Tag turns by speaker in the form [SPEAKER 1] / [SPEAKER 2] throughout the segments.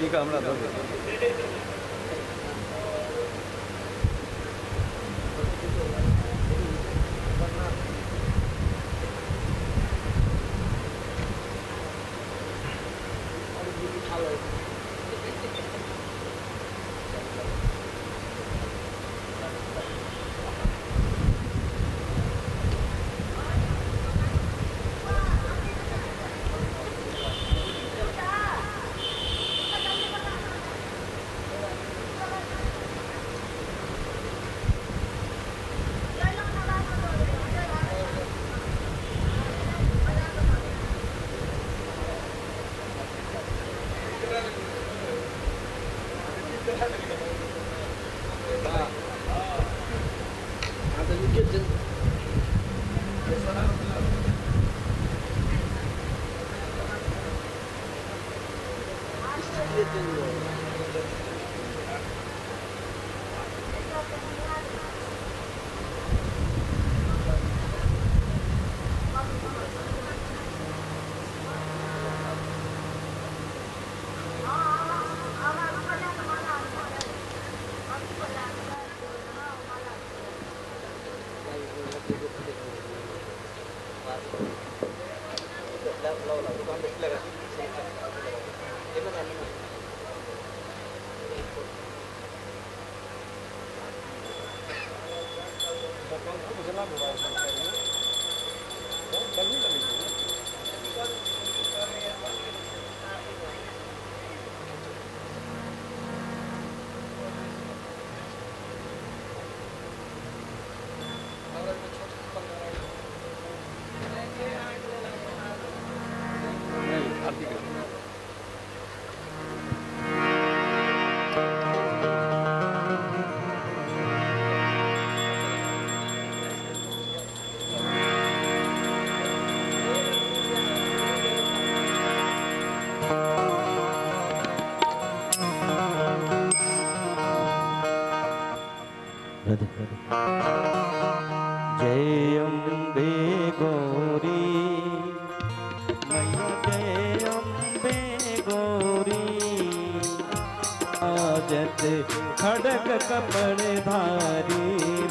[SPEAKER 1] ठीक है, हमरा दऽ दे।
[SPEAKER 2] जय अम्बे गौरी मैया, जय अम्बे गौरी। आजत खड़ग कपड़ धारी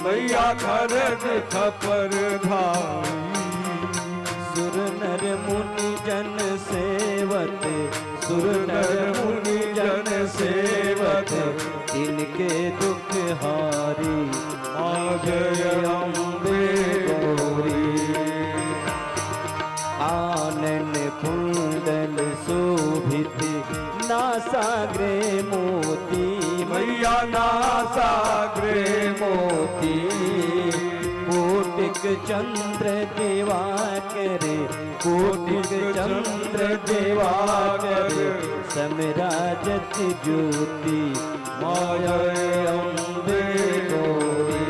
[SPEAKER 3] मैया, खड़ग खपर धारी।
[SPEAKER 2] सुर नर मुनि जन सेवत, सुर नर मुनि जन सेवत, तिनके दुख हारी।
[SPEAKER 3] जय अम्बे गौरी।
[SPEAKER 2] आनन कुंडल शोभित, नासाग्रे मोती
[SPEAKER 3] मैया, नासाग्रे
[SPEAKER 2] मोती। कोटिक चंद्र दिवाकर, कोटिक चंद्र दिवाकर, समराजत ज्योति।
[SPEAKER 3] माया अम्बे गौरी।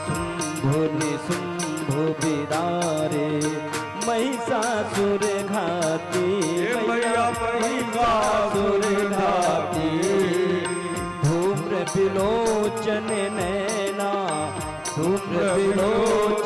[SPEAKER 2] शुंभु निशुंभु बिदारे, महिषासुर घाती
[SPEAKER 3] मैया, महिषासुर घाती।
[SPEAKER 2] धूम्र विलोचन नैना, धूम्र विलोचन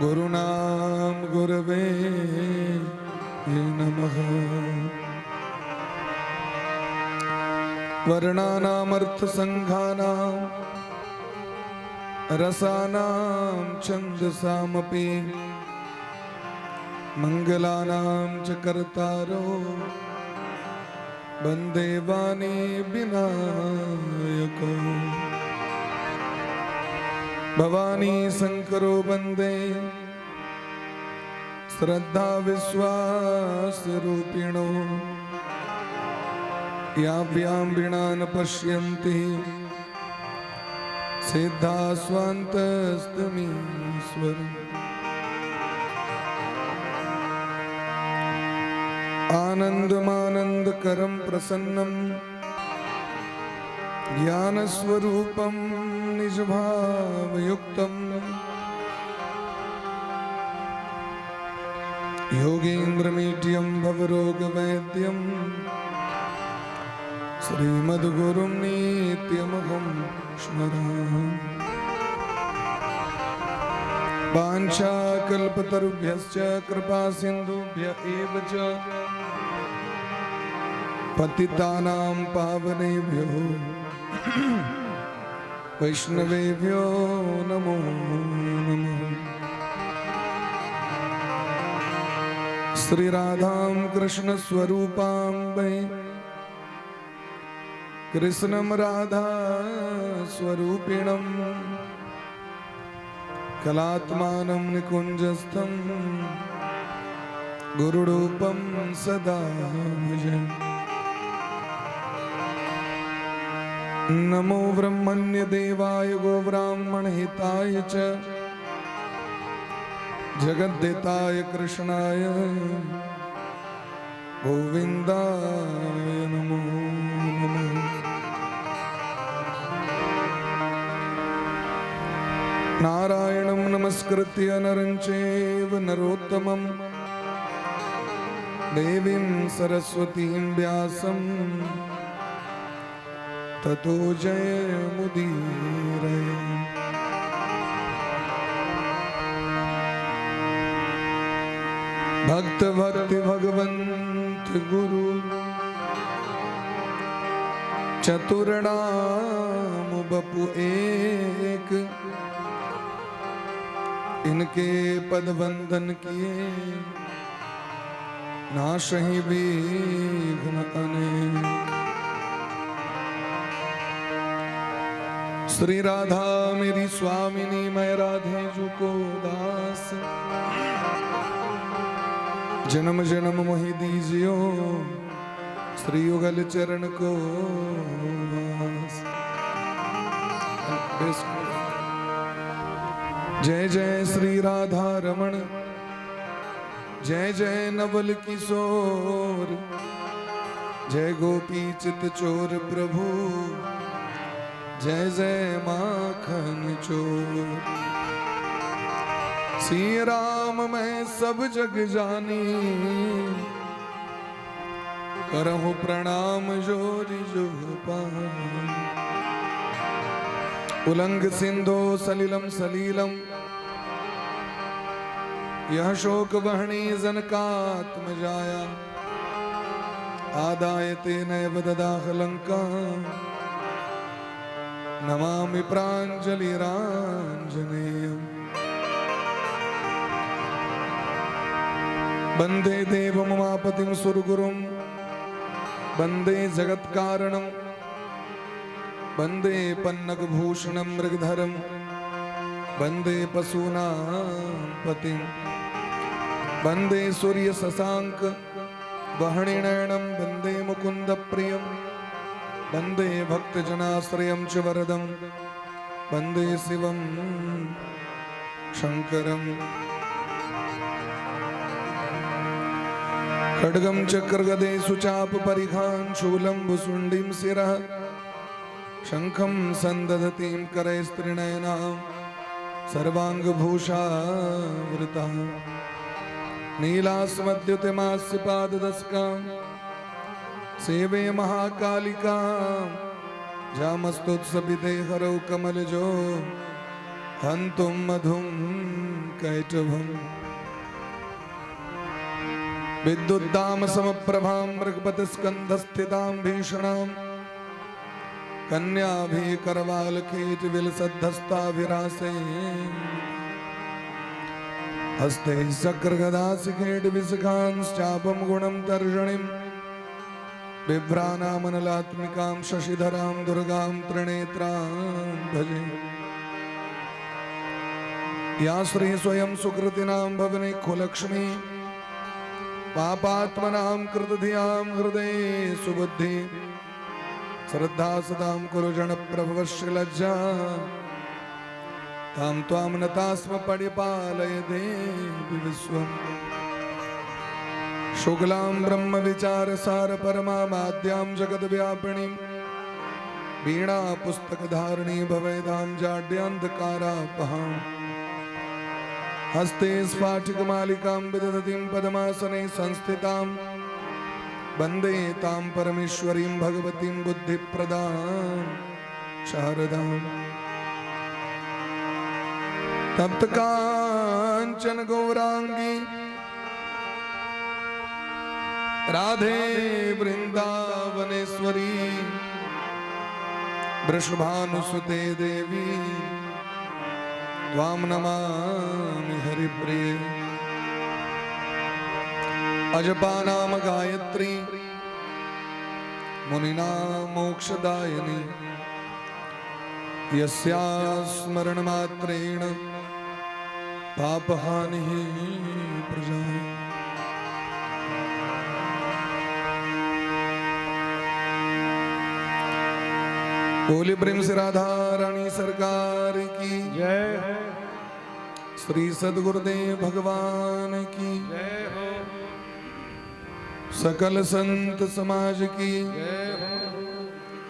[SPEAKER 4] गुरुनाम गुरवे नमः। वर्णानामर्थसङ्घानां रसानां छन्दसामपि मंगलानां च कर्तारो वन्दे वाणी विनायको। भवानी शंकरो वन्दे श्रद्धा विश्वास रूपिणो याभ्यां विणा न पश्यन्ति सिद्धा स्वान्तस्तमीश्वर। आनन्दमानन्दकरं प्रसन्नं ज्ञानस्वरूपं निजभावयुक्तं योगेन्द्रमीड्यं भवरोगवैद्यं श्रीमद्गुरुं नित्यमहं स्मरामि। वाञ्छाकल्पतरुभ्यश्च कृपा सिन्धुभ्य एव च पतितानां पावनेभ्यो वैष्णवेभ्यो नमो नमः। श्री राधां कृष्ण स्वरूपां वै कृष्णं राधा स्वरूपिणं कलात्मानं निकुञ्जस्थं गुरुरूपं सदा भजे। नमो ब्रह्मण्य देवाय गोब्राह्मणहिताय च जगद्धिताय कृष्णाय गोविन्दाय नमो नमः। नारायणं नमस्कृत्य नरं चैव नरोत्तमं देवीं सरस्वतीं व्यासं ततो जयमुदीरये। भक्त भक्ति भगवंत गुरु चतुर्णाम बपु एक, इनके पद वंदन किए नाशहि विघ्न अनेक। श्री राधा मेरी स्वामिनी मैं राधे जू को दास, जन्म जन्म मोहि दीजियो श्री युगल चरण को वास। जय जय श्री राधा रमण जय जय नवल किशोर, जय गोपी चित चोर प्रभु जय जय माखन चोर। श्री राम मैं सब जग जानी करहूँ प्रणाम जोरि जो पानी। उलंग सिंधो सलिलम सलीलम यह शोक वहणी जनकात्म जाया, आदाय तेनैव ददाह लंका नमामि प्राञ्जलिराञ्जनेयम्। वन्दे देवमुमापतिं सुरगुरुं वन्दे जगत्कारणं वन्दे पन्नगभूषणं मृगधरं वन्दे पशूनां पतिं वन्दे सूर्यशशाङ्क वह्निनयनं वन्दे मुकुन्दप्रियं वन्दे भक्तजनाश्रयं च वरदं वन्दे शिवं शङ्करम्। खड्गं चक्रगदेषु चाप परिघां शूलं भुसुण्डीं शिरः शङ्खं सन्दधतीं करैस्त्रिनयनां सर्वाङ्गभूषावृतां नीलास्मद्युतिमास्य पाददशकां सेवे महाकालिकां जामस्तुत्सविदे हरौ कमलजो हन्तुं मधुं कैटभम्। विद्युद्दाम समप्रभां मृगपतिस्कन्धस्थितां भीषणां कन्याभिः करवालखेट विलसद्धस्ताभिरासे हस्ते चक्रगदासिखेट विशिखांश्चापं गुणं तर्जणीं बिभ्राणामनलात्मिकां शशिधरां दुर्गां त्रिनेत्रां भजे। या श्री स्वयं सुकृतीनां भवने कुलक्ष्मी पापात्मनां कृतधियां हृदये सुबुद्धि श्रद्धा सदां कुरु जन प्रभवस्य लज्जा तां त्वां नतास्म परिपालय देवि विश्वम्। शुक्लां ब्रह्म विचार सार परमामाद्यां जगद्व्यापिणीं वीणा पुस्तक धारिणी भवेदां जाड्यान्धकारापहाम्। हस्ते स्फाटिकमालिकां विदधतीं पद्मासने संस्थितां वन्दे तां परमेश्वरीं भगवतीं बुद्धिप्रदां शारदाम्। तप्त कांचन गौरांगी राधे वृंदावनेश्वरी वृषभानुसुते देवी त्वां नमामि हरिप्रिये। अजपा नाम गायत्री मुनिना मोक्षदायिनी यस्या स्मरणमात्रेण पापहानिः प्रजायते। बोले प्रेम से राधा रानी सरकार की
[SPEAKER 3] जय हो।
[SPEAKER 4] श्री सदगुरुदेव भगवान की
[SPEAKER 3] जय हो।
[SPEAKER 4] सकल संत समाज की
[SPEAKER 3] जय हो।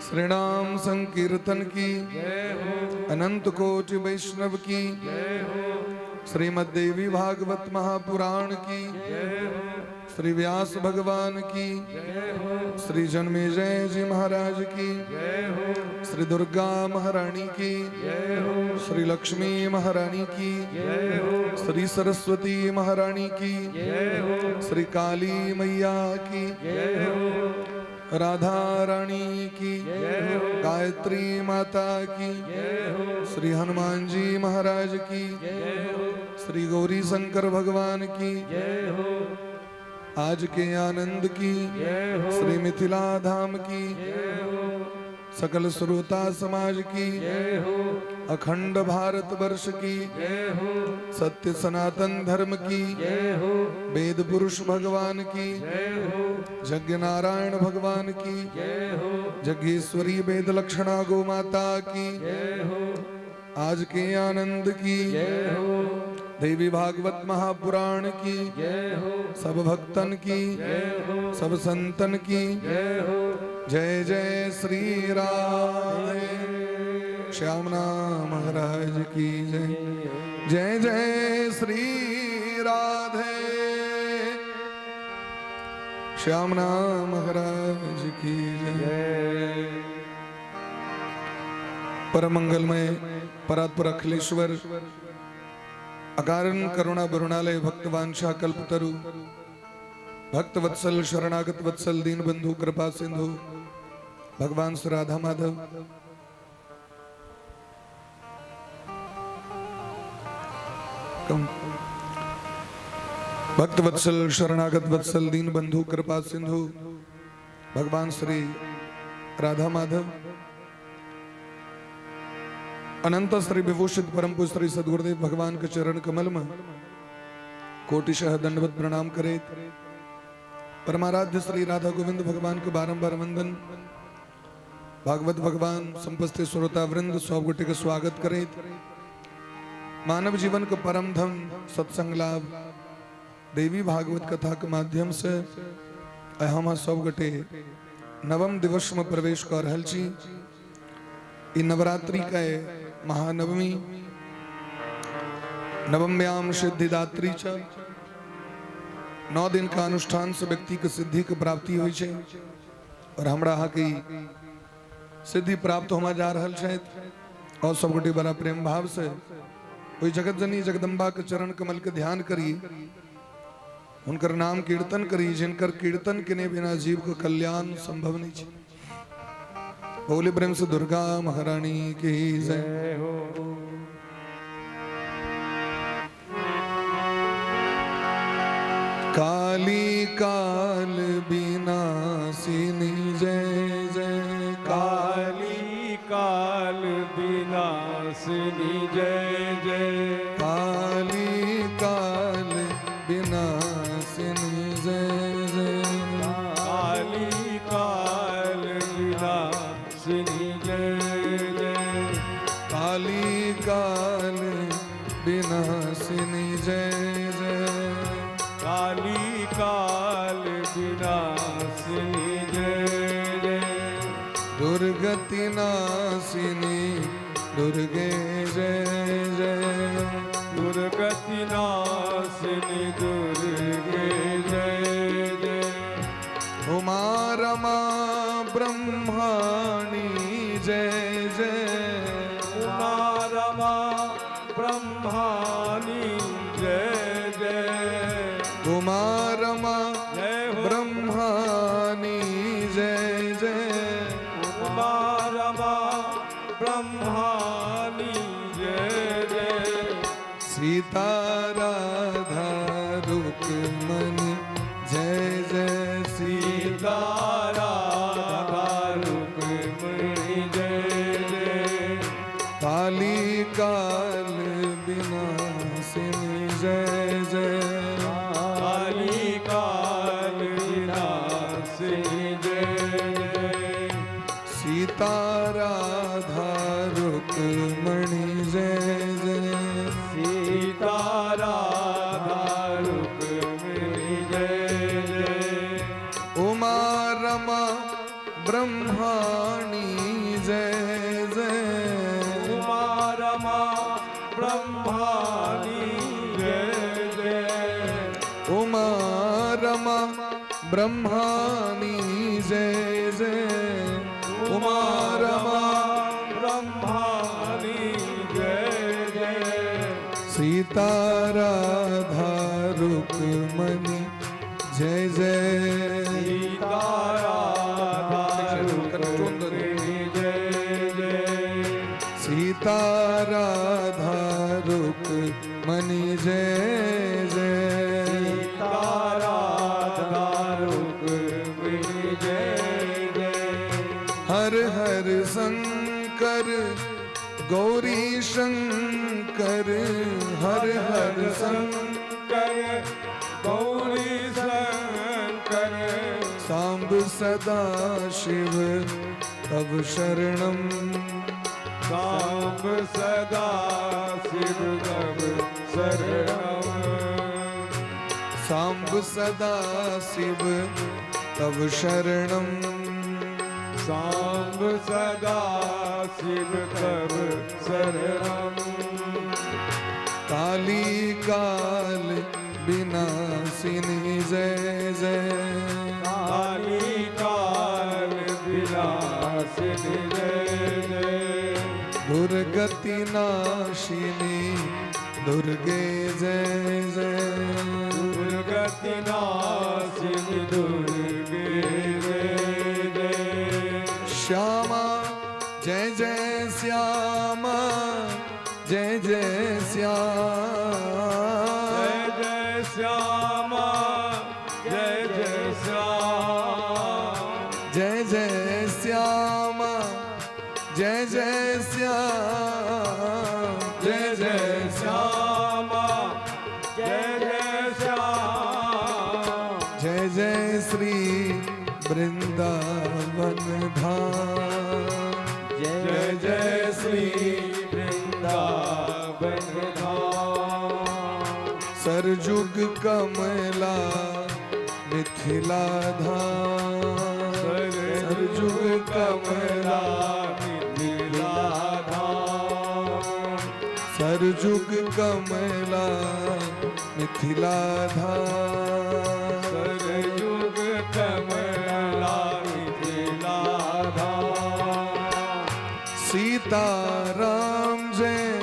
[SPEAKER 4] श्री नाम संकीर्तन की
[SPEAKER 3] जय हो।
[SPEAKER 4] अनंत कोटि वैष्णव की
[SPEAKER 3] जय हो।
[SPEAKER 4] श्रीमद् देवी भागवत महापुराण की
[SPEAKER 3] जय हो।
[SPEAKER 4] श्री व्यास भगवान की
[SPEAKER 3] जय हो।
[SPEAKER 4] श्री जन्मेजय जी महाराज की
[SPEAKER 3] जय हो।
[SPEAKER 4] श्री दुर्गा महारानी की
[SPEAKER 3] जय हो।
[SPEAKER 4] श्री लक्ष्मी महारानी की
[SPEAKER 3] जय हो।
[SPEAKER 4] श्री सरस्वती महारानी की
[SPEAKER 3] जय हो।
[SPEAKER 4] श्री काली मैया की
[SPEAKER 3] जय हो।
[SPEAKER 4] राधा रानी की
[SPEAKER 3] जय हो।
[SPEAKER 4] गायत्री माता की
[SPEAKER 3] जय हो।
[SPEAKER 4] श्री हनुमान जी महाराज की
[SPEAKER 3] जय हो।
[SPEAKER 4] श्री गौरी शंकर भगवान की
[SPEAKER 3] जय हो।
[SPEAKER 4] आज के आनंद की
[SPEAKER 3] जय हो।
[SPEAKER 4] श्री मिथिला धाम की
[SPEAKER 3] जय हो।
[SPEAKER 4] सकल श्रोता समाज की
[SPEAKER 3] जय हो।
[SPEAKER 4] अखंड भारत वर्ष की
[SPEAKER 3] जय हो।
[SPEAKER 4] सत्य सनातन धर्म की
[SPEAKER 3] जय हो।
[SPEAKER 4] वेद पुरुष भगवान की
[SPEAKER 3] जय हो।
[SPEAKER 4] यज्ञ नारायण भगवान की
[SPEAKER 3] जय हो।
[SPEAKER 4] यज्ञेश्वरी वेद लक्षणा गो माता की
[SPEAKER 3] जय हो।
[SPEAKER 4] आज के आनंद की
[SPEAKER 3] जय हो।
[SPEAKER 4] देवी भागवत महापुराण की
[SPEAKER 3] जय हो।
[SPEAKER 4] सब भक्तन की
[SPEAKER 3] जय हो।
[SPEAKER 4] सब संतन की
[SPEAKER 3] जय हो।
[SPEAKER 4] जय जय श्री राधे श्याम नाम महाराज की जय जय जय श्री राधे श्याम नाम महाराज की जय। परम मंगलमय परात्पर अखिलेश्वर अकारण करुणा वरुणालय भक्तवांछा कल्पतरु भक्त वत्सल शरणागत वत्सल दीन बंधु कृपा सिंधु भगवान श्री राधा माधव कम भक्त वत्सल शरणागत वत्सल दीन बंधु कृपा सिंधु भगवान श्री राधा माधव अनंत श्री विभूषित परम पूज्य श्री सदगुरुदेव भगवान के चरण कमल में कोटिशः दंडवत प्रणाम करे। परमाराध्य श्री राधा गोविंद भगवान के बारंबार वंदन। भागवत भगवान संपस्थित श्रोता वृंद सब गोटे के स्वागत करे। मानव जीवन के परम धन सत्संग लाभ देवी भागवत कथा के माध्यम से हम सब गोटे नवम दिवस में प्रवेश कर रहल छी। ई नवरात्रि के महानवमी नवम्याम सिद्धिदात्री च 9 दिन का अनुष्ठान से व्यक्ति के सिद्धि के प्राप्ति होइ छै और हमरा अहाँ के सिद्धि प्राप्त होमा जा रहल छै और सब गोटे बड़ा प्रेम भाव से ओहि जगत जननी जगदम्बा के चरण कमल के ध्यान करी, हुनकर नाम कीर्तन करी, जिनकर कीर्तन केने बिना जीव के कल्याण संभव नहीं छै। बोले प्रेम से दुर्गा महारानी की जय
[SPEAKER 3] हो।
[SPEAKER 4] काली काल बिनासिनी जय जय
[SPEAKER 3] काली काल बिनासिनी जय जय।
[SPEAKER 4] काली काल बिनासिनी जय जय।
[SPEAKER 3] काली काल बिनासिनी जय जय।
[SPEAKER 4] काली काल बिनासिनी जय जय।
[SPEAKER 3] काली काल बिनासिनी जय जय।
[SPEAKER 4] दुर्गति नासिनी दुर्गे जय जय।
[SPEAKER 3] दुर्गति नासिनी दुर्गे जय जय।
[SPEAKER 4] उमा रमा ब्रह्माणी जय जय।
[SPEAKER 3] उमा रमा ब्रह्माणी जय जय।
[SPEAKER 4] उमा रमा
[SPEAKER 3] जय हो।
[SPEAKER 4] ब्रह्माणी जय जय।
[SPEAKER 3] उमा रमा ब्रह्माणी जय जय।
[SPEAKER 4] सीता राधा रुक्मणि जय जय।
[SPEAKER 3] सीता राधा रुक्मिणी जय जय।
[SPEAKER 4] काली काल बिनासिनी जय जय।
[SPEAKER 3] काली काल बिनासिनी जय जय।
[SPEAKER 4] सीता राधा रुक्मणि जय जय।
[SPEAKER 3] सीता राधा रुक्मिणी जय जय।
[SPEAKER 4] उमा रमा ब्रह्माणी जय जय।
[SPEAKER 3] उमा रमा ब्रह्माणी जय जय।
[SPEAKER 4] उमा रमा ब्रह्माणी जय जय।
[SPEAKER 3] उमा रमा ब्रह्माणी जय जय।
[SPEAKER 4] सीता राधा रुक्मणि जय जय।
[SPEAKER 3] सीता राधा रुक्मिणी जय जय।
[SPEAKER 4] सीता राधा रुक्मणि जय जय।
[SPEAKER 3] सीता राधा रुक्मिणी जय जय।
[SPEAKER 4] हर हर शंकर गौरी शंकर। हर हर शंकर
[SPEAKER 3] शंकर गौरी शंकर।
[SPEAKER 4] सांब सदा शिव तव शरणम।
[SPEAKER 3] सांब सदा शिव तव शरणम।
[SPEAKER 4] सांब सदा शिव तव शरणम।
[SPEAKER 3] सांब सदा शिव तव शरणम।
[SPEAKER 4] काली काल बिनासिनी जय जय।
[SPEAKER 3] काली काल बिनासिनी जय जय।
[SPEAKER 4] दुर्गति नाशिनी दुर्गे जय जय।
[SPEAKER 3] दुर्गति नाशिनी दुर्गे जय जय।
[SPEAKER 4] श्यामा जय जय श्यामा जय जय श्याम।
[SPEAKER 3] जय जय श्यामा जय जय श्याम।
[SPEAKER 4] जय जय श्यामा जय जय श्याम।
[SPEAKER 3] जय जय श्यामा जय जय श्याम।
[SPEAKER 4] जय जय श्री वृंदावन धाम।
[SPEAKER 3] जय जय श्री वृंदावन धाम।
[SPEAKER 4] सरजुग कमला मिथिला धाम। सरजुग कमला
[SPEAKER 3] मिथिला धाम।
[SPEAKER 4] सरजुग कमला मिथिला धाम।
[SPEAKER 3] सरयुग कमला मिथिला धाम।
[SPEAKER 4] सीता राम जय।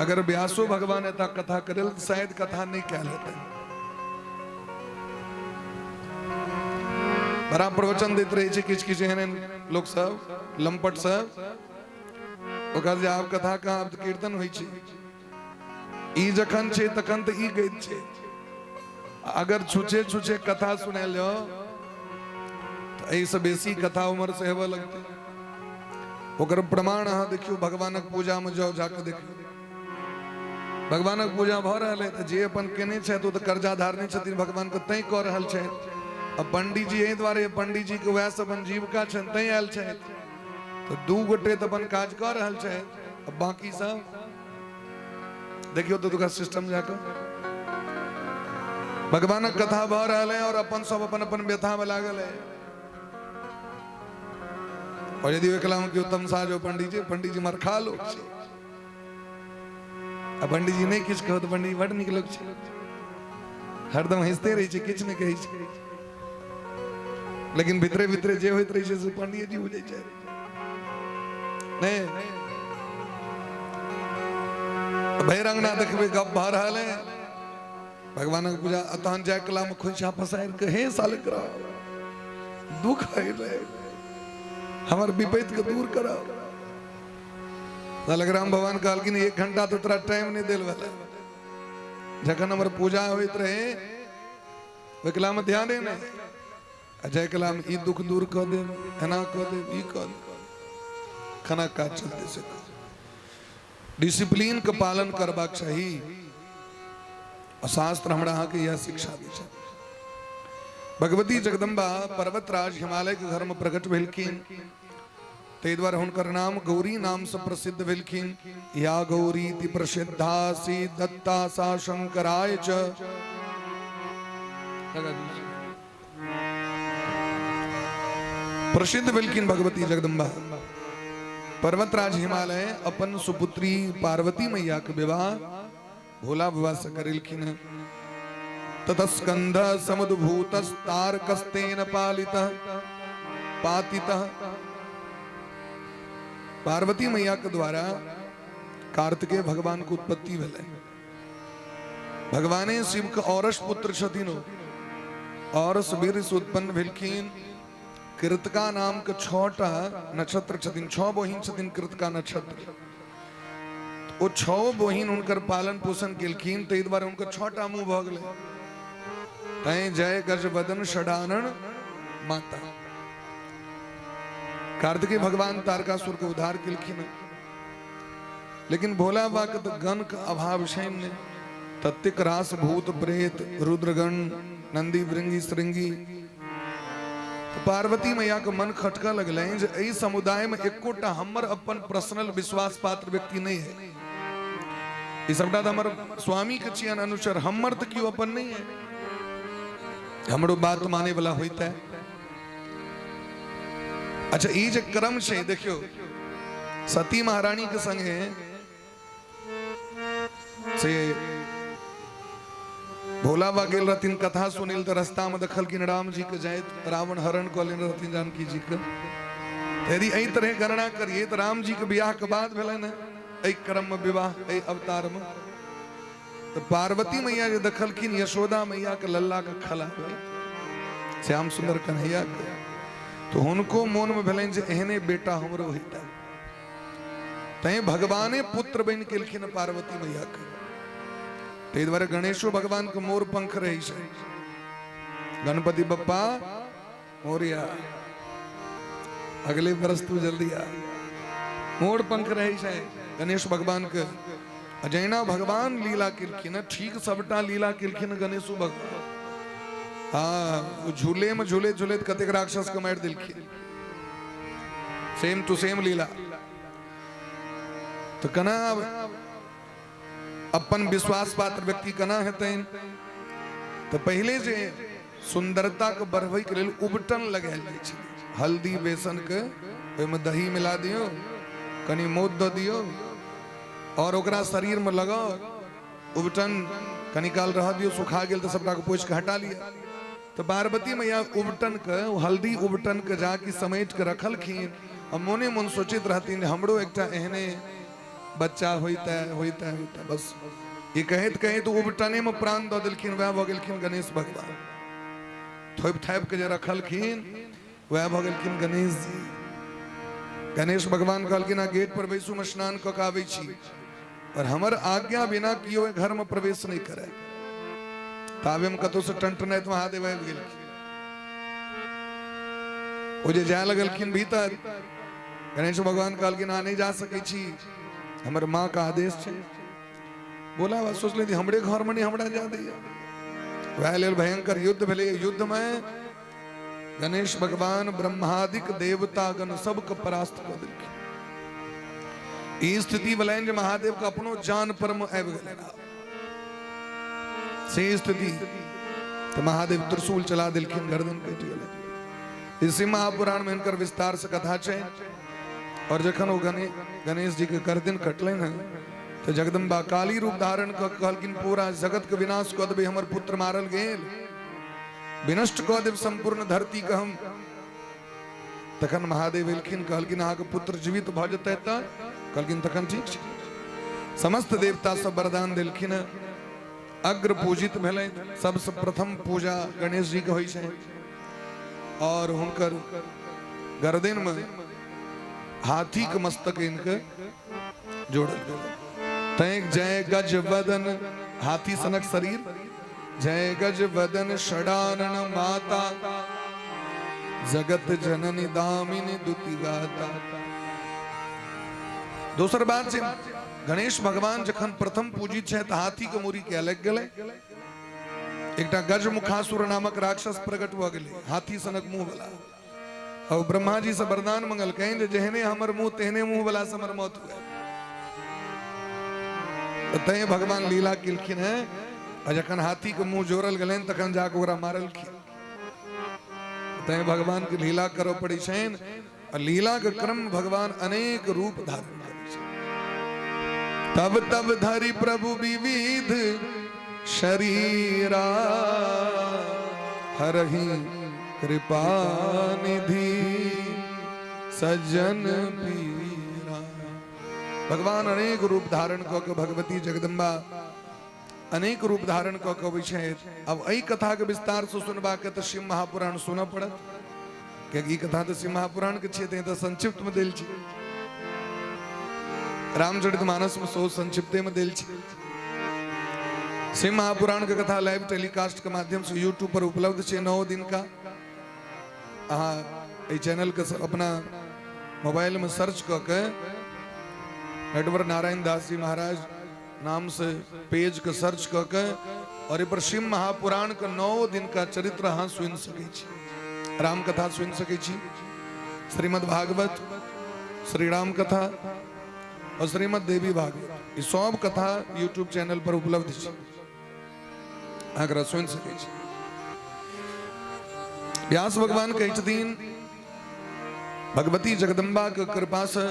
[SPEAKER 4] अगर व्यासो भगवान एता कथा करल तऽ शायद कथा नहि कयल हेतै। बड़ा प्रवचन दैत रहै छै किछु किछु एहन एहन लोक सब, लम्पट सब। ओकर जे आब कथा कहाँ, आब तऽ कीर्तन होइ छै। ई जखन छै तखन तऽ ई गैत छै। अगर छुछे छुछे कथा सुनायल जाओ तऽ एहिसँ बेसी कथा उम्हर से हेबऽ लगतै। ओकर प्रमाण अहाँ देखियौ, भगवानक पूजामे जाउ, जाकऽ देखियौ भगवानक पूजा भऽ रहल है तऽ जे अपन केने छथि ओ तऽ कर्जा धारने छथिन भगवानके, तैं कऽ रहल छथि। आ पंडीजी एहि दुआरे, पंडीजीके वएह सब अपन जीविका छनि तैं आयल छथि। तऽ दू गोटे तऽ अपन काज कऽ रहल छथि, आ बाकी सब देखियौ तऽ ओतुका सिस्टम जाकऽ। भगवानक कथा भऽ रहल है और अपन सब अपन अपन व्यथा में लागल है। और यदि एकला में केओ तमसा जो पंडीजी, पंडीजी मरखा लोक छै। आ पंडीजी नहि किछु कहत, पंडीजी बड नीक लोक छै, हरदम हँसिते रहै छै, किछु नहि कहै छै, लेकिन भीतरे भीतरे जे होइत रहै छै से पंडीजी बुझै छै। नहि भरि अंगना देखबै गप भऽ रहल है भगवानक पूजा, आ तहन जाय कला में खोइछा पसारि के, हे सालग्राम दुख है रे, हमर विपैत के दूर करब। सालग्राम भगवान कहलखिन 1 घंटा तो तोरा टाइम नहीं देल वाला, जखन हमर पूजा होइत रहे ओहि कला में ध्यान नहीं, आ जाय कला में ई दुख दूर कऽ देब, एना कऽ देब, ई कऽ देब, खाना काज चलते से डिसिप्लिन के पालन करबाक चाही। आ शास्त्र हमरा अहाँके यह शिक्षा दै छै। भगवती जगदम्बा पर्वतराज हिमालय के घर में प्रकट भेलखिन, ताहि दुआरे हुनकर नाम गौरी नाम से प्रसिद्ध भेलखिन। या गौरी ति प्रसिद्धा सी दत्ता सा शंकराय च। प्रसिद्ध भेलखिन भगवती जगदम्बा। पर्वतराज हिमालय अपन सुपुत्री पार्वती मैया के विवाह भोला बाबा से करेलखिन। ततस्कंध समुद्भूतस्तारकस्तेन पालितः पातितः। पार्वती मैया के द्वारा कार्तिकेय भगवान के उत्पत्ति भेलै। भगवाने शिव के औरस पुत्र छथिन, औरस वीर से उत्पन्न भेलखिन। कृतिका नाम के 6टा नक्षत्र छथिन, 6 बहिन छथिन कृतिका नक्षत्र। ओ 6 बहिन हुनकर पालन पोषण केलखिन, ताहि दुआरे हुनकर 6टा मुंह भऽ गेलै। तैं जय गजवदन षडानन माता। कार्तिकेय भगवान तारकासुर के उद्धार केलखिन, लेकिन भोला बाबा के तऽ गण के अभाव छनि नहि। ततेक रास भूत प्रेत रुद्रगण नंदी भृंगी श्रृंगी। तो पार्वती मैया के मन खटकऽ लगलनि जे एहि समुदाय में एकोटा हमर अपन पर्सनल विश्वास पात्र व्यक्ति नहीं है। ई सबटा तऽ हमर स्वामी के छियनि अनुचर, हमर तऽ केओ अपन नहीं है, हमरो बात माने वाला होइता है। अच्छा ई जे क्रम छै देखियौ, सती महारानी के संगे से भोला बाबा गेल रहथिन कथा सुनिल, तऽ रास्ता में देखलखिन राम जी के जाइत, रावण हरण कऽ लेने रहथिन जानकी जी के। यदि एहि तरह गणना करिए तऽ राम जी के बियाह के बाद भेलनि हेँ एहि क्रम में विवाह, एहि अवतार में। तऽ पार्वती मैया जे देखलखिन यशोदा मैया के लल्ला के खलाबैत श्याम सुंदर कन्हैया के, तो हुनको मोन में भेलनि जे एहने बेटा हमरो होइता। तैं भगवाने पुत्र बनि गेलखिन पार्वती मैया के। ताहि दुआरे गणेशो भगवान के मोर पंख रहै छै। गणपति बप्पा मोरिया, अगले बरस तू जल्दी आ। मोर पंख रहै छै गणेश भगवान के। आ जहिना भगवान लीला केलखिन, ठीक सबटा लीला केलखिन गणेशो भगवान। हाँ, ओ झूले में झूले झूले कतेक राक्षस के मारि देलखिन, सेम टू सेम लीला। तो केना अपन विश्वास पात्र व्यक्ति केना हेतनि? तो पहले जे सुंदरता के बढ़बै के लेल उबटन लगायल जाइ छै, हल्दी बेसन के ओहिमे दही मिला दियौ, कनि मौध दऽ दियौ और ओकरा शरीर में लगाओ उबटन, कनि काल रह दियौ, सुखा गेल तऽ सबटा के पोछि के हटा लिअ। तो पार्वती मैया उबटन के, हल्दी उबटन के जाके समेट के रखलखिन आ मोने मोन सोचैत रहथिन हमरो एकटा एहने बच्चा होइते होइते होइते बस ई कहैत कहैत उबटने में प्राण दऽ देलखिन। वएह भऽ गेलखिन गणेश भगवान। थोपि थापि के जे रखलखिन वएह भऽ गेलखिन गणेश जी। गणेश भगवान कहलखिन, अहाँ गेट पर बैसू, हम स्नान कऽ के आबै छी और हमर आज्ञा बिना केओ घर में प्रवेश नहीं करे। ताबे में कतौ से टनटनाइत महादेव आबि गेलखिन। ओ जे जाय लगलखिन भीतर, गणेश भगवान कहलखिन, अहाँ नहीं जा सकै छी, हमर माँ का आदेश छै। बोला बात सोचले हमरे घर में नहीं हमरा जा दैया। वएह लेल भयंकर युद्ध भेलै। युद्ध में गणेश भगवान ब्रह्मादिक देवतागण सबके परास्त कऽ देलखिन। ई स्थिति भेलनि जे महादेव के अपनो जान पर में आबि गेलनि। से स्थिति तऽ महादेव त्रिशूल चला देलखिन, गर्दन कटि गेलै। इसी महापुराण में हिनकर विस्तार से कथा छै। और जखन ओ गणेश जी के गर्दन कटलनि हँ तऽ जगदम्बा काली रूप धारण कऽ कहलखिन, पूरा जगत के विनाश कऽ देबै, हमर पुत्र मारल गेल, विनष्ट कऽ देब संपूर्ण धरती के हम। तखन महादेव एलखिन, कहलखिन अहाँके पुत्र जीवित भऽ जेतै तऽ? कहलखिन तखन ठीक छै। समस्त देवता सब वरदान देलखिन, अग्र पूजित भेलै। सबसे प्रथम पूजा गणेश जी के होइ छै और हुनकर गर्दन में हाथी के मस्तक इनके जोड़ल गेल। तैं जय गज वदन, हाथी सनक शरीर, जय गज वदन षडानन माता, जगत जननी दामिनी दुति गाता। दोसर बात छै, गणेश भगवान जखन प्रथम पूजित छै तऽ हाथी के मूड़ी के अलग गेलै। एकटा गजमुखासुर नामक राक्षस प्रकट भऽ गेलै, हाथी सनक मुंह वाला। और ब्रह्मा जी से वरदान मंगलकनि जे जेहने हमर मुंह तेहने मुंह वाला से हमर मौत हुए। तऽ तैं भगवान लीला केलखिन हैं आ जखन हाथी के मुंह जोड़ल गेलनि तखन जाके ओकरा मारलखिन। तैं भगवान के लीला करऽ पड़ै छनि आ लीला के क्रम भगवान अनेक रूप धारण करै छनि। तब तब धरि प्रभु विविध शरीरा, हरहि कृपा निधि सज्जन पीरा। भगवान अनेक रूप धारण कऽ के, भगवती जगदम्बा अनेक रूप धारण कऽ के अबै छथि। अब एहि कथा के विस्तार से सुनबाक तऽ शिव महापुराण सुनऽ पड़त, कियाकि ई कथा तऽ शिव महापुराण के छियै, तैं तऽ संक्षिप्त में देल छै। रामचरित मानस में सेहो संक्षिप्ते में देल छै। शिव महापुराण के कथा लाइव टेलीकास्ट के माध्यम से यूट्यूब पर उपलब्ध छै 9 दिन का। अहाँ एहि चैनल के अपना मोबाइल में सर्च कऽ के नटवर नारायण दास जी महाराज नाम से पेज के सर्च कऽ के और एहि पर शिव महापुराण के 9 दिन का चरित्र अहाँ सुनि सकै छी, राम कथा सुनि सकै छी, श्रीमद् भागवत, श्री राम कथा और श्रीमद् देवी भागवत, ई सब कथा यूट्यूब चैनल पर उपलब्ध छै, अहाँ एकरा सुनि सकै छी। व्यास भगवान कहै छथिन, भगवती जगदम्बा के कृपा से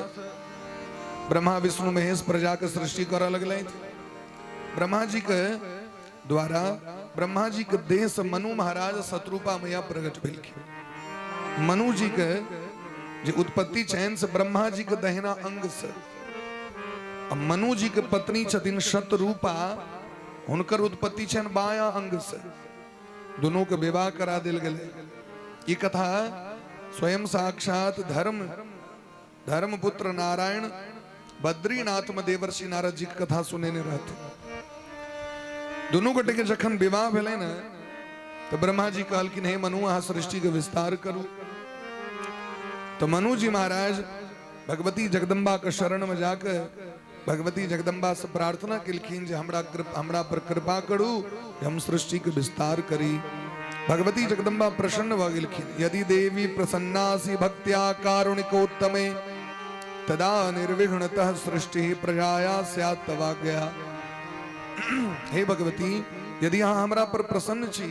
[SPEAKER 4] ब्रह्मा विष्णु महेश प्रजा के सृष्टि करऽ लगलथि। ब्रह्मा जी के द्वारा ब्रह्मा जी के देह से मनु महाराज शत्रुपा मैया प्रकट भेलखिन। मनु जी के जे उत्पत्ति छनि से ब्रह्मा जी के दहिना अंग से। आ मनु जी के पत्नी छथिन शतरूपा, हुनकर उत्पत्ति छनि बायां अंग से। दोनों के विवाह करा देल गेलै। ई कथा स्वयं साक्षात धर्मपुत्र नारायण बद्रीनाथ में देवर्षि नारद जी के कथा सुनेने रहथिन। दोनों गोटे के जखन विवाह भेलै ने तो ब्रह्मा जी कहलखिन, हे मनु, अहाँ सृष्टि के विस्तार करू। तो मनु जी महाराज भगवती जगदम्बा के शरण में जाके भगवती जगदम्बा से प्रार्थना केलखिन जे हमरा पर कृपा करू, हम सृष्टि के विस्तार करी। भगवती जगदम्बा प्रसन्न भऽ गेलखिन। यदि देवी प्रसन्नासि भक्त्या कारुणिकोत्तमे तदा निर्विघ्नतः सृष्टि प्रजाया स्यात् तवाज्ञया। हे भगवती, यदि अहाँ हमरा पर प्रसन्न छी,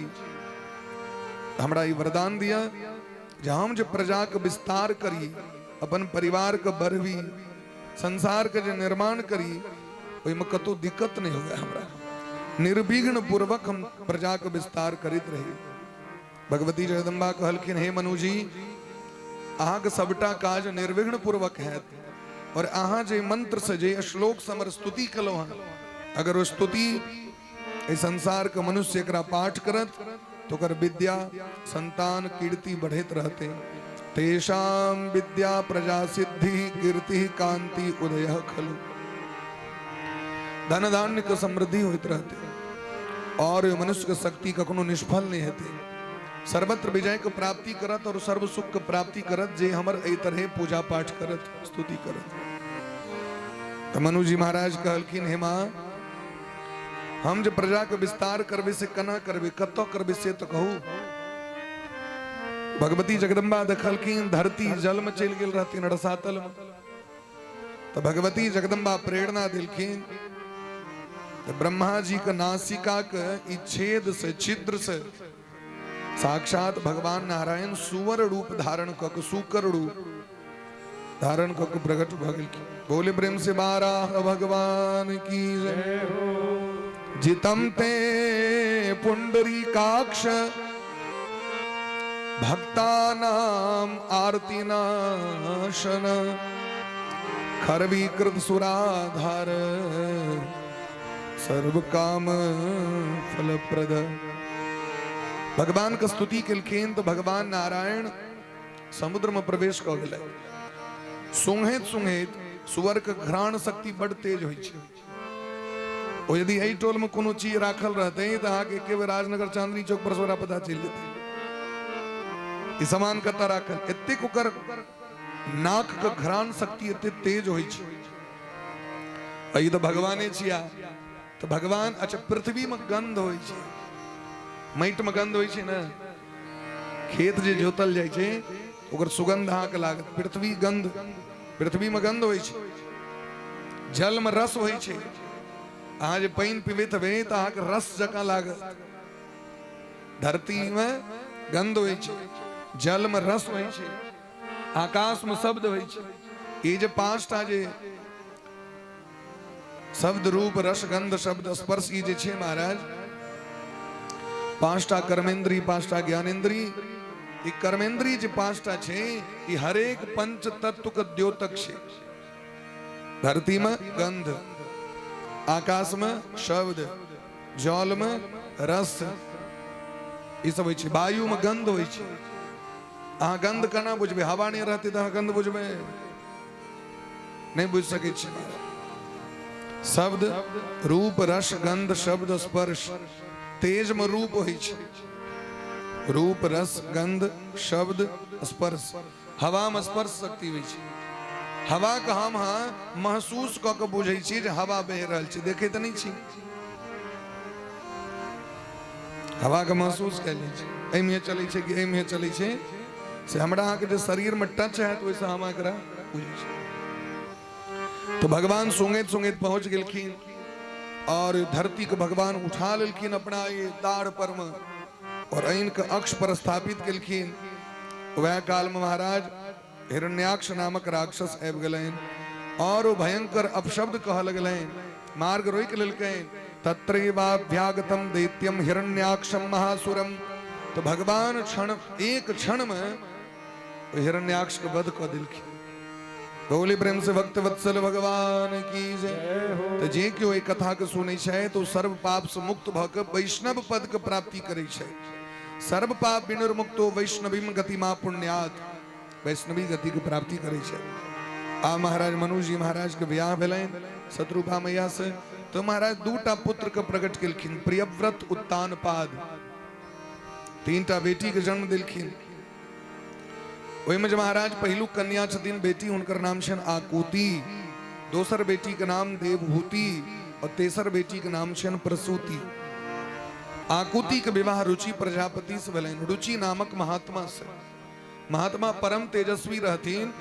[SPEAKER 4] हमरा ई वरदान दिअ जे हम जे प्रजा के विस्तार करी, अपन परिवार के बढ़बी, संसार के जे निर्माण करी, ओहिमे कतौ दिक्कत नहीं हुए, हमरा निर्विघ्न पूर्वक हम प्रजा के विस्तार करैत रही। भगवती जगदम्बा कहलखिन, हे मनुजी, अहाँके सबटा काज निर्विघ्न पूर्वक हैत। और अहाँ जे मंत्र से जे श्लोक से हमर स्तुति कलहुँ हँ, अगर ओ स्तुति एहि संसार के मनुष्य एकरा पाठ करत तो ओकर विद्या, संतान, कीर्ति बढ़ैत रहते। तेषां विद्या प्रजा सिद्धि कीर्ति कांति उदय खलु। धन धान्य के समृद्धि होइत रहते और मनुष्य के शक्ति कखनो निष्फल नहीं हेतै। सर्वत्र विजय के प्राप्ति करत और सर्व सुख के प्राप्ति करत जे हमर एहि तरह पूजा पाठ करत, स्तुति करत। तो मनु जी महाराज कहलखिन, हे माँ, हम जे प्रजा के विस्तार करबे से केना करबे, कतऽ करबे से तो कहू। भगवती जगदम्बा देखलखिन धरती जल में चलि गेल रहथिन रसातल में, तो भगवती जगदम्बा प्रेरणा दिलखिन तो ब्रह्मा जी के नासिका के ई छेद से, छिद्र से साक्षात भगवान नारायण सुवर रूप धारण क के, सुकर रूप धारण क के प्रकट भ गेलखिन। बोले प्रेम से बाराह भगवान की जय। जितम ते पुंडरीकाक्ष भक्तानाम आरती नाशन खरवीकृत सुराधार सर्व काम फलप्रद। भगवान के स्तुति केलखिन तो भगवान नारायण समुद्र में प्रवेश कऽ गेलै। सुंघैत सुंघैत सुअर के घ्राण शक्ति बड तेज होइ छै। ओ यदि एहि टोल में कोनो चीज राखल रहतै तऽ अहाँके एके बेर राजनगर चांदनी चौक पर से पता चलि जेतै ई सामान कतऽ राखल। एतेक ओकर नाक के घ्राण शक्ति एते तेज होइ छै। ई तऽ भगवाने छिया। तऽ भगवान, अच्छा, पृथ्वी में गंध होइ छै, माटि में गंध होइ छै ने, खेत जे जोतल जाइ छै ओकर सुगंध अहाँके लागत। पृथ्वी गंध, पृथ्वी में गंध होइ छै। जल में रस होइ छै। अहाँ जे पानि पीबैत हेबै तऽ अहाँके रस जकाँ लागत। धरती में गंध होइ छै, जल में रस होइ छै, आकाश में शब्द होइ छै। ई जे पांचटा जे शब्द, रूप, रस, गंध, शब्द, स्पर्श, ई जे छै महाराज, पांचटा कर्मेंद्री, पांचटा ज्ञानेंद्री, ई कर्मेंद्री जे पांचटा छै ई हरेक पंच तत्व के द्योतक छै। धरती में गंध, आकाश में शब्द, जल में रस, ई सब होइ छै। वायु में गंध होइ छै। अहाँ गंध केना बुझबै? हवा नहि रहतै तऽ अहाँ गंध बुझबै? नहि बुझि सकै छी। शब्द, रूप, रस, गंध, शब्द, स्पर्श। तेज में रूप होइ छै। रूप, रस, गंध, शब्द, स्पर्श। हवा में स्पर्श शक्ति होइ छै। हवा के हम हाँ महसूस कऽ के बुझै छी जे हवा बहि रहल छै, देखै तऽ नहि छी, हवा के महसूस कए लै छी। एहिमे चलै छै कि एहिमे चलै छै, से हमरा अहाँके जे शरीरमे टच हैत ओहिसँ हम एकरा बुझै छी। तो भगवान सुंगैत सुंगैत पहुंच गेलखिन और धरती के भगवान उठा लेलखिन अपना ये दाढ़ पर में और ऐन के अक्ष पर स्थापित केलखिन। वह काल में महाराज हिरण्याक्ष नामक राक्षस आबि गेलनि और ओ भयंकर अपशब्द कह लगलनि, मार्ग रोकि लेलकनि। तत्रैवाभ्यागतम दैत्यम हिरण्याक्षम महासुरम। तो भगवान क्षण एक क्षण में हिरण्याक्ष के वध कऽ देलखिन। बोली प्रेम से भक्त वत्सल भगवान की जय। तो जे केओ एहि कथा के सुनै छै तो सर्व पाप से मुक्त भऽ के वैष्णव पद के प्राप्ति करै छै। सर्व पाप विनिर्मुक्तो वैष्णवीम गतिमा पुण्यात, वैष्णवी गति के प्राप्ति करै छै। आ महाराज मनु जी महाराज के ब्याह भेलनि शत्रुपा मैया से, तो महाराज दूटा पुत्र के प्रकट केलखिन, प्रियव्रत उत्तानपाद। तीनटा बेटी के जन्म देलखिन। ओहिमे जे महाराज पहिलुक कन्या छथिन बेटी, हुनकर नाम छनि आकुति, दोसर बेटी के नाम देवभूति और तेसर बेटी के नाम छनि प्रसूति। आकुति के विवाह रुचि प्रजापति से भेलनि, रुचि नामक महात्मा से। महात्मा परम तेजस्वी रहथिन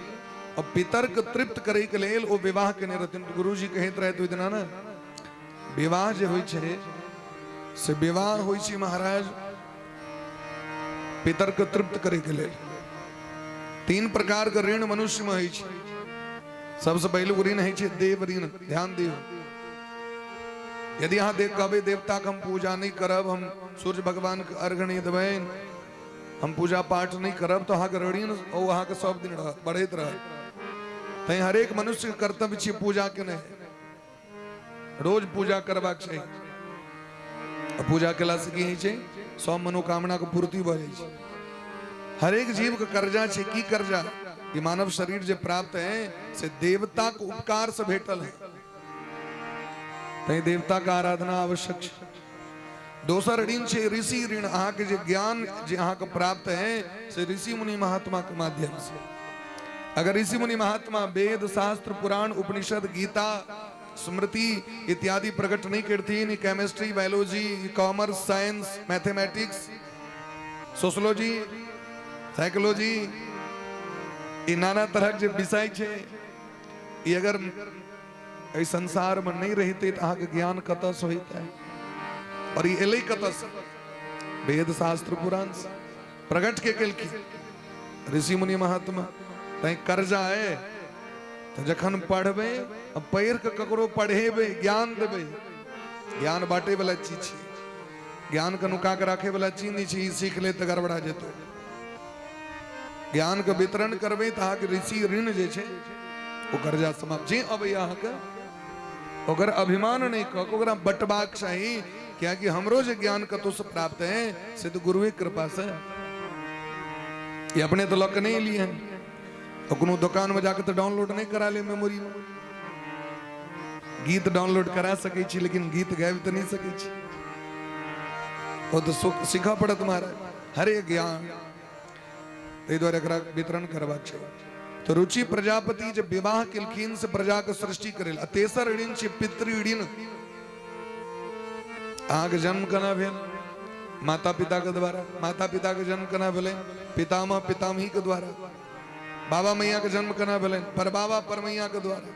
[SPEAKER 4] और पितर के तृप्त करे के लेल ओ विवाह केने रहथिन। गुरुजी कहैत रहथि ओहि दिना ने, विवाह जे होइ छै से विवाह होइ छै महाराज पितर के तृप्त करे के लेल। तीन प्रकार के ऋण मनुष्य में होइ छै। सबसे पहिलुक ऋण होइ छै देव ऋण। ध्यान दियौ, यदि अहाँ देख कहबै देवता के हम पूजा नहीं करब, हम सूर्य भगवान के अर्घ नहीं देबनि, हम पूजा पाठ नहीं करब, तो अहाँके ऋण ओ अहाँके सब दिन रहत, बढ़ैत रहत। तैं हरेक मनुष्य के कर्तव्य छी पूजा केनाइ। रोज पूजा करबाक चाही। आ पूजा केलासँ की होइ छै? सब मनोकामना के पूर्ति भऽ जाइ छै। हरेक जीव के कर्जा छै। की कर्जा? ई मानव शरीर जे प्राप्त है से देवता के उपकार से भेटल है, तैं देवता के आराधना आवश्यक छै। दोसर ऋण छै ऋषि ऋण। अहाँके जे ज्ञान जे अहाँके प्राप्त है से ऋषि मुनि महात्मा के माध्यम से। अगर ऋषि मुनि महात्मा वेद शास्त्र पुराण उपनिषद गीता स्मृति इत्यादि प्रकट नहीं करथिन, chemistry biology commerce science mathematics sociology psychology ई नाना तरहक जे विषय छै, ई अगर एहि संसार में नहीं रहिते तऽ अहाँके ज्ञान कतऽसँ होइते? और ई एलै कतऽसँ? वेद शास्त्र पुराण से। प्रकट के केलखिन ऋषि मुनि महात्मा। तैं कर्जा है तऽ जखन पढ़बै आ पढ़ि कऽ ककरो पढ़ेबै, ज्ञान देबै। ज्ञान बांटे वाला चीज छै, ज्ञान के नुका के राखे वाला चीज नहीं छै। ई सीख ले तऽ गड़बड़ा जेतौ। ज्ञान के वितरण करबै तऽ अहाँके ऋषि ऋण जे छै ओ कर्जा समाप्त। जे अबैया अहाँके ओकर अभिमान नहि कऽ के ओकरा बटबाक चाही, कियाकि हमरो जे ज्ञान कतौ से प्राप्त है से तऽ गुरुए कृपा से। ई अपने तऽ लऽ के नहि एलियै हन, तो कोनो दुकान में जाके तऽ डाउनलोड नहि करा ले। मेमोरी में गीत डाउनलोड करा सकै छी, लेकिन गीत गाबि तऽ नहि सकै छी। ओ तऽ सीखऽ पड़त महाराज हरे ज्ञान। ताहि दुआरे एकरा वितरण करबाक छै। तऽ रुचि प्रजापति जे विवाह केलखिन से प्रजाके सृष्टि करै आ तेसर ऋण छै पितृ ऋण। अहाँके जन्म केना भेल? माता पिता के द्वारा। माता पिता के जन्म केना भेलै? पितामह पितामही के द्वारा। बाबा मैया के जन्म केना भेलै? परबाबा परमैया के द्वारा।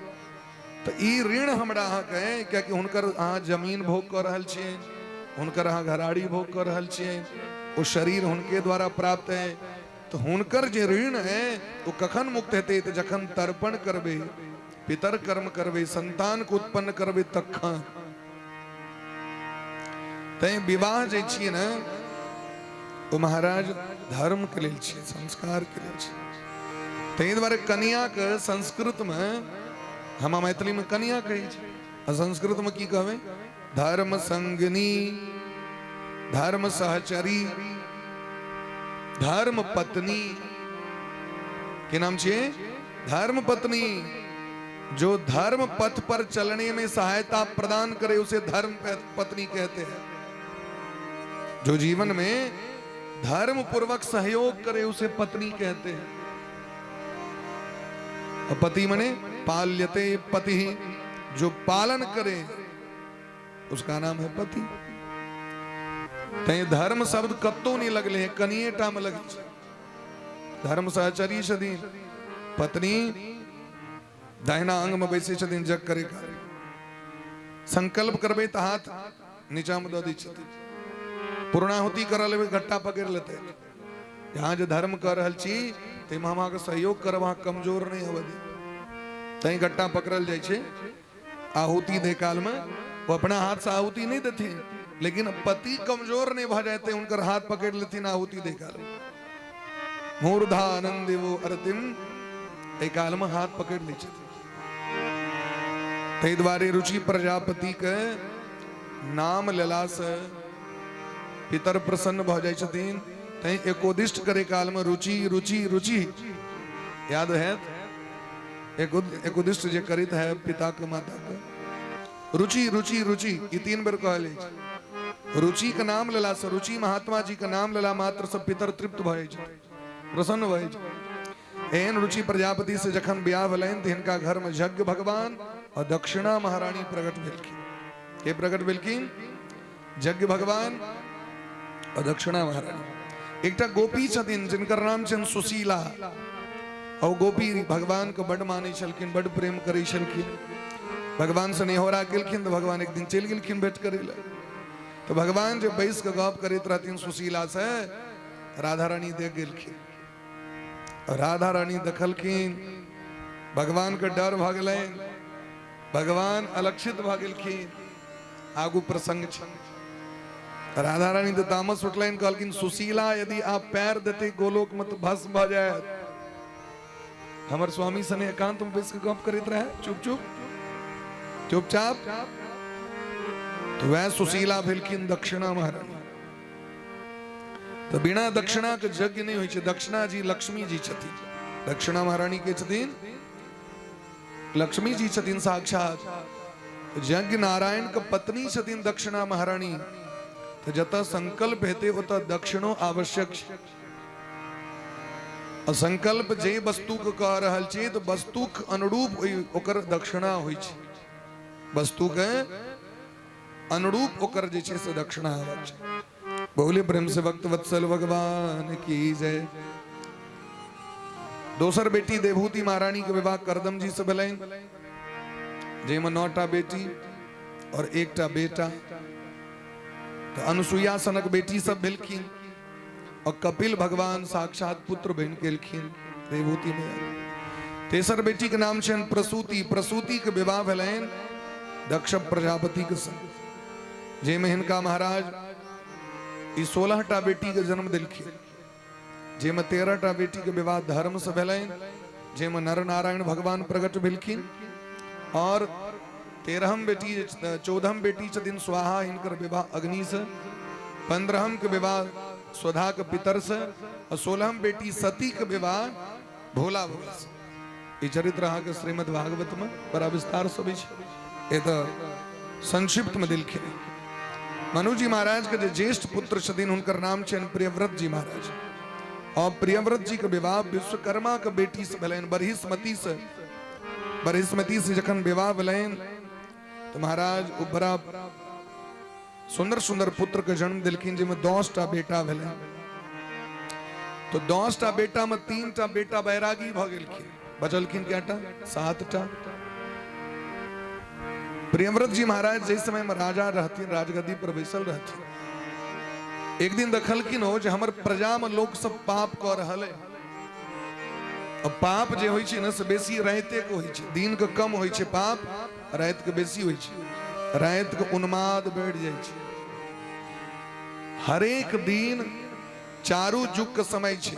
[SPEAKER 4] तऽ ई ऋण हमरा अहाँके है, कियाकि हुनकर अहाँ जमीन भोग कऽ रहल छियै, हुनकर अहाँ घराड़ी भोग कऽ रहल छियै, ओ शरीर हुनके द्वारा प्राप्त है। तऽ हुनकर जे ऋण है ओ कखन मुक्त हेतै? तऽ जखन तर्पण करबै, पितर कर्म करबै, संतान के उत्पन्न करबै तखन। तैं विवाह जे छियै ने ओ महाराज धर्म के लेल छियै, संस्कार के लेल छियै। ताहि दुआरे कनियाके संस्कृतमे, हम मैथिलीमे कनिया कहै छी, आ संस्कृतमे की कहबै? धर्म संगनी, धर्म सहचरी, धर्म पत्नी। की नाम छियै? धर्म पत्नी। जो धर्म पथ पर चलने में सहायता प्रदान करे उसे धर्म पत्नी कहते हैं। जो जीवन में धर्म पूर्वक सहयोग करे उसे पत्नी कहते हैं। और पति मने पाल्यते पति, जो पालन करे उसका नाम है पति। तैं धर्म शब्द कतौ नहीं लगले है, कनिए टा में लगे छै। धर्म सहचरी छथिन पत्नी, दाहिना अंग में बैसे छथिन जग करे काल। संकल्प करबै तऽ हाथ नीचा में दऽ दै छथिन। पूर्णाहुति करऽ लेबै, गट्टा पकड़ि लेतै। यहाँ जे धर्म कऽ रहल छी ताहिमे हम अहाँके सहयोग करब, अहाँ कमजोर नहि होबऽ देब। तैं गट्टा पकड़ल जाइ छै आहुति दै कालमे। ओ अपना हाथ से आहुति नहि देथिन, लेकिन पति कमजोर नहि भऽ जाते हुनकर हाथ पकड़ि लेथिन आहुति दै कालमे। मूर्धानंद वो अरतिम, एहि कालमे हाथ पकड़ि लै छथिन। ताहि दुआरे रुचि प्रजापति के नाम लेलासँ पितर प्रसन्न भऽ जाइ छथिन। तैं एकोदिष्ट करे कालमे रुचि रुचि रुचि याद हैत। एकोदिष्ट जे करैत है पिता के माता के, रुचि रुचि रुचि ई 3 बेर कहल जाइ छै। रुचि के नाम लेला से, रुचि महात्मा जी के नाम लेला मात्र से पितर तृप्त भऽ जाइ छै, प्रसन्न भऽ जाइ छै। एहन रुचि प्रजापति से जखन ब्याह भेलनि तऽ हिनका घर में यज्ञ भगवान और दक्षिणा महारानी प्रकट भेलखिन। के प्रकट भेलखिन? यज्ञ भगवान और दक्षिणा महारानी। एकटा गोपी छथिन जिनकर नाम छनि सुशीला। और गोपी भगवान के बड मानै छलखिन, बड प्रेम करै छलखिन। भगवान से नेहोरा केलखिन तऽ भगवान एक दिन चलि गेलखिन भेंट करै लए। तऽ भगवान जे बैस के गप करैत रहथिन सुशीला से, राधा रानी देख गेलखिन। राधा रानी देखलखिन, भगवान के डर भऽ गेलनि, भगवान अलक्षित भऽ गेलखिन। आगू प्रसंग छै। राधा रानी तऽ तामस उठलनि, कहलखिन सुशीला यदि आप पैर देते गोलोक में तऽ भस्म भऽ जायत। हमर स्वामी सने एकांत में बैस के गप करैत रहे, चुप चुप चुपचाप। तो वह सुशीला भेलखिन दक्षिणा महारानी। तो बिना दक्षिणा के यज्ञ नहीं होइ छै। दक्षिणा जी लक्ष्मी जी छथिन, दक्षिणा महारानी के छथिन लक्ष्मी जी छथिन साक्षात। यज्ञ नारायण के पत्नी छथिन दक्षिणा महारानी। तो जतऽ संकल्प हेतै ओतऽ दक्षिणो आवश्यक छै। आ संकल्प जे वस्तु के कह रहल छी तऽ वस्तुक अनुरूप ओकर दक्षिणा होइ छै। वस्तु के अनुरूप ओकर जे छै से दक्षिणा हेबाक छै। बहुले प्रेम से भक्त वत्सल भगवान की जय। दोसर बेटी देवहूति महारानी के विवाह करदम जी से भेलनि, जाहिमे 9टा बेटी और 1टा बेटा। तऽ अनुसुईया सनक बेटी सब भेलखिन और कपिल भगवान साक्षात पुत्र बनि गेलखिन देवहूति में। तेसर बेटी के नाम छनि प्रसूति। प्रसूति के विवाह भेलनि दक्ष प्रजापति के संग, जाहिमे हिनका महाराज ई 16टा बेटी के जन्म देलखिन, जाहिमे 13टा बेटी के विवाह धर्म से भेलनि, जाहिमे नर नारायण भगवान प्रकट भेलखिन। और 13हम बेटी, 14हम बेटी छथिन स्वाहा, हिनकर विवाह अग्नि से। 15हम के विवाह स्वधा के पितर से, और 16हम बेटी सती के विवाह भोला बाबा से। ई चरित्र अहाँके श्रीमद् भागवत में बड़ा विस्तार से भी छै, ए तऽ संक्षिप्त में देलखिन। मनु जी महाराज के जे ज्येष्ठ पुत्र छथिन हुनकर नाम छनि प्रियव्रत जी महाराज। और प्रियव्रत जी के विवाह विश्वकर्मा के बेटी से भेलनि, बरहिस्मती से। बरहिस्मती से जखन विवाह भेलनि तऽ महाराज ओ बड़ा सुंदर सुंदर पुत्र के जन्म देलखिन, जाहिमे 10टा बेटा भेलनि। तो 10टा बेटा में 3टा बेटा बैरागी भऽ गेलखिन, बचलखिन कएटा? 7टा। प्रियव्रत जी महाराज जाहि समय में राजा रहथिन, राजगद्दी पर बैसल रहथिन, एक दिन देखलखिन हो जे हमर प्रजा में लोक सब पाप कऽ रहल है। अब पाप जे होइ छै ने से बेसी राइते के होइ छै, दिन के कम होइ छै पाप, राति के बेसी होइ छै। राति के उन्माद बढ़ि जाइ छै। हरेक दिन चारू युग के समय छै,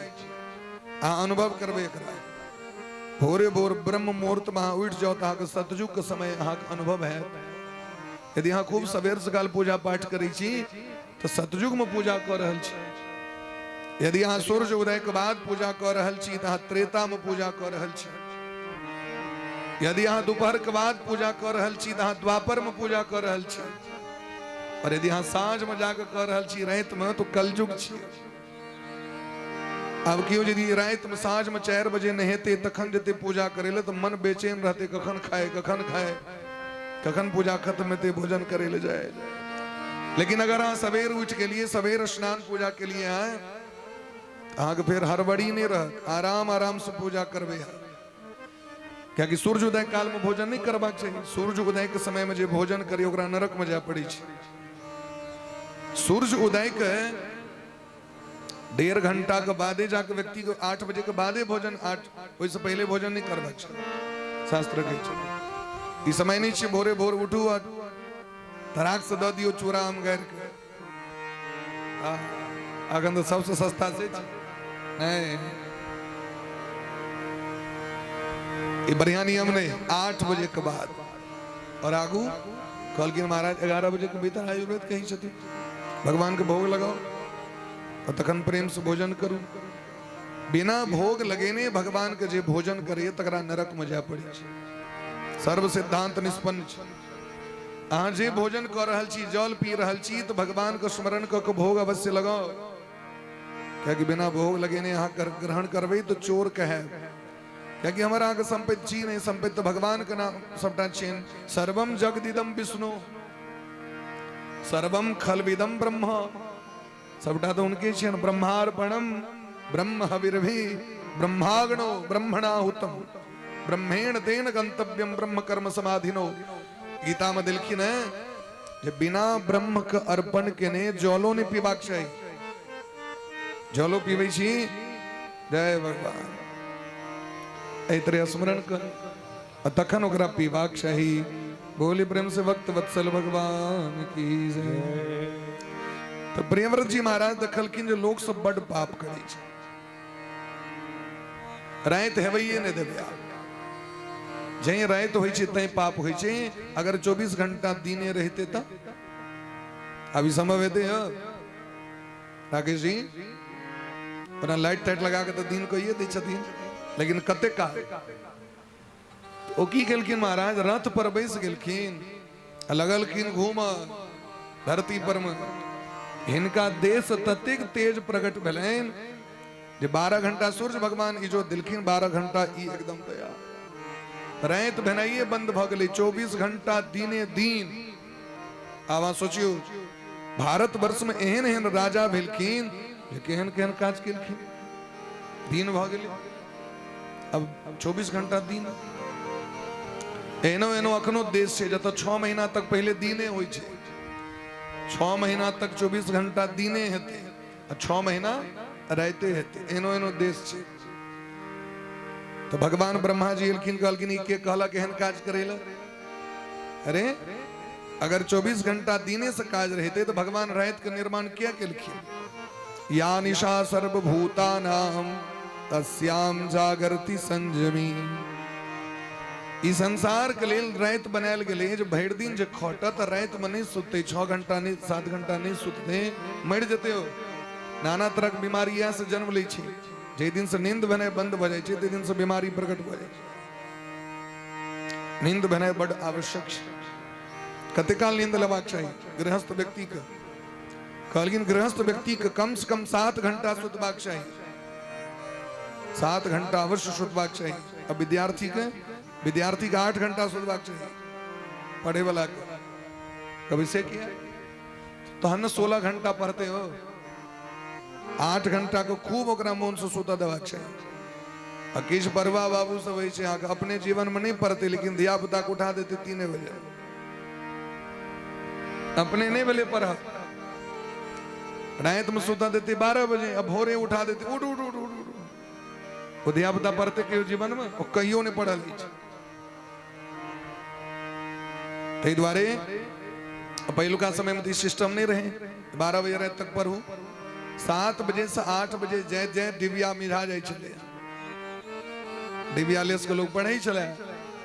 [SPEAKER 4] अहाँ अनुभव करबै एकरा। भोरे भोर ब्रह्म मुहूर्त में अहाँ उठि जाउ तऽ अहाँके सतयुग के समय अहाँके अनुभव हैत। यदि अहाँ खूब सवेर सकाल पूजा पाठ करै छी तऽ सतयुग में पूजा कऽ रहल छी। यदि अहाँ सूर्य उदय के बाद पूजा कऽ रहल छी तऽ अहाँ त्रेता में पूजा कऽ रहल छी। यदि अहाँ दोपहर के बाद पूजा कऽ रहल छी तऽ अहाँ द्वापर में पूजा कऽ रहल छी। और यदि अहाँ साँझ में जाके कऽ रहल छी राति में तो कलयुग छी। आब केओ यदि राति में साँझ में 4 बजे नहेते तखन जेते पूजा करे ले तऽ मन बेचैन रहते, कखन खाए कखन खाए, कखन पूजा खत्म हेतै भोजन करे ले जाए। लेकिन अगर अहाँ सवेर उठि गेलियै, सवेर स्नान पूजा के लिए आए, अहाँके फेर हड़बड़ी नहीं रहत, आराम आराम से पूजा करबै अहाँ। कियाकि सूर्य उदय काल में भोजन नहीं करबाक चाही। सूर्य उदय के समय में जे भोजन करी ओकरा नरक में जाय पड़ै छै। सूर्य उदय के 1.5 घंटा के बादे जाके व्यक्ति के 8 बजे के बादे भोजन, 8 ओहिसँ पहिले भोजन नहीं करबाक छै, शास्त्र कहै छै। ई समय नहीं छै भोरे भोर उठू आ तराक से दऽ दियौ चूड़ा आम गारि के। अखन तऽ सबसँ सस्ता से छै। नहीं, ई बढ़िया नियम नहीं। 8 बजे के बाद और आगू कहलखिन महाराज 11 बजे के भीतर आयुर्वेद कही छथिन, भगवान के भोग लगाओ और तखन प्रेम से भोजन करू। बिना भोग लगेने भगवान के जे भोजन करे तकरा नरक में जाय पड़ै छै। सर्व सिद्धांत निष्पन्न छै। अहाँ जे भोजन कऽ रहल छी, जल पी रहल छी, तऽ भगवान के स्मरण कऽ के भोग अवश्य लगाओ। कियाकि बिना भोग लगेने अहाँ ग्रहण करबै तऽ चोर कहै। कियाकि हमर अहाँके संपत्ति छी नहीं, संपत्ति तऽ भगवान के नाम सबटा छियनि। सर्वम जगदिदम विष्णु सर्वम खलविदम ब्रह्म, सबटा तऽ हुनके छियनि। ब्रह्मार्पणम ब्रह्म हविर्भि ब्रह्माग्नो ब्रह्मणाहुतम ब्रह्मेण तेन गंतव्यम ब्रह्म कर्म समाधिनो। गीता में देलखिन है जे बिना ब्रह्म के अर्पण केने जलो नहीं पीबाक चाही। जलो पीबै छी, जय भगवान, एहि तरह स्मरण कर आ तखन ओकरा पीबाक चाही। बोली प्रेम से भक्त वत्सल भगवान की जय। तऽ प्रियव्रत जी महाराज देखलखिन जे लोक सब बड पाप करै छै। राति हेबैये नहि देबै। आब जै राति होइ छै तै पाप होइ छै। अगर 24 घंटा दिने रहिते तऽ अभी संभव हेतै? हो राकेश जी, ओना लाइट ताइट लगा के तऽ दिन कहिए दै छथिन, लेकिन कते काल? ओ की केलखिन महाराज, रथ पर बैस गेलखिन आ लगलखिन घूम धरती पर में। हिनका देश ततेक तेज प्रकट भेलनि जे 12 घंटा सूर्य भगवान इजो देलखिन, 12 घंटा ई एकदम तैयार। राति भेनाइए बंद भऽ गेलै, 24 घंटा दिने दिन। आब अहाँ सोचियौ, भारत वर्ष में एहन एहन राजा भेलखिन जे केहन केहन काज केलखिन। दिन भऽ गेलै अब 24 घंटा दिन। एहनो एहनो अखनो देश छै जतऽ 6 महीना तक पहिले दिने होइ छै। 6 महीना तक 24 घंटा दिने हेतै आ 6 महीना राइते हेतै। एहनो एहनो देश छै। तऽ भगवान ब्रह्मा जी एलखिन, कहलखिन ई के कहलक एहन काज करै लए? अरे अगर 24 घंटा दिने से काज रहते तो भगवान रात के निर्माण किया केलखिन? या निशा सर्वभूतानाम तस्याम जागृति संजमी। ई संसार के लेल राति बनायल गेलै जे भरि दिन जे खटत, राति में नहीं सुतते, 6 घंटा नहीं, 7 घंटा नहीं सुतते, मरि जेतै ओ। नाना तरह के बीमारी इएह से जन्म लै छै। जाहि दिन से नींद भेनाइ बंद भऽ जाइ छै, ताहि दिन से बीमारी प्रकट भऽ जाइ छै। नींद भेनाइ बड आवश्यक छै। कते काल नींद लेबाक चाही गृहस्थ व्यक्ति के? कहलखिन गृहस्थ व्यक्ति के कम से कम 7 घंटा सुतबाक चाही, 7 घंटा अवश्य सुतबाक चाही। अब विद्यार्थी के, विद्यार्थी के 8 घंटा सुतबाक चाही, पढ़े वाला के। कभी से किया तहन 16 घंटा पढ़ते हो, 8 घंटा को खूब ओकरा मोन से सुतऽ देबाक चाही। आ किछु बरुआ बाबू सब होइ छै अहाँके, अपने जीवन में नहीं पढ़ते लेकिन धिया पुता के उठा देते 3 बजे। अपने नहीं भेले पढ़ल, राति में सुता देते 12 बजे आ भोरे उठा देते, उठ उठ उठ उठ उठ। ओ धिया पुता पढ़ते कहियो जीवन में? ओ कहियो नहीं पढ़ल अछि। ताहि दुआरे पहिलुका समय में तऽ ई सिस्टम नहीं रहे, 12 बजे राति तक पढ़ू। 7 बजे से 8 बजे जाइत जाइत डिबिया मिझा जाइ छलै। डिबिया लेस के लोग पढ़ै छलै,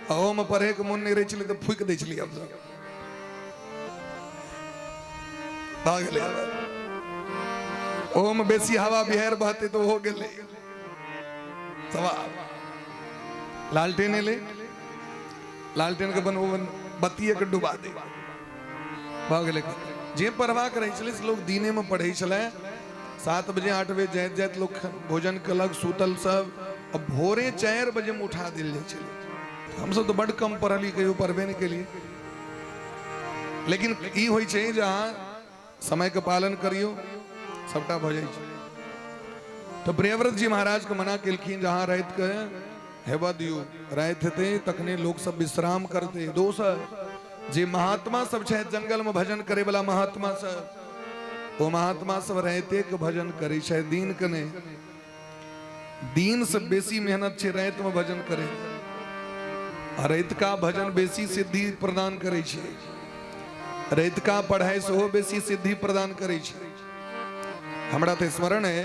[SPEAKER 4] आ ओहोमे पढ़ैके मोन नहि रहै छलै तऽ फूकि दै छलियै हमसब। भऽ गेलै, ओहोमे बेसी हवा बिहाड़ि बहतै तऽ ओहो गेलै सवाल। लालटेन एलै, लालटेन के बन बत्तीए के डुबा दे, भऽ गेलै। जे पढ़बाक रहै छलै से लोग दिने में पढ़ै छलै। 7 बजे 8 बजे जाइत जाइत लोग भोजन केलक, सुतल सब, आ भोरे 4 बजे में उठा देल जाइ छलै। हमसब तऽ बड्ड कम पढ़लियै, कहियो पढ़बे नहि केलियै। लेकिन ई होइ छै जे अहाँ समय के पालन करियौ, सबटा भऽ जाइ छै। तऽ प्रियव्रत जी महाराज के मना केलखिन जे अहाँ राति के हेबऽ दियौ, राति हेतै तखने लोक सब विश्राम करतै। दोसर जे महात्मा सब छथि जंगल में भजन करे वाला महात्मा सब, ओ महात्मा सब रातिए के भजन करै छथि, दिन के नहि। दिन से बेसी मेहनत छै राति में भजन करे, आ रातिका भजन बेसी सिद्धि प्रदान करै छै, रातिका पढ़ाइ सेहो बेसी सिद्धि प्रदान करै छै। हमरा तऽ स्मरण है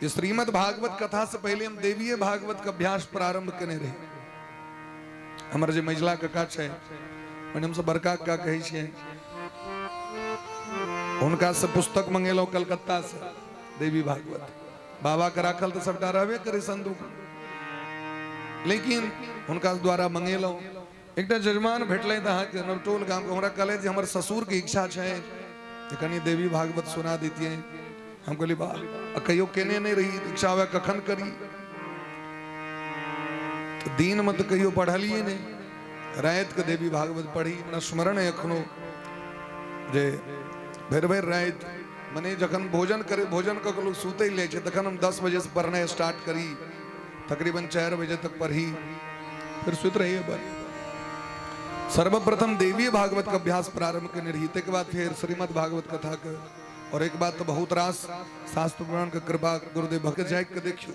[SPEAKER 4] जे श्रीमद् भागवत कथा से पहिले हम देवीय भागवत के अभ्यास प्रारंभ केने रही। हमर जे मझिला कका छै, मने हमसब बड़का कका कहै छियै, हुनका से पुस्तक मंगेलहुँ कलकत्ता से देवी भागवत। बाबा के राखल तऽ सबटा रहबे करे संदूक, लेकिन हुनका द्वारा मंगेलहुँ। एकटा जजमान भेटलै तऽ अहाँके नवटोल गामके, हमरा कहलथि जे हमर ससुरके इच्छा छै जे कनि देवी भागवत सुना दैतियै। हम कहलियै वाह, आ कहियो केने नहि रही, इच्छा हुए कखन करी? तऽ दिनमे तऽ कहियो पढ़लियै नहि, रातिके देवी भागवत पढ़ी। हमरा स्मरण है एखनो जे भरि भरि राति, मने जखन भोजन करे, भोजन कऽ के लोक सुतै जाइ छै, तखन हम 10 बजेसँ पढ़नाइ स्टार्ट करी, तकरीबन 4 बजे तक पढ़ी, फिर सुति रहिए। बस सर्वप्रथम देवी भागवत के अभ्यास प्रारंभ केने रही, ताहिके बाद फेर श्रीमद् भागवत कथा के, और एक बात तो बहुत रास शास्त्र पुराण के कृपा गुरुदेव भक्त जाग के देखियो,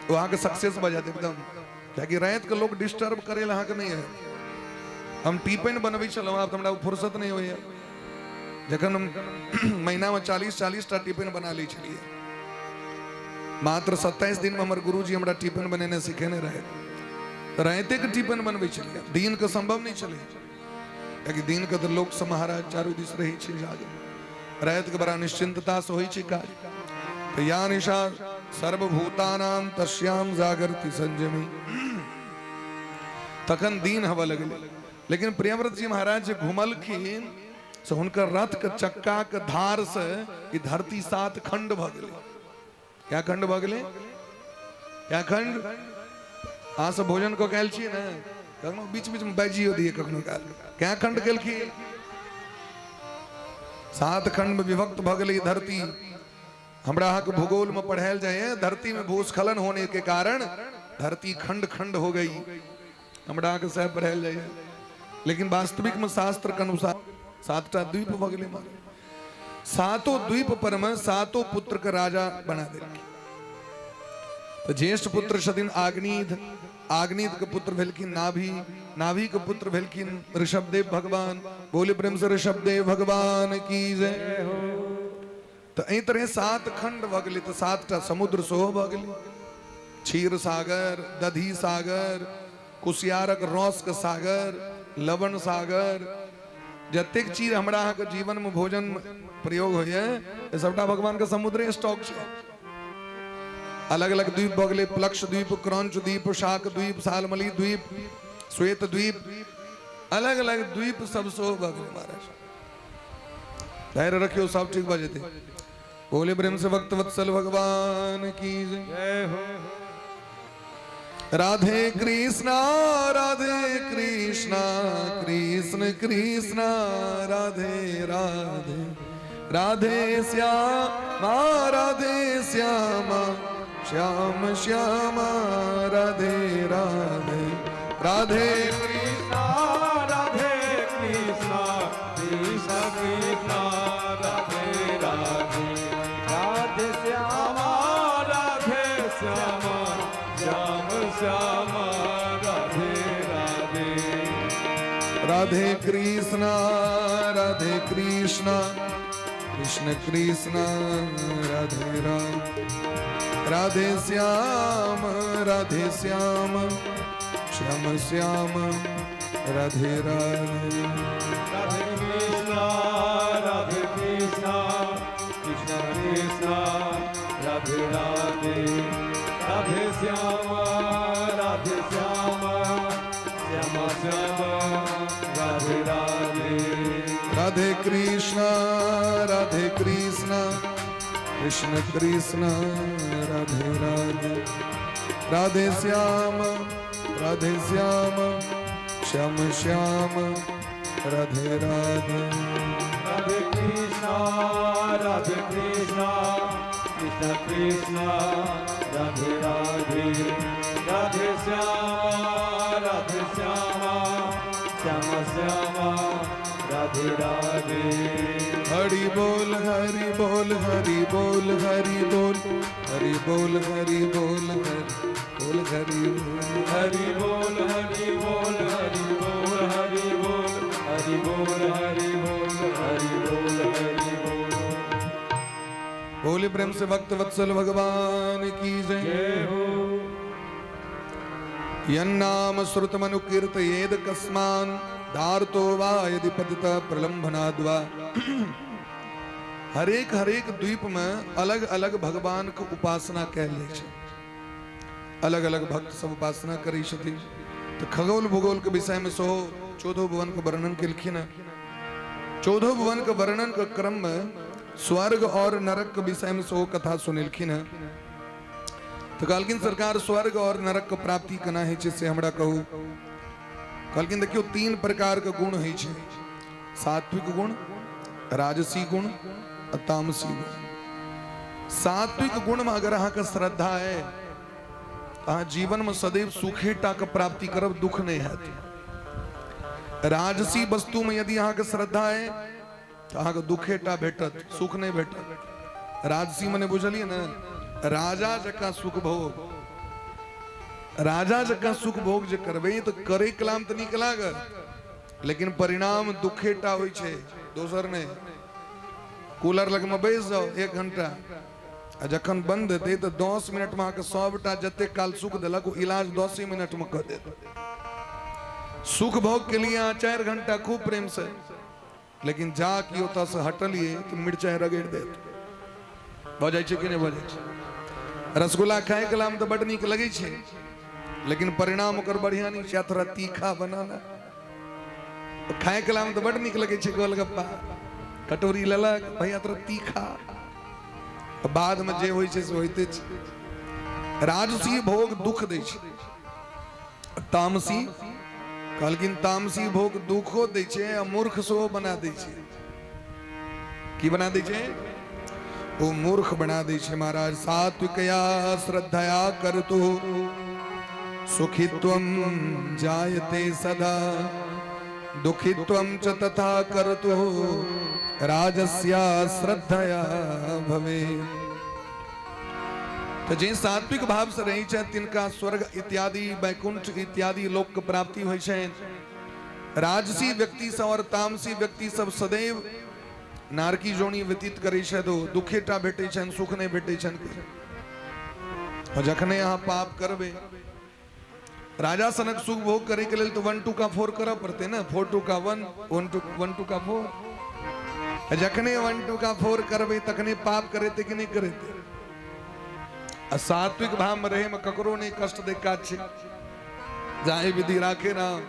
[SPEAKER 4] वो अहाँके सक्सेस भऽ जायत एकदम। कियाकि राति के लोग डिस्टर्ब करे ला अहाँके नहीं है। हम टिफिन बनबै छलहुँ, आब तऽ हमरा फुर्सत नहि होइए। जखन हम महीनामे 40-40 टा टिफिन बना लै छलियै, मात्र 27 दिनमे हमर गुरुजी हमरा टिफिन बनेने सिखेने रहै। तऽ रातिके टिफिन बनबै छलियै, दिनके सम्भव नहि छलै, कियाकि दिनके तऽ लोक सब महाराज चारू दिस रहै छै जागल। रातिके बड़ा निश्चिन्ततासँ होइ छै काज। तऽ या निशा सर्वभूतानाम तस्याम जागृति संयमी, तखन दिन हवा लगलै। लेकिन प्रियव्रत जी महाराज जे घुमलखिन से हुनकर रथ के चक्का के धार से ई धरती 7 खंड भऽ गेलै। क्या खंड भऽ गेलै? क्या खंड? अहाँ सब भोजन कऽ के आयल छियै ने, कखनो बीच बीच में बाजियो दिए कखनो काल। क्या खंड केलखिन? 7 खंड में विभक्त भऽ गेलै ई धरती। हमरा अहाँके भूगोल में पढ़ायल जाइए, धरती में भूस्खलन होने के कारण धरती खंड खंड हो गई। हमरा अहाँके सएह पढ़ायल जाइए। लेकिन वास्तविक में शास्त्र के अनुसार 7टा द्वीप भऽ गेलै। सातों द्वीप पर में सातों पुत्र के राजा बना देलखिन। तऽ ज्येष्ठ पुत्र छथिन आग्नीध, आग्नीध के पुत्र भेलखिन नाभि, नाभि के पुत्र भेलखिन ऋषभदेव भगवान। बोले प्रेम से ऋषभदेव भगवान की जय। तऽ एहि तरह 7 खंड भऽ गेलै। तऽ 7टा समुद्र सेहो भऽ गेलै। क्षीर सागर, दधी सागर, कुसियारक रस के सागर, लवण सागर, जतेक चीज हमरा अहाँके जीवन में भोजन प्रयोग होइए सबटा भगवान के समुद्रे स्टॉक छै। अलग अलग द्वीप भऽ गेलै, प्लक्ष द्वीप, क्रंच द्वीप, शाक द्वीप, सालमली द्वीप, श्वेत द्वीप, अलग अलग द्वीप सब सेहो भऽ गेलै। महाराज धैर्य रखियो, सब ठीक भऽ जेतै। बोले प्रेम से भक्त वत्सल भगवान की जय हो। राधे कृष्णा राधे कृष्णा कृष्ण कृष्णा राधे राधे, राधे श्यामा राधे श्यामा श्याम श्यामा राधे राधे, राधे
[SPEAKER 3] कृष्णा राधे कृष्णा कृष्ण कृष्णा राधे राधे, राधे श्यामा राधे श्यामा श्याम श्यामा राधे राधे,
[SPEAKER 4] राधे कृष्णा राधे कृष्णा कृष्ण कृष्ण राधे राधे, राधे श्याम राधे श्याम श्याम श्याम राधे राधे,
[SPEAKER 3] राधे कृष्णा राधे कृष्णा कृष्ण कृष्णा राधे राधे, राधे श्याम राधे श्याम श्याम श्याम राधे राधे,
[SPEAKER 4] राधे कृष्णा राधे कृष्णा कृष्ण कृष्ण राधे राधे, राधे श्याम राधे श्याम श्याम श्याम राधे राधे,
[SPEAKER 3] राधे कृष्णा राधे कृष्णा कृष्ण कृष्ण राधे राधे, राधे श्याम राधे श्याम श्याम श्याम राधे राधे।
[SPEAKER 4] हरि बोल हरि बोल हरि बोल हरि बोल हरि बोल हरि बोल हरि बोल हरि बोल
[SPEAKER 3] हरि बोल हरि बोल हरि बोल हरि बोल हरि बोल हरि बोल हरि बोल हरि बोल।
[SPEAKER 4] बोले प्रेम से भक्त वत्सल भगवान की जय
[SPEAKER 3] जय हो।
[SPEAKER 4] यन्नाम श्रुतमनुकीर्तयेद कस्मान् दार्तो वा यदि पतित प्रलंबनाद्वा। हरेक हरेक द्वीप में अलग अलग भगवान के उपासना कैल जाइ छै, अलग अलग भक्त सब उपासना करै छथिन। तऽ खगोल भूगोल के विषय में सेहो 14 भुवन के वर्णन केलखिन हँ। 14 भुवन के वर्णन के क्रम में स्वर्ग और नरक के विषय में सेहो कथा सुनेलखिन हँ। तऽ कहलखिन सरकार स्वर्ग और नरक के प्राप्ति केना होइ छै से हमरा कहू। कहलखिन देखियौ 3 प्रकार के गुण होइ छै, सात्विक गुण, राजसी गुण आ तामसी गुण। सात्विक गुण में अगर अहाँके श्रद्धा है तऽ अहाँ जीवन में सदैव सुखे टा के प्राप्ति करब, दुख नहीं हैत। राजसी वस्तु में यदि अहाँके श्रद्धा है तऽ अहाँके दुखे टा भेटत, सुख नहीं भेटत। राजसी मने बुझलियै ने, राजा जकाँ सुख भोग, राजा जकाँ सुख भोग जे करबै तऽ करै कलाम तऽ नीक लागत, लेकिन परिणाम दुखे टा होइ छै, दोसर नहि। कूलर लगमे बैस जाउ 1 घंटा, आ जखन बंद हेतै तऽ 10 मिनटमे अहाँके सभटा जतेक काल सुख देलक ओ इलाज 10 मिनटमे कऽ देत। सुख भोग के लिए अहाँ 4 घंटा खूब प्रेम से, लेकिन जा कि ओतऽ से हटलिए तऽ मिरचाइ रगड़ि देत। भऽ जाइ छै कि नहि भऽ जाइ छै? रसगुल्ला खाय के लाम तऽ बड नीक लगै छै, लेकिन परिणाम ओकर बढ़िया नहि छै। थोड़ा तीखा बनाना खाय के लाम तऽ बड नीक लगै छै। गोलगप्पा कटोरी लेलक, भैया थोड़ा तीखा, बाद में जे होइ छै से होइते छै। राजसी भोग दुख दै छै। तामसी कहलखिन तामसी भोग दुखो दै छै आ मूर्ख सेहो बना दै छै। की बना दै छै? ओ मूर्ख बना दै छै महाराज। सात्विकया श्रद्धया करतु सुखित्वं जायते सदा, दुखित्वं च तथा करतु राजस्या श्रद्धया भवे। तऽ जे सात्विक भाव से रहै छथि तिनका स्वर्ग इत्यादि वैकुंठ इत्यादि लोक के प्राप्ति होइ छनि। राजसी व्यक्ति सब और तामसी व्यक्ति सब सदैव नारकी जोनी व्यतीत करै छथि, ओ दुखेटा भेटै छनि, सुख नहि भेटै छनि। जखने अहाँ पाप करबै, राजा सनक सुख भोग करे के लेल तो 1 2 का 4 करऽ पड़तै ने, 4 2 का 1, 1 2 1 2 का 4। जखने 1 2 का 4 करबै तखने पाप करेतै कि नहि करेतै? आ सात्विक भाव में रहे में ककरो नहीं कष्ट दे काज छै। जाहि विधि राखे राम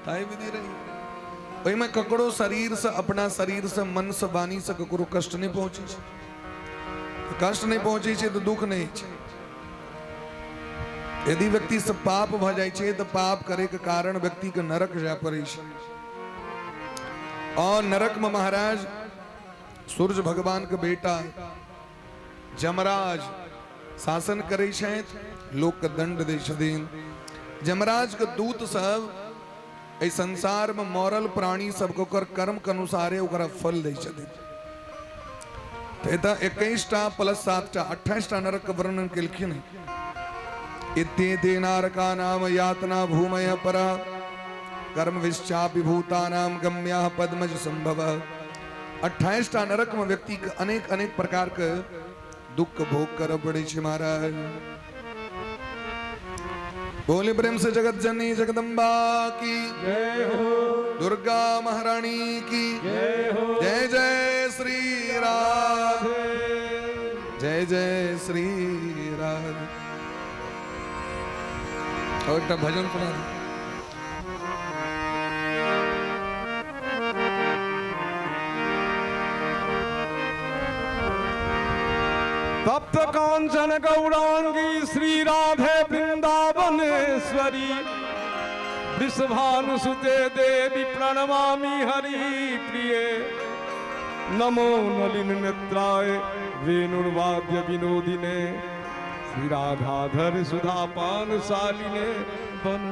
[SPEAKER 4] ताहि विधि रही। ओहिमे ककरो शरीर से, अपना शरीर से, मन से, वाणी से ककरो कष्ट नहीं पहुंचे छै। कष्ट नहीं पहुंचे छै तो दुख नहीं छै। यदि व्यक्ति से पाप भ जाइ छै तऽ पाप करे के कारण व्यक्ति के नरक जाय पड़ै छै। और नरक में महाराज सूर्य भगवान के बेटा जमराज शासन करै छथि, लोक के दंड दै छथिन। जमराज के दूत सब एहि संसार में मरल प्राणी सबके ओकर कर्म के अनुसारे ओकरा फल दै छथिन। तऽ एतऽ 21टा प्लस 7टा 28टा नरक के वर्णन केलखिन हँ। इत्येते नारका नाम यातना भूमय परा कर्म विश्चापि भूतानाम गम्या पद्मज संभव। 28टा नरक में व्यक्ति के अनेक अनेक प्रकार के दुख के भोग करऽ पड़ै छै महाराज। बोले प्रेम से जगत जननी जगदम्बा की
[SPEAKER 3] जय हो,
[SPEAKER 4] दुर्गा महारानी की
[SPEAKER 3] जय हो,
[SPEAKER 4] जय जय श्री राम, जय जय श्री राम। और एकटा भजन सुना दू।
[SPEAKER 3] तप्त कांचन गौरांगी श्री राधे वृंदावनेश्वरी वृषभानुसुते देवी प्रणमामि हरि प्रिय। नमो नलिन नेत्राय वेणुर्वाद्य विनोदिने श्री राधाधर सुधापान शालिने बन।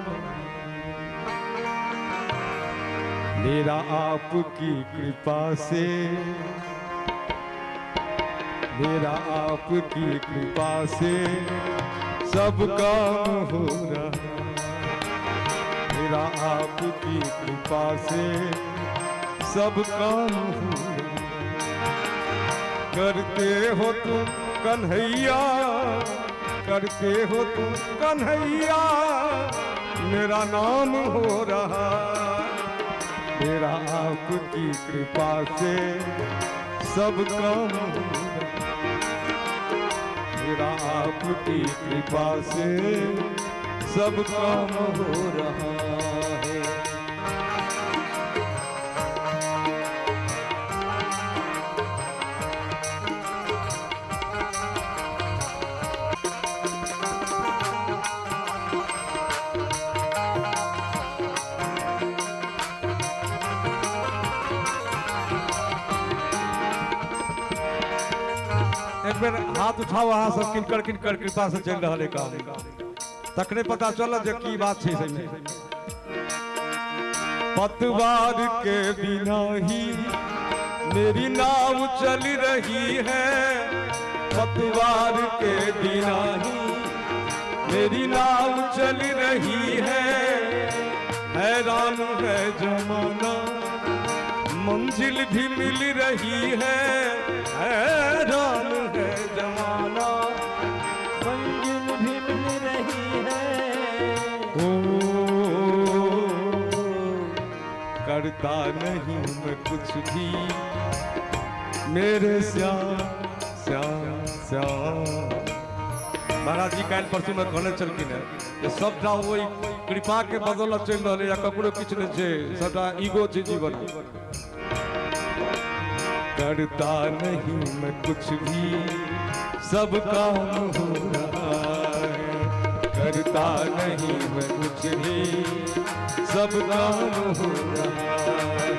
[SPEAKER 3] मेरा आपकी कृपा से, मेरा आपकी कृपा से सब काम हो रहा, मेरा आपकी कृपा से सब काम हो रहा। करते हो तुम कन्हैया, करते हो तुम कन्हैया, मेरा नाम हो रहा, मेरा आपकी कृपा से सब काम हो रहा, मेरा आपकी कृपा से सब काम हो रहा है। एक बेर हाथ उठाओ अहाँ सब, किनकर किनकर कृपा से चलि रहल है काम, तखने पता चलत जे की बात छै। सही पतवार के बिना ही मेरी नाव चल रही है, पतवार के बिना ही मेरी नाव चल रही है, हैरान है जमाना मंजिल भी मिल रही है, हैरान है जमाना करता नहीं मैं कुछ भी मेरे श्याम श्याम श्याम। महाराज जी काल्हि परसू में कहने छलखिन हेँ जे सबटा ओहि कृपा के बदौलत चलि रहलै या ककरो किछु नहि छै, सबटा ईगो छै जीवन। करता नहीं मैं कुछ भी, सब काम हो रहा है। करता नहीं मैं कुछ भी, सब काम हो रहा है।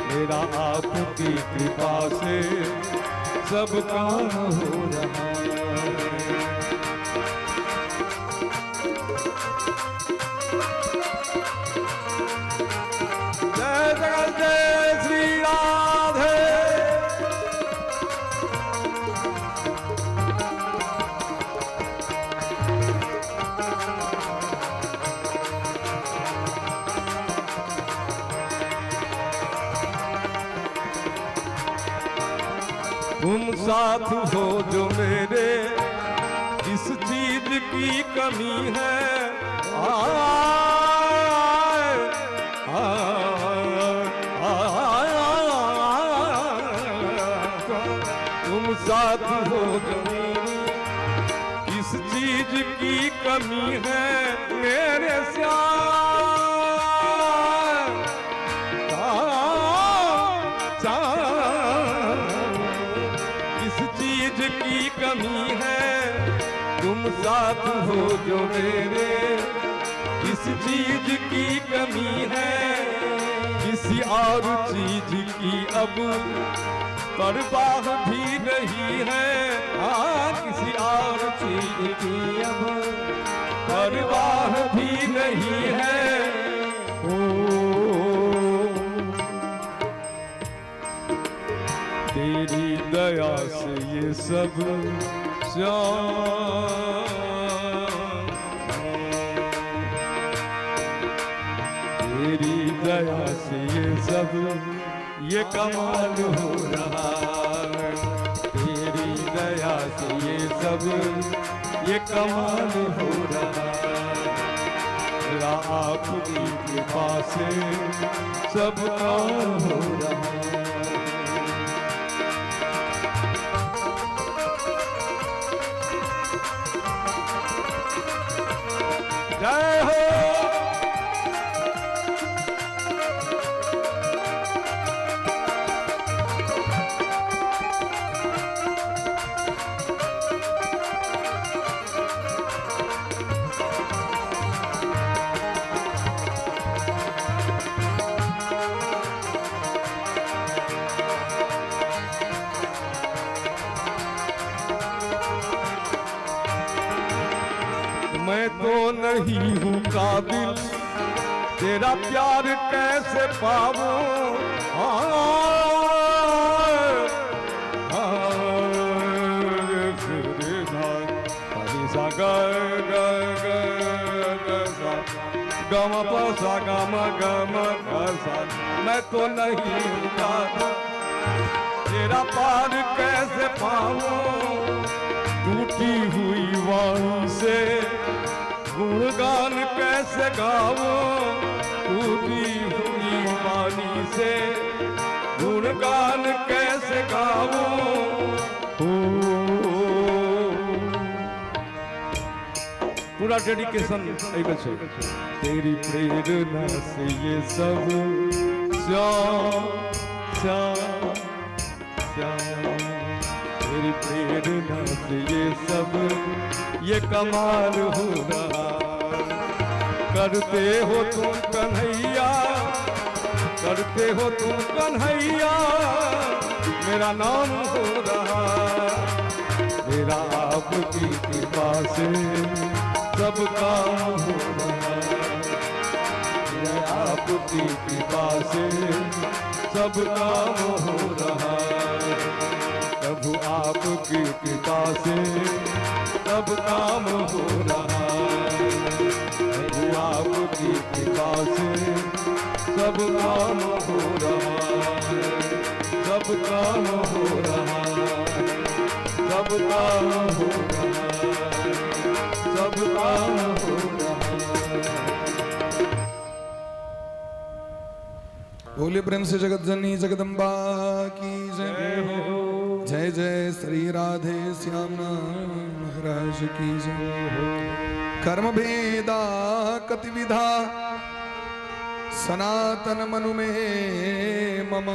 [SPEAKER 3] मेरा आपकी कृपा से सब काम हो रहा है। जय जगत जय श्री राधे। तुम साथ हो जो मेरे, किस चीज की कमी है। आए, आए, तुम साथ हो जो मेरे, किस चीज की कमी है मेरे श्याम। किस चीज की कमी है, तुम साथ हो जो मेरे, किस चीज की कमी है। किसी और चीज की अब परवाह भी नहीं है। हाँ, किसी और चीज की अब परवाह भी नहीं है। ओ तेरी दया से ये सब श्याम, तेरी दया से ये सब ये कमाल हो रहा है। तेरी दया से ये सब ये कमाल हो रहा है। मेरा आपकी कृपा से सब काम हो रहा है। जय हो। मैं तो नहीं हूँ काबिल, तेरा प्यार कैसे पाऊं। सा ग ग ग ग सा ग म प सा ग म ग म ग सा। मैं तो नहीं हूँ काबिल, तेरा पार कैसे पाऊं। टूटी हुई वाणी से गुणगान कैसे गाऊं। टूटी हुई वाणी से गुणगान कैसे गाऊं। ओ पूरा डेडिकेशन एहिमे छै। तेरी प्रेरणा से ये सब श्याम श्याम श्याम, तेरी प्रेरणा से ये सब ये कमाल हो रहा। करते हो तुम कन्हैया, करते हो तुम कन्हैया, मेरा नाम हो रहा। मेरा आपकी कृपा से सब काम हो रहा। मेरा आपकी कृपा से सब काम हो रहा। प्रभु आपकी कृपा से सब काम हो रहा। प्रभु आपकी कृपा से सब काम हो रहा। सब काम हो रहा। सब काम हो रहा। सब काम हो रहा।
[SPEAKER 4] बोले प्रेम से जगत जननी जगदम्बा की जय हो। जय जय श्री राधे श्याम महाराज की जय हो। कर्म भेदा कति विधा सनातन मनु में मम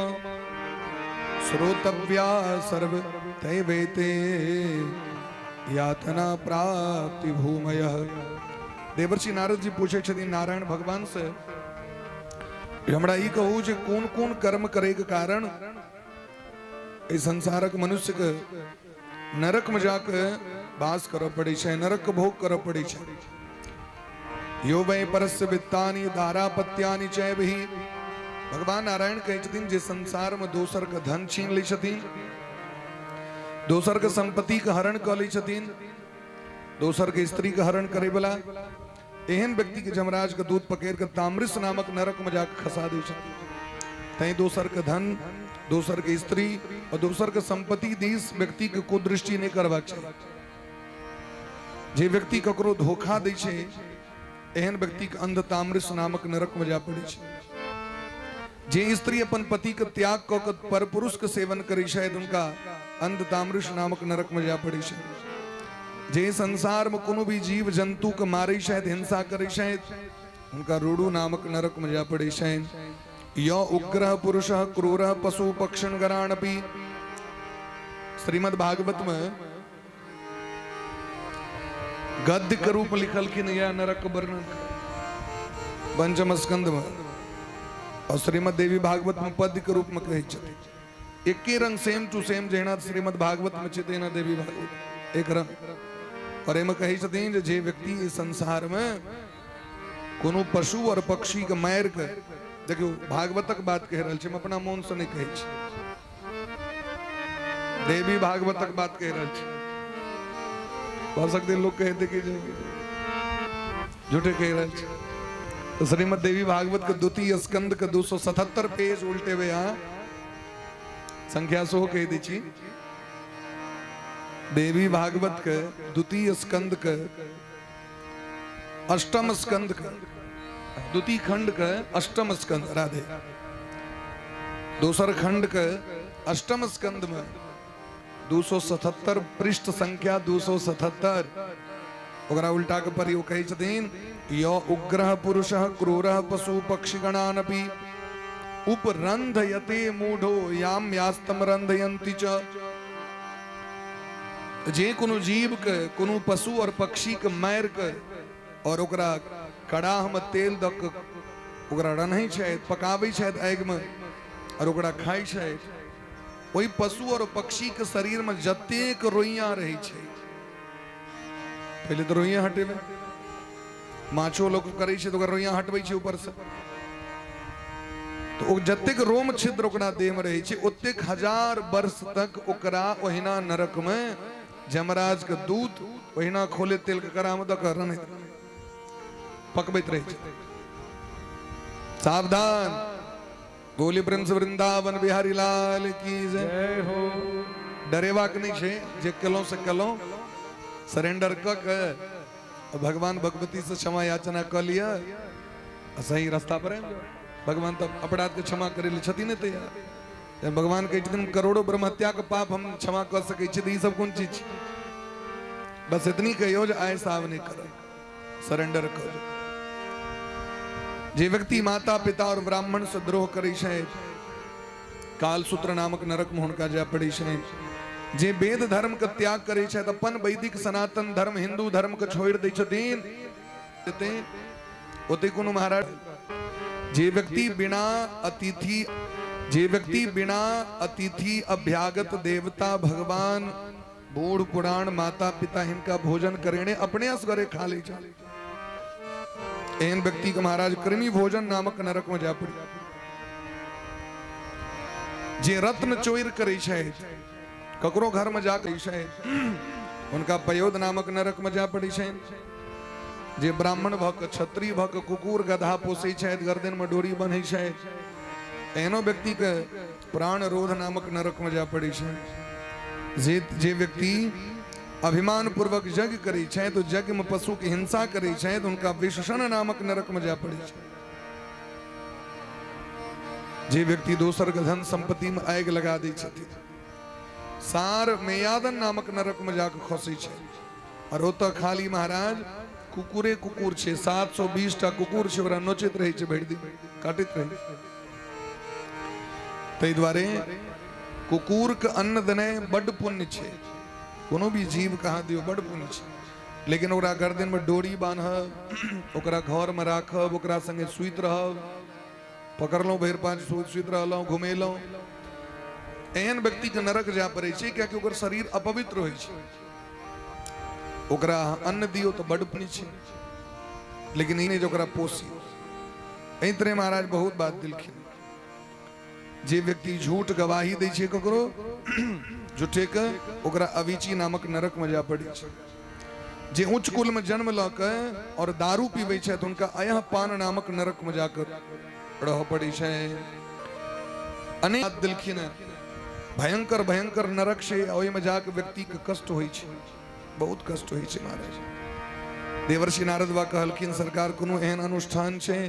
[SPEAKER 4] श्रोतव्या सर्व तैवेते यातना प्राप्ति भूमय। देवर्षि नारद जी पूछे छथिन नारायण भगवान से, हमरा ई कहू जे कोन कोन कर्म करे के कारण एहि संसारक मनुष्य के नरक में जाके वास करऽ पड़ै छै, नरक के भोग करऽ पड़ै छै। यो वै परस्य वित्तानि दारापत्यानि चैवहि। भगवान नारायण कहै छथिन जे संसार में दोसर के धन छीन लै छथिन, दोसर के संपत्ति के हरण कऽ लै छथिन, दोसर के स्त्री के हरण करे वाला एहन व्यक्ति के जमराज के दूत पकड़ के ताम्रिस नामक नरक में जाके खसा दै छथिन। तैं दोसर के धन, दोसर के स्त्री और दोसर के संपत्ति दिस व्यक्ति के कुदृष्टि नहीं करबाक चाही। जे व्यक्ति ककरो धोखा दै छै एहन व्यक्ति के अंध ताम्रिस नामक नरक में जा पड़ै छै। जे स्त्री अपन पति के त्याग कऽ के पर पुरुष के सेवन करै छै उनका अंध ताम्रिस नामक नरक में जा पड़ै छै। जे संसार में कोनो भी जीव जंतु के मारै छथि, हिंसा करै छथि, हुनका रूडू नामक नरक में जा पड़ै छनि। य उग्र पुरुष क्रूर पशु पक्षिण गराणपि। श्रीमद् भागवत में गद्य के रूप लिखलखिन यह नरक वर्णन पंचम स्कंद में, और श्रीमद् देवी भागवत में पद्य के रूप में कहै छथिन। एके रंग सेम टू सेम जहिना श्रीमद् भागवत में छै तहिना देवी भागवत एक रंग। और एहिमे कहै छथिन जे जे व्यक्ति एहि संसार में कोनो पशु और पक्षी के मारि के, देखियौ भागवतक बात कहि रहल छी, हम अपना मोन से नहि कहै छी, देवी भागवतक बात कहि रहल छी। भऽ सकते लोग कहते कि झूठे कहि रहल छी। तो श्रीमद देवी भागवत के द्वितीय स्कंद के 277 पेज उल्टे हुए यहाँ संख्या सेहो कहि दै छी। देवी भागवत के द्वितीय स्कंद के अष्टम स्कंद के द्वितीय खंड के अष्टम स्कंद, राधे, दोसर खंड के अष्टम स्कंद में 277 पृष्ठ संख्या 277, ओकरा उल्टा के पढ़ियौ, कहै छथिन य उग्र पुरुष क्रूर पशु पक्षिगणानपि उपरंधयते मूढ़ो याम यास्तम रंधयन्ति च। जे कोनो जीव के, कोनो पशु और पक्षी के मारि के और ओकरा कड़ाह में तेल दऽ के ओकरा रन्है छथि, पकाबै छथि आगि में और ओकरा खाइ छथि, ओहि पशु और पक्षी के शरीर में जतेक रोइयां रहै छै, पहिले तऽ रोइयां हटेबै, माछो लोक करै छै तऽ ओकर रोइयां हटबै छै ऊपर से, तऽ ओ जतेक रोम छिद्र ओकरा देह में रहै छै ओतेक हजार वर्ष तक ओकरा ओहिना नरक में जमराज के दूत ओहिना खोले तेल के कड़ा में दऽ कऽ रन्हैत पकबैत रहै छै। सावधान, बोली प्रेम से वृंदावन बिहारी लाल की जय हो। डरेबाक नहि छै, जे केलहुँ से केलहुँ, सरेंडर कऽ के भगवान भगवती से क्षमा याचना कऽ लिअ आ सही रास्ता पर आबि जाउ। भगवान तऽ अपराध के क्षमा करै लए छथिन नहि तैयार। जहन भगवान कहै छथिन करोड़ों ब्रह्महत्या के पाप हम क्षमा कऽ सकै छी, तऽ ई सब कोन चीज छै? बस एतनी कहियौ जे आइ साव नहि करब, सरेंडर कऽ जाउ। जे व्यक्ति माता पिता और ब्राह्मण से द्रोह करै छै, कालसूत्र नामक नरक में हुनका जाय पड़ै छै। जे वेद धर्म के त्याग करै छथि, अपन वैदिक सनातन धर्म हिंदू धर्म के छोड़ि दै छथिन, ओते कोनो महाराज। जे व्यक्ति बिना अतिथि, जे व्यक्ति बिना अतिथि अभ्यागत देवता भगवान बूढ़ पुराण माता पिता हिनका भोजन करेने अपने असगरे खा लै छै, एहन व्यक्ति के महाराज कृमि भोजन नामक नरक में जा पड़ी। जे रत्न चोर करै छै, ककरो घर में जा करै छै, हुनका पयोद नामक नरक में जा पड़ी छै। जे ब्राह्मण भऽ कऽ क्षत्रिय भऽ कऽ कुकुर गधा पोसै छथि, गर्दन में डोरी बन्है छै, एहनो व्यक्ति के प्राण रोध नामक नरक में जा पड़ी छै। जे जे व्यक्ति अभिमान पूर्वक यज्ञ करै छै तो यज्ञ में पशु के हिंसा करै छै तो उनका विशेषण नामक नरक में जा पड़ै छै। जे व्यक्ति दोसर के धन संपत्ति में आगि लगा दै छथिन, सार मेयादन नामक नरक में जाके खसै छै। और ओतऽ खाली महाराज कुकुरे कुकुर छै, 720 टा कुकुर छै, ओकरा नोचैत रहै छै, भरि दिन काटैत रहै छै। ताहि दुआरे कुकुर के अन्न देनाइ बड्ड पुण्य छै। कोनो भी जीव कहाँ दियौ बड्ड पुण्य छै, लेकिन ओकरा गर्दन में डोरी बान्हब, ओकरा घर में राखब, ओकरा संगे सुति रहब, पकड़लहुँ भरि पाँच सुति रहलहुँ, घुमेलहुँ, एहन व्यक्ति के नरक जाय पड़ै छै, कियाकि ओकर शरीर अपवित्र होइ छै। ओकरा अहाँ अन्न दियौ तऽ बड्ड पुण्य छै, लेकिन ई नहि जे ओकरा पोसियौ। एहि तरह महाराज बहुत बात देलखिन। जे व्यक्ति झूठ गवाही दै छै ककरो झूठे के, ओकरा अविची नामक नरक में जाय पड़ै छै। जे उच्च कुल में जन्म लऽ के और दारू पीबै छथि, हुनका अयह पान नामक नरक में जाकर रहऽ पड़ै छै। अनेक बात देलखिन हेँ। भयंकर भयंकर नरक छै, ओहिमे जाके व्यक्ति के कष्ट होइ छै, बहुत कष्ट होइ छै महाराज। देवर्षि नारद बा कहलखिन, सरकार कोनो एहन अनुष्ठान छै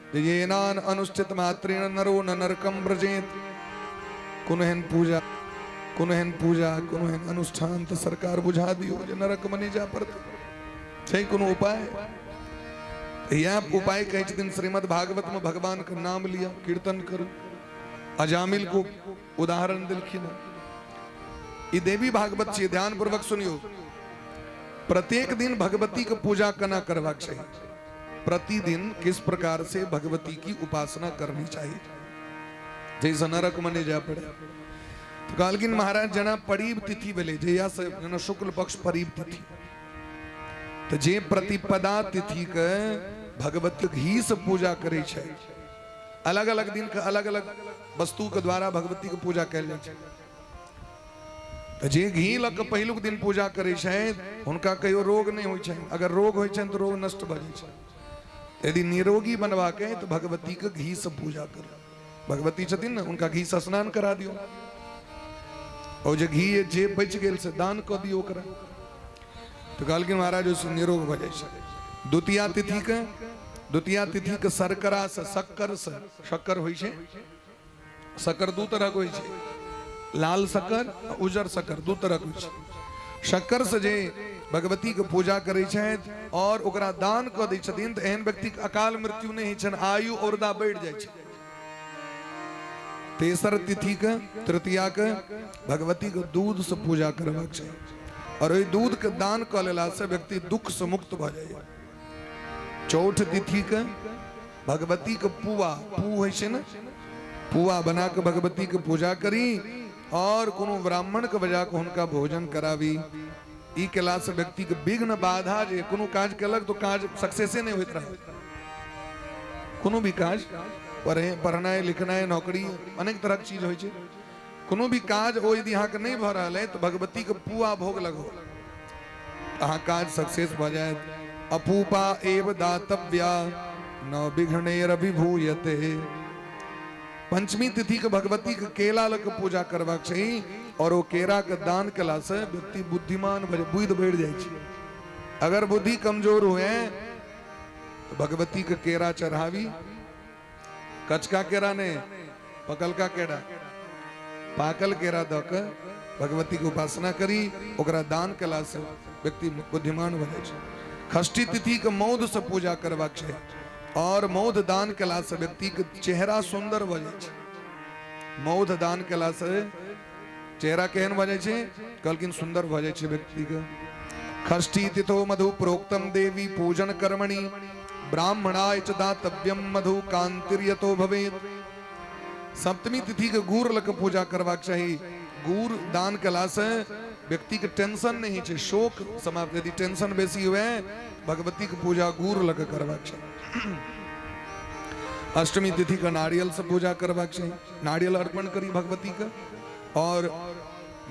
[SPEAKER 4] जे येनान अनुष्ठित मात्रेण नरो न नरकम व्रजेत? कोनो एहन पूजा, कोनो एहन पूजा, कोनो एहन अनुष्ठान तऽ सरकार बुझा दियौ जे नरक मे नहि जाय पड़तै। छै कोनो उपाय? इएह उपाय कहै छथिन श्रीमद् भागवत में, भगवान के नाम लिअ, कीर्तन करू। अजामिल को उदाहरण देलखिन। ई देवी भागवत छियै, ध्यान पूर्वक सुनियौ। प्रत्येक दिन भगवती के पूजा केना करबाक चाही, प्रतिदिन किस प्रकार से भगवती की उपासना करनी चाहिए जैसे नरक में नहीं जाय पड़े। तो कहलखिन महाराज, जेना परीब तिथि भेलै, जहिया से जेना शुक्ल पक्ष परीब तिथि, तऽ जे प्रतिपदा तिथि के भगवती घी से पूजा करै छै, अलग अलग दिन के अलग अलग वस्तु के द्वारा भगवती के पूजा कयल जाइ छै, तऽ जे घी लऽ कऽ पहिलुक दिन पूजा करै छै, हुनका कहियो रोग नहि होइ छनि। अगर रोग होइ छनि तऽ रोग नष्ट भऽ जाइ छै। यदि निरोगी बनबाक अइ तऽ भगवती के घी से पूजा करू। भगवती छथिन ने, हुनका घी से स्नान करा दियौ, और जे घी जे बचि गेल से दान कऽ दियौ ओकरा। तऽ कहलखिन महाराज, ओहिसँ निरोग भऽ जाइ छै। द्वितीया तिथि के, द्वितीया तिथि के शर्करा से, शक्कर से, शक्कर होइ छै, शक्कर दू तरहक होइ छै, लाल शक्कर आ उजर शक्कर, दू तरहक होइ छै। शक्कर से जे भगवती के पूजा करै छथि और ओकरा दान कऽ दै छथिन, तऽ एहन व्यक्ति के अकाल मृत्यु नहि होइ छनि, आयु औरदा बढ़ि जाइ छै। तेसर तिथि के, तृतीया के भगवती के दूध से पूजा करबाक चाही, और ओहि दूध के दान कऽ लेला से व्यक्ति दुख से मुक्त भऽ जाइए। चौठ तिथि के भगवती के पुआ, पू होइ छै ने, पुआ बना के भगवती के पूजा करी और कोनो ब्राह्मण के बजा के हुनका भोजन कराबी। ई केला से व्यक्ति के विघ्न बाधा, जे कोनो काज केलक तो काज सक्सेसे नहीं होइत रहे, कोनो भी काज, पढ़े, पढ़नाइ लिखनाइ, नौकरी, अनेक तरहक चीज होइ छै, कोनो भी काज ओ यदि अहाँके नहि भऽ रहल है तऽ भगवती के पुआ भोग लगो, अहाँ काज सक्सेस भऽ जायत। अपूपा एव दातव्या न विघ्नेरभिभूयते। पंचमी तिथि के भगवती के केला लऽ के पूजा करबाक चाही, और ओ केरा के दान केला से व्यक्ति बुद्धिमान भऽ जाइ, बुद्धि बढ़ि जाइ छै। अगर बुद्धि कमजोर हुए तो भगवती के केरा चढ़ावी, कचका केरा ने, पकलका केरा, पाकल केरा दऽ के भगवती के उपासना करी, ओकरा दान केला से व्यक्ति बुद्धिमान भऽ जाइ छै। षष्ठी तिथि के मौध से पूजा करबाक छै, और मौध दान केला से व्यक्ति के चेहरा सुंदर भऽ जाइ छै। मौध दान केला से चेहरा केहन भऽ जाइ छै? कहलखिन सुंदर भऽ जाइ छै व्यक्ति के। षष्ठी तिथो मधु प्रोक्तम देवी पूजन कर्मणि ब्राह्मणाय च दातव्यम मधु कांतिर्यतो भवेत। सप्तमी तिथि के गुड़ लऽ के पूजा करबाक चाही। गुड़ दान केला से व्यक्ति के टेंशन नहीं होइ छै, शोक समाप्त। यदि टेंशन बेसी हुए, भगवती के पूजा गुड़ लऽ के करबाक चाही। अष्टमी तिथि के नारियल से पूजा करबाक चाही, नारियल अर्पण करी भगवती के, और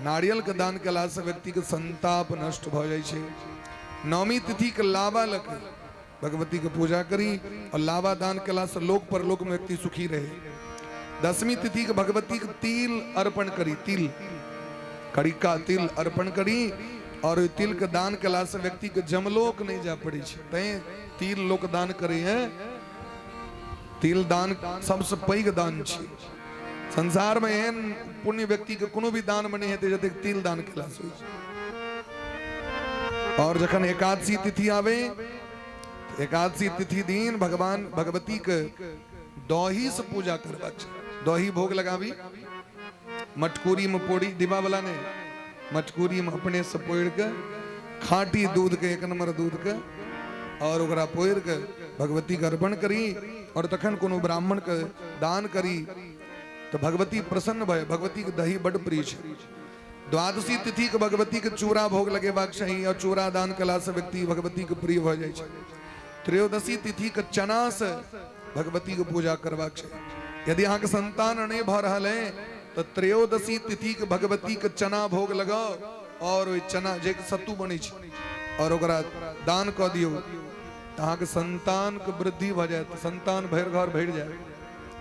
[SPEAKER 4] नारियल के दान केला से व्यक्ति के संताप नष्ट भऽ जाइ छै। नवमी तिथि के लावा लऽ के भगवती के पूजा करी, और लावा दान केला से लोक परलोक में व्यक्ति सुखी रहे। दसवीं तिथि के भगवती के तिल अर्पण करी, तिल करिका तिल अर्पण करी, और ओहि तिल के दान केला से व्यक्ति के जमलोक नहीं जा पड़े छै। तैं तिल लोक दान करे हैं। तिल दान सबसँ पैघ दान छै। संसार में एहन पुण्य व्यक्ति के कोनो भी दान में नहीं हेतै जतेक तिल दान केला से होइ छै। और जखन एकादशी तिथि आवे, एकादशी तिथि दिन भगवान भगवती के दही से पूजा करबाक छै। दही भोग लगाबी, मटकूरी में पोड़ी, डिब्बा वाला नहीं, मटकूरी में अपने से पोड़ के खाटी दूध के, एक नंबर दूध के, और ओकरा पोड़ के भगवती के अर्पण करी और तखन कोनो ब्राह्मण के दान करी तो भगवती प्रसन्न भय। भगवती के दही बड प्रिय छै। द्वादशी तिथि के भगवती के चूड़ा भोग लगेबाक चाही और चूड़ा दान कला से व्यक्ति भगवती के प्रिय भऽ जाइ छै। त्रयोदशी तिथि के चना से भगवती के पूजा करबाक चाही। यदि अहाँके संतान नहीं भऽ रहल है तो त्रयोदशी तिथि के भगवती के चना भोग लगाओ और ओहि चना जे सत्तू बनै छै और ओकरा दान कऽ दियौ तऽ अहाँके संतान के वृद्धि भऽ जायत, संतान भरि घर भरि जायत,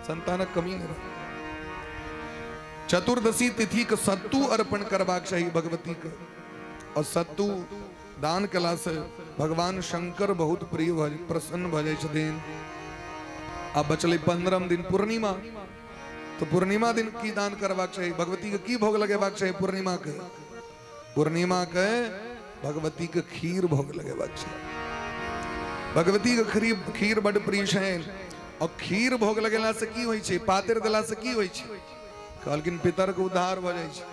[SPEAKER 4] संतानक कमी नहि रहत। चतुर्दशी तिथि के सत्तू अर्पण करबाक चाही भगवती के और सत्तू दान केला से भगवान शंकर बहुत प्रिय भऽ प्रसन्न भऽ जाइ छथिन। आब बचलै 15 दिन पूर्णिमा, तो पूर्णिमा दिन की दान करबाक चाही भगवती के, की भोग लगेबाक चाही पूर्णिमा के? पूर्णिमा के भगवती के खीर भोग लगेबाक चाही। भगवती के खीर खीर बड प्रिय छनि और खीर भोग लगेला से की होइ छै, पातर देला से की होइ छै? कहलखिन पितर के उद्धार भऽ जाइ छै।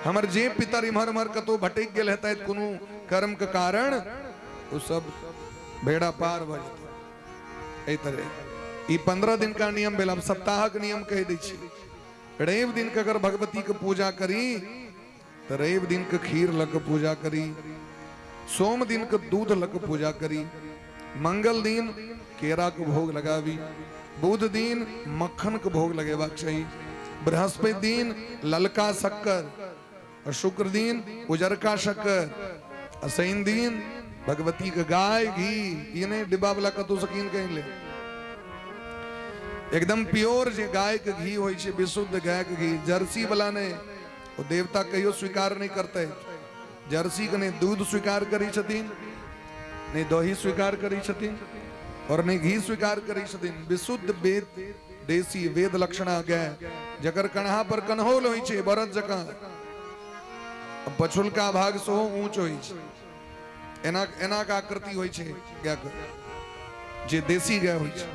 [SPEAKER 4] हमर जे पितर इम्हर उम्हर कतौ भटकि गेल हेतै कोनो कर्म के कारण, ओ सब भेड़ा पार भऽ जेतै। एहि तरह ई 15 दिन का नियम भेल। हम सप्ताहक नियम कहि दै छी। रवि दिन के अगर भगवती के पूजा करी तो रवि दिन के खीर लऽ के पूजा करी, सोम दिन के दूध लऽ के पूजा करी, मंगल दिन केरा के भोग लगाबी, बुध दिन मक्खन के भोग लगेबाक चाही, बृहस्पति दिन ललका शक्कर और शुक्र दिन उजरका शक्कर आ शनि दिन भगवती के गाय घी। ई नहीं डिब्बा वाला कतौ से कीन के ले, एकदम प्योर जे गाय के घी होइ छै, विशुद्ध गाय के घी, जर्सी वाला नहीं, ओ देवता कहियो स्वीकार नहीं करते। जर्सी के नहीं दूध स्वीकार करी छथिन, नहीं दही स्वीकार करी छथिन और नहीं घी स्वीकार करी छथिन। विशुद्ध वेद देसी वेद लक्षणा गाय, जकर कन्हा पर कन्हौल होइ छै बरद जकाँ, पछुलका भाग सेहो ऊंच होइ छै, एना एना के आकृति होइ छै गाय के, जे देसी गाय होइ छै।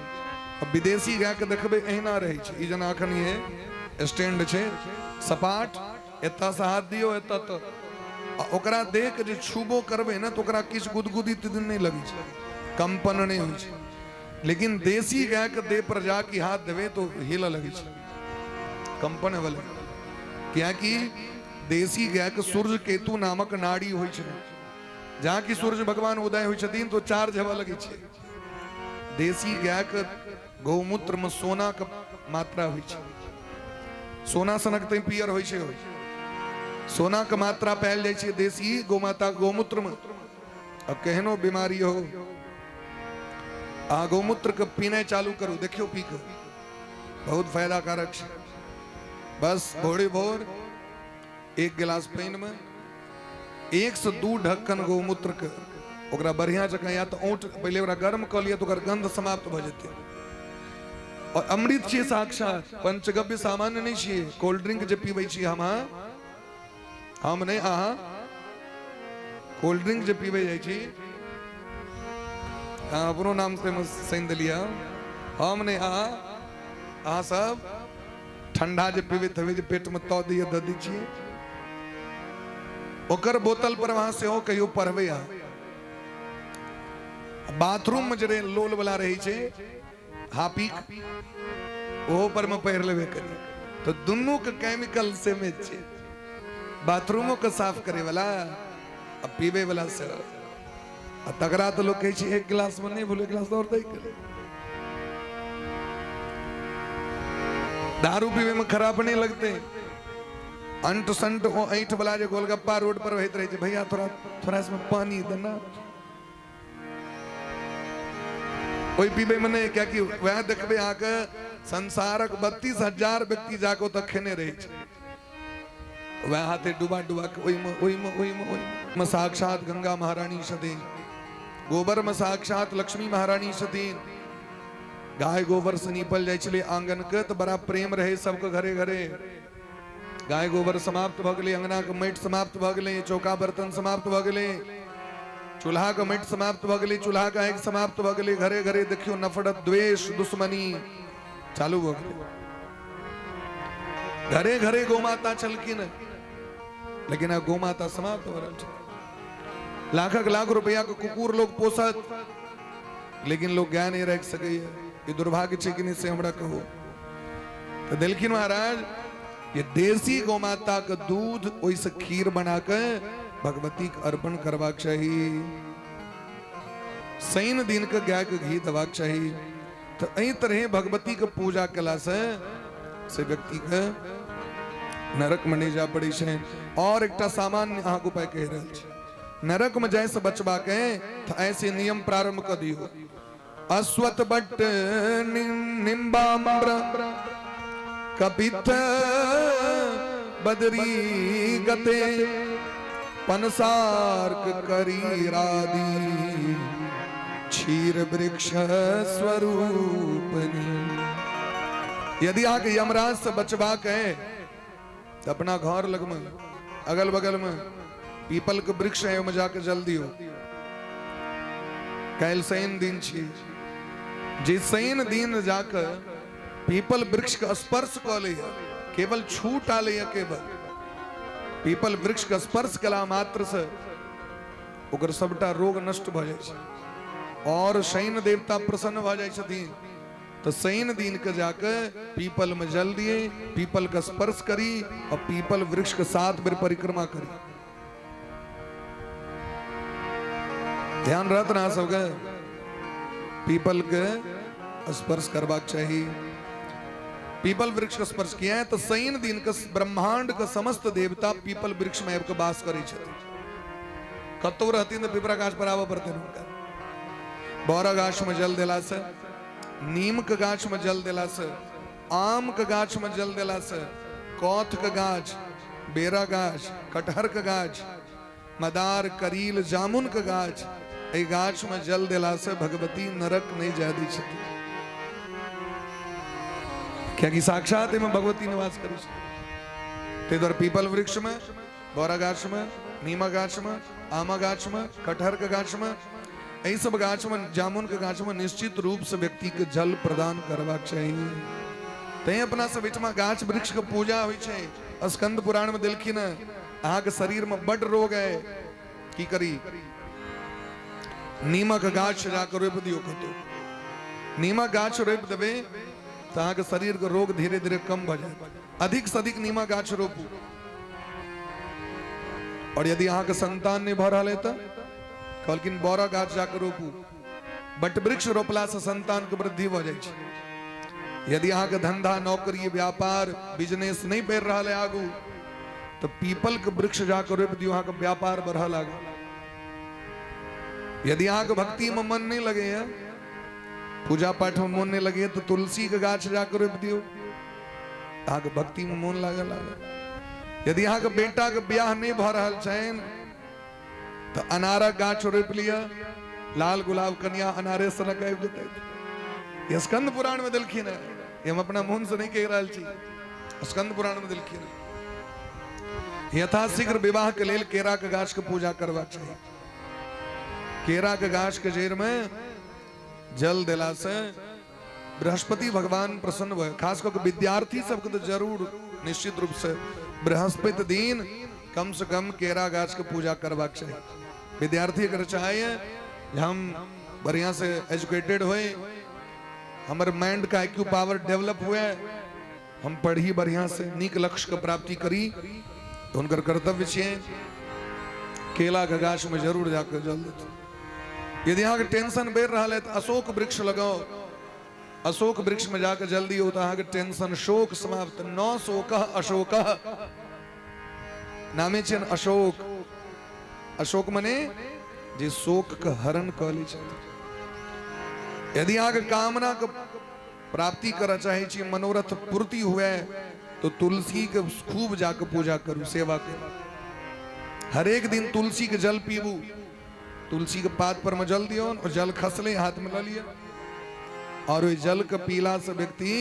[SPEAKER 4] आ विदेशी गाय के देखबै एहिना रहै छै, ई जेना अखन ये स्टैंड छै सपाट, एतऽ से हाथ दियौ एतऽ तक, आ ओकरा देख जे छूबो करबै ने तऽ ओकरा किछु गुदगुदी तुदुदी नहि लगै छै, कंपन नहि होइ छै। लेकिन देसी गाय के देह पर जाके हाथ देबै तो हिलऽ लगै छै, कंपन हेबऽ लगै छै। कियाकि देसी गाय के सूर्य केतु नामक नाड़ी होइ छै, जहाँ की सूर्य भगवान उदय होइ छथिन तो चार्ज हेबऽ लगै छै। देसी गाय के गौमूत्र में सोना के मात्रा होइ छै, सोना सनक तै पियर होइ छै, सोना के मात्रा पायल जाइ छै देसी गौ माता गौमूत्र में। आ केहनो बीमारी हो, आ गौमूत्र के पीनाइ चालू करू, देखियौ पी के बहुत फायदा कारक छै। बस भोरे भोर एक गिलास पानि में 1 से 2 ढक्कन गौमूत्र के ओकरा बढ़िया जकाँ या तऽ औंट पहिले ओकरा गर्म कऽ लिअ तऽ ओकर गंध समाप्त भऽ जेतै। और अमृत छियै साक्षात, पंचगव्य सामान्य नहि छियै। कोल्ड ड्रिंक जे पीबै छी हम हम नहि अहाँ कोल्ड ड्रिंक जे पीबै जाइ छी, अहाँ अपनो नाम से सैन देलियै, हम नहि अहाँ, अहाँ सब ठंडा जे पीबैत हेबै जे पेट में तौ दैया दऽ दै छियै, ओकर बोतल पर अहाँ सेहो कहियो पढ़बै। अहाँ बाथरूम में जे लोल वाला रहै छै हापिक, ओहो पर में पढ़ि लेबै कनि, तऽ दुनू के केमिकल सेमे छै, बाथरूमो के साफ करे वाला आ पीबै वाला से। आ तकरा तऽ लोक कहै छै एक गिलास में नहि भूल, एक गिलास और दै के। दारू पीबै में खराब नहीं लगते, अंट संट ओ ऐठ वाला जे गोलगप्पा रोड पर होइत रहै छै, भैया थोड़ा थोड़ा इसमें पानी देना, ओहि पीबै में नहि, कियाकि वएह देखबै अहाँके संसारक 32,000 व्यक्ति जाके ओतऽ खेने रहै छै, वएह हाथे डुबा डुबा के ओहिमे ओहिमे ओहिमे ओहिमे। साक्षात गंगा महारानी छथिन, गोबर में साक्षात लक्ष्मी महारानी छथिन, गाय गोबर से नीपल जाइ छलै आंगन के तऽ बड़ा प्रेम रहे सबके घरे घरे। गाय गोबर समाप्त भऽ गेलै, अंगना के माटि समाप्त भऽ गेलै, चौका बर्तन समाप्त भऽ गेलै, चूल्हा के माटि समाप्त भऽ गेलै, चूल्हा के आगि समाप्त भऽ गेलै। घरे घरे देखियौ नफरत, द्वेष, दुश्मनी चालू भऽ गेलै। घरे घरे गौ माता छलखिन, लेकिन आब गौ माता समाप्त भऽ रहल छै। लाखक लाख रुपया के कुकुर लोग पोसत, लेकिन लोग गाय नहीं राखि सकैए। ई दुर्भाग्य छै कि नहीं से हमरा कहू। तऽ देलखिन महाराज ये देसी गौ माता के दूध, ओहिसँ खीर बना के भगवती के अर्पण करबाक चाही। शनि दिन के गाय के घी देबाक चाही। तऽ एहि तरहे भगवती के पूजा केला से से व्यक्ति के नरक में नहीं जा पड़ै छै। और एकटा सामान्य अहाँके उपाय कहि रहल छी, नरक में जाय से बचबाक है तऽ ऐसे नियम प्रारंभ कऽ दियौ। अश्वत्थ बट निम्बाम्र कपित्थ बदरी गते पनसार्क करीरादि क्षीर वृक्ष स्वरूपनी। यदि अहाँके यमराज से बचबाक है तऽ अपना घर लगमे अगल बगल में पीपल के वृक्ष है, ओहिमे जाके जल दियौ। काल्हि शनि दिन छी, जे शनि दिन जाके पीपल वृक्ष के स्पर्श कऽ लैए, केवल छूटा लैए, केवल पीपल वृक्ष के स्पर्श कला मात्र से ओकर सबटा रोग नष्ट भऽ जाइ छै और शनि देवता प्रसन्न भऽ जाइ छथिन। तऽ शनि दिन के जाके पीपल में जल दिए, पीपल के स्पर्श करी और पीपल वृक्ष के 7 बेर परिक्रमा करी। ध्यान रहत ना सबके, पीपल के स्पर्श करबाक चाही। पीपल वृक्ष के स्पर्श किया है तो शनि दिन के ब्रह्मांड के समस्त देवता पीपल वृक्ष में आबि के वास करै छथिन। कतौ रहथिन तऽ पिपरा गाछ पर आबऽ पड़तनि हुनका। बड़ा गाछ में जल देला से, नीम के गाछ में जल देला से, आम के गाछ में जल देला से, कौथ के गाछ, बेरा गाछ, कटहर के गाछ, मदार, करील, जामुन के गाछ, एहि गाछ में जल देला से भगवती नरक नहीं जाय दै छथिन, कियाकि साक्षात एहिमे भगवती निवास करै छथिन। ताहि दुआरे पीपल वृक्ष में, बड़ा गाछ में, नीमा गाछ में, आमा गाछ में, कटहर के गाछ में, एहि सब गाछ में, जामुन के गाछ में निश्चित रूप से व्यक्ति के जल प्रदान करबाक चाही। तैं अपना सब एहिठमा गाछ वृक्ष के पूजा होइ छै। स्कंद पुराण में देलखिन हँ, अहाँके शरीर में बड रोग है, की करी? नीमक गाछ जाके रोपि दियौ। कतौ नीमक गाछ रोपि देबै तऽ अहाँके शरीर के रोग धीरे धीरे कम भऽ जायत। अधिक से अधिक नीमक गाछ रोपू। और यदि अहाँके संतान नहीं भऽ रहल है तऽ कहलखिन बड़ा गाछ जाके रोपू। बट वृक्ष रोपला से संतान के वृद्धि भऽ जाइ छै। यदि अहाँके धंधा, नौकरी, व्यापार, बिजनेस नहीं बढ़ि रहल है आगू, तऽ पीपल के वृक्ष जाके रोपि दियौ, अहाँके व्यापार बढ़ऽ लागल। यदि अहाँके भक्ति में मन नहीं लगैया, पूजा पाठ में मन नहीं लगैया, तऽ तुलसी के गाछ जाके रोपि दियौ, अहाँके भक्ति में मन लागऽ लागल। यदि अहाँके बेटा के ब्याह नहीं भऽ रहल छनि तऽ अनारक गाछ रोपि लिअ, लाल गुलाब कनिया अनारे सनक आबि जेतै। ये स्कंद पुराण में देलखिन है, ये हम अपना मोन से नहीं कहि रहल छी, स्कंद पुराण में देलखिन है। यथाशीघ्र विवाह के लेल केरा के गाछ के पूजा करबाक चाही। केरा के गाछ के जड़ि में जल देला से बृहस्पति भगवान प्रसन्न भए, खास कऽ के विद्यार्थी सबके तो जरूर निश्चित रूप से बृहस्पति दिन कम से कम केरा गाछ के पूजा करबाक चाही। विद्यार्थी अगर चाहे जे हम बढ़िया से एजुकेटेड होए, हमर माइंड का आईक्यू पावर डेवलप हुए, हम पढ़ी बढ़िया से नीक लक्ष्य के प्राप्ति करी, तो हुनकर कर्तव्य छियै केला के गाछ में जरूर जाकर जल देते। यदि अहाँके टेंशन बढ़ि रहल है तऽ अशोक वृक्ष लगाओ, अशोक वृक्ष में जाकर जल दियौ तऽ अहाँके टेंशन शोक समाप्त। न शोक अशोक नामे छियनि अशोक। अशोक मने जे शोक के हरण कऽ लै छथिन। यदि अहाँके कामना के प्राप्ति करऽ चाहै छी, मनोरथ पूर्ति हुए, तो तुलसी के खूब जाके पूजा करू, सेवा करू। हरेक दिन तुलसी के जल पीबू, तुलसी के पात पर में जल दियौ और जल खसले हाथ में लऽ लिअ। आओर ओहि जलके पीलासँ व्यक्ति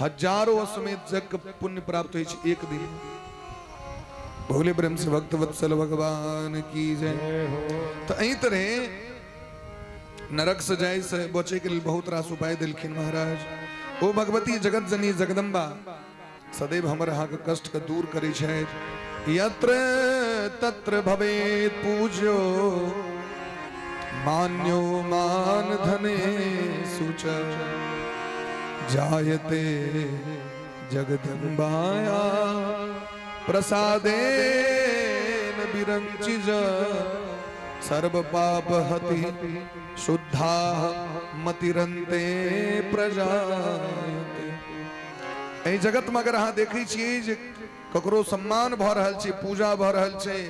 [SPEAKER 4] हजारों अश्वमेध यज्ञ पुण्य प्राप्त होइ छै एक दिन। भोले प्रेम से भक्त वत्सल भगवान की जय। तो एहि तरह नरक से जाय से बचे के लिए बहुत रास उपाय दिलखिन महाराज। ओ भगवती जगत जननी जगदम्बा सदैव हमर अहाँके कष्ट के दूर करै छथि। यत्र तत्र भवेत् पूज्यो मान्यो मान धने सुच जायते जगदम्बाया प्रसादेन विरंचिज सर्व पाप हति शुद्धा मतिरंते प्रजायते। एहि जगत में अगर अहाँ देखै छियै जे ककरो सम्मान भऽ रहल छै, पूजा भऽ रहल छै,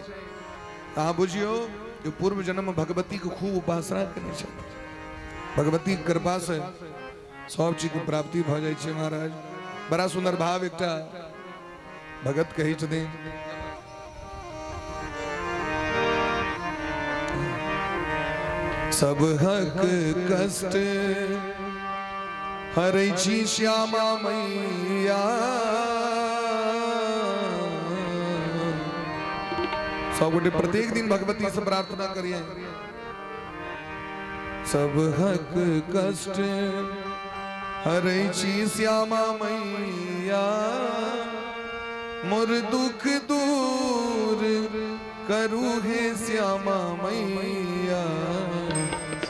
[SPEAKER 4] तऽ अहाँ बुझियौ जे पूर्व जन्म में भगवती के खूब उपासना केने छथि। भगवती के कृपा से सब चीज के प्राप्ति भऽ जाइ छै महाराज। बड़ा सुंदर भाव एकटा भगत कहै छथिन, सब हक कष्ट हरै छी श्यामा मैया। सब गोटे प्रत्येक दिन भगवती से प्रार्थना करिए, सब हक कष्ट हरै छी श्यामा मैया, मोर दुख दूर करू हे श्यामा मैया,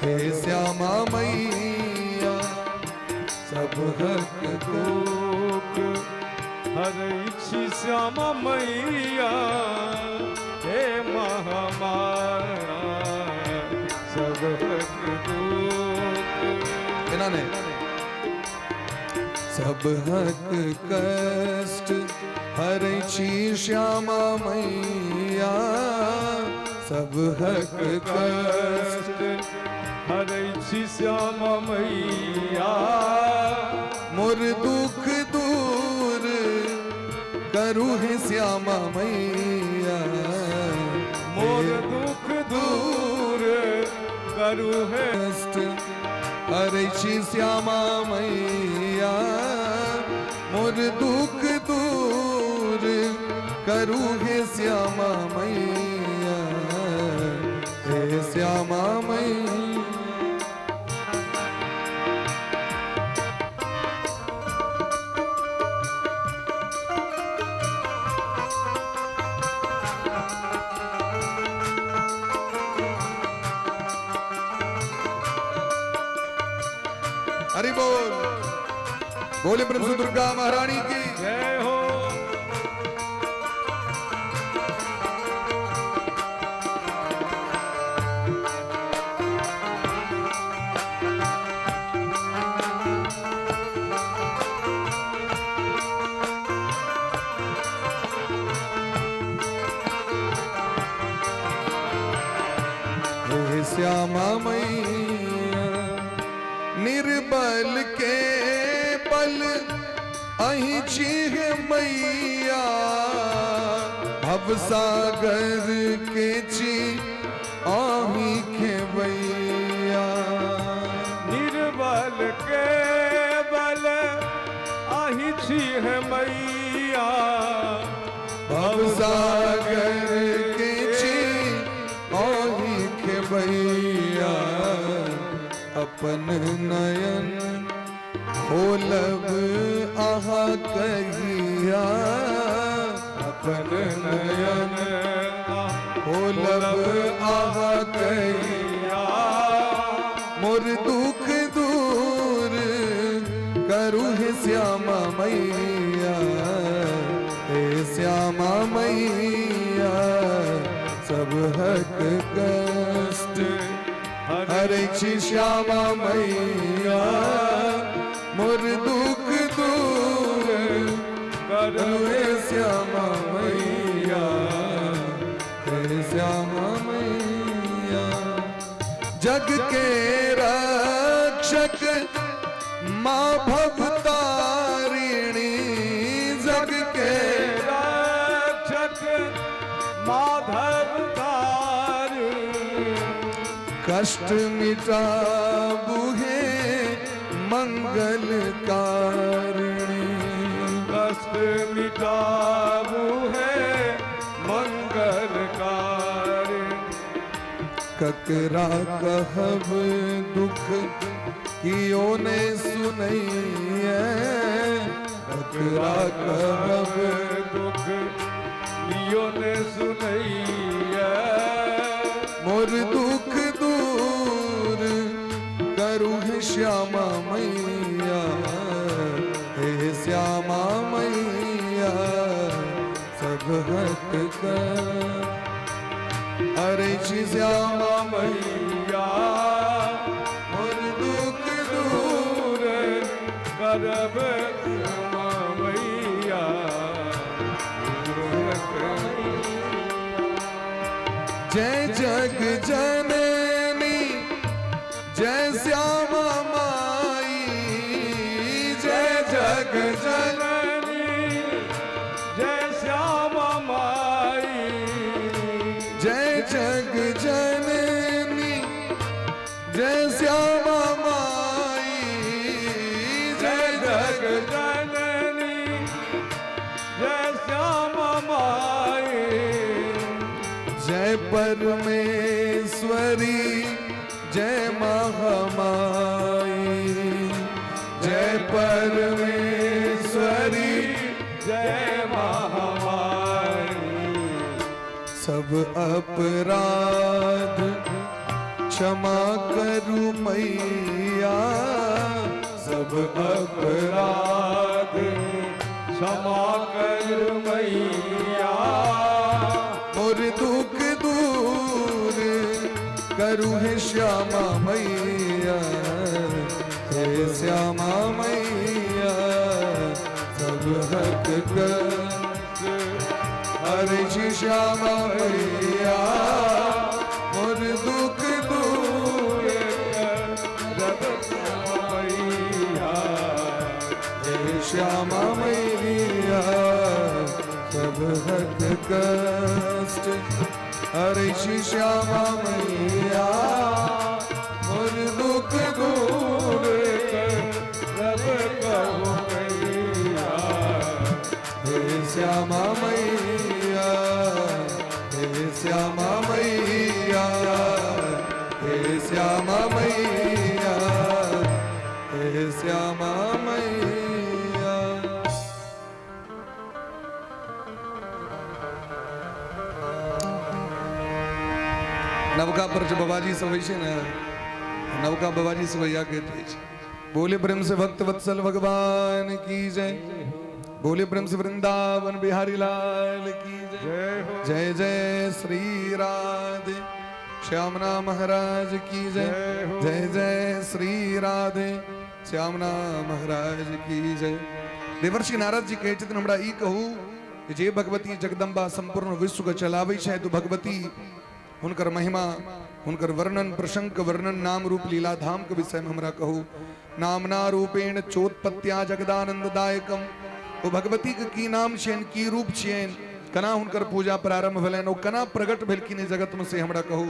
[SPEAKER 4] हे श्यामा मैया। सब हक
[SPEAKER 3] दुख हरै छी श्यामा मैया, हे महामाया, सब हक दुख।
[SPEAKER 4] एना नहि, सब हक कष्ट हरै छी श्यामा मैया, सब हक कष्ट
[SPEAKER 3] हरै छी श्यामा मैया,
[SPEAKER 4] मोर दुख दूर करू हे श्यामा मैया,
[SPEAKER 3] मोर दुख दूर करू हे
[SPEAKER 4] कष्ट हरै छी श्यामा मैया, मोर दुख दूर करू हे श्यामा मैया, हे श्यामा मैया। हरि बोल, बोले प्रभु दुर्गा महारानी की
[SPEAKER 3] जय हो।
[SPEAKER 4] हे श्यामा मैया, निर्बल के बल अहीं छी हे मैया, भव सागर के छी अहीं खेबैया।
[SPEAKER 3] निर्बल के बल अहीं छी हे मैया,
[SPEAKER 4] भव सागर के छी अहीं खेबैया। अपन नयन खोलब अहाँ कहिया, अपन नयन खोलब अहाँ कहिया, मोर दुख दूर करू हे श्यामा मैया, हे श्यामा मैया। सब हक कष्ट हरै छी श्यामा मैया, मोर दुख दूर करू हे श्यामा मैया, हे श्यामा मैया। जग के रक्षक माँ भवतारिणी, जग के
[SPEAKER 3] रक्षक माधव तारिणी,
[SPEAKER 4] कष्ट मिटाबू हे मंगल कारिणी।
[SPEAKER 3] कष्ट मिटाबू है मंगल कारिणी।
[SPEAKER 4] ककरा कहब दुख कियो ने सुनैये, ककरा कहब
[SPEAKER 3] दुख लियो ने सुनैया।
[SPEAKER 4] मोर दुख दूर करू हे श्यामा मैया, हे श्यामा मैया सब हक कर। अरे श्री श्यामा
[SPEAKER 3] मैया
[SPEAKER 4] मोर दुख दूर
[SPEAKER 3] दूर करब श्यामा मैया।
[SPEAKER 4] जय जग जननी जय श्यामा माई, जय जग जननी
[SPEAKER 3] जय श्यामा माई।
[SPEAKER 4] जय जग जननी जय श्यामा माई, जय
[SPEAKER 3] जय
[SPEAKER 4] जग
[SPEAKER 3] जग जननी जय श्यामा माई।
[SPEAKER 4] जय परमेश्वरी जय महामाई, जय परमेश्वरी
[SPEAKER 3] जय महामाई।
[SPEAKER 4] सब अपराध क्षमा करू मैया, सब
[SPEAKER 3] अपराध क्षमा कर मैया।
[SPEAKER 4] मोर दुख दूर करू हे श्यामा मैया, हे श्यामा मैया सब हक कर। हरे श्री श्यामा मैया मोर दुख दूर
[SPEAKER 3] रब मैया।
[SPEAKER 4] हे श्यामा मैया सब हक कष्ट। हरे श्री श्यामा मैया मोर दुख दूर
[SPEAKER 3] रब कहो मैया।
[SPEAKER 4] हे श्यामा मैया, हे श्यामा मैया, हे श्यामा मैया, हे श्यामा मैया। नवका पर जे बाबाजी सब होइ छै ने, नवका बाबाजी सब इएह कहैत अछि। बोले प्रेम से भक्त वत्सल भगवान की जय, बोले प्रेम से वृंदावन बिहारी लाल की जय।
[SPEAKER 3] जय हो।
[SPEAKER 4] जय जय श्री राधे श्यामना महाराज की जय।
[SPEAKER 3] जय हो।
[SPEAKER 4] जय जय श्री राधे श्यामना महाराज की जय। देवर्षि नारद जी कहै छथिन, हमरा ई कहू कि जे भगवती जगदम्बा संपूर्ण विश्व के चलाबै छथि, तो भगवती हुनकर महिमा, हुनकर वर्णन, प्रसंग के वर्णन, नाम रूप लीला धाम के विषय में हमरा कहू। नामना रूपेण चोत्पत्त्या जगदानंद दायकम। ओ भगवती के की नाम छियनि, की रूप छियनि, कना हुनकर पूजा प्रारंभ भेलनि, ओ कना प्रकट भेलखिन जगत में, से हमरा कहू।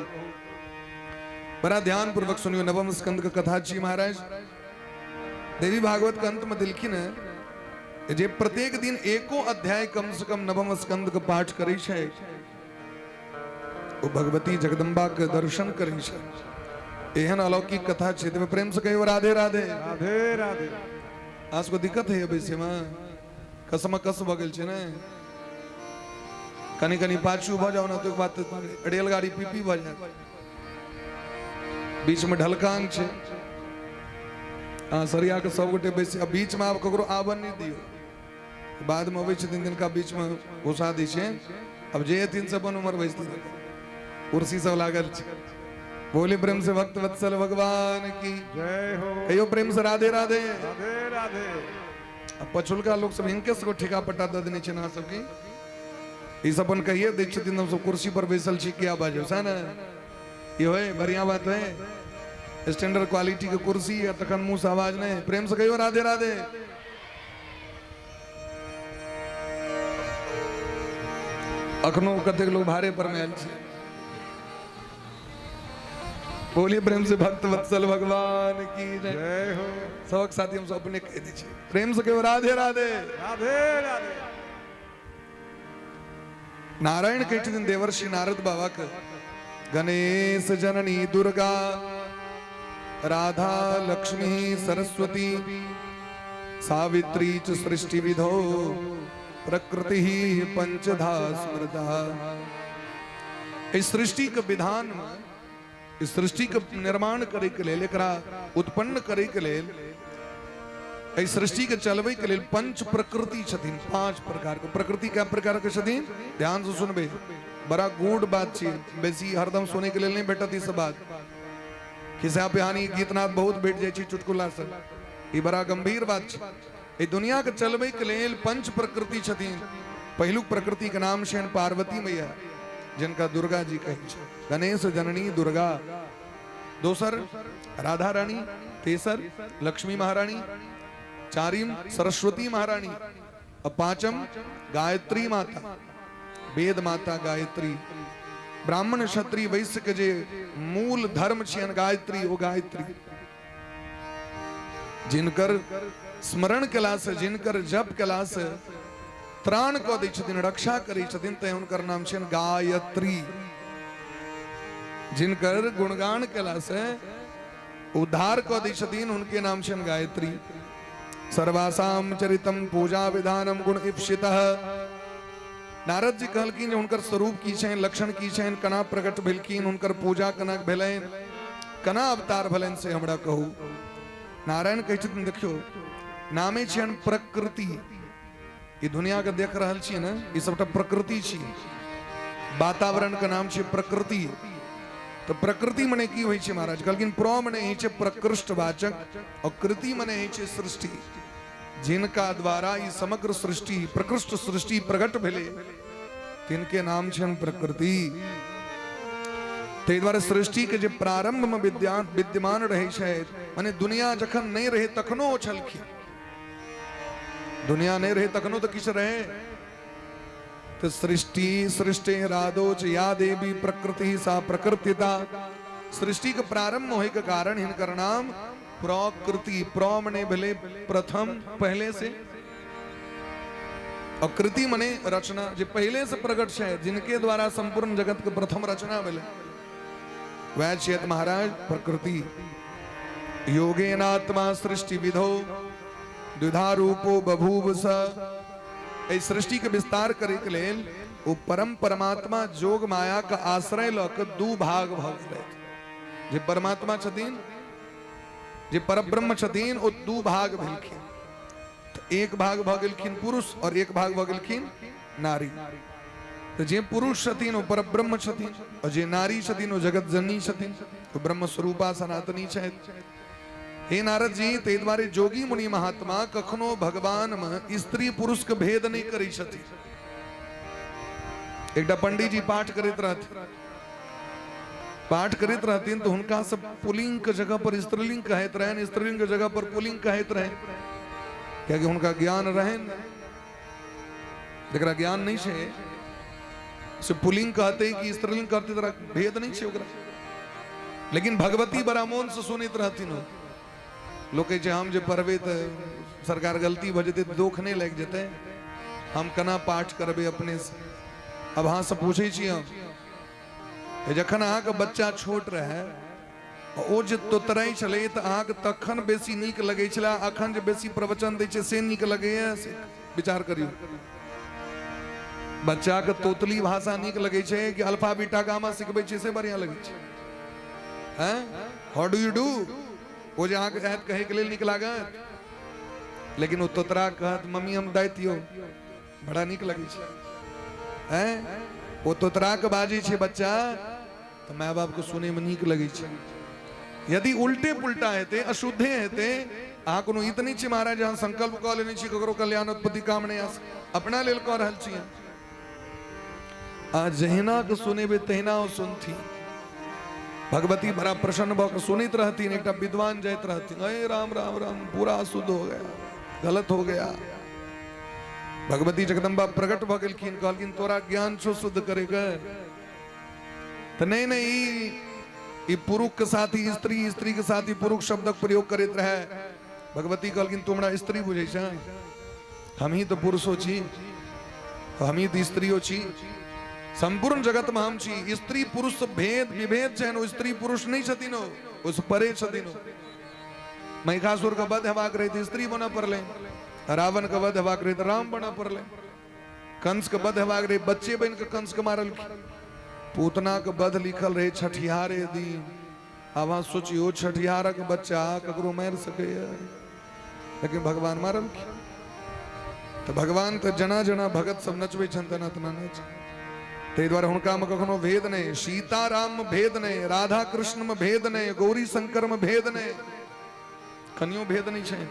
[SPEAKER 4] बड़ा ध्यान पूर्वक सुनियो, नवम स्कंद के कथा छी महाराज। देवी भागवत के अंत में दिलखिन है जे प्रत्येक दिन एको अध्याय कम से कम नवम स्कंद के पाठ करै छै, ओ भगवती जगदम्बा के दर्शन करै छै। एहन अलौकिक कथा छै। तऽ प्रेम से कहियो राधे राधे।
[SPEAKER 3] राधे राधे।
[SPEAKER 4] अहाँ सबके दिक्कत है बैसे में? कसम कस भऽ गेल छै ने, कनि कनि पाछू भऽ जाउ ने तो एक बात रेलगाड़ी पीपी भऽ जायत। बीच में ढलकान छै, अहाँ सरिया के सब गोटे बैसे, आ बीच में आब ककरो आबऽ नहि दियौ। बाद में अबै छथिन तिनका बीच में घुसा दै छै। अब जे एथिन से अपन उमर बैसथिन, कुर्सी सब लागल छै। बोले प्रेम से भक्त वत्सल भगवान की
[SPEAKER 3] जय हो।
[SPEAKER 4] कहियो प्रेम से राधे राधे।
[SPEAKER 3] राधे राधे।
[SPEAKER 4] आ पछुलका लोक सब हिनके सबके ठेका पट्टा दऽ देने छै अहाँ सबके। ई सब अपन कहिए दै छथिन, हम सब कुर्सी पर बैसल छी, किया बाजब, सएह ने? ई होय बढ़िया बात है, स्टैंडर्ड क्वालिटी के कुर्सी आ तखन मुंह से आवाज नहीं। प्रेम से कहियो राधे राधे। अखनो कतेक लोग भाड़े पर में आयल छै। बोलिए प्रेम से भक्त वत्सल भगवान की जय।
[SPEAKER 3] जय हो।
[SPEAKER 4] सबक साथी हम सब अपने कह दी प्रेम से कहो राधे राधे।
[SPEAKER 3] राधे राधे।
[SPEAKER 4] नारायण कहै छथिन देवर्षि नारद बाबा के, गणेश जननी दुर्गा राधा लक्ष्मी सरस्वती सावित्री च सृष्टि विधो प्रकृति पंचधा स्मृता। इस सृष्टि के विधान में, इस सृष्टि के निर्माण करे के लेल, एकरा उत्पन्न करे के लेल, एहि सृष्टि के चलबै के लेल पंच प्रकृति छथिन। पांच प्रकार के प्रकृति। कै प्रकार के छथिन? ध्यान से सुनबै, बड़ा गूढ़ बात छै, बेसी हरदम सुनै के लेल नहि भेटत ई सब बात। खिस्सा पिहानी गीतनाद बहुत भेट जाइ छै, चुटकुला सब, ई बड़ा गंभीर बात छै। एहि दुनिया के चलबै के लेल पंच प्रकृति छथिन। पहिलुक प्रकृति के नाम छनि पार्वती मैया, जिनका दुर्गा जी कहै छै, गणेश जननी दुर्गा। दोसर राधा रानी, तेसर लक्ष्मी महारानी, चारिम सरस्वती महारानी और पांचम गायत्री माता, वेद माता गायत्री। ब्राह्मण क्षत्रिय वैश्य के जे मूल धर्म छियन गायत्री, ओ गायत्री जिनकर स्मरण केला से, जिनकर जप केला से त्राण कऽ दै छथिन, रक्षा करै छथिन, तैं हुनकर नाम छियन गायत्री। जिनकर गुणगान केला से उद्धार कऽ दै छथिन, हुनके नाम छियन गायत्री। सर्वासाम चरितम पूजा विधानम गुण इप्सितः। नारद जी कहलखिन जे हुनकर स्वरूप की छनि, लक्षण की छनि, केना प्रकट भेलखिन, हुनकर पूजा केना भेलनि, केना अवतार भेलनि, से हमरा कहू। नारायण कहै छथिन, देखियौ, नामे छियनि प्रकृति। ई दुनिया के देख रहल छियै ने, ई सबटा प्रकृति छी। वातावरण के नाम छै प्रकृति। तो प्रकृति मने की होइ छै महाराज? कहलखिन प्र मने होइ छै प्रकृष्ट वाचक और कृति मने होइ छै सृष्टि। जिनका द्वारा ई समग्र सृष्टि, प्रकृष्ट सृष्टि प्रकट भेलै, तिनके नाम छनि प्रकृति। ताहि दुआरे सृष्टि के जे प्रारंभ में विद्यमान रहै छै, माने दुनिया जखन नहि रहै तखनो ओ छलखिन। दुनिया नहि रहै तखनो तऽ किछु रहै। तो सृष्टि सृष्टि रादोच या देवी प्रकृति सा प्रकृतिता। सृष्टि के प्रारंभ होय के कारण हिनकर नाम प्रकृति। प्र मने भेलै प्रथम, पहले से, और कृति मने रचना, जे पहले से प्रकट छै, जिनके द्वारा संपूर्ण जगत के प्रथम रचना भेलै, वह छियत महाराज प्रकृति। योगेनात्मा सृष्टि विधो द्विधा रूपो बभूव स। एहि सृष्टि के विस्तार करे के लेल ओ परम परमात्मा जोग माया के आश्रय लऽ के दू भाग भऽ गेलथि। जे परमात्मा छथिन, जे परब्रह्म छथिन, ओ दू भाग भेलखिन। तऽ एक भाग भऽ गेलखिन पुरुष और एक भाग भऽ गेलखिन नारी। तऽ जे पुरुष छथिन ओ परब्रह्म छथिन और जे नारी छथिन ओ जगत जननी छथिन, ओ ब्रह्म स्वरूपा सनातनी छथि। हे नारद जी, ताहि दुआरे जोगी मुनि महात्मा कखनो भगवान में स्त्री पुरुष के भेद नहीं करै छथिन। एकटा पंडित जी पाठ करैत रहथिन, पाठ करैत रहथिन तऽ हुनका सब पुलिंग के जगह पर स्त्रीलिंग कहैत रहनि, स्त्रीलिंग के जगह पर पुलिंग कहैत रहनि, कियाकि हुनका ज्ञान रहनि। जकरा ज्ञान नहीं छै से पुलिंग कहते कि स्त्रीलिंग कहते, तोरा भेद नहीं छै ओकरा। लेकिन भगवती बड़ा मोन से सुनैत रहथिन। लोक कहै छै हम जे पढ़बै तऽ सरकार गलती भऽ जेतै, दोख नहि लागि जेतै, हम केना पाठ करबै अपने से? अब अहाँ से पूछै छी हम, जखन अहाँके बच्चा छोट रहै, ओ जे तोतराइ छलै, तऽ अहाँके तखन बेसी नीक लगै छलै, अखन जे बेसी प्रवचन दै छै से नीक लगैया? से विचार करियौ। बच्चा के तोतली भाषा नीक लगै छै कि अल्फा बीटा गामा सिखबै छै से बढ़िया लगै छै? हैं, हाउ do you do, ओ जे अहाँके आयत कहैके लेल नीक लागत? लेकिन ओ तोतरा कहत मम्मी हम दाइत यौ, बड़ा नीक लगै छै। हैं, ओ तोतरा के बाजै छै बच्चा तऽ माय बाप के सुनै में नीक लगै छै। यदि उल्टे पुल्टा हेतै, अशुद्धे हेतै, अहाँ कोनो ई तऽ नहि छै महाराज, अहाँ संकल्प कऽ लेने छी ककरो कल्याण उत्पत्ति काम नहि आस, अपना लेल कऽ रहल छी। अहाँ जहिना के सुनेबै तहिना ओ सुनथिन। भगवती बड़ा प्रसन्न भऽ कऽ सुनैत रहथिन। एकटा विद्वान जाइत रहथिन, अरे राम राम राम, पूरा अशुद्ध हो गया, गलत हो गया। भगवती जगदम्बा प्रकट भऽ गेलखिन, कहलखिन तोरा ज्ञान छौ शुद्ध करेके? तऽ नहि नहि, ई ई पुरुष के साथी स्त्री, स्त्री के साथी पुरुष शब्दक प्रयोग करैत रहे। भगवती कहलखिन तू हमरा स्त्री बुझै छ, हम ही तो पुरुषो छी, हम ही तो स्त्रियो छी, संपूर्ण जगत में हम छी। स्त्री पुरुष भेद विभेद छनि, ओ स्त्री पुरुष नहीं छथिन, ओ ओहिसँ परे छथिन। महिषासुर के वध हेबाक रहै तऽ स्त्री बनऽ पड़लै, रावण के वध हेबाक रहै तऽ राम बनऽ पड़लै, कंस के वध हेबाक रहै बच्चे बनि कऽ कंस के मारलखिन, पूतना के वध लिखल रहै छठिहारे दिन। आब अहाँ सोचियौ छठिहारक बच्चा ककरो मारि सकैए, लेकिन भगवान मारलखिन। तऽ भगवान तऽ जना जना भगत सब नचबै छनि तेना तेना नच, ताहि दुआरे हुनकामे कखनो भेद नहि, सीताराम में भेद नहि, राधा कृष्ण में भेद नहि, गौरी शंकर में भेद नहि, कनियो भेद नहि छै।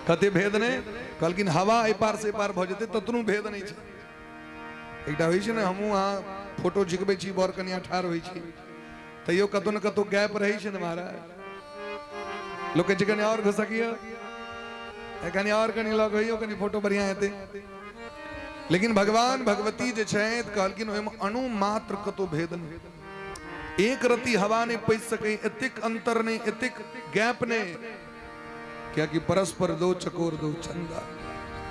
[SPEAKER 4] कते भेद नहि, कहलखिन हवा एहि पार से पार भऽ जेतै ततनो भेद नहि छै। एकटा होइ छै ने, हमहूँ अहाँ फोटो झिकबै छी, बर कनिया ठाढ़ होइ छी, तैयो कतौ ने कतौ गैप रहै छै ने महाराज। लोक कहै छै कनि आओर घुसकियो, कनि आओर कनि लग होइयो, कनि फोटो बढ़िया हेतै। लेकिन भगवान भगवती जे छथि कहलखिन ओहिमे अणु मात्र कतौ भेद नहि, एक रति हवा नहि पैसि सकै, एतेक अंतर नहि, एतेक गैप नहि, कियाकि परस्पर दो चकोर दो चंदा,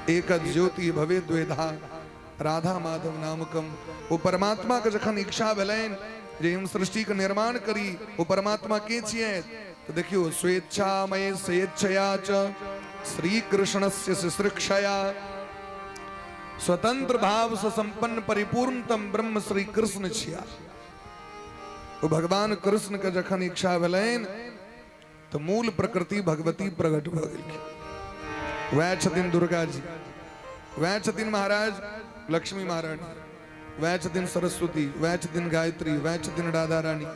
[SPEAKER 4] एक ज्योति भवे द्वेधा राधा माधव नामकम। ओ परमात्मा के जखन इच्छा भेलनि जे हम सृष्टि के निर्माण करी, ओ परमात्मा के छियै, तो देखियो स्वेच्छामय स्वेच्छया च श्री कृष्णस्य शुश्रूषया, स्वतंत्र भाव से संपन्न परिपूर्णतम ब्रह्म श्री कृष्ण छिया। ओ भगवान कृष्ण के जखन इच्छा भेलनि तो मूल प्रकृति भगवती प्रकट भऽ गेलखिन। वएह छथिन दुर्गा जी, वएह छथिन महाराज लक्ष्मी महारानी, वएह छथिन सरस्वती, वएह छथिन गायत्री, वएह छथिन राधा रानी।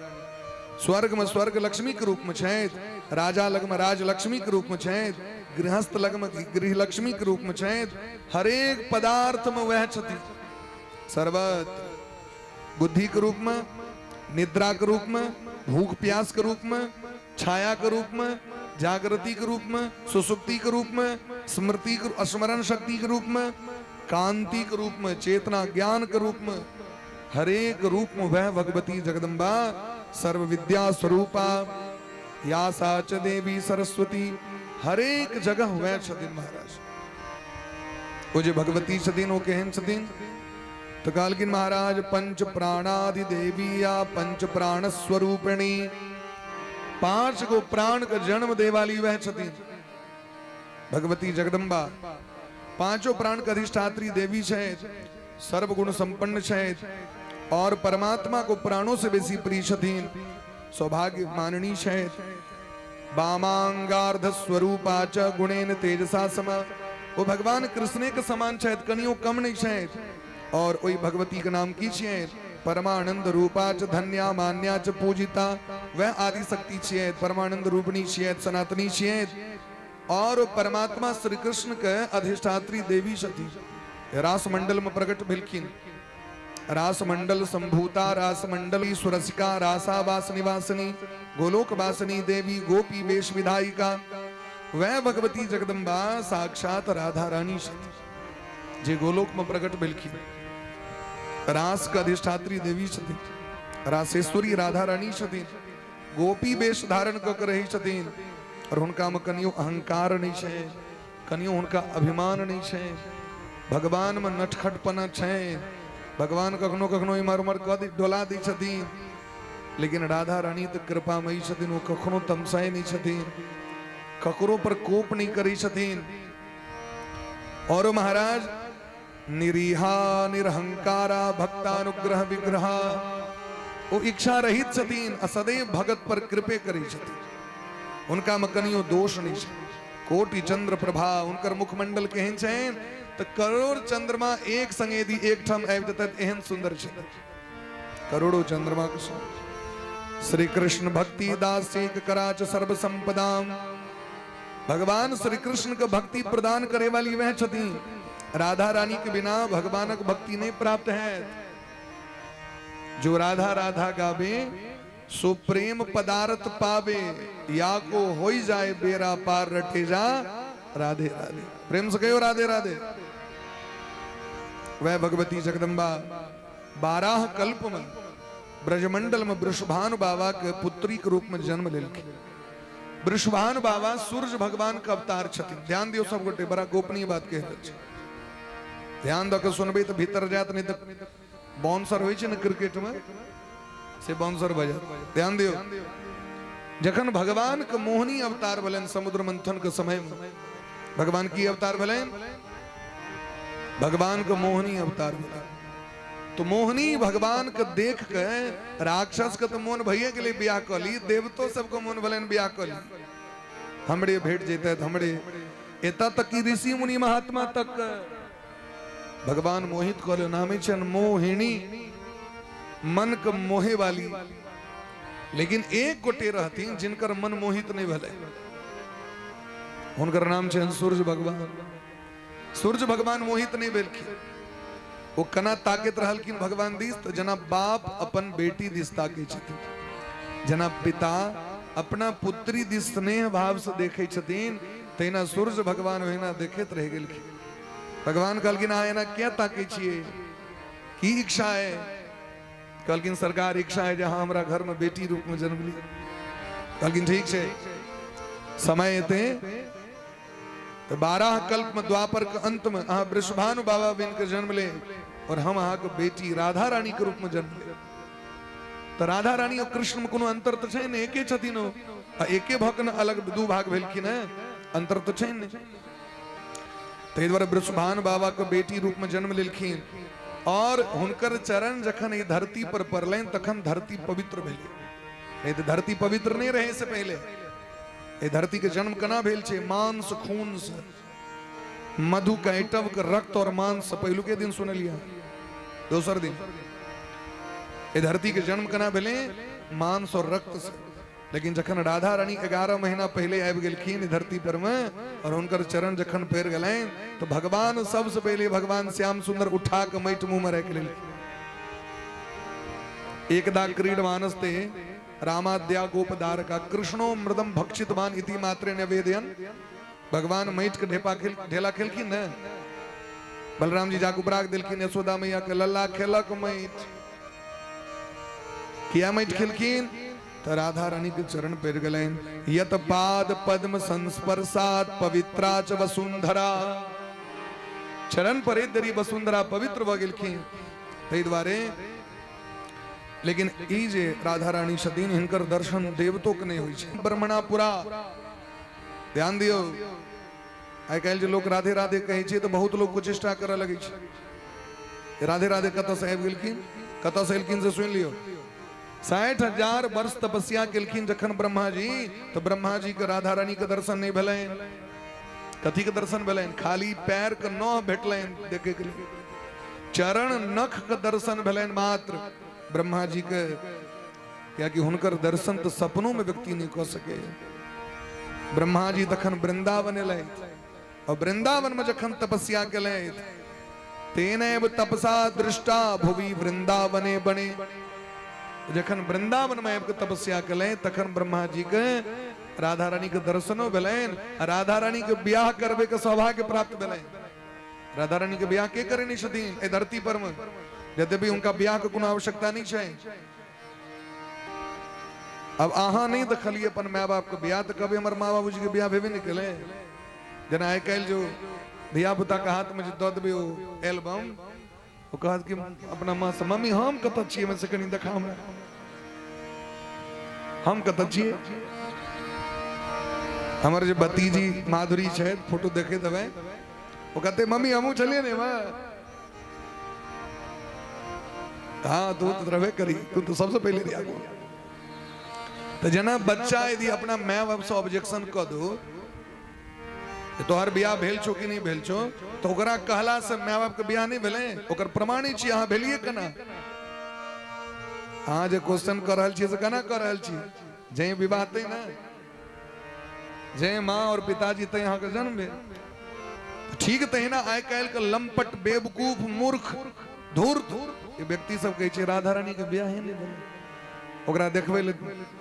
[SPEAKER 4] स्वर्ग में स्वर्ग लक्ष्मी के रूप में छथि, राजा लग में राज लक्ष्मी के रूप में छथि, गृहस्थ लग में गृह लक्ष्मी के रूप में छथि, हरेक पदार्थ में वएह छथिन। सर्वत्र बुद्धि के रूप में, निद्रा के रूप में, भूख प्यास के रूप में, छाया के रूप में, जागृति के रूप में, सुसुप्ति के रूप में, स्मृति के स्मरण शक्ति के रूप में, कांति के रूप में, चेतना ज्ञान के रूप में, हरेक रूप में वह भगवती जगदम्बा सर्व विद्या स्वरूपा या सा च देवी सरस्वती, हरेक जगह वह छथिन महाराज। ओ जे भगवती छथिन ओ केहन छथिन, तो कहलखिन महाराज पंच प्राणादि देवी या पंच प्राण स्वरूपिणी, पांच गो प्राण के जन्म दे वाली वह छथिन भगवती जगदम्बा। पांचों प्राण के अधिष्ठात्री देवी छथि, सर्वगुण संपन्न छथि और परमात्मा को प्राणों से बेसी प्रिय छथिन, सौभाग्य माननी छथि। वामांगार्ध स्वरूपा च गुणेन तेजसा सम, वो भगवान कृष्ण के समान छथि, कनियो कम नहीं छथि। और ओहि भगवती के नाम की छियै, परमानंद रूपा च धन्या मान्या च पूजिता, वह आदि शक्ति छियै, परमानंद रूपिणी छियै, सनातनी छियै और परमात्मा श्री कृष्ण के अधिष्ठात्री देवी छथिन। रास मंडल में प्रकट भेलखिन। रासमंडल संभूता रासमंडली सुरसिका रासावास निवासिनी गोलोक वासिनी देवी गोपी वेश विधायिका, वह भगवती जगदम्बा साक्षात राधा रानी छथि जे गोलोक में प्रकट भेलखिन। रास के अधिष्ठात्री देवी छथिन, रासेश्वरी राधा रानी छथिन, गोपी वेश धारण कऽ के रहै छथिन और हुनका में कनियो अहंकार नहीं छै, कनियो हुनका अभिमान नहीं छै, भगवान में नटखटपना छै, भगवान कखनो कखनो इम्हर उम्हर कऽ दै डोला दै छथिन, लेकिन राधा रानी तऽ कृपामयी छथिन, ओ कखनो तमसाइ नहीं छथिन, ककरो पर कोप नहीं करै छथिन। और महाराज निरीहा निरहंकारा भक्तानुग्रह विग्रह, ओ इच्छा रहित छथिन आ सदैव भगत पर कृपे करै छथिन, हुनका में कनियो दोष नहीं छै। कोटि चंद्र प्रभा, हुनकर मुखमंडल केहन छनि तऽ करोड़ चंद्रमा एक संगे यदि एक ठाम आबि जेतै तऽ एहन सुंदर छै, करोड़ों चंद्रमा के संग। श्री कृष्ण भक्ति दास एक कराच सर्व संपदाम, भगवान श्री कृष्ण के भक्ति प्रदान करे वाली वह छथिन। राधा रानी के बिना भगवानक भक्ति नहीं प्राप्त है। जो राधा राधा गावे सो प्रेम पदार्थ पावे, या को हो जाए बेरा पार रटे जा राधे राधे। प्रेम से कहो राधे राधे। वह भगवती जगदम्बा 12 कल्प में ब्रजमंडल में वृषभानु बाबा के पुत्री के रूप में जन्म लेलखिन। वृषभानु बाबा सूर्य भगवान के अवतार छथिन। ध्यान दियौ सब गोटे, बड़ा गोपनीय बात कहि रहल छी, ध्यान दऽ के सुनबै तऽ भीतर जायत, नहीं तऽ बाउंसर होइ छै ने क्रिकेट में, से बाउंसर भऽ जायत। ध्यान दियौ, जखन भगवान के मोहिनी अवतार भेलनि समुद्र मंथन के समय में, भगवान की अवतार भेलनि? भगवान के मोहिनी अवतार भेलनि। तो मोहिनी भगवान के देख के राक्षस के तो मोन भइए गेलै बियाह कऽ ली, देवतो सबके मोन भेलनि बियाह कऽ ली, हमरे भेट जेतै हमरे। एतऽ तक कि ऋषि मुनि महात्मा तक भगवान मोहित कऽ ले, नामे छनि मोहिनी, मन के मोहे वाली। लेकिन एक गोटे रहथिन जिनकर मन मोहित नहीं भेलै, हुनकर नाम छनि सूर्य भगवान। सूर्य भगवान मोहित नहीं भेलखिन। ओ कना ताकैत रहलखिन भगवान दिस, तऽ जेना बाप अपन बेटी दिस ताकै छथिन, जेना पिता अपना पुत्री दिस स्नेह भाव से देखै छथिन, तहिना सूर्य भगवान ओहिना देखैत रहि गेलखिन। भगवान कहलखिन अहाँ एना किया ताकै छियै, की इच्छा है? कहलखिन सरकार इच्छा है जे अहाँ हमरा घर में बेटी रूप में जन्म ली। कहलखिन ठीक छै, समय एते तो 12 कल्प में द्वापर के अंत में अहाँ वृषभानु बाबा बन के जन्म ले और हम अहाँ के बेटी राधा रानी के रूप में जन्म ले। तो राधा रानी और कृष्ण में कोनो अंतर तो छै ने, एके छथिन ओ, आ एके भऽ के ने अलग दू भाग भेलखिन हैं, अंतर तो छै ने। ताहि दुआरे वृषभानु बाबा के बेटी रूप में जन्म लेलखिन और हुनकर चरण जखन ई धरती पर पड़लनि तखन धरती पवित्र भेलै, नहीं तो धरती पवित्र नहीं रहे से पहले। एहि धरती के जन्म केना भेल छै? मांस खून से, मधु कैटव के रक्त और मांस। पहिलुके दिन सुनलियै, दोसर दिन एहि धरती के जन्म केना भेलै? मांस और रक्त से। लेकिन जखन राधा रानी 11 महीना पहले आबि गेलखिन धरती पर में और हुनकर चरण जखन पड़ि गेलनि तो भगवान सबसे पहले भगवान श्याम सुंदर उठा के माटि मुंह में राखि लेलखिन। एकदा क्रीड मानस्ते रामाद्या गोपदारका कृष्णो मृदम भक्षितवान इति मात्रे निवेदयन। भगवान माटि के ढेपा खेल ढेला खेलखिन ने, बलराम जी जाके उपराग देलखिन यशोदा मैया के, लल्ला खेलक माटि। किया माटि खेलखिन? तो राधा रानी के चरण पड़ गेलनि। यत पाद पद्म संस्पर्शात पवित्रा च वसुंधरा। चरण पर देरी वसुंधरा पवित्र भऽ गेलखिन। ताहि दुआरे लेकिन ई जे राधा रानी छथिन हिनकर दर्शन देवतो के नहीं होइ छै। ब्रह्मणापुरा ध्यान दियौ, आइ काल्हि जे लोक राधे राधे कहै छै तऽ बहुत लोक कुचेष्टा करऽ लगै छै। राधे राधे कतऽ से आबि गेलखिन, कतऽ से एलखिन से सुनि लियौ। 60,000 वर्ष तपस्या केलखिन जखन ब्रह्मा जी, तऽ ब्रह्मा जी के राधा रानी के दर्शन नहीं भेलनि। कथी के दर्शन भेलनि? खाली पैर के नह भेटलनि देखे के लिए, चरण नख के दर्शन भेलनि मात्र ब्रह्मा जी के, कियाकि हुनकर दर्शन तो सपनों में व्यक्ति नहीं कऽ सके। ब्रह्मा जी तखन वृंदावन एलथि और वृंदावन में जखन तपस्या केलथि, तेनैव तपसा दृष्टा भुवि वृंदावने बने। जखन वृंदावन में आबि के तपस्या केलथि तखन ब्रह्मा जी के राधा रानी के दर्शनो भेलनि, राधा रानी के ब्याह करबे के सौभाग्य प्राप्त भेलनि। राधा रानी के ब्याह के करेने छथिन एहि धरती पर में? यद्यपि हुनका ब्याह के कोनो आवश्यकता नहीं छै। अब अहाँ नहीं देखलिए अपन माय बाप के ब्याह, तो कभी हमर माँ बाबूजी के ब्याह भेबे नहीं केलै। जेना आइ काल्हि जो धिया पुता के हाथ में जे दऽ देबै ओ एल्बम, ओ कहत कि अपना माँ से, मम्मी हम कतऽ छियै, एहिमे से कनि देखा हमरा, हम कतऽ छियै। हमर जे भतीजी माधुरी छै, फोटो देखे देबै, ओ कहते मम्मी हमहूँ छलियै ने एहिमे। हाँ तू तो रहबे करी, तू तो सबसे पहले रही आगू। तो जेना बच्चा यदि अपना माय बाप से ऑब्जेक्शन कऽ दो तोहर बियाह भेल छौ कि नहीं भेल छौ, तो ओकरा कहला से माय बाप के बियाह नहीं भेलै, ओकर प्रमाण छी अहाँ भेलिए केना। अहाँ जे क्वेश्चन कऽ रहल छियै से केना कऽ रहल छियै? जै विवाह तै ने, जै माँ और पिताजी तै अहाँके जन्म भेल। ठीक तहिना आइ काल्हि के लंपट बेवकूफ मूर्ख धूर्त ये व्यक्ति सब कहै छै राधा रानी के बियाहे नहि भेलै, ओकरा देखबै ले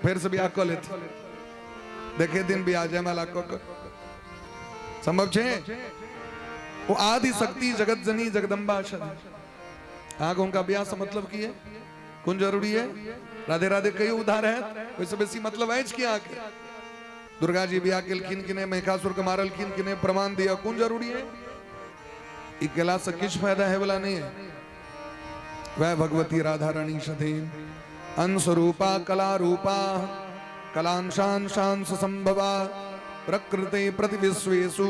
[SPEAKER 4] फेर से बियाह कऽ लेथिन, देखे दिन बियाह जयमाला कऽ कऽ संभव छै? ओ आदि शक्ति जगत जननी जगदम्बा छथि, अहाँके हुनका बियाह से मतलब की है? कोन जरूरी है? राधे राधे कहियो उद्धार हैत, ओहिसँ बेसी मतलब अछि कि अहाँके? दुर्गा जी बियाह केलखिन कि नहि, महिषासुर के मारलखिन कि नहि, प्रमाण दिअ, कोन जरूरी है? ई केलासँ किछु फायदा होयवला नहि है। वह भगवती राधा रानी छथिन अंश रूपा कला रूपा कलांशांशांश संभवा प्रकृति प्रतिविश्वेशु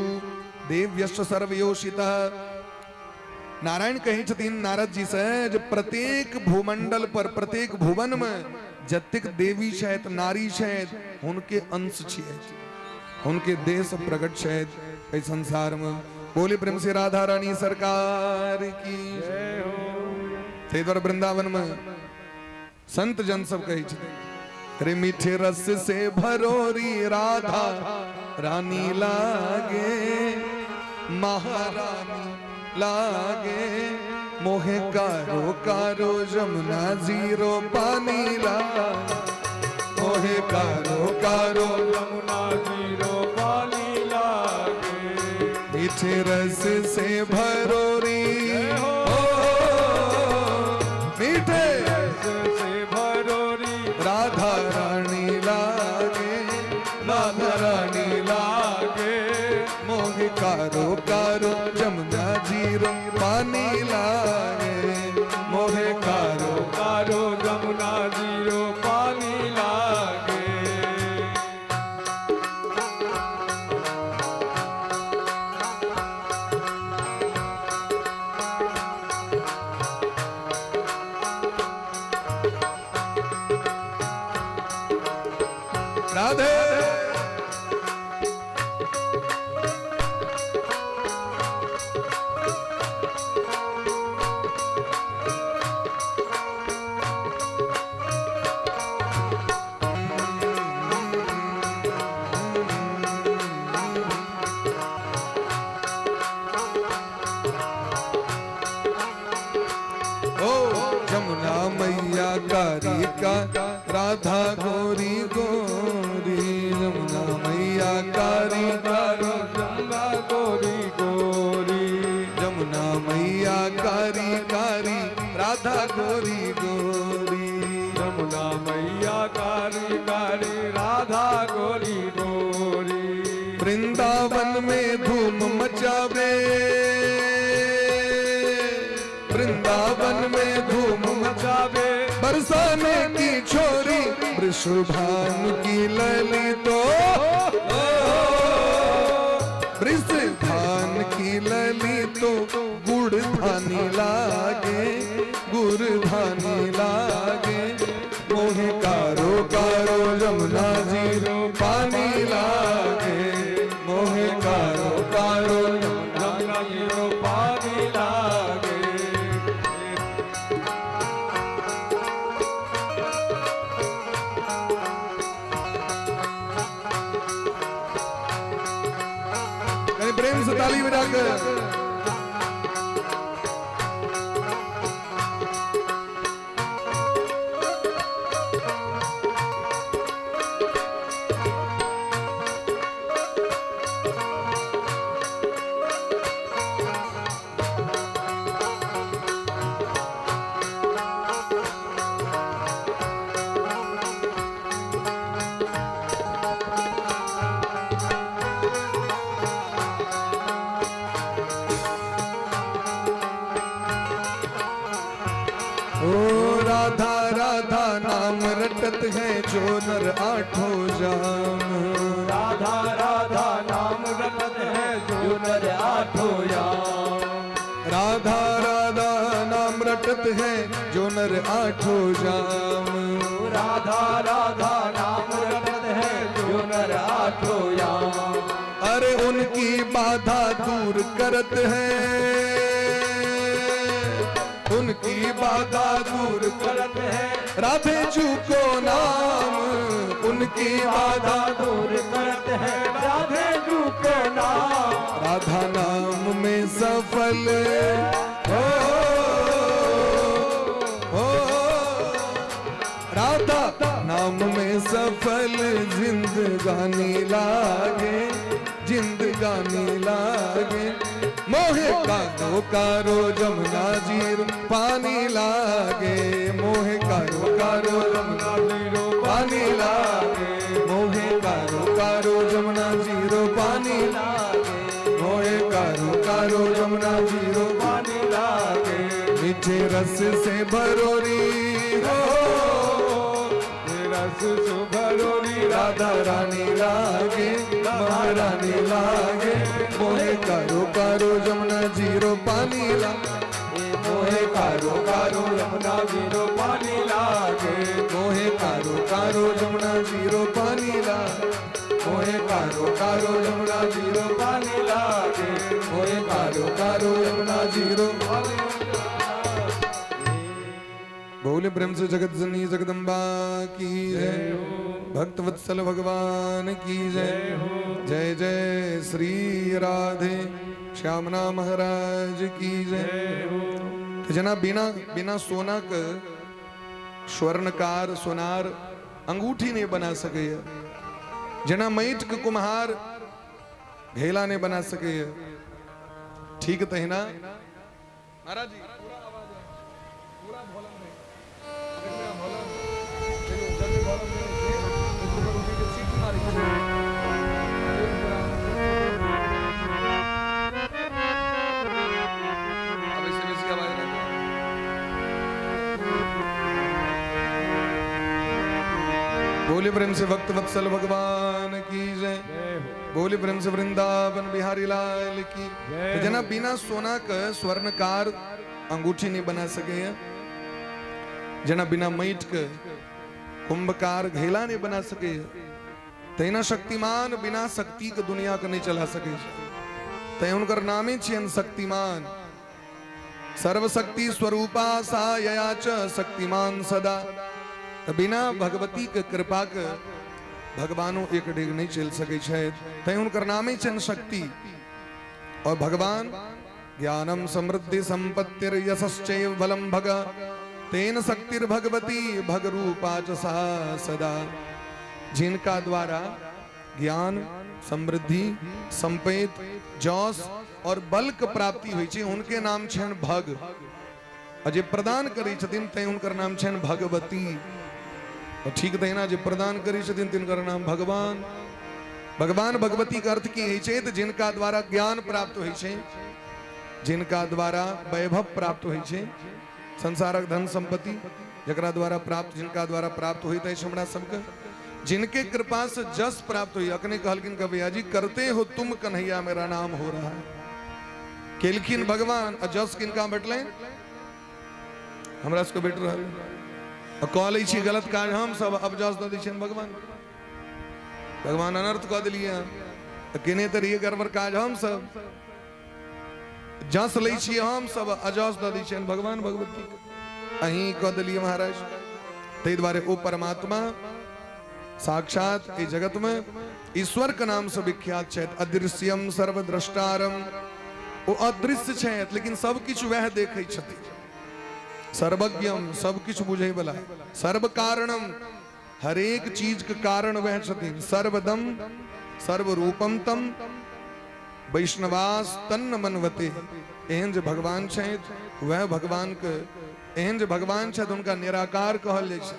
[SPEAKER 4] देव्यश्च सर्वयोषितः। नारायण कहै छथिन नारद जी से जे प्रत्येक भूमंडल पर प्रत्येक भुवन में जतेक देवी छथि नारी छथि हुनके अंश छियै, हुनके देह से प्रकट छथि एहि संसार में। बोले प्रेम से राधा रानी सरकार की ताहि दुआरे वृंदावन में संत जन सब कहै छथिन अरे मीठे रस से भरोरी राधा रानी लागे महारानी लागे मोहे कारो कारो जमुना जीरो पानी लागे मोहे कारो कारो
[SPEAKER 3] जमुना जीरो पानी लागे
[SPEAKER 4] मीठे रस से भरोरी हो मीठे
[SPEAKER 3] रस से भरोरी
[SPEAKER 4] राधा रानी लागे राधा रानी लागे
[SPEAKER 3] लागे
[SPEAKER 4] मोहे कारो कारो जमुना जीरो पानी लागे मोहे कारो
[SPEAKER 3] कारो जमुना जीरो पानी लागे।
[SPEAKER 4] राधे। ओ जमुना मैया कारी का राधा गोरी गोरी जमुना मैया कारी
[SPEAKER 3] कारो जमुना गोरी गोरी
[SPEAKER 4] जमुना मैया कारी कारी राधा गोरी गोरी
[SPEAKER 3] जमुना मैया कारी कारी राधा गोरी गोरी
[SPEAKER 4] वृंदावन में धूम मचावे वृंदावन में धूम
[SPEAKER 3] मचावे
[SPEAKER 4] बरसाने की छोरी वृषभानु की ललितो वृषभान की ललितो गुड़ धानी लागे गुड़ धानी लागे मोहे कारो कारो जमुना जीरो पानी लागे मोहे कारो कारो
[SPEAKER 3] जमुना जीरो पानी लागे।
[SPEAKER 4] कहीं प्रेम से ताली बजाकर ओ राधा राधा नाम रटत है जो नर आठो जाम
[SPEAKER 3] राधा राधा नाम रटत है जो नर आठो याम
[SPEAKER 4] राधा राधा नाम रटत है जो नर आठो जाम
[SPEAKER 3] राधा राधा नाम रटत है जो नर आठो याम
[SPEAKER 4] अरे उनकी बाधा दूर करत है उनकी बाधा दूर
[SPEAKER 3] करत है
[SPEAKER 4] राधे जू को नाम उनकी बाधा
[SPEAKER 3] दूर करत है राधे जू को नाम
[SPEAKER 4] राधा नाम में सफल हो हो राधा नाम में सफल जिंदगानी लागे जिंदगानी लागे। मोहे कारो कारो जमुना जीरो पानी लागे। मोहे कारो कारो जमुना जीरो पानी लागे। मोहे कारो कारो जमुना जीरो पानी लागे। मोहे कारो कारो जमुना जीरो पानी लागे। मीठे रस से भरोरी हो,
[SPEAKER 3] रस सुभरोरी
[SPEAKER 4] राधा रानी लागे, महारानी लागे। मोहे कारो कारो जमुना जीरो पानी लागे। मोहे कारो कारो
[SPEAKER 3] यमुना जीरो पानी लागे।
[SPEAKER 4] मोहे कारो कारो जमुना जीरो पानी लागे। मोहे कारो कारो जमुना जीरो
[SPEAKER 3] पानी लागे।
[SPEAKER 4] मोहे कारो कारो जमुना जीरो। बोले प्रेम से जगत जननी जगदम्बा की जय, भक्त वत्सल भगवान की जय। जय जय श्री राधे श्यामना महाराज की जय। तो जना बिना बिना सोना के स्वर्णकार सोनार अंगूठी नहीं बना सके, जना मैट के कुम्हार घैला नहीं बना सके, ठीक तहिना महाराज जी पूरा आवाज है, पूरा वॉल्यूम है। देखिए वॉल्यूम, देखो जब भी वॉल्यूम है तो ऊपर उठी के सीटी मारी। अब इससे बेसी आवाज नहीं। बोले प्रेम से भक्त वत्सल भगवान की जय। बोले प्रेम से वृंदावन बिहारी लाल की। तो जना बिना सोना के स्वर्णकार अंगूठी नहीं बना सके है, जना बिना मैट के कुंभकार घैला नहीं बना सके है, तहिना शक्तिमान बिना शक्ति के दुनिया के नहीं चला सके। तैं हुनकर नामे छियन शक्तिमान। सर्वशक्ति स्वरूपा सा यया च शक्तिमान सदा। तो बिना भगवती के कृपा के भगवानो एक डेग नहीं चल सके छै। तैं हुनकर नामे छनि शक्ति। और भगवान ज्ञानम समृद्धि संपत्तिर यशश्चैव बलम भग तेन शक्तिर भगवती भगरूपा च सा सदा। जिनका द्वारा ज्ञान समृद्धि संपेत जौस और बल के प्राप्ति होइ छै, उनके नाम छनि भग। आ जे प्रदान करै छथिन तैं हुनकर नाम छनि भगवती। और ठीक तहिना जे प्रदान करै छथिन तिनकर नाम भगवान। भगवान भगवती के अर्थ की होइ छै तऽ जिनका द्वारा ज्ञान प्राप्त होइ छै, जिनका द्वारा वैभव प्राप्त होइ छै, संसारक धन संपत्ति जकरा द्वारा प्राप्त, जिनका द्वारा प्राप्त होइत अछि हमरा सबके, जिनके कृपा से जस प्राप्त हुई। अखने कहलखिन कविया जी, करते हो तुम कन्हैया मेरा नाम हो रहा है। केलखिन भगवान आ जस किनका भेटलनि? हमरा सबके भेट रहल। आ कऽ लै छी गलत काज हम सब, अब जस दऽ दै छियनि भगवान। भगवान अनर्थ कऽ देलियै अहाँ, तऽ केने तऽ रहियै गड़बड़ काज हम सब, जस लै छियै हम सब, अजस दऽ दै छियनि भगवान भगवती। अहीं कऽ देलियै महाराज। ताहि दुआरे ओ परमात्मा साक्षात एहि जगत में ईश्वर के नाम से विख्यात छथि। अदृश्यम सर्वद्रष्टारम, ओ अदृश्य छथि लेकिन सब किछु वएह देखै छथिन। सर्वज्ञम, सब किछु बुझै वाला। सर्व कारणम, हरेक चीज के कारण वह छथिन। सर्वदम सर्वरूपम तम वैष्णवास तन्न मनवते। एहन जे भगवान छथि वह भगवान के, एहन जे भगवान छथि हुनका निराकार कहल जाइ छै।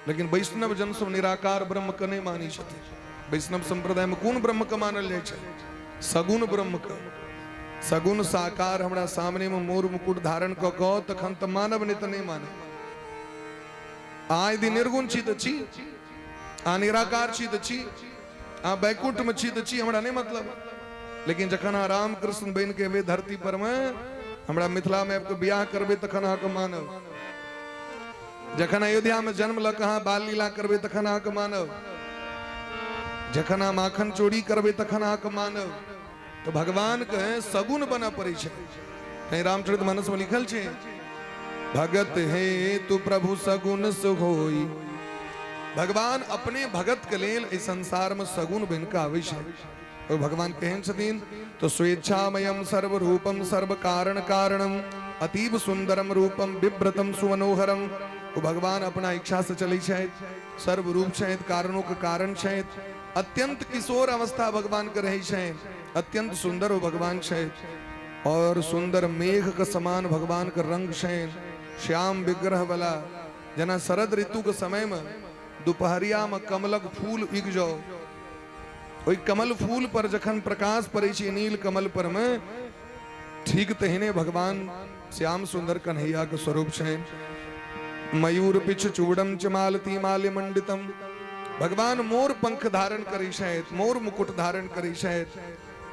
[SPEAKER 4] लेकिन वैष्णव जन सब निराकार ब्रह्म के नहीं मानी छथिन। वैष्णव संप्रदाय में कोन ब्रह्म के मानल जाइ छै? सगुण ब्रह्म के। सगुण साकार हमरा सामने में मोर मुकुट धारण कऽ कऽ तखन तऽ मानब, नहीं तऽ नहीं माने। आ यदि निर्गुण छी तऽ छी, आ निराकार छी तऽ छी, आ वैकुंठ में छी तऽ छी, हमरा नहीं मतलब। लेकिन जखन अहाँ राम कृष्ण बनि के एबै धरती पर में, हमरा मिथिला में आबि कऽ बियाह करबै तखन अहाँके मानब। जखन अयोध्या में जन्म लऽ कऽ अहाँ बाल लीला करबै तखन अहाँके मानब। जखन अहाँ माखन चोरी करबै तखन अहाँके मानब। तऽ भगवान के सगुण बनऽ पड़ै छै। तैं रामचरित मानस में लिखल छै, भगत हे तु प्रभु सगुण सुहोई। भगवान अपने भगत के लेल एहि संसार में सगुण बनि कऽ आबै छै। और भगवान केहन छथिन? तो स्वेच्छामयम सर्वरूपम सर्व कारण कारणम अतीव सुंदरम रूपम बिभ्रतम सुमनोहरम ओ भगवान अपना इच्छा से चलै छथि, सर्वरूप छथि, कारणों के कारण छथि। अत्यंत किशोर अवस्था भगवान के रहै छनि, अत्यंत सुंदर ओ भगवान छथि और सुंदर मेघ के समान भगवान के रंग छनि, श्याम विग्रह वाला। जेना शरद ऋतु के समय में दुपहरिया में कमलक फूल उगि जाओ, ओहि कमल फूल पर जखन प्रकाश पड़ै छै नील कमल पर में, ठीक तहिने भगवान श्याम सुंदर कन्हैया के स्वरूप छनि। मयूर पिछ चूड़म च मालती माल्य मंडितम, भगवान मोर पंख धारण करै छथि, मोर मुकुट धारण करै छथि।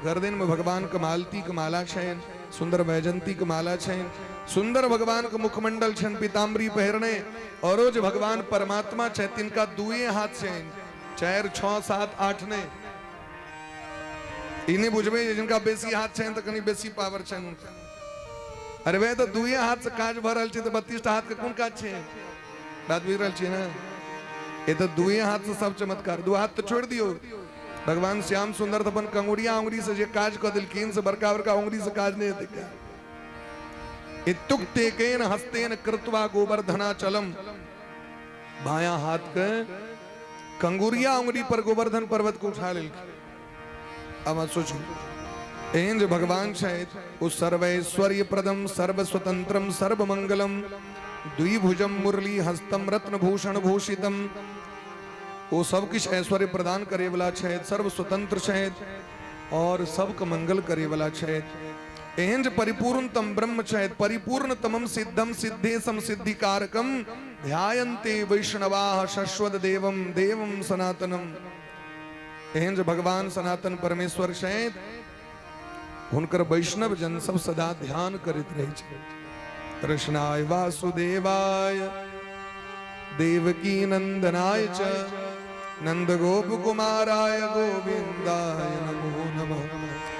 [SPEAKER 4] गर्दन में भगवान के मालती के माला छनि, सुंदर वैजंती के माला छनि, सुंदर भगवान के मुखमंडल छनि पीताम्बरी पहिरने। औरो जे भगवान परमात्मा छथि तिनका दुए हाथ छनि, 4 6 7 8 ने। ई नहि बुझबै जे जिनका बेसी हाथ छनि तऽ कनि बेसी पावर छनि हुनका। अरे भाई, तऽ दुए हाथ से काज भऽ रहल छै तऽ 32 टा हाथ के कोन काज छै? बात बुझि रहल छियै ने? ए तऽ दुए हाथ से सब चमत्कार, दू हाथ तऽ छोड़ि दियौ। भगवान श्याम सुंदर तऽ अपन कंगुरिया उंगरी से जे काज कऽ देलखिन से बड़का बड़का उंगरी से काज नहि हेतै। इत्युक्तेकेन हस्तेन कृत्वा गोवर्धनाचलम, बायां हाथ के कंगुरिया उंगली पर गोवर्धन पर्वत को उठा लेलखिन। अब अहाँ सोचू, एहन जे भगवान छथि ओ सर्वैश्वर्य प्रदम सर्व स्वतंत्रम सर्वमंगलम द्विभुजम मुरली हस्तम रत्न भूषण भूषितम, ओ सब किछु ऐश्वर्य प्रदान करे वाला छथि, सर्व स्वतंत्र छथि और सबके मंगल करे वाला छथि। एहन जे परिपूर्णतम ब्रह्म छथि, परिपूर्णतमम सिद्धम सिद्धेशम सिद्धिकारकम ध्यायन्ते वैष्णवाः शश्वत देवम देवम सनातनम। एहन जे भगवान सनातन परमेश्वर छथि हुनकर वैष्णव जन सब सदा ध्यान करैत रहै छै। कृष्णाय वासुदेवाय देवकी नंदनाय च नंद गोप कुमाराय गोविंदाय नमो नमः।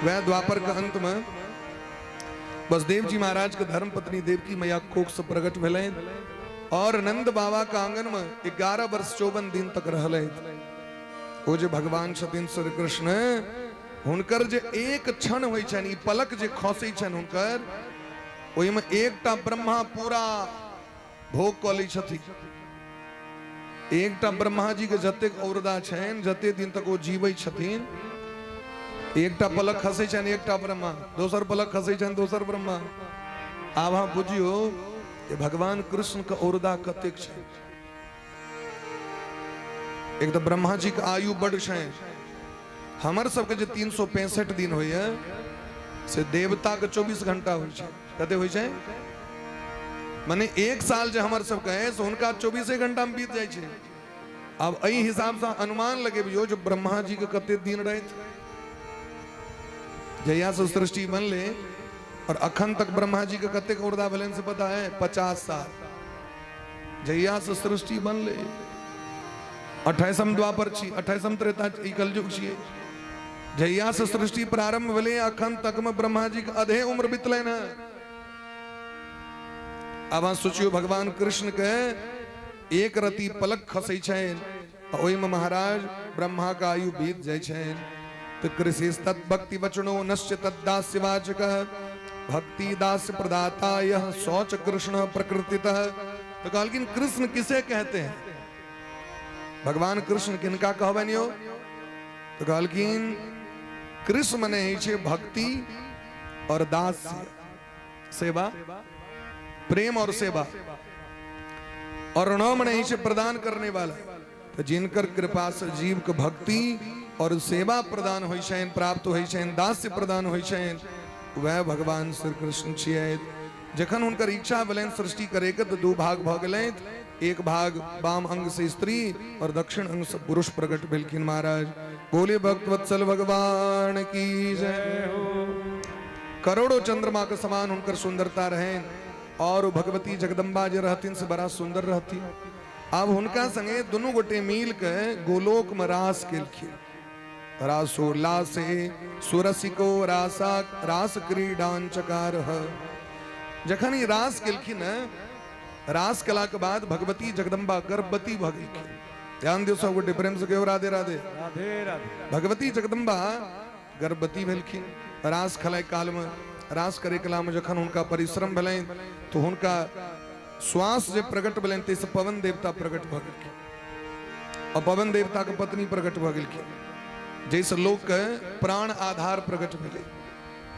[SPEAKER 4] वह द्वापर के अंत में बसदेव जी महाराज के धर्म पत्नी देवकी मैया कोख से प्रकट भेलनि और नंद बाबा के आंगन में 11 वर्ष 54 दिन तक रहलै। ओ जे भगवान छथिन श्री कृष्ण, हुनकर जे एक क्षण होइ छनि, ई पलक जे खसै छनि हुनकर, ओहिमे एकटा ब्रह्मा पूरा भोग कऽ लै छथिन। एकटा ब्रह्मा जी के जतेक औरदा छनि, जते दिन तक ओ जीबै छथिन, एकटा पलक खसै छनि एकटा ब्रह्मा, दोसर पलक खसै छनि दोसर ब्रह्मा। आब अहाँ बुझियौ जे भगवान कृष्ण के औरदा कतेक छै। एक तऽ ब्रह्मा जी के आयु बड छै। हमर सबके जे 365 दिन होइए से देवता के 24 घंटा होइ छै। कते होइ छै? माने एक साल जे हमर सबके है से हुनका 24 घंटा में बीत जाइ छै। आब एहि हिसाब से अनुमान लगेबियौ जे ब्रह्मा जी के कते दिन रहैत। जहिया से सृष्टि बनले और अखन तक ब्रह्मा जी के कतेक औरदा भेलनि से पता है? 50 साल। जहिया से सृष्टि बनले, 28म द्वापर छी, 28म त्रेता ई कलयुग छियै, जहिया से सृष्टि प्रारंभ भेलै अखन तक में ब्रह्मा जी के अधे उम्र बितलनि हँ। आब अहाँ सोचियौ भगवान कृष्ण के एक रति पलक खसै छनि आ ओहिमे महाराज ब्रह्मा के आयु बीत जाइ छनि। तऽ कृषि तद्भक्ति वचनो नश्य तद्दास्य वाचक भक्ति दास प्रदाता यह शौच कृष्ण प्रकृतितः। तो कहलखिन कृष्ण किसे कहते हैं? भगवान कृष्ण किनका कहबनि यौ? तो कहलखिन कृष्ण मने होइ छै भक्ति और दास्य, सेवा, प्रेम और सेवा, और न मने होइ छै प्रदान करने वाला। तो जिनकर कृपा से जीव के भक्ति और सेवा प्रदान होइ छनि, प्राप्त होइ छनि, दास्य प्रदान होइ छनि, वएह भगवान श्री कृष्ण छियथि। जखन हुनकर इच्छा भेलनि सृष्टि करैके तऽ दू भाग भऽ गेलनि, एक भाग वाम अंग से स्त्री और दक्षिण अंग से पुरुष प्रकट भेलखिन महाराज। बोले भक्तवत्सल भगवान की जय हो। करोड़ों चंद्रमा के समान हुनकर सुंदरता रहनि और भगवती जगदम्बा जे रहथिन से बड़ा सुंदर रहथिन। आब हुनका संगे दुनू गोटे मिल के गोलोक में रास केलखिन। रासोल्लासे सुरसिको रासा रास क्रीडांचकार। जखन ई रास केलखिन, रास कला के बाद भगवती जगदम्बा गर्भवती भऽ गेलखिन। ध्यान दियौ सब गोटे प्रेम से कहियौ राधे राधे।
[SPEAKER 1] राधे राधे।
[SPEAKER 4] भगवती जगदम्बा गर्भवती भेलखिन। रास खेलाय काल में, रास करे कला में जखन हुनका परिश्रम भेलनि तो हुनका श्वास जे प्रकट भेलनि ताहिसँ पवन देवता प्रकट भऽ गेलखिन आ पवन देवताके पत्नी प्रकट भऽ गेलखिन, जाहिसँ लोकके प्राण आधार प्रकट भेलै।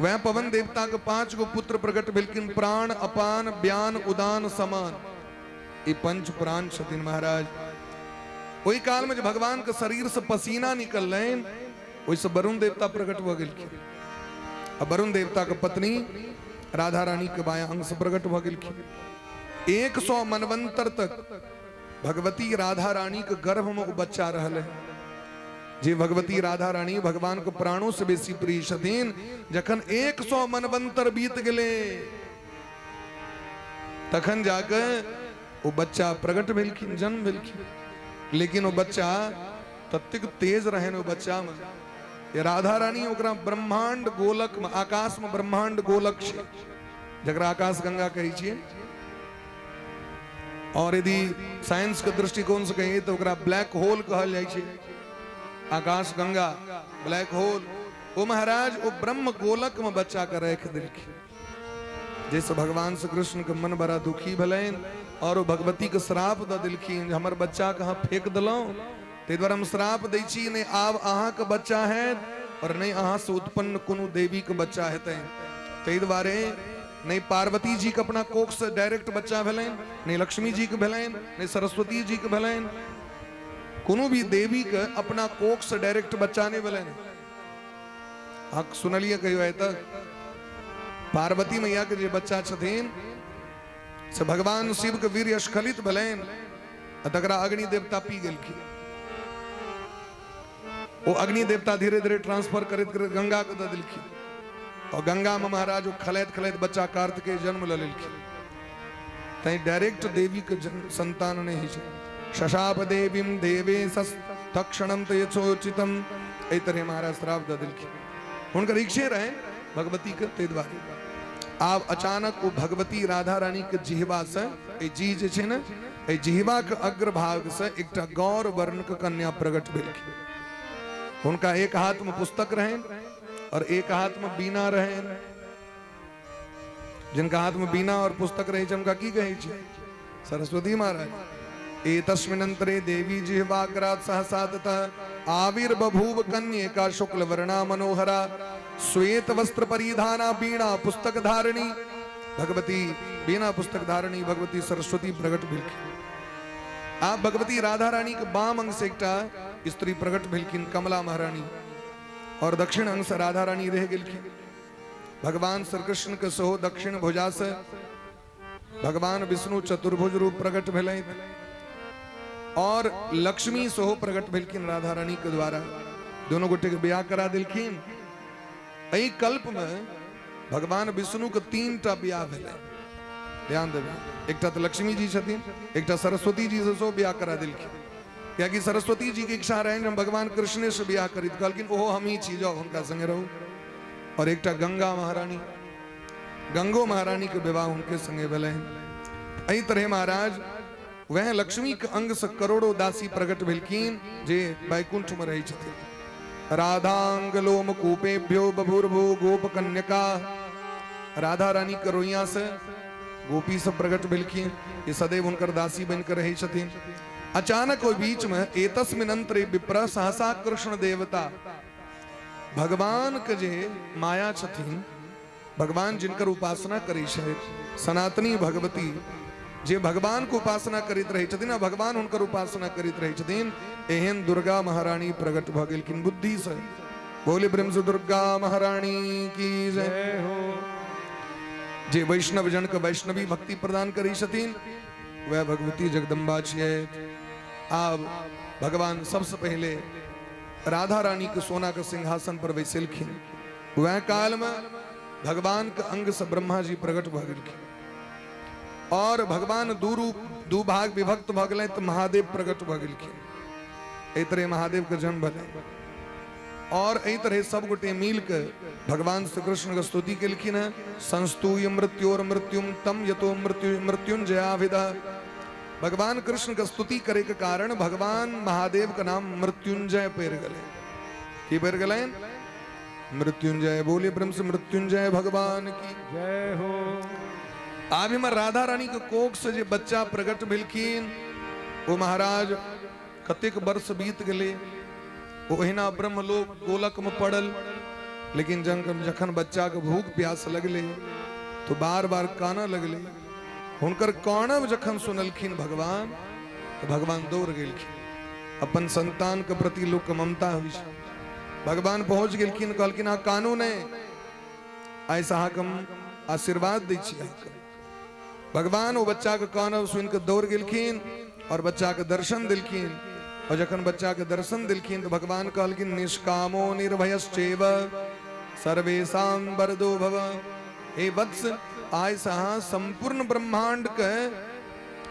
[SPEAKER 4] वएह पवन देवताके 5 गो पुत्र प्रकट भेलखिन, प्राण, अपान, व्यान, उदान, समान। ई पंच प्राण छथिन महाराज। ओहि काल में जे भगवान के शरीर से पसीना निकललनि, ओहिसँ वरुण देवता प्रकट भऽ गेलखिन आ वरुण देवता के पत्नी राधा रानी के बायां अंग से प्रकट भऽ गेलखिन। 100 मनवंतर तक भगवती राधा रानी के गर्भ में ओ बच्चा रहल है। जे भगवती राधा रानी भगवान के प्राणों से बेसी प्रिय छथिन, जखन 100 मनवंतर बीत गेलै तखन जाके ओ बच्चा प्रकट भेलखिन, जन्म भेलखिन। लेकिन ओ बच्चा ततेक तेज रहनि ओ बच्चा में, ये राधा रानी ओकरा ब्रह्मांड गोलक में, आकाश में ब्रह्मांड गोलक छै जकरा आकाश गंगा कहै छियै, और यदि साइंस के दृष्टिकोण से कहिए तो ओकरा ब्लैक होल कहल जाइ छै, आकाश गंगा ब्लैक होल। ओ महाराज ओ ब्रह्म गोलक में बच्चा के राखि देलखिन, जैसे भगवान श्री कृष्ण के मन बड़ा दुखी भेलनि और ओ भगवती के श्राप दऽ देलखिन जे हमर बच्चा के अहाँ फेंक देलहुँ, ताहि दुआरे हम श्राप दै छी, नहि आब अहाँके बच्चा हैत और नहि अहाँ से उत्पन्न कोनो देवी के बच्चा हेतनि। ताहि दुआरे नहि पार्वती जी के अपना कोख से डायरेक्ट बच्चा भेलनि, नहि लक्ष्मी जी के भेलनि, नहि सरस्वती जी के भेलनि, कोनो भी देवी के अपना कोख से डायरेक्ट बच्चा नहि भेलनि। अहाँ सुनलियै कहियो आइ तक? पार्वती मैया के जे बच्चा छथिन से भगवान शिव के वीर्य स्खलित भेलनि आ तकरा अग्नि देवता पी गेलखिन। ओ अग्नि देवता धीरे धीरे ट्रांसफर करैत करैत गंगा के दऽ देलखिन और गंगा में महाराज ओ खलैत खलैत बच्चा कार्तिकेय जन्म लऽ लेलखिन। तैं डायरेक्ट देवी के संतान नहीं होइ छै। शशाप देवीम देवे तक्षणम त यथोचितम, एहि तरह महाराज श्राप दऽ देलखिन। हुनकर इच्छे रहनि भगवती के, ताहि दुआरे आब अचानक ओ भगवती राधा रानी के जिहवा से, एहि जीह जे छै ने, एहि जिहवा के अग्रभाग से एकटा गौर वर्ण के कन्या प्रकट भेलखिन। हुनका एक हाथ में पुस्तक रहनि और एक हाथ में बीना रहनि। जिनका हाथ में बीना और पुस्तक रहे छै हुनका की कहै छै? सरस्वती महाराज। एतस्मिन् देवी जिह्वाग्रात् सहसा ततः आविर्बभूव कन्यका शुक्ल वर्णा मनोहरा श्वेत वस्त्र परिधाना बीणा पुस्तक धारिणी। भगवती बीणा पुस्तक धारिणी भगवती सरस्वती प्रकट भेलखिन। आप भगवती राधा रानी के बाम अंग से एकटा स्त्री प्रकट भेलखिन, कमला महारानी, और दक्षिण अंग से राधा रानी रह गेलखिन। भगवान श्री कृष्ण के सेहो दक्षिण भुजा से भगवान विष्णु चतुर्भुज रूप प्रकट भेलनि और लक्ष्मी सेहो प्रकट भेलखिन राधा रानी के द्वारा। दोनों गोटे के ब्याह करा देलखिन। एहि कल्प में भगवान विष्णु के 3 टा ब्याह भेलै। ध्यान देबै, एकटा तो लक्ष्मी जी छथिन, एकटा सरस्वती जी से सेहो ब्याह करा देलखिन, कियाकि सरस्वती जी के इच्छा रहनि हम भगवान कृष्णे से ब्याह करी, कहलखिन ओहो हम ही छी, जाओ हुनका संगे रहू। और एकटा गंगा महारानी, गंगो महारानी के विवाह उनके संगे भेलनि। एहि तरह महाराज वह लक्ष्मी के अंग से करोड़ों दासी प्रकट भेलखिन जे वैकुंठ में रहै छथिन। राधांग लोम कूपेभ्यो बभूर्भु गोप कन्यका, राधा रानी के रोइया से गोपी सब प्रकट भेलखिन, ये सदैव हुनकर दासी बनकर रहै छथिन। अचानक ओहि बीच में एतस्मिन अंतरे विप्र सहसा कृष्ण देवता, भगवान के जे माया छथिन, भगवान जिनकर उपासना करै छै, सनातनी भगवती जे भगवान के उपासना करैत रहै छथिन आ भगवान हुनकर उपासना करैत रहै छथिन, एहन दुर्गा महारानी प्रकट भऽ गेलखिन बुद्धि से। बोले प्रेम से दुर्गा महारानी की जय हो। जे वैष्णव जन के वैष्णवी भक्ति प्रदान करै छथिन वह भगवती जगदम्बा छियै। आब भगवान सबसे पहले राधा रानी के सोना के सिंहासन पर बैसेलखिन। वह काल में भगवान के अंग से ब्रह्मा जी प्रकट भऽ गेलखिन और भगवान दू रूप दू भाग विभक्त भऽ गेलै तऽ महादेव प्रकट भऽ गेलखिन। एहि तरह महादेव के जन्म भेलै और एहि तरह सब गोटे मिल के भगवान श्री कृष्ण के स्तुति केलखिन हैं। संस्तूय मृत्योर मृत्युम तम यतो मृत्यु मृत्युंजयाभिध। भगवान कृष्ण के स्तुति करे के कारण भगवान महादेव के नाम मृत्युंजय पड़ गए। की पड़ गए? मृत्युंजय। बोले ब्रह्म से मृत्युंजय भगवान की
[SPEAKER 3] जय हो।
[SPEAKER 4] आब इम्हर राधा रानी के कोख से जे बच्चा प्रकट भेलखिन ओ महाराज कतेक वर्ष बीत गेलै, ओ ओहिना ब्रह्मलोक गोलक में पड़ल। लेकिन जखन बच्चा के भूख प्यास लगले तो बार बार कानऽ लगले। हुनकर कानब जखन सुनलखिन भगवान तो भगवान दौड़ गेलखिन। अपन संतान के प्रति लोक के ममता होइ छै। भगवान पहुंच गेलखिन, कहलखिन अहाँ कानू नहि, आइ से अहाँके हम आशीर्वाद दै छी अहाँके। भगवान ओ बच्चा के कानब सुनि के दौड़ गेलखिन और बच्चा के दर्शन देलखिन। और जखन बच्चा के दर्शन देलखिन तो भगवान कहलखिन निष्कामो निर्भयश्चैव सर्वेषां वरदो भव। हे वत्स, आइ से अहाँ संपूर्ण ब्रह्मांड के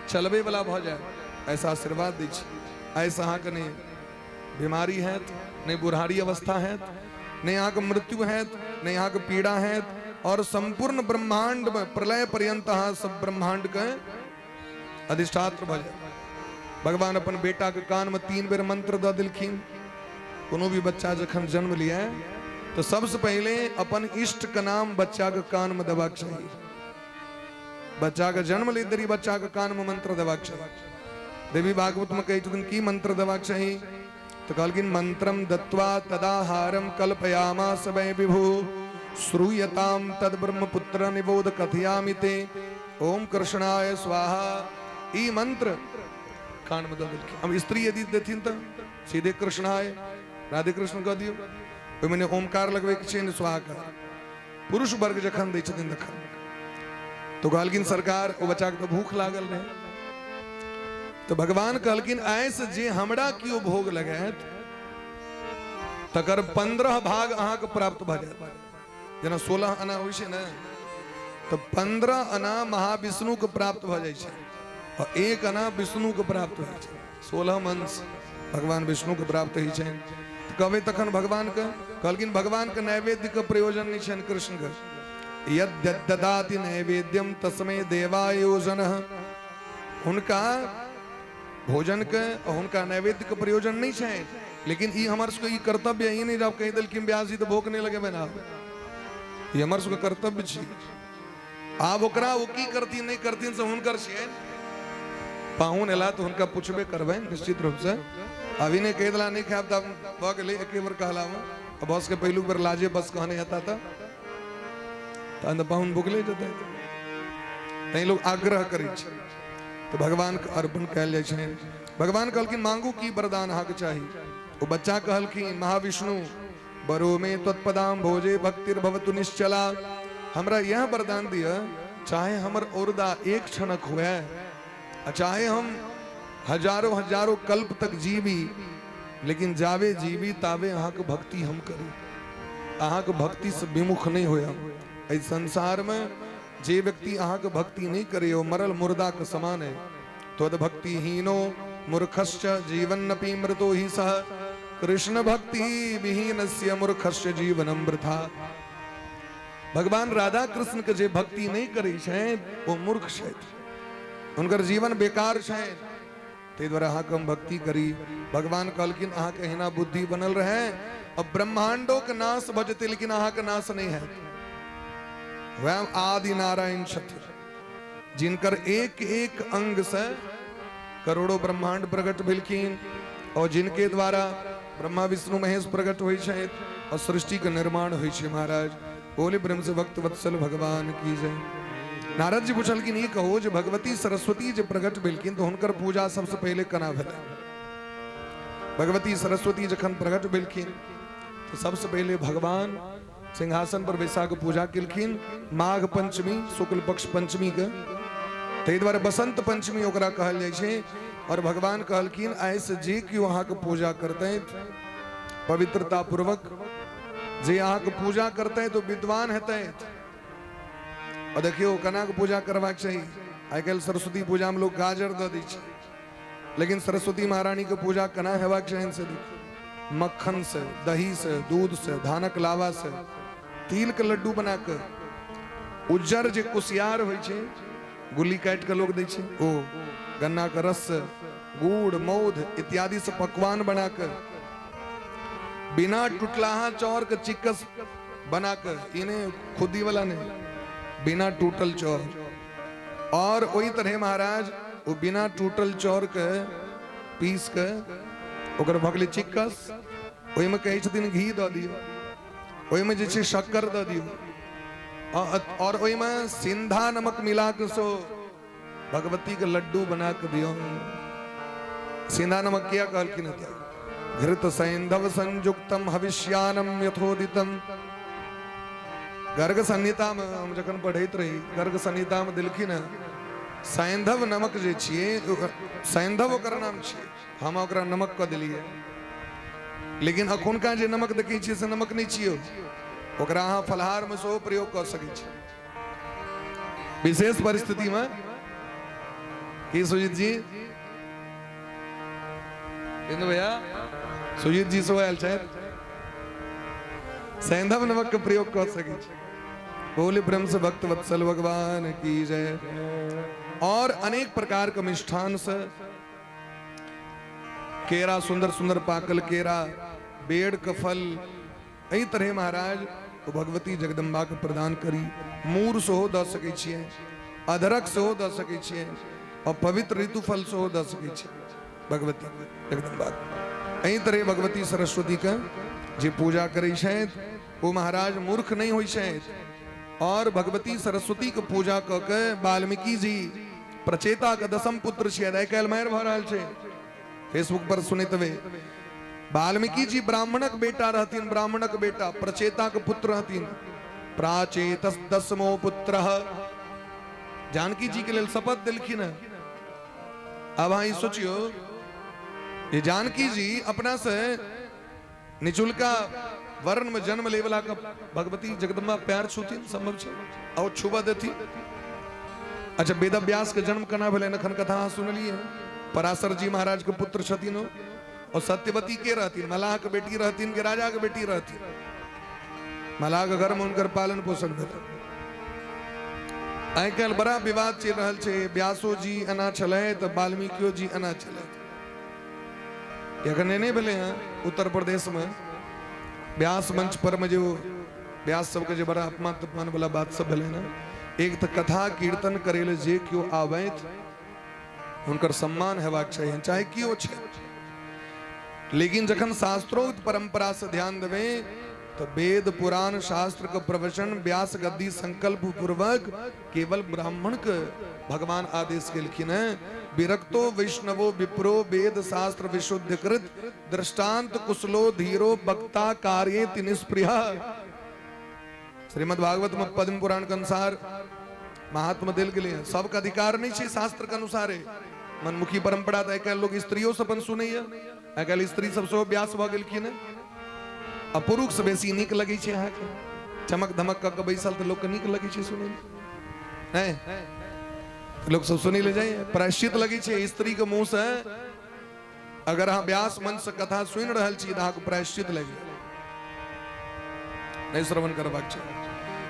[SPEAKER 4] चलबे वाला भऽ जाए, ऐसा आशीर्वाद दै छी। आइ से अहाँके नहि बीमारी हैत, नहि बुढ़ारी अवस्था हैत, नहि अहाँके मृत्यु हैत, नहि अहाँके पीड़ा हैत, और संपूर्ण ब्रह्मांड में प्रलय पर्यंत अहाँ सब ब्रह्मांड के अधिष्ठात्र भऽ जाए। भगवान अपन बेटा के कान में 3 बेर मंत्र दऽ देलखिन। कोनो भी बच्चा जखन जन्म लिया तो सबसे पहले अपन इष्ट के नाम बच्चा के कान में देबाक चाहिए। बच्चा के जन्म ले देरी बच्चा के कान में मंत्र देबाक चाहिए। देवी भागवत में कहै छथिन की मंत्र देबाक चाही, तो कहलखिन मंत्रम दत्वा तदाहारम कल्पयामास वै विभु श्रूयताम तद ब्रह्मपुत्र निबोध कथयामि ते ओम कृष्णाय स्वाहा। ई मंत्र कान में दऽ देलखिन। अब स्त्री यदि देथिन तऽ सीधे कृष्णाय राधे कृष्ण कह दियौ, ओहिमे ने ओमकार लगबै के छै ने स्वाहा का। पुरुष वर्ग जखन दै छथिन तखन तो कहलखिन सरकार ओ बच्चा के तो भूख लागल रहे, तो भगवान कहलखिन ऐसे जे हमरा कियो भोग लगायत तकर 15 भाग अहाँके प्राप्त भऽ जायत। जेना 16 आना होइ छै ने, तो 15 आना महाविष्णु के प्राप्त भऽ जाइ छै और 1 आना विष्णु के प्राप्त होइ छै। 16 अंश भगवान विष्णु के प्राप्त होइ छनि। तऽ कहबै तखन भगवान के, कहलखिन भगवान के नैवेद्य के प्रयोजन नहि छनि कृष्ण के। यद्यददाति नैवेद्यम तस्मै देवायोजन, हुनका भोजन के और हुनका नैवेद्य के प्रयोजन नहीं छै, लेकिन ई हमर सबके ई कर्तव्य ई नहीं जब कहि देलखिन व्यास जी तऽ भोग नहीं लगेबै ना, ई हमर सबके कर्तव्य छी। आब ओकरा ओ की करथिन नहीं करथिन से हुनकर छियनि। पाहुन एला तऽ हुनका पुछबे करबै निश्चित रूप से। अभी नहीं कहि देला नहीं खायब तऽ भऽ गेलै एके बेर कहलामे, आ बस के पहिलुक बेर लाजे बस कहने हेता तऽ तहन तऽ पाहुन भुखले जेतै। तैं लोग आग्रह करै छै तऽ भगवान के अर्पण कयल जाइ छनि। भगवान कहलखिन मांगू की वरदान अहाँके चाही। ओ बच्चा कहलखिन महाविष्णु बरो में त्वत्पदाम भोजे भक्तिर्भवतु निश्चला, हमरा यह वरदान दिअ चाहे हमर औरदा एक क्षणक हुए आ चाहे हम हजारों हजारों कल्प तक जीवी, लेकिन जावे जीवी तावे अहाँके भक्ति हम करी, अहाँके भक्ति से विमुख नहीं होय हम। एहि संसार में जे व्यक्ति अहाँके भक्ति नहीं करे ओ मरल मुर्दा के समान है। त्वद भक्तिहीनो मूर्खश्च जीवन्नपि मृतो हि सः कृष्ण भक्ति विहीनस्य मूर्खस्य जीवनम वृथा। भगवान राधा कृष्ण के जे भक्ति नहीं करे छै ओ मूर्ख छथि, हुनकर जीवन बेकार छै। ताहि दुआरे अहाँके हम भक्ति करी। भगवान कहलखिन अहाँके एहिना बुद्धि बनल रहे अब ब्रह्मांडो के नाश भऽ जेतै लेकिन अहाँके नाश नहीं हैत। वएह आदि नारायण छथिन जिनकर एक एक अंग से करोड़ों ब्रह्मांड प्रकट भेलखिन और जिनके द्वारा ब्रह्मा विष्णु महेश प्रकट होइ छथि और सृष्टि के निर्माण होइ छै। महाराज बोले ब्रह्म से भक्त वत्सल भगवान की जय। नारद जी पुछलखिन ई कहो जे भगवती सरस्वती जे प्रकट भेलखिन तो हुनकर पूजा सबसे पहले केना भेलै? भगवती सरस्वती जखन प्रकट भेलखिन तो सबसे पहले भगवान सिंहासन पर बैसा के पूजा केलखिन माघ पंचमी शुक्ल पक्ष पंचमी के, ताहि दुआरे बसंत पंचमी ओकरा कहल जाइ छै। और भगवान कहलखिन आइ से जे केओ अहाँके पूजा करतै पवित्रता पूर्वक जे अहाँके पूजा करतै तो विद्वान हेतै। और देखियौ केना के पूजा करबाक चाही। आइ काल्हि सरस्वती पूजा में लोग गाजर दऽ दै छै, लेकिन सरस्वती महारानी के पूजा केना हेबाक चाही से देखियौ, मक्खन से, दही से, दूध से, धानक लावा से, तिल के लड्डू बना के, उज्जर जे कुसियार होइ छै गुल्ली काटि के लोग दै छै ओ गन्ना के रस से, गुड़ मौध इत्यादि से पकवान बना के, बिना टूटलाहा चाउर के चिक्कस बना के, इने खुदी वाला नहीं, बिना टूटल चाउर और ओहि तरह महाराज ओ बिना टूटल चाउर के पीस के ओकर भऽ गेलै चिक्कस। ओहिमे कहै छथिन घी दऽ दियौ, ओहिमे जे छै शक्कर दऽ दियौ और ओहिमे सिंधा नमक मिला के सो भगवती के लड्डू बना के दियौ। सिंधा नमक किया कहलखिन हेतै? घृत सैंधव संयुक्तम हविष्यानम यथोदितम। गर्ग संहिता में हम जखन पढ़ैत रही, गर्ग संहिता में देलखिन हँ सैंधव नमक जे छियै, सैंधव ओकर नाम छियै, हम ओकरा नमक कऽ देलियै। लेकिन अखुनका जे नमक देखै छियै से नमक नहि छियै, ओकरा अहाँ फलहार में सेहो प्रयोग कऽ सकै छी विशेष परिस्थिति में। की सुजीत जी, बिंदु भैया, सुजीत जी सेहो आयल छथि। सैंधव नमक के प्रयोग कऽ सकै छी। बोले प्रेम से भक्त वत्सल भगवान की जय। और अनेक प्रकार के मिष्ठान से केरा, सुंदर सुंदर पाकल केरा, बेड़ के फल, एहि तरह महाराज ओ भगवती जगदम्बा के प्रदान करी। मूर सेहो दऽ सकै छियै, अदरक सेहो दऽ सकै छियै और पवित्र ऋतु फल सेहो दऽ सकै छियै भगवती जगदम्बा। एहि तरह भगवती सरस्वती के जे पूजा करै छथि ओ महाराज मूर्ख नहि होइ छथि। और भगवती सरस्वती के पूजा कऽ के वाल्मीकि जी प्रचेता के दसम पुत्र छियै, आइ काल्हि मारि भऽ रहल छै फेसबुक पर सुनैत हेबै। वाल्मीकि जी ब्राह्मणक बेटा रहथिन, ब्राह्मणक बेटा प्रचेता के पुत्र रहथिन। प्राचेत दसमो पुत्र जानकी जी के लेल शपथ देलखिन हँ। अब अहाँ ई सोचियो जे जानकी जी अपना से निचुलका वर्ण में जन्म ले वाला का भगवती जगदम्बा प्यार छूथिन, संभव छै और छुबा देथिन? अच्छा, वेद व्यास के जन्म केना भेलै एखन कथा अहाँ सुनलियै। पराशर जी महाराज के पुत्र छथिन ओ। और सत्यवती के रहथिन? मलाह के बेटी रहथिन के राजा के बेटी रहथिन? मलाह के घर में हुनकर पालन पोषण भेल। आइ काल्हि बड़ा विवाद चलि रहल छै, व्यासो जी एना छलथि तऽ वाल्मीकियो जी एना छलथि। एखन नहि भेलै हँ उत्तर प्रदेश में व्यास मंच पर में जे व्यास सबके जे बड़ा अपमान तपमान वाला बात सब भेलै ने। एक तऽ कथा कीर्तन करै लए जे केओ आबथि हुनकर सम्मान हेबाक चाही, चाहे केओ छै। लेकिन जखन शास्त्रोक्त परंपरा से ध्यान देबै तो वेद पुराण शास्त्र के प्रवचन व्यास गद्दी संकल्प पूर्वक केवल ब्राह्मण के भगवान आदेश केलखिन हैं। विरक्तो वैष्णवो विप्रो वेद शास्त्र विशुद्ध कृत दृष्टांत कुशलो धीरो वक्ता कार्ये निस्पृह। श्रीमद् भागवत में पद्म पुराण के अनुसार महात्मा दिल के लिए सबके अधिकार नहीं छै शास्त्र के अनुसार। मनमुखी परंपरा तऽ आइ काल्हि लोग स्त्रियो से अपन सुनैया। आइ काल्हि स्त्री सब सेहो व्यास भऽ गेलखिन हँ आ पुरुष से बेसी नीक लगै छै अहाँके चमक धमक कऽ के बैसल तऽ लोकके नीक लगै छै सुनैमे। नहि लोक सब सुनै लए जाइए, प्रायश्चित लगै छै स्त्री के मुँह से। अगर अहाँ व्यास मंच से कथा सुनि रहल छी तऽ अहाँके प्रायश्चित लागि नहि श्रवण करबाक छै।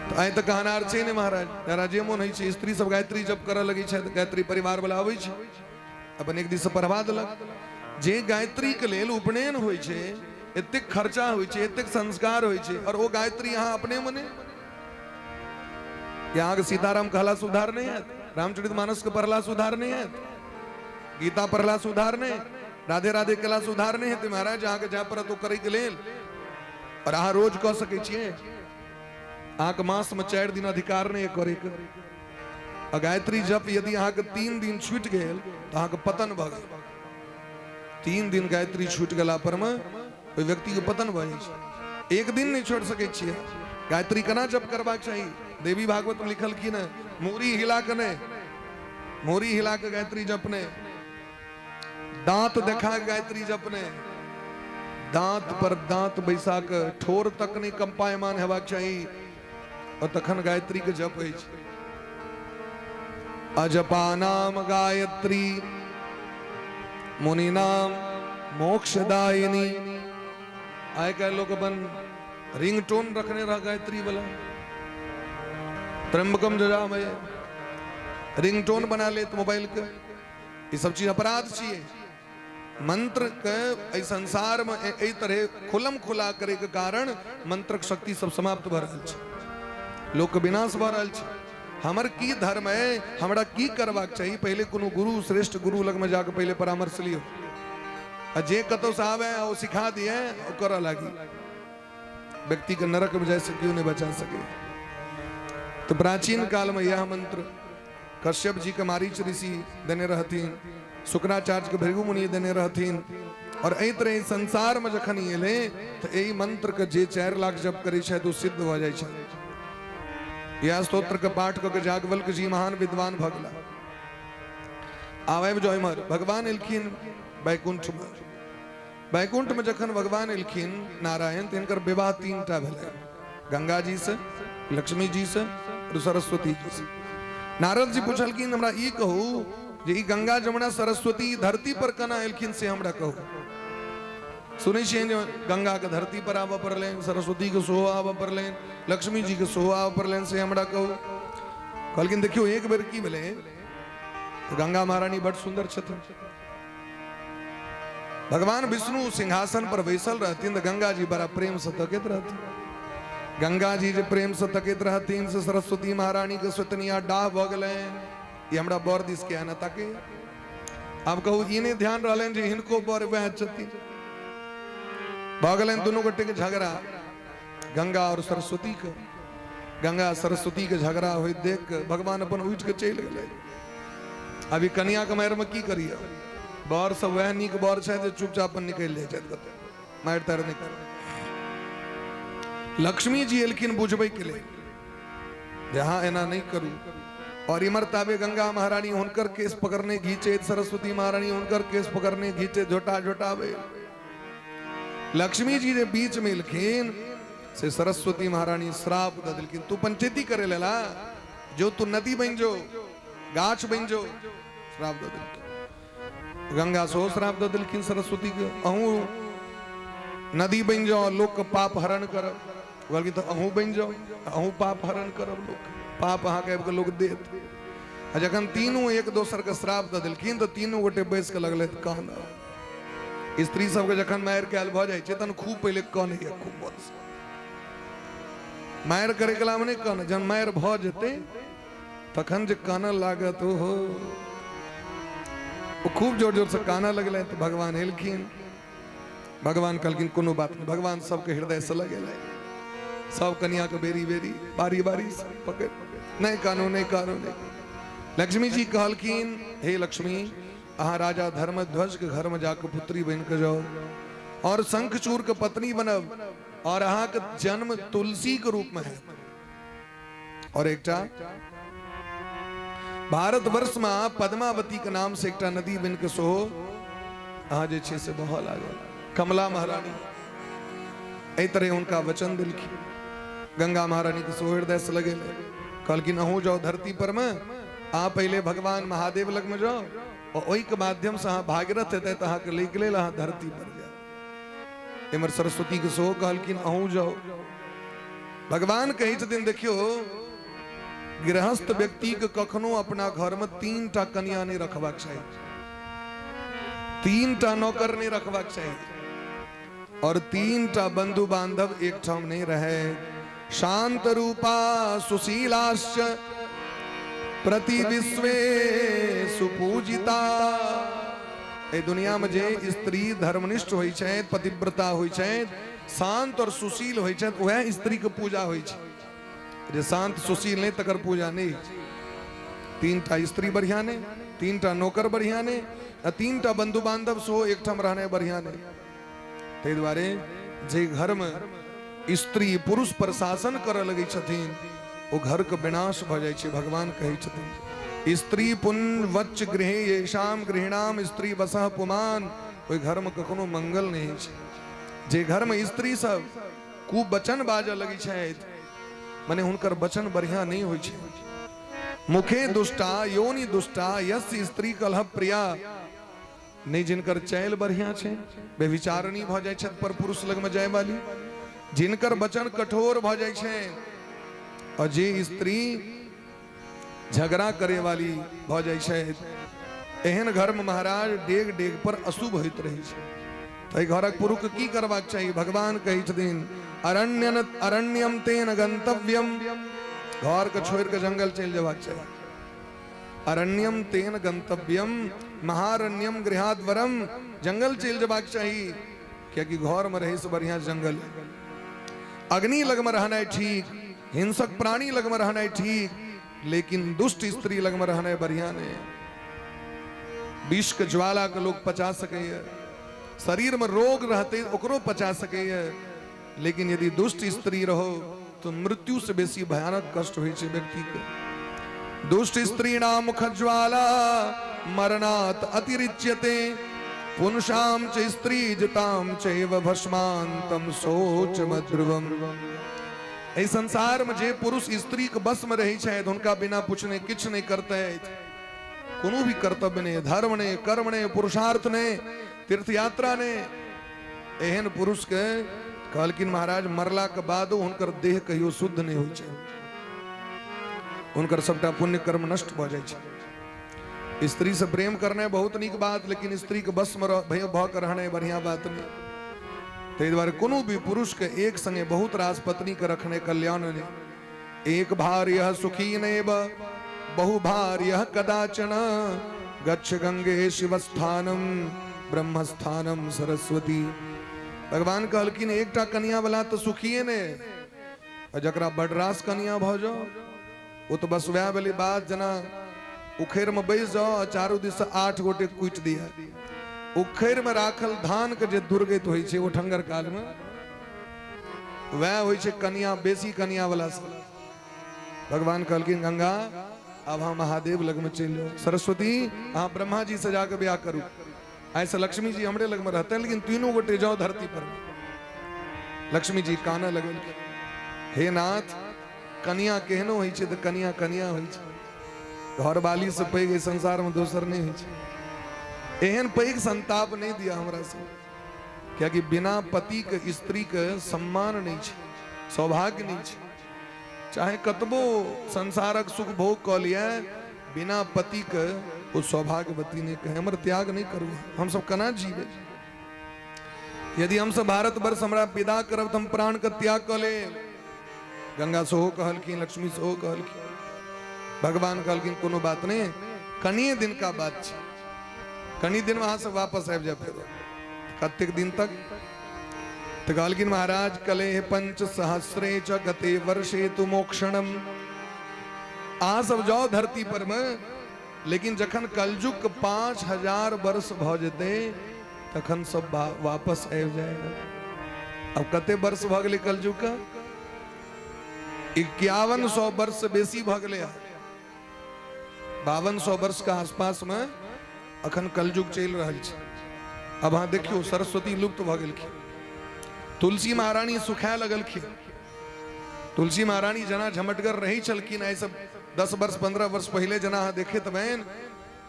[SPEAKER 4] तऽ आइ तऽ कहनार छै ने महाराज, जरा जे मोन होइ छै। स्त्री सब गायत्री जप करऽ लगै छै तऽ गायत्री परिवार वाला अबै छै, अपन एक दिस पढ़वा देलक। जे गायत्री के लेल उपनयन होइ छै, एतेक खर्चा होइ छै, एतेक संस्कार होइ छै, और ओ गायत्री अहाँ अपने मने अहाँके सीताराम कहला से उद्धार नहि हैत, रामचरित मानस के पढ़ला से उद्धार नहि हैत, गीता पढ़ला से उद्धार नहि, राधे राधे केला से उद्धार नहि हेतै महाराज। अहाँके जाय पड़त ओ करैके लेल। और अहाँ रोज कऽ सकै छियै? अहाँके मास में 4 दिन अधिकार नहि करैके। आ गायत्री जप यदि अहाँके 3 दिन छूटि गेल तऽ अहाँके पतन भऽ गेल। 3 दिन गायत्री छूटि गेला पर में ओहि व्यक्ति के पतन भऽ जाइ छै। एक दिन नहि छोड़ि सकै छियै। गायत्री केना जप करबाक चाही? देवी भागवत में लिखलखिन हँ, मूड़ी हिला के नहि, मूड़ी हिला के गायत्री जप नहि, दांत देखा के गायत्री जप नहि, दांत पर दांत बैसा के ठोर तक नहि कंपायमान हेबाक चाही और तखन गायत्री के जप होइ छै। अजपा नाम गायत्री मुनि नाम मोक्षदायिनी। आइ काल्हि लोक अपन रिंगटोन रखने रह गायत्री वाला, त्र्यंबकम जजामय रिंगटोन बना लेत मोबाइल के। ई सब चीज अपराध छियै। मंत्र के एहि संसार में एहि तरह खुलम खुला करे के कारण मंत्रक शक्ति सब समाप्त भऽ रहल छै, लोक के विनाश भऽ रहल छै। हमर की धर्म है, हमरा की करबाक चाही, पहिले कोनो गुरु, श्रेष्ठ गुरु लगमे जाके पहिले परामर्श लियौ। आ जे कतौ से आवे ओ सिखा दिए ओ करऽ लागी, व्यक्ति के नरक में जाय से क्यों नहीं बचा सके। तो प्राचीन काल में यह मंत्र कश्यप जी के मारीच ऋषि देने रहथिन, शुक्राचार्य के भृगु मुनि देने रहथिन। और एहि तरह संसार में जखन ई एलै तो एहि मंत्र के जे 4 लाख जप करै छथि ओ सिद्ध भऽ जाइ छथि। यह स्तोत्र के पाठ कऽ के याज्ञवल्क्य जी महान विद्वान भऽ गेला। आब आबि जाउ इम्हर, भगवान एलखिन वैकुंठ में। वैकुंठ में जखन भगवान एलखिन नारायण, तऽ हिनकर विवाह 3 टा भेलै, गंगा जी से, लक्ष्मी जी से और सरस्वती जी से। नारद जी पुछलखिन हमरा ई कहू जे ई गंगा जमुना सरस्वती धरती पर केना एलखिन से हमरा कहू। सुनै छियै जे गंगा के धरती पर आबऽ पड़लनि, सरस्वती के सेहो आबऽ पड़लनि, लक्ष्मी जी के सेहो आबऽ पड़लनि, से हमरा कहू। कहलखिन देखियौ एक बेर की भेलै, तऽ गंगा महारानी बड सुंदर छथिन, भगवान विष्णु सिंहासन पर बैसल रहथिन तऽ गंगा जी बड़ा प्रेम से तकैत रहथिन। गंगा जी जे प्रेम से तकैत रहथिन से सरस्वती महारानी के सोतनिया डाह भऽ गेलनि, ई हमरा बर दिस किया ने तकैया। आब कहू ई नहि ध्यान रहलनि जे हिनको बर वएह छथिन। भऽ गेलनि दुनू गोटे के झगड़ा, गंगा और सरस्वती के। गंगा सरस्वती के झगड़ा होइत देख के भगवान अपन उठि के चलि गेलै। अभी कनिया के मारि में की करिए, बर सब वएह नीक बर छथि जे चुपचाप अपन निकलि जाइ छथि, कतौ मारि तारि नहि कर। लक्ष्मी जी एलखिन बुझबै के लेल जे अहाँ एना नहि करू। और इमर ताबे गंगा महारानी हुनकर केस पकड़ने घीचे, सरस्वती महारानी हुनकर केस पकड़ने घीचे, झोटा झोटाबे। लक्ष्मी जी जे बीच में एलखिन से सरस्वती महारानी श्राप दऽ देलखिन, तू पंचायती करे लेला, जो तू नदी बनि जो, गाछ बनि जो, श्राप दऽ देलखिन। गंगा सेहो श्राप दऽ देलखिन सरस्वती के, अहूँ नदी बनि जाओ, लोक के पाप हरण करब। कहलखिन तऽ अहूँ बनि जाओ, अहूँ पाप हरण करब, लोक पाप अहाँके आबि कऽ लोक देत। आ जखन तीनू एक दोसर के श्राप दऽ देलखिन तऽ तीनू गोटे बैस कऽ लगलथि कानऽ। स्त्री सबके जखन मारि कयल भऽ जाइ छै तहन खूब पहिले कानैया, खूब बस मारि करे कला में नहि कानऽ, जहन मारि भऽ जेतै तखन जे कानऽ लागत, ओहो ओ खूब जोर जोर से कानऽ लगलै। तऽ भगवान एलखिन, भगवान कहलखिन कोनो बात नहि। भगवान सबके हृदय से लगेलै, सब कनिया के बेरी बेरी बारी बारी से पकड़, नहि कानू नहि कानू नहि। लक्ष्मी जी कहलखिन हे लक्ष्मी, अहाँ राजा धर्मध्वज के घर में जाके पुत्री बन के जाओ और शंखचूर के पत्नी बनब और अहाँ के जन्म तुलसी के रूप में है। और एकटा भारतवर्ष में पद्मावती के नाम से एकटा नदी बन के सोहो अहाँ जे छै से बहऽ लागल, कमला महारानी। एहि तरह हुनका वचन देलखिन। गंगा महारानी के सेहो हृदय से लगेलै, कहलखिन अहूँ जाओ धरती पर में, अहाँ पहिले भगवान महादेव लग में जाओ और ओहि के माध्यम से अहाँ भागीरथ हेतै तऽ अहाँके लैके लेल अहाँ धरती पर जाओ। एम्हर सरस्वती के सेहो कहलखिन अहूँ जाओ। भगवान कहै छथिन देखियौ, गृहस्थ व्यक्ति के कखनो अपना घर में 3 टा कन्या नहीं रखबाक चाही, 3 टा नौकर नहीं रखबाक चाही और 3 टा बंधु बांधव एक ठाम नहीं रहे। शांत रूपा सुशीलाश्च प्रति विश्वे सुपूजिता। एहि दुनिया में जे स्त्री धर्मनिष्ठ होइ छै, पतिव्रता होइ छै, शांत और सुशील होइ छै, वएह स्त्री के पूजा होइ छै। जे शांत सुशील नहीं तकर पूजा नहीं होइ छै। 3 टा स्त्री बढ़िया नहीं, 3 टा नौकर बढ़िया नहीं, आ 3 टा बंधु बांधव सेहो एकठाम रहनाइ बढ़िया नहीं। ताहि दुआरे जे घर में स्त्री पुरुष पर शासन करऽ लगै छथिन ओ घर के विनाश भऽ जाइ छै। भगवान कहै छथिन स्त्री पुण्य वच्च गृहे येषाम गृहिणाम स्त्री वसह पुमान, ओहि घर में कखनो मंगल नहीं होइ छै। जे घर में स्त्री सब खूब वचन बाजऽ लगै छथि, मने हुनकर वचन बढ़िया नहीं होइ छै। मुखे दुष्टा योनि दुष्टा यस्य स्त्री कलह प्रिया, नहीं जिनकर चैल बढ़िया छै, व्यभिचारणी भऽ जाइ छथि पर पुरुष लग में जाय वाली, जिनकर वचन कठोर भऽ जाइ छै और जे स्त्री झगड़ा करे वाली भऽ जाइ छै, एहन घर में महाराज डेग डेग पर अशुभ होइत रहै छै। तऽ एहि घरक पुरुष के की करबाक चाही? भगवान कहै छथिन अरण्यम तेन गंतव्यम घर के छोड़ि कऽ जंगल चलि जेबाक चाही। अरण्यम तेन गंतव्यम महारण्यम गृहाद्वरम, जंगल चलि जेबाक चाही, कियाकि घर में रहै से बढ़िया जंगल। अग्नि लगमे रहनाइ ठीक, हिंसक प्राणी लगमे रहनाइ ठीक, लेकिन दुष्ट स्त्री लगमे रहनाइ बढ़िया नहीं। विष के ज्वाला के लोग पचा सकैए, शरीर में रोग रहते ओकरो पचा सकैए, लेकिन यदि दुष्ट स्त्री रहो तो मृत्यु से बेसी भयानक कष्ट होइ छै व्यक्ति के। दुष्ट स्त्री नाम मुख ज्वाला मरणात् अतिरिच्यते, पुंसाम च स्त्री जिताम चैव भस्मांतम सोच मध्रुवम। एहि संसार में जे पुरुष स्त्री के बस में रहै छथि, हुनका बिना पूछने किछु नहि करतै, कोनो भी कर्तव्य नहि, धर्म नहि, कर्म नहि, पुरुषार्थ नहि, तीर्थ यात्रा नहि, एहन पुरुष के कहलखिन महाराज मरला के बादो हुनकर देह कहियो शुद्ध नहि होइ छै, हुनकर सबटा पुण्य कर्म नष्ट भऽ जाइ छै। स्त्री से प्रेम करनाइ बहुत नीक बात, लेकिन स्त्री के बस में भऽ के रहनाइ बढ़िया बात नहि। ताहि दुआरे कोनो भी पुरुष के एक संगे बहुत रास पत्नी के रखने कल्याण नहि। एक भार्य सुखी नैव बहु भार्य कदाचन, गच्छ गंगे शिवस्थानम ब्रह्मस्थानम सरस्वती। भगवान कहलखिन एकटा कनिया वाला तो सुखिए ने, आ जकरा बड रास कनिया भऽ जाओ ओ तो बस वएह भेलै बात जेना उखड़ि में बैस जाओ आ चारू दिस से 8 गोटे कुटि दिया। उखड़ि में राखल धान के जे दुर्गति होइ छै ओठंगर काल में, वएह होइ छै कनिया, बेसी कनिया वाला से। भगवान कहलखिन गंगा आब अहाँ महादेव लग में चलि जाओ, सरस्वती अहाँ ब्रह्मा जी से जाके ब्याह करू, ऐसे लक्ष्मी जी हमरे लग में रहते हैं, लेकिन तीनों गोटे जाओ धरती पर। लक्ष्मी जी कानऽ लगलखिन, हे नाथ कनिया केहनो होइ छै तऽ कनिया कनिया होइ छै, घरवाली से पैघ एहि संसार में दोसर नहि होइ छै, एहन पैघ संताप नहि दिया हमरा से, कियाकि बिना पति के स्त्री के सम्मान नहि छै, सौभाग्य नहि छै, चाहे कतबो संसारक सुख भोग कऽ लिअ, बिना पति के ओ सौभाग्यवती नहि कहे। हमर त्याग नहि करू, हम सब केना जीबै? यदि हम सब भारतवर्ष हमरा विदा करब तऽ हम प्राण के त्याग कऽ लेब। गंगा सेहो कहलखिन, लक्ष्मी सेहो कहलखिन। भगवान कहलखिन कोनो बात नहि, कनिए दिन का बात छै, कनी दिन वहां से वापस आबि जाए। फेरो कतेक दिन तक? तो कहलखिन महाराज कले पंच सहस्रे च गते वर्षे तु मोक्षणम। अहाँ सब जाओ धरती पर में, लेकिन जखन कलयुग के 5000 वर्ष भ जेतै तखन सब वापस आबि जाएगा। अब कते वर्ष भ गेलै कलयुग का? 5100 वर्ष से बेसी भ गेलै। 5200 वर्ष के आसपास में अखन कलयुग चलि रहल छै। अब अहाँ देखियौ सरस्वती लुप्त भऽ गेलखिन, तुलसी महारानी सुखाए लगलखिन। तुलसी महारानी जेना झमटगर रहै छलखिन आइ सब 10 वर्ष 15 वर्ष पहिले जेना अहाँ देखैत हेबनि,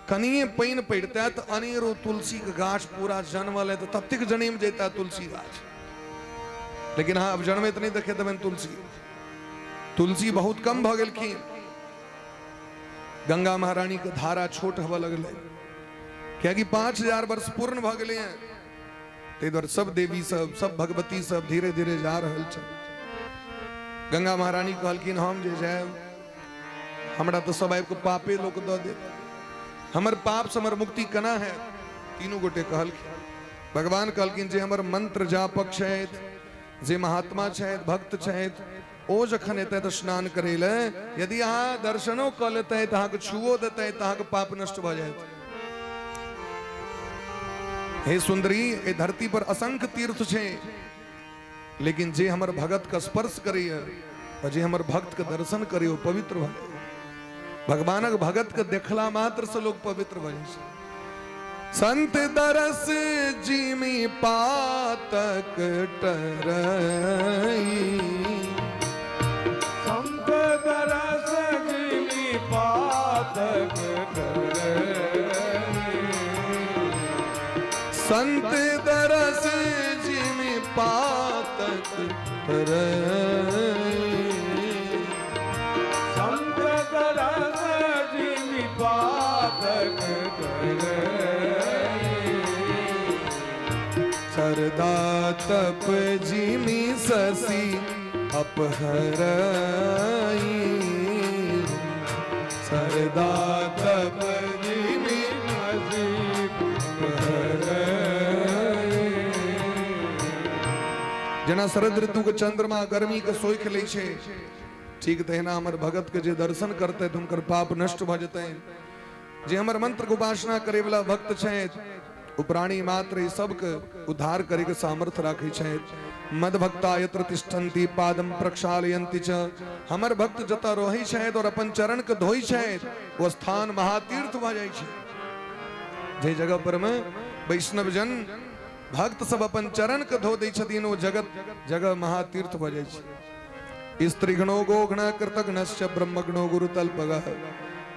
[SPEAKER 4] कनिए पानि पड़ितै तऽ अनेरो तुलसी के गाछ पूरा जनमल है, तऽ ततेक जनमि जैता तुलसी गाछ। लेकिन अहाँ अब जनमैत नहि देखैत हेबनि तुलसी, तुलसी बहुत कम भऽ गेलखिन। गंगा महारानी के धारा छोट होबऽ लगलै, कियाकि 5000 वर्ष पूर्ण भऽ गेलै हैं। ताहि दुआरे सब देवी सब, सब भगवती सब धीरे धीरे जा रहल छै। गंगा महारानी कहलखिन हम जे जायब हमरा तऽ सब आबि कऽ पापे लोक दऽ देत, हमर पाप से हमर मुक्ति केना है? तीनू गोटे कहलखिन। भगवान कहलखिन जे हमर मंत्र जापक छथि, जे महात्मा छथि, भक्त छथि, ओ जखन एतै तऽ स्नान करै लए, यदि अहाँ दर्शनो कऽ लेतै तऽ अहाँके छुओ देतै तऽ अहाँके पाप नष्ट भऽ जायत। हे सुंदरी, एहि धरती पर असंख्य तीर्थ छै, लेकिन जे हमर भगत के स्पर्श करैए आ जे हमर भक्त के दर्शन करैए ओ पवित्र भऽ जाइए। भगवानक भगत के देखला मात्र से लोग पवित्र भऽ जाइ छै। संत दरस जिमी पातक टरई,
[SPEAKER 3] संत दरस जिमी पातक टरई,
[SPEAKER 4] संत दरस जिमी पातक टरई,
[SPEAKER 3] संत दरस जिमी पातक टरई,
[SPEAKER 4] सरदा तप जिमी ससी अपहरई,
[SPEAKER 3] सदा तप जिमि मसि
[SPEAKER 4] जेना शरद ऋतु के चंद्रमा गर्मी के सोखि लै छै, ठीक तहिना हमर भगत के जे दर्शन करतै तऽ हुनकर पाप नष्ट भऽ जेतै। जे हमर मंत्र के उपासना करे वाला भक्त छथि ओ प्राणी मात्र ई सबके उद्धार करे के सामर्थ्य राखै छथि। मद भक्ता यत्र तिष्ठन्ति पादम प्रक्षालयन्ति च। हमर भक्त जतऽ रहै छथि और अपन चरण के धोइ छथि ओ स्थान महातीर्थ भऽ जाइ छै। जे जगह पर में वैष्णव जन भक्त सब अपन चरण के धो दै छथिन ओ जगत जगह महातीर्थ भऽ जाइ छै। स्त्रीघ्नो गोघ्न कृतघ्नश्च ब्रह्मघ्नो गुरुतल्पगः।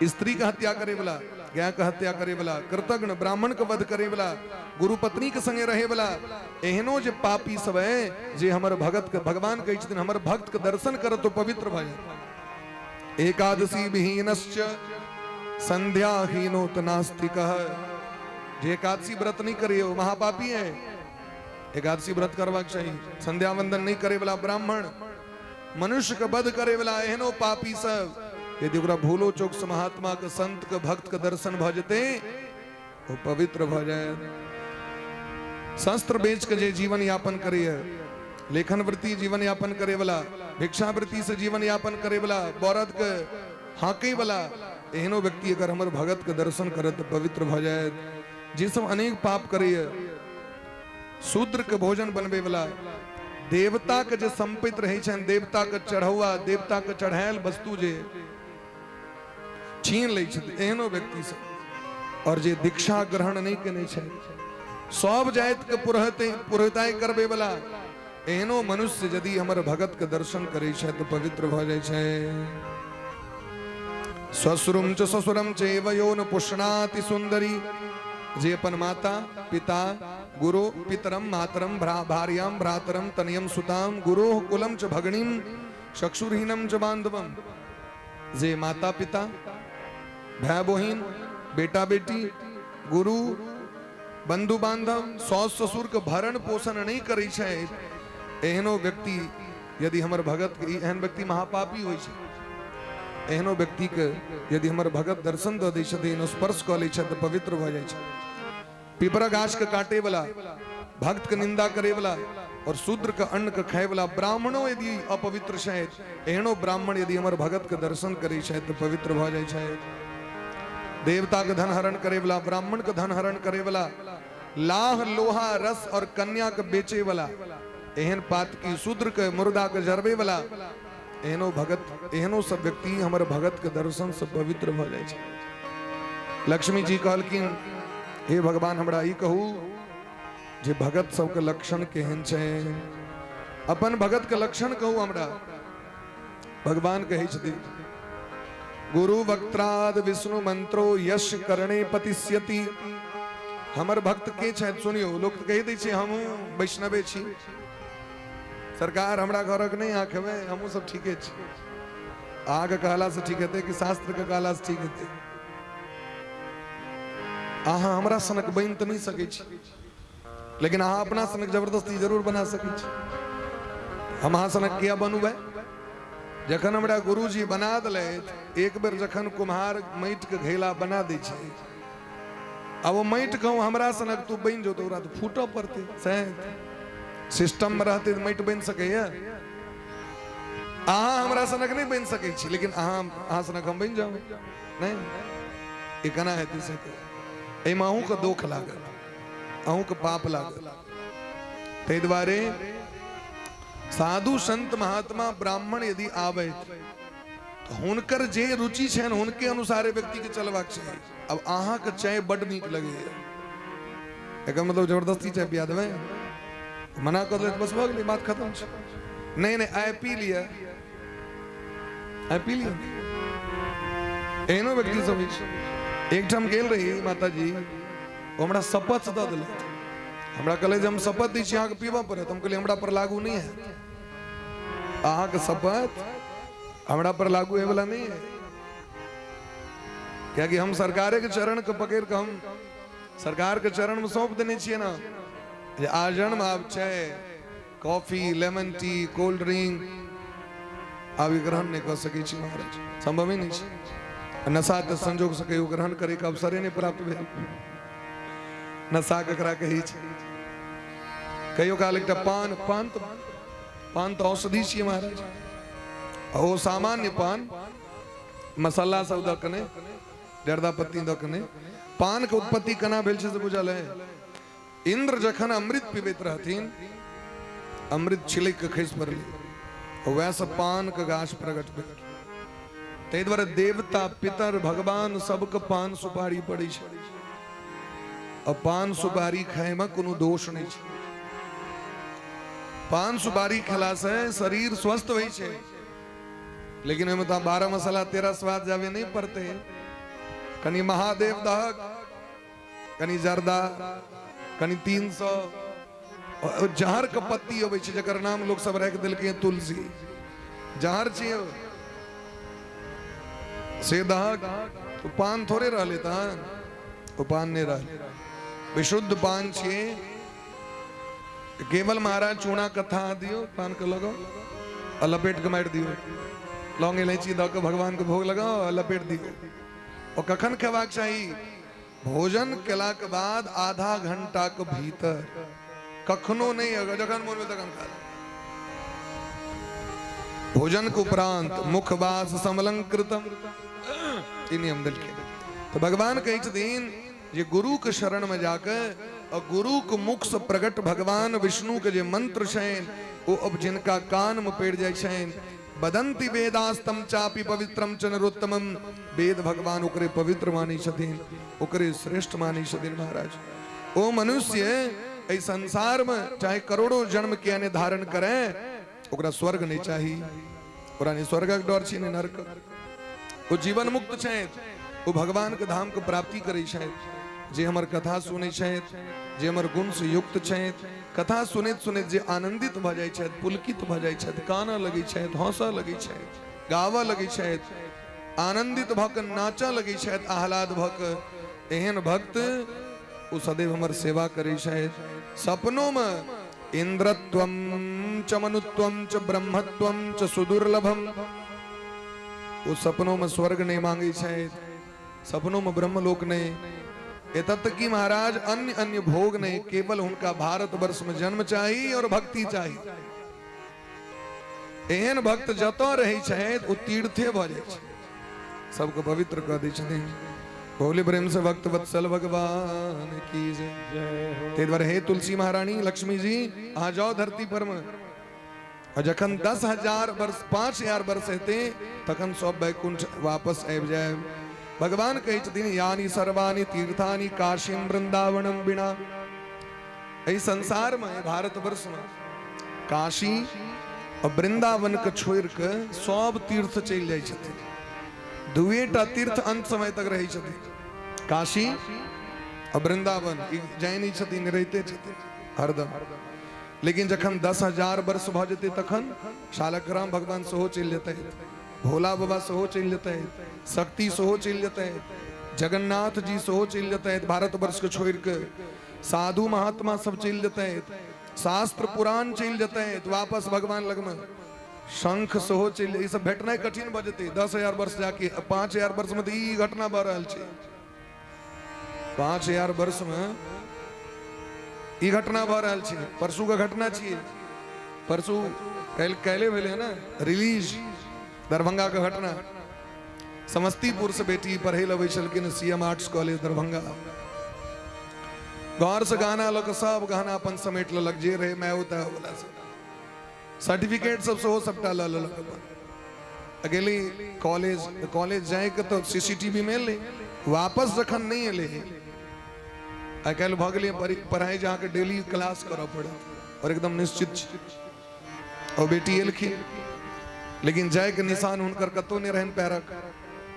[SPEAKER 4] स्त्री के हत्या करे वाला, गाय के हत्या करे वाला, कृतघ्न ब्राह्मण के वध करे वाला, गुरु पत्नी के संगे रहे वाला, एहनो जे पापी सब है जे हमर भगत के, भगवान कहै छथिन हमर भक्त के दर्शन करत तो पवित्र भऽ जायत। एकादशी विहीनश्च संध्याहीनो त नास्तिकः। जे एकादशी व्रत नहीं करे वो महापापी है। एकादशी व्रत करबाक चाही। संध्या वंदन नहीं करे वाला ब्राह्मण, मनुष्य के वध करे वाला एहनो पापी सब यदि ओकरा भूलो चौक से महात्मा के, संत के, भक्त के दर्शन भऽ जेतै ओ पवित्र भऽ जायत। शस्त्र बेच के जे जीवन यापन करैए, लेखन वृत्ति जीवन यापन करे वाला, भिक्षावृत्ति से जीवन यापन करे वाला, बरद के हाँकै वाला, एहनो व्यक्ति अगर हमर भगत के दर्शन करत तऽ पवित्र भऽ जायत। जे सब अनेक पाप करैए, शूद्र के भोजन बनबै वाला, देवता के जे संपित रहै छनि, देवता के चढ़ौआ, देवता के चढ़ायल वस्तु जे छीन लै छथि, एहनो व्यक्ति सब, और जे दीक्षा ग्रहण नहि केने छथि, सब जाति के पुरोहिताई करबै वाला, एहनो मनुष्य यदि हमर भगत के दर्शन करै छै तऽ पवित्र भऽ जाइ छै। ससुरम च ससुरम चैव यो न पुष्णाति सुंदरी। जे अपन माता पिता गुरु पितरम मातरम भार्याम भ्रातरम तनयम सुताम गुरोः कुलम च भगणीम चक्षुरहीनम च बांधवम। जे माता पिता, भाई बहिन, बेटा बेटी, गुरु, बंधु बांधव, सास ससुर के भरण पोषण नहीं करै छै, एहनो व्यक्ति यदि हमर भगत के, एहन व्यक्ति महापापी होइ छै, एहनो व्यक्ति के यदि हमर भगत दर्शन दऽ दै छथिन, स्पर्श कऽ लै छथि तऽ पवित्र भऽ जाइ छै। पीपरा गाछ के काटे वाला, भक्त के निंदा करे वाला और शूद्र के अन्न के खाए वाला ब्राह्मणो यदि अपवित्र छै, एहनो ब्राह्मण यदि हमर भगत के दर्शन करै छै तऽ पवित्र भऽ जाइ छै। देवता के धन हरण करे वाला, ब्राह्मण के धन हरण करे वाला, लाह लोहा रस और कन्या के बेचे वाला, एहन पातकी शूद्र के मुर्दा के जरबे वाला, एहनो भगत, एहनो सब व्यक्ति हमर भगत के दर्शन से पवित्र भऽ जाइ छै। लक्ष्मी जी कहलखिन, हे भगवान हमरा ई कहू जे भगत सबके लक्षण केहन छै, अपन भगत के लक्षण कहू हमरा। भगवान कहै छथिन, गुरु वक्त्राद विष्णु मंत्रो यश करणे पतिष्यति। हमर भक्त के छथि सुनियो, लोक तऽ कहि दै छै हमहूँ वैष्णवे छी, सरकार हमरा घरक नहि अहाँ खेबै, हमहूँ सब ठीके छी। अहाँके कहलासँ ठीक हेतै कि शास्त्रके कहलासँ ठीक हेतै? अहाँ हमरा सनक बनि तऽ नहि सकै छी, लेकिन अहाँ अपना सनक जबरदस्ती जरूर बना सकै छी। हम अहाँ सनक किया बनू भाई? जखन हमरा गुरुजी बना देलथि, एक बेर जखन कुम्हार माटिके घैला बना दै छै, आब ओ माटि कहूँ हमरा सनक तू बनि जो, तऽ ओकरा तऽ फूटऽ पड़तै। सएह सिस्टममे रहतै तऽ माटि बनि सकैए। अहाँ हमरा सनक नहि बनि सकै छी, लेकिन अहाँ सनक हम बनि जाउ, नहि ई केना हेतै से कहू? एहिमे अहूँके दोख लागत, अहूँके पाप लागत। ताहि दुआरे साधु संत महात्मा ब्राह्मण यदि आबै तऽ हुनकर जे रुचि छनि हुनके अनुसारे व्यक्तिके चलबाक चाही। अब अहाँके चाय बड्ड नीक लगैए, एकर मतलब जबरदस्ती चाय पिया देबै? मना कऽ देबै बस भऽ गेलै, बात खत्म छै। नहि नहि, आइ पी लिअ, आइ पी लिअ। एहनो व्यक्ति सब होइ छै। एकठाम गेल रही माताजी, ओ हमरा शपथ दऽ देलथि। हमरा कहले जे हम शपथ दै छी अहाँके पीबऽ पड़त। हम कहलियै हमरा पर लागू नहि हैत, अहाँके शपथ हमरा पर लागू होयवला नहि है, कियाकि हम सरकारे के चरण के पकड़ के हम सरकार के चरण में सौंप देने छियै ना जे आजन्म आब चाय, coffee, lemon tea, cold drink आब ई ग्रहण नहि कऽ सकै छी महाराज, संभवे नहि छै। नशा तऽ संजोगसँ कहियो ग्रहण करैके अवसरे नहि प्राप्त भेल। नशा ककरा कहै छै? कहियो काल एकटा पान, पान तऽ पान तऽ औषधि छियै महाराज। ओ सामान्य पान मसाला सब दऽ के नहि, जर्दा पत्ती दऽ के नहि। पान के उत्पत्ति केना भेल छै से बुझल है? इंद्र जखन अमृत पीबैत रहथिन, अमृत छिलक के खसि पड़लै, वएह से पान के गाछ प्रकट भेल। ताहि दुआरे देवता पितर भगवान सबके पान सुपारी पड़ै छै। आ पान सुपारी खायमे कोनो दोष नहि छै। पान सुपारी खेलासँ शरीर स्वस्थ होइ छै, लेकिन ओहिमे तऽ 12 मसाला 13 स्वाद जाबे नहि पड़तै। कनि महादेव दहक, कनि जर्दा, कनि 300 जहर के पत्ती अबै छै, जकर नाम लोक सब राखि देलकै तुलसी, जहर छियै से दहक। तो पान थोड़े रहलै तहन, ओ पान नहि रहलै, विशुद्ध पान छियै। केवल महाराज चूना कथा दियौ, पान के लगाओ आ लपेट के मारि दियौ, लौंग इलायची दऽ के भगवान के भोग लगाओ आ लपेट दियौ। ओ कखन खेबाक चाही? भोजन केलाक बाद आधा घंटा के भीतर, कखनो नहीं, अगर जखन मोन में तखन खा। भोजन के उपरांत मुखवास समलंकृतम, ई नियम देलखिन। तो भगवान कहै छथिन जे गुरु के शरण में जाके और गुरु के मुख से प्रकट भगवान विष्णु के जे मंत्र छनि ओ अब जिनका कान में पड़ि जाइ छनि, वदंति वेदास्तम चापि पवित्रम च नरोत्तमम, वेद भगवान ओकरे पवित्र मानै छथिन, ओकरे श्रेष्ठ मानै छथिन महाराज। ओ मनुष्य एहि संसार में चाहे करोड़ों जन्म किया ने धारण करे, ओकरा स्वर्ग नहीं चाही, ओकरा नहीं स्वर्गक डर छै नहीं नरक। ओ जीवन मुक्त छथि, ओ भगवान के धाम के प्राप्ति करै छथि। जे हमर कथा सुनै छथि, जे हमर गुण से युक्त छथि, कथा सुनैत सुनैत जे आनंदित भऽ जाइ छथि, पुलकित भऽ जाइ छथि, कानऽ लगै छथि, हंसऽ लगै छथि, गाबऽ लगै छथि, आनंदित भऽ कऽ नाचऽ लगै छथि, आह्लाद भऽ कऽ, एहन भक्त ओ सदैव हमर सेवा करै छथि। सपनो में इंद्रत्वम च मनुत्वम च ब्रह्मत्वम च सुदुर्लभम, ओ सपनों में स्वर्ग नहीं मांगे छथि, सपनों में ब्रह्मलोक नहीं, एतत की महाराज अन्य अन्य भोग नहीं, केवल उनका भारत वर्ष में जन्म चाहिए और भक्ति चाहिए। एहन भक्त जतऽ रहै छथि ओ तीर्थे भऽ जाइ छै, सबके पवित्र कऽ दै छथिन। बोले प्रेम से भक्त वत्सल भगवान की जय। ताहि दुआरे हे तुलसी महारानी लक्ष्मी जी, अहाँ जाओ धरती पर में, आ जखन 10,000 वर्ष 5,000 वर्ष हेतै तखन सब वैकुंठ वापस आबि जायब। भगवान कहै छथिन यानि सर्वाणि तीर्थानि काशीम वृंदावनम बिना। एहि संसार में भारतवर्ष में काशी और वृंदावन के छोड़ि के सब तीर्थ चलि जाइ छथिन। दुएटा तीर्थ अंत समय तक रहै छथिन, काशी और वृंदावन। ई जाइ नहि छथिन, रहिते छथिन हरदम। लेकिन जखन 10,000 वर्ष भऽ जेतै तखन शालग्राम भगवान सेहो चलि जेतै, भोला बाबा सेहो चलि जेतै, शक्ति सेहो चलि जेतै, जगन्नाथ जी सेहो चलि जेतै, भारतवर्ष के छोड़ि के साधु महात्मा सब चलि जेतै, शास्त्र पुराण चलि जेतै वापस भगवान लगमे, शंख सेहो चलि, ई सब भेटनाइ कठिन भऽ जेतै। 10,000 वर्ष जाके 5,000 वर्ष में तऽ ई घटना भऽ रहल छै, 5,000 वर्ष में ई घटना भऽ रहल छै। परसू के घटना छियै, परसू काल्हि काल्हि भेलै है ने रिलीज दरभंगा के घटना। समस्तीपुर से बेटी पढ़े लए अबै छलखिन C M Arts College Darbhanga, घर से गहना लऽ कऽ सब गहना अपन समेट लेलक, जे रहे मायो तायो वाला सब, सर्टिफिकेट सब सेहो सबटा लऽ लेलक अपन। आ गेली कॉलेज, कॉलेज जाइके तऽ सीसीटीवी मे एलै, वापस जखन नहि एलै। आइ काल्हि भऽ गेलै पढ़ाइ जे अहाँके डेली क्लास करऽ पड़त और एकदम निश्चित छै। और बेटी एलखिन, लेकिन जायके निशान हुनकर कतहु नहि रहनि पैरक,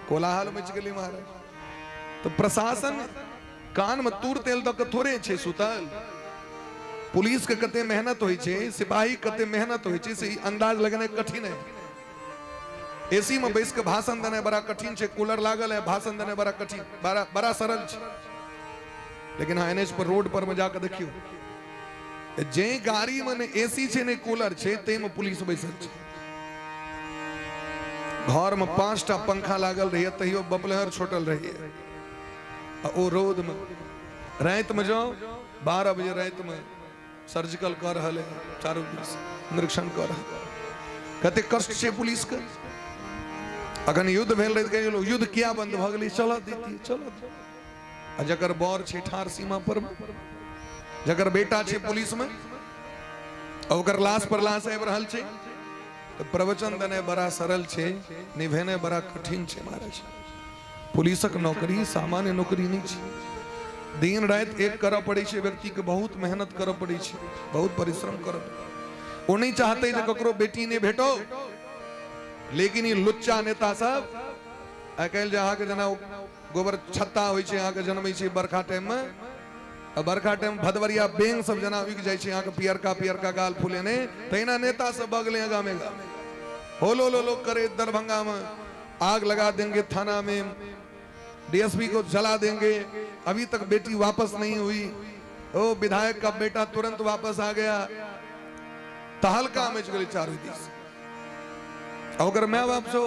[SPEAKER 4] कोलाहल मचि गेलै महाराज। तऽ प्रशासन कान में तूर तेल दऽ के थोड़े छै सुतल। पुलिस के कते मेहनत होइ छै, सिपाही कते मेहनत होइ छै, से ई अंदाज लगेनाइ कठिन है। एसी में बैस के भाषण देनाइ बड़ा कठिन छै, कूलर लागल है, भाषण देनाइ बड़ा कठिन, बड़ा बड़ा सरल छै। लेकिन हाँ, एनएच पर रोड पर में जाके देखियौ, जे गाड़ी में ने एसी छै ने कूलर छै, ताहि में पुलिस बैसल छै। घर में 5टा पंखा लागल रहिए तैयो बपलहर छोटल रहिए। आ ओ रौद में राति में जाओ 12 बजे राति में सर्जिकल कर रहल है, चारू दिस निरीक्षण कर रहल। कते कष्ट छै पुलिस के। अखन युद्ध भेल रहे कहियो लोग युद्ध किया बंद भऽ गेलै, चलऽ दैतियै चलऽ। आ जकर बर छै ठार सीमा पर, जकर बेटा छै पुलिस में, आ ओकर लाश पर लाश आबि रहल छै, तऽ प्रवचन देनाइ बड़ा सरल छै, निभेनाइ बड़ा कठिन छै महाराज। पुलिसक नौकरी सामान्य नौकरी नहि छै। दिन राति एक करऽ पड़ै छै व्यक्ति के, बहुत मेहनत करऽ पड़ै छै, बहुत परिश्रम करऽ पड़ै छै। ओ नहि चाहते जे ककरो बेटी नहि भेटो, लेकिन ई लुच्चा नेता सब आइ काल्हि जे अहाँके जेना गोबर छत्ता होइ छै अहाँके जनमै छै बरखा टाइम में, आ बरखा टाइम भदवरिया बेंग सब जेना उगि जाइ छै अहाँके पियरका पियरका गाल फुलेने, तहिना नेता सब भऽ गेलै गामे गाम। होलो लो लोग करे दरभंगा में आग लगा देंगे, थाना में डीएसपी को जला देंगे, अभी तक बेटी वापस नहीं हुई, ओ विधायक का बेटा तुरंत वापस आ गया। तहलका मचि गेलै चारू दिस। आ ओकर my बाप सो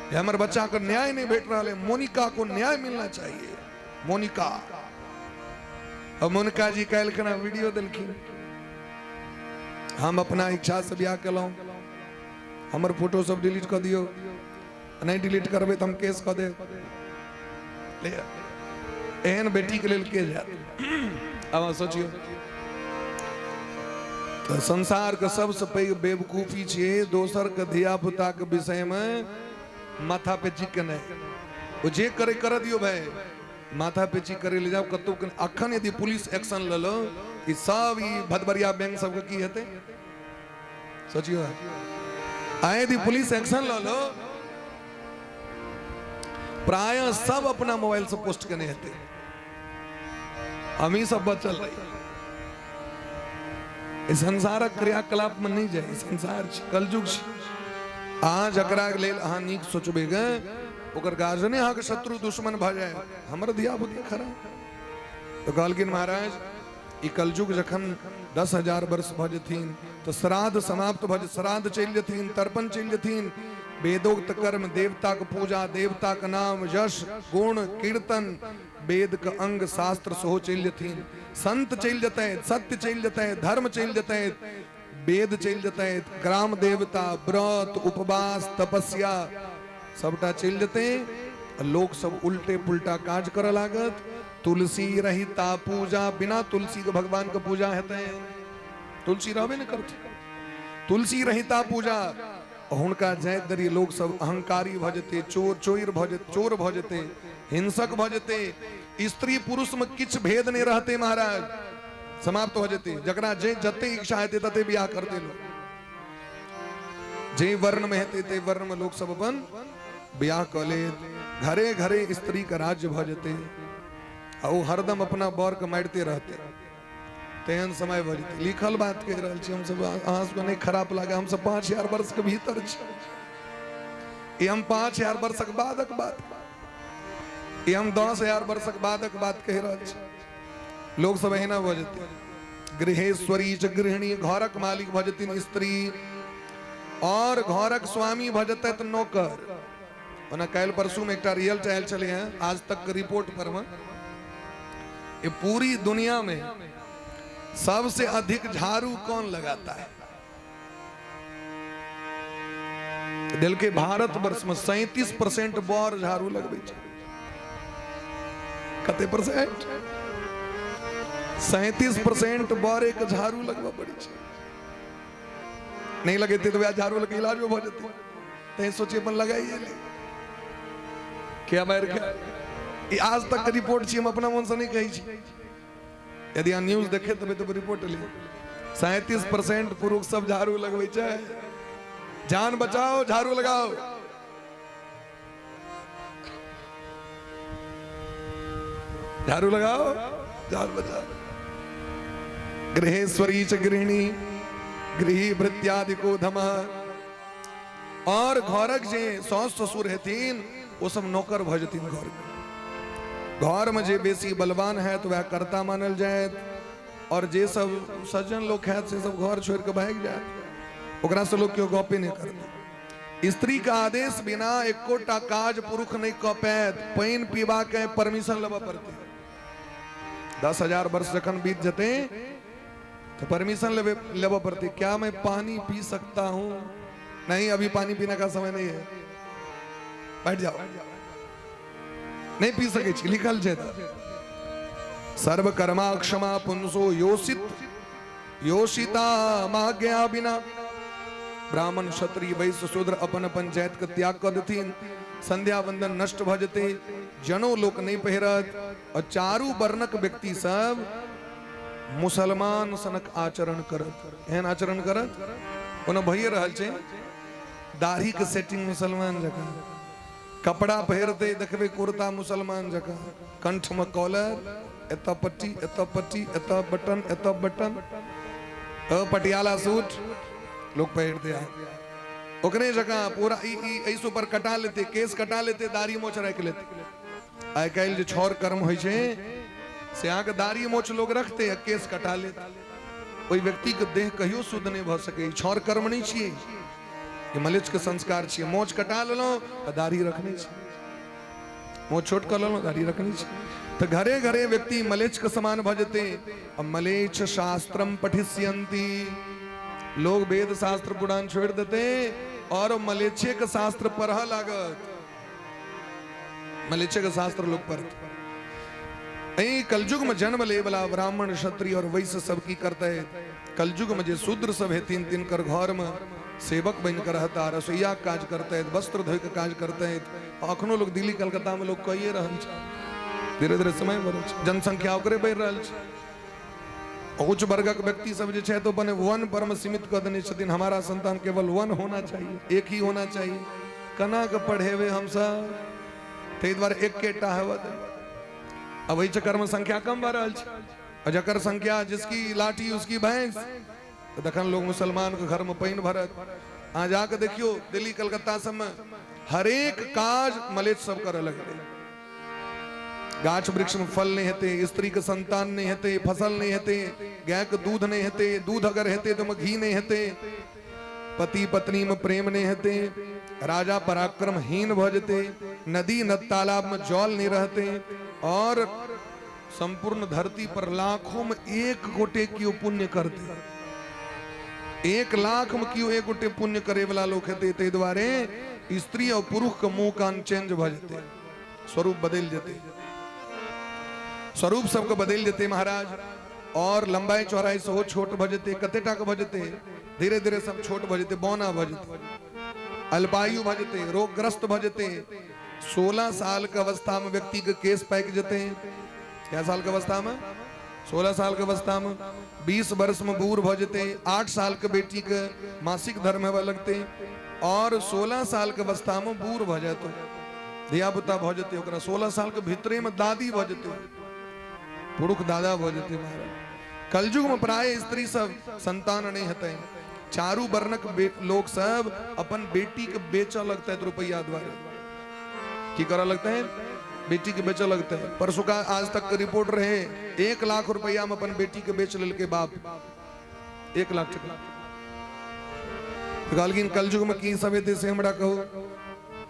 [SPEAKER 4] हमर बच्चा के न्याय नहीं भेट रहा है, मोनिका को न्याय मिलना चाहिए। मोनिका, और मोनिका जी काल्हि खना वीडियो देलखिन, हम अपना इच्छा से ब्याह केलहुँ, हमर फोटो सब डिलीट कऽ दियौ, नहीं डिलीट करबै तऽ हम केस कऽ देब। ले एहन बेटी के लेल के जायत? आब अहाँ सोचियौ। तऽ संसार के सबसे पैघ बेवकूफी छै दोसर के धिया पुता के विषय में माथा पेची केनाइ। ओ जे करे कर दियौ भाई, माथा पेची करे ले जाओ कतौ। अखन यदि पुलिस एक्शन लऽ लो, ई सब ई भदबरिया बैंक सबके की हेतै सोचियो। आ यदि पुलिस एक्शन लऽ लो, प्राय सब अपना मोबाइल से पोस्ट केने हेतै, हमही सब बचल रही। ई संसारक क्रियाकलाप में नहीं जाए, ई संसार छै, कलयुग छै। अहाँ जकरा लेल अहाँ नीक सोचबै गे, ओकर गार्जियने अहाँके शत्रु दुश्मन भऽ जाय। हमर धिया पुता खराब। तऽ कहलखिन महाराज ई कलयुग जखन 10,000 वर्ष भऽ जेथिन तऽ श्राद्ध समाप्त भऽ जेतै, श्राद्ध चलि जेथिन, तर्पण चलि जेथिन, वेदोक्त कर्म, देवताक पूजा, देवताक नाम, यश, गुण, कीर्तन, वेद के अंग शास्त्र सेहो चलि जेथिन, संत चलि जेतै, सत्य चलि जेतै, धर्म चलि जेतै, वेद चलि जेतै, ग्राम देवता, व्रत, उपवास, तपस्या सबटा चलि जेतै। लोक सब उल्टे पुल्टा काज करऽ लागत। तुलसी रहिता पूजा, बिना तुलसी के भगवान के पूजा हेतै, तुलसी रहबे नहि करतै। तुलसी रहिता पूजा, हुनका जाइत धरि लोक सब अहंकारी भऽ जेतै, चोर चोर भऽ जेतै, चोर भऽ जेतै, हिंसक भऽ जेतै, स्त्री पुरुष में किछु भेद नहि रहतै महाराज, समाप्त हो जेतै। जकरा जे जते इच्छा हेतै तते बियाह करतै लोक, जे वर्ण में हेतै ते वर्ण में लोक सब अपन बियाह कऽ लेत, घरे घरे स्त्री के राज्य भऽ जेतै, आ ओ हरदम अपना बर के मारिते रहतै। तेहन समय भऽ जेतै। लिखल बात कहि रहल छी हमसब, अहाँ सबके नहि खराब लागे, हमसब 5000 वर्ष के भीतर छी। ई हम 5000 वर्षक बादक बात, ई हम 10,000 वर्षक बादक बात कहि रहल छी। लोक सब एहिना भऽ जेतै। गृहेश्वरी च गृहिणी, घरक मालिक भऽ जेथिन स्त्री, और घरक स्वामी भऽ जेतै तऽ नौकर। ओना काल्हि परसू में एकटा रिजल्ट आयल छलै हँ आज तक के रिपोर्ट पर में, ये पूरी दुनिया में सबसे अधिक झाड़ू कौन लगाता है? देलकै भारत वर्ष में 37% बर झाड़ू लगबै छै। कते परसेंट? 37% बर एक झाड़ू लगबऽ पड़ै छै। नहीं लगेते तो वह झाड़ू लगे इलाजो भऽ जेतै, तैं सोचे अपन लगाइए ले। क्या मारि के ई आज तक के रिपोर्ट छी, हम अपना मन से नहीं कहै छी। यदि अहाँ न्यूज देखैत हेबै तऽ रिपोर्ट ले, 37% पुरुष सब झाड़ू लगबै छै। जान बचाओ झाड़ू लगाओ। झाड़ू लगाओ जान बचाओ। गृहेश्वरी च गृहिणी गृही भृत्यादिको धमः। और घरक जे सास ससुर हेथिन ओ सब नौकर भऽ जेथिन। घर घर में जे बेसी बलवान हैत वएह कर्ता मानल जायत, और जे सब सज्जन लोग हैत से सब घर छोड़ के भागि जायत, ओकरा से लोग केओ गपे नहीं करते। स्त्री के आदेश बिना एकोटा काज पुरुष नहीं कऽ पायत। पानि पीबा के परमिशन लेबऽ पड़तै। 10,000 वर्ष जखन बीत जेतै तो परमिशन लेबे लेबऽ पड़तै। क्या मैं पानी पी सकता हूं? नहीं, अभी पानी पीने का समय नहीं है, बैठ जाओ, नहीं पी सकै छी, लिखल छै। सर्व कर्मा क्षमा पुंसो योषित योषिता माज्ञा बिना। ब्राह्मण क्षत्रिय वैश्य शूद्र अपन अपन जाति के त्याग कऽ देथिन, संध्या वंदन नष्ट भऽ जेतै, जनो लोक नहीं पहिरत और चारू वर्णक व्यक्ति सब मुसलमान सनक आचरण करत। एहन आचरण करत ओना भइए रहल छै। दाढ़ी के सेटिंग मुसलमान जकाँ, कपड़ा पहिरते देखबै कुर्ता मुसलमान जकाँ, कंठ में कॉलर, एतऽ पट्टी, एतऽ पट्टी, एतऽ बटन, एतऽ बटन, पटियाला सूट लोग पहिरते हैं ओकरे जकाँ पूरा। ई ई एहिसँ ऊपर कटा लेते, केस कटा लेते, दाढ़ी मोछ राखि लेते। आइ काल्हि जे छौर कर्म होइ छै से अहाँके दाढ़ी मोछ लोग रखते आ केस कटा लेते। ओहि व्यक्तिके देह कहियो शुद्ध नहि भऽ सकै। छौर कर्म नहि छियै ई, मलेच्छ के संस्कार छियै। मोछ कटा लेलहुँ आ दाढ़ी रखने छी, मोछ छोट कऽ लेलहुँ, दाढ़ी रखने छी, तऽ घरे घरे व्यक्ति मलेच्छ के समान भऽ जेतै। आ मलेच्छ शास्त्रम पठिष्यन्ति, लोग वेद शास्त्र पुराण छोड़ि देतै और मलेच्छे के शास्त्र पढ़ऽ लागत। मलेच्छे के शास्त्र लोग पढ़ते। एहि कलयुग में जन्म ले वाला ब्राह्मण क्षत्रिय और वैश्य सब की करते? कलयुग में जे शूद्र सब हेथिन तिनकर घर में सेवक बनि कऽ रहता, रसोईया के काज करते, वस्त्र धोइ के काज करते। अखनो लोग दिल्ली कलकत्ता में लोग कहिए रहल छै। धीरे धीरे समय बढ़ल छै, जनसंख्या ओकरे बढ़ि रहल छै। उच्च वर्गक व्यक्ति सब जे छै तो अपन वन पर में सीमित कऽ देने छथिन। हमारा संतान केवल वन होना चाहिए, एक ही होना चाहिए। केना के पढ़ेबै हमसब? ताहि दुआरे एकेटा हेबऽ दे। अब एहि चक्कर में संख्या कम भऽ रहल छै आ जकर संख्या, जिसकी लाठी उसकी भैंस। तऽ तखन लोग मुसलमान के घर में पानि भरत। अहाँ जाके देखियौ दिल्ली कलकत्ता सबमे हरेक काज मलेच्छ सब करऽ लगलै। गाछ वृक्ष में फल नहीं हेतै, स्त्री के संतान नहीं हेतै, फसल नहीं हेतै, गाय के दूध नहीं हेतै, दूध अगर हेतै तो घी नहीं हेतै, पति पत्नी में प्रेम नहीं हेतै, राजा पराक्रमहीन भऽ जेतै, नदी न तालाब में जल नहीं रहते और संपूर्ण धरती पर लाखों में एक गोटे केओ पुण्य करते। 1 लाख में केओ एक गोटे पुण्य करे वाला लोग हेतै। ताहि दुआरे स्त्री और पुरुष के मुंह कान चेंज भऽ जेतै, स्वरूप बदलि जेतै, स्वरूप सबके बदलि जेतै महाराज। और लंबाई चौड़ाई सेहो छोट भऽ जेतै। कते टा के भऽ जेतै? धीरे धीरे सब छोट भऽ जेतै, बौना भऽ जेतै, अल्पायु भऽ जेतै, रोगग्रस्त भऽ जेतै। 16 साल के अवस्था में व्यक्ति के केस पाकि जेतै। कै साल के अवस्था में? 16 साल के अवस्था में। 20 वर्ष में बूढ़ भऽ जेतै। 8 साल के बेटी के मासिक धर्म हेबऽ लगतै और 16 साल के अवस्था में बूढ़ भऽ जेतै, धिया पुता भऽ जेतै ओकरा। 16 साल के भीतरे में दादी भऽ जेतै, पुरुष दादा भऽ जेतै महाराज। कलयुग में प्राय स्त्री सब संतान नहीं हेतै। चारू वर्णक लोग सब अपन बेटी के बेचऽ लगतै रुपैया द्वारे। की करऽ लगतै? बेटी के बेचऽ लगतै। परसों का आज तक के रिपोर्ट रहे, 1 लाख रुपया में अपन बेटी के बेच लेलकै बाप, 1 लाख टका। तऽ कहलखिन, कलयुग में की सब हेतै से हमरा कहू।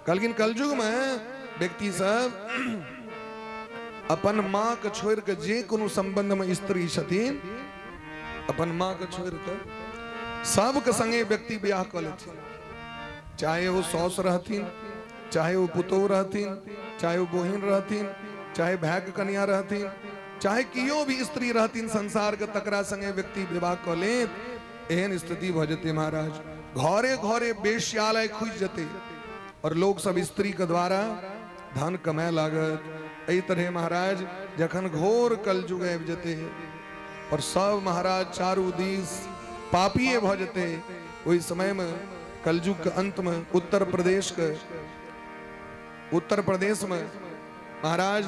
[SPEAKER 4] कहलखिन, कलयुग में व्यक्ति सब अपन माँ के छोड़ि के जे कोनो संबंध में स्त्री छथिन, अपन माँ के छोड़ि के सबके संगे व्यक्ति ब्याह कऽ लेथिन। चाहे वो सौस रहथिन, चाहे वो पुतोह रहथिन, चाहे वो बहिन रहथिन, चाहे भाई के कन्या रहथिन, चाहे कियो भी स्त्री रहथिन संसार के, तकरा संगे व्यक्ति विवाह कऽ लेत। एहन स्थिति भऽ जेतै महाराज। घरे घरे वेश्यालय खुजि जेतै और लोग सब स्त्री के द्वारा धन कमाए लागत। एहि तरह महाराज जखन घोर कलयुग आबि जेतै और सब महाराज चारू दिस पापिये भऽ जेतै, ओहि समय में कलयुग के अंत में उत्तर प्रदेश में महाराज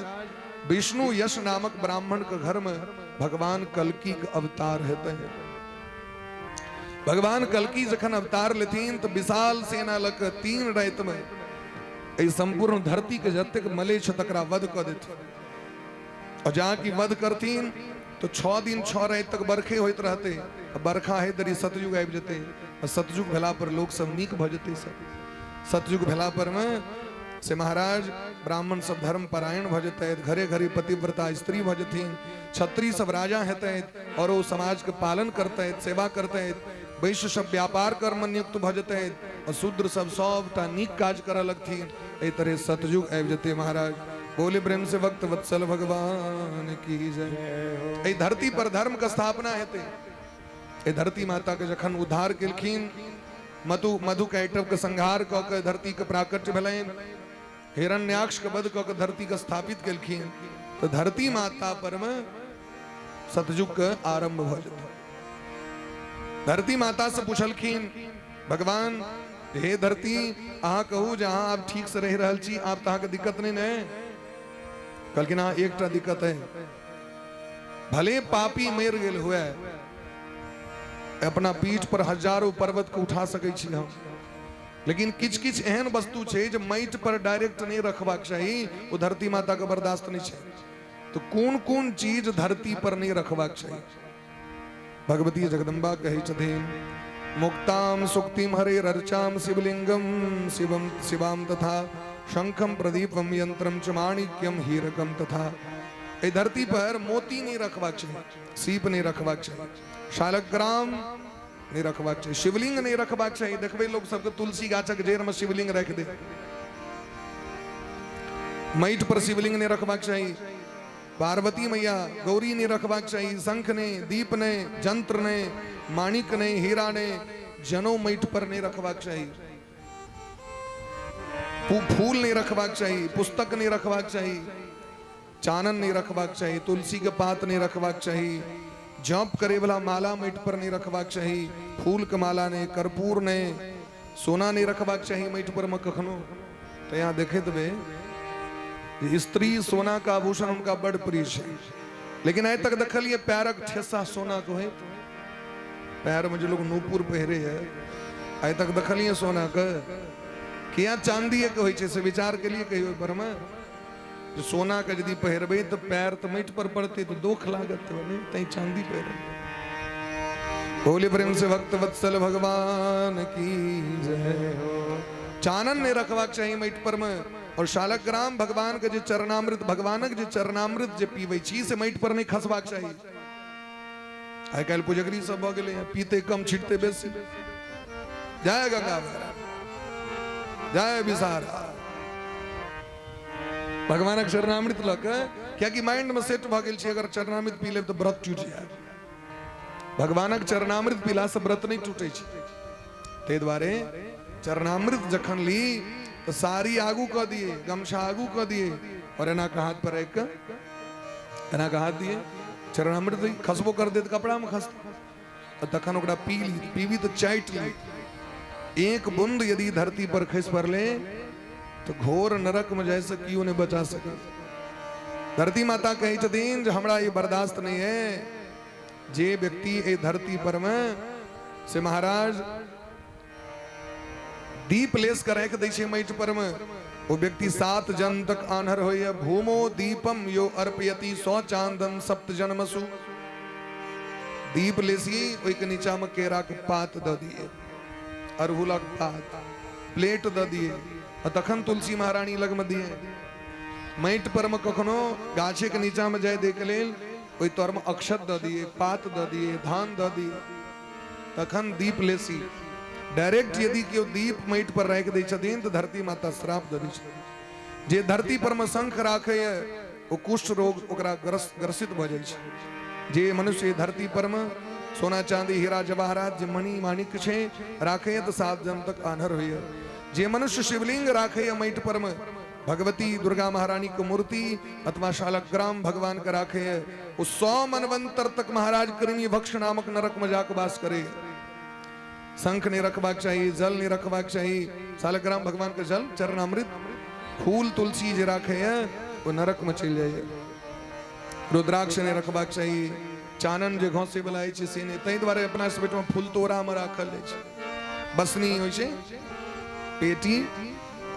[SPEAKER 4] विष्णु यश नामक ब्राह्मण के घर में भगवान कल्कि के अवतार हेतै। भगवान कल्कि जखन अवतार लेथिन तऽ विशाल सेना लऽ कऽ 3 राति में एहि संपूर्ण धरती के जतेक मलेच्छ तकरा वध कऽ देथिन। और जहाँ की वध करथिन तो 6 दिन 6 राति तक बरखे होइत रहते आ बरखा होइत धरि सतयुग आबि जेतै आ सतयुग भेला पर लोक सब नीक भऽ जेतै सब। सतयुग भेला पर में से महाराज ब्राह्मण सब धर्म परायण भऽ जेतै, घरे घरे पतिव्रता स्त्री भऽ जेथिन, क्षत्रिय सब राजा हेतै और ओ समाज के पालन करतै, सेवा करतै, वैश्य सब व्यापार कर्म नियुक्त भऽ जेतै और शूद्र सब सबटा नीक काज करऽ लगथिन। एहि तरह सतयुग आबि जेतै महाराज। बोले प्रेम से भक्त वत्सल भगवान की जय। एहि धरती पर धर्म के स्थापना हेतै। एहि धरती माता के जखन उद्धार केलखिन, मधु मधु कैटव के संहार कऽ के धरती के प्राकट्य भेलनि, हिरण्याक्ष के वध कऽ के धरती के स्थापित केलखिन, तऽ धरती माता पर में सतयुग के आरंभ भऽ जेतै। धरती माता से पूछलखिन भगवान, हे धरती, अहाँ कहू जे अहाँ आब ठीक से रहि रहल छी, आब तऽ अहाँके दिक्कत नहि ने? कहलखिन हाँ, एकटा दिक्कत है, भले पापी मरि गेल हुए, अपना पीठ पर हजारों पर्वत के उठा सकै छी हम, लेकिन किछ किछ एहन वस्तु छै जे माटि पर डायरेक्ट नहि रखबाक चाही, ओ धरती माता के बर्दाश्त नहि छै। तो कोन कोन चीज धरती पर नहीं रखबाक चाही? भगवती जगदम्बा कहै छथिन, मुक्ताम सुक्तिम हरे रर्चाम शिवलिंगम शिवम शिवाम तथा शंखम प्रदीपम यंत्रम च माणिक्यम हीरकम तथा। एहि धरती पर मोती नहीं रखबाक चाही, सीप नहीं रखबाक चाही, शालग्राम नहीं रखबाक चाही, शिवलिंग नहीं रखबाक चाही। देखबै लोग सबके तुलसी गाछक जड़ि में शिवलिंग राखि दे, माटि पर शिवलिंग नहीं रखबाक चाही, पार्वती मैया गौरी नहीं रखबाक चाही, शंख नहीं, दीप नहीं, जंत्र नहीं, माणिक नहीं, हीरा नहीं, जनो माटि पर नहीं रखबाक चाही, फूल नहीं रखबाक चाही, पुस्तक नहीं रखबाक चाही, चानन नहीं रखबाक चाही, तुलसी के पात नहीं रखबाक चाही, जप करे वाला माला माटि पर नहीं रखबाक चाही, फूल के माला नहीं, कर्पूर नहीं, सोना नहीं रखबाक चाही माटि पर में कखनो। तो यहाँ देखे देबै स्त्री सोना का आभूषण उनका बड़ प्रिय छै, लेकिन आइ तक देखलिए पैरक ठेसा सोना के होय, पैर में जो लोग नूपुर पहिरे है, आइ तक देखलिए सोना के किया चांदी के होइ छै से विचार के लिए कहियो पर में जे सोना के यदि पहिरबै तऽ पैर तऽ माटि पर पड़तै तऽ दोख लागत नहि, तैं चांदी पहिरबै। बोले प्रेम से भक्त वत्सल भगवान की जय हो। चानन नहीं रखबाक चाही माटि पर में, और शालग्राम भगवान के जे चरणामृत, भगवानक जे चरणामृत जे पीबै छी से माटि पर नहीं खसबाक चाही। आइ काल्हि पुजगरी सब भऽ गेलै हैं, पीते कम छिटते बेसी। जय गंगा जय विसारा। भगवानक चरणामृत लऽ के, कियाकि माइंड में सेट भऽ गेल छै अगर चरणामृत पी लेब तऽ व्रत टूटि जायत। भगवानक चरणामृत पीला से व्रत नहीं टूटे छै, ताहि दुआरे चरणामृत जखन ली तऽ साड़ी आगू कऽ दिए, गमछा आगू कऽ दिए, और एना के हाथ पर राखि कऽ एना के हाथ दिए, चरणामृत खसबो कर देत कपड़ा में खसतै, आ तखन ओकरा पी ली, पीबी तऽ चाटि ली। एक बूंद यदि धरती पर खसि पड़ले तो घोर नरक में जाय से केओ नहीं बचा सके। धरती माता कहै छथिन जे हमरा ई बर्दाश्त नहीं है, जे व्यक्ति एहि धरती पर में से महाराज दीप लेस के राखि दै छै माटि पर में, ओ व्यक्ति 7 जन्म तक आन्हर होइए। भूमो दीपम यो अर्पयति सौ चांदम सप्त जन्मसु। दीप लेसी ओहिके नीचा में केरा के पात दऽ दिए, अड़हुलक पात, प्लेट दऽ दिए, आ तखन तुलसी महारानी लग में दिए। माटि पर में कखनो गाछे के नीचा में जाय दै के लेल ओहि तर में अक्षत दऽ दिए, पात दऽ दिए, धान दऽ दिए, तखन दीप लेसी। डायरेक्ट यदि केओ दीप माटि पर राखि दै छथिन तऽ धरती माता श्राप दऽ दै छथिन। जे धरती पर में शंख राखैए ओ कुष्ठ रोग ओकरा ग्रसित भऽ जाइ छै। जे मनुष्य धरती पर में सोना चांदी हीरा जवाहरात जे मणि माणिक छै राखैए तऽ 7 जन्म तक आन्हर होइए। जे मनुष्य शिवलिंग राखैए माटि पर में, भगवती दुर्गा महारानी के मूर्ति अथवा शालग्राम भगवान के राखैए, ओ 100 मनवंतर तक महाराज कृमि भक्ष नामक नरक में जाके वास करे। शंख नहीं रखबाक चाही, जल नहीं रखबाक चाही, शालग्राम भगवान के जल चरणामृत फूल तुलसी जे राखैए ओ नरक में चलि जाइए। रुद्राक्ष नहीं रखबाक चाही, चानन जे घोंसे वाला अछि से नहि, ताहि दुआरे अपना सब ओहिठाम फूल तोड़ा में राखल जाइ छै, बसनी होइ छै पेटी,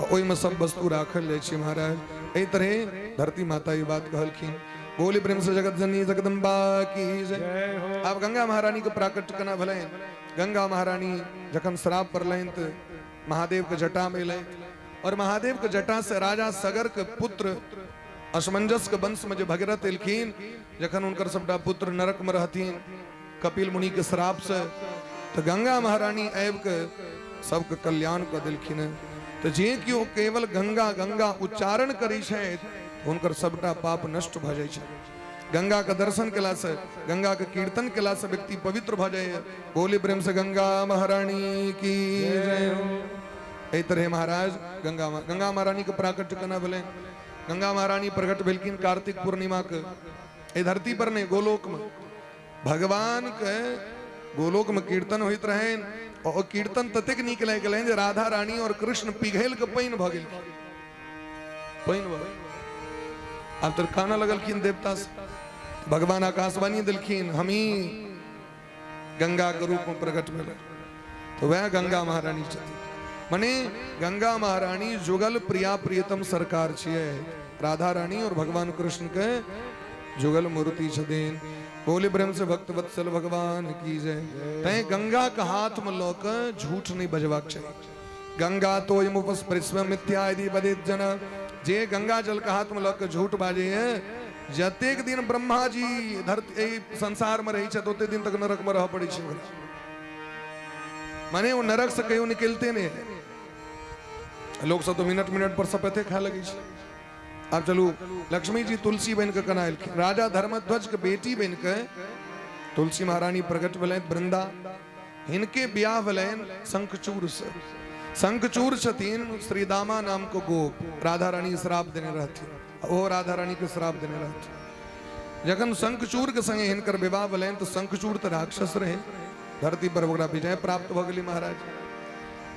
[SPEAKER 4] ओहिमे सब वस्तु राखल जाइ छै महाराज। एहि तरहे धरती माता ई बात कहलखिन। बोले प्रेम से जगत जननी जगदम्बा की जय। आब गंगा महारानी के प्राकट्य केना भेलनि? गंगा महारानी जखन श्राप पड़लनि तऽ महादेव के जटा में एलथि और महादेव के जटा से राजा सगर के पुत्र असमंजस के वंश में जे भगीरथ एलखिन, जखन हुनकर सबटा पुत्र नरक में रहथिन कपिल मुनि के श्राप से, तो गंगा महारानी आबि के सबके कल्याण कऽ देलखिन। तो जे केओ केवल गंगा गंगा उच्चारण करै छथि हुनकर सबटा पाप नष्ट भऽ जाइ छै। गंगा के दर्शन केला से, गंगा के कीर्तन केला से व्यक्ति पवित्र भऽ जाइए। बोली प्रेम से गंगा महारानी की जय हो। एहि तरह महाराज गंगा गंगा महारानी के प्राकट्य केना भेलै? गंगा महारानी प्रकट भेलखिन कार्तिक पूर्णिमा के, एहि धरती पर नहि, गोलोक में। भगवान के गोलोक में कीर्तन होइत रहनि और कीर्तन ततेक नीक लागि गेलनि जे राधा रानी और कृष्ण पिघल के पानि भऽ गेलखिन, पानि भऽ गेल। आब तऽ कानऽ लगलखिन देवता से। भगवान आकाशवाणी देलखिन, हमही गंगा के रूप में प्रकट भेल। तो वह गंगा महारानी छथिन। मने गंगा महारानी जुगल प्रिया प्रियतम सरकार छियै। राधा रानी और भगवान कृष्ण के जुगल मूर्ति छथिन। बोले प्रेम से भक्त वत्सल भगवान की जय। तैं गंगा के हाथ में लऽ के झूठ नहीं बजबाक चाही। गंगा तो मुपस्पृश्व मिथ्या यदि बदित जन, जे गंगा जल के हाथ में लऽ के झूठ बाजे है, जतेक दिन ब्रह्मा जी धरती एहि संसार में रहै छथि ओतेक दिन तक नरक में रहऽ पड़ै छै ओकरा। माने ओ नरक से कहियो निकलते नहीं है। लोग सब तो मिनट मिनट पर सपथे खा लगे छै। आब चलू, लक्ष्मी जी तुलसी बन के केना एलखिन? राजा धर्मध्वज के बेटी बन के तुलसी महारानी प्रकट भेलनि वृंदा। हिनके ब्याह भेलनि शंखचूर से। शंखचूर छथिन श्रीदामा नाम के गोप, राधा रानी श्राप देने रहथिन, ओ राधा रानी के श्राप देने रहथिन। जखन शंखचूर के संगे हिनकर विवाह भेलनि तऽ शंखचूर तऽ राक्षस रहे, धरती पर ओकरा विजय प्राप्त भऽ गेलै महाराज।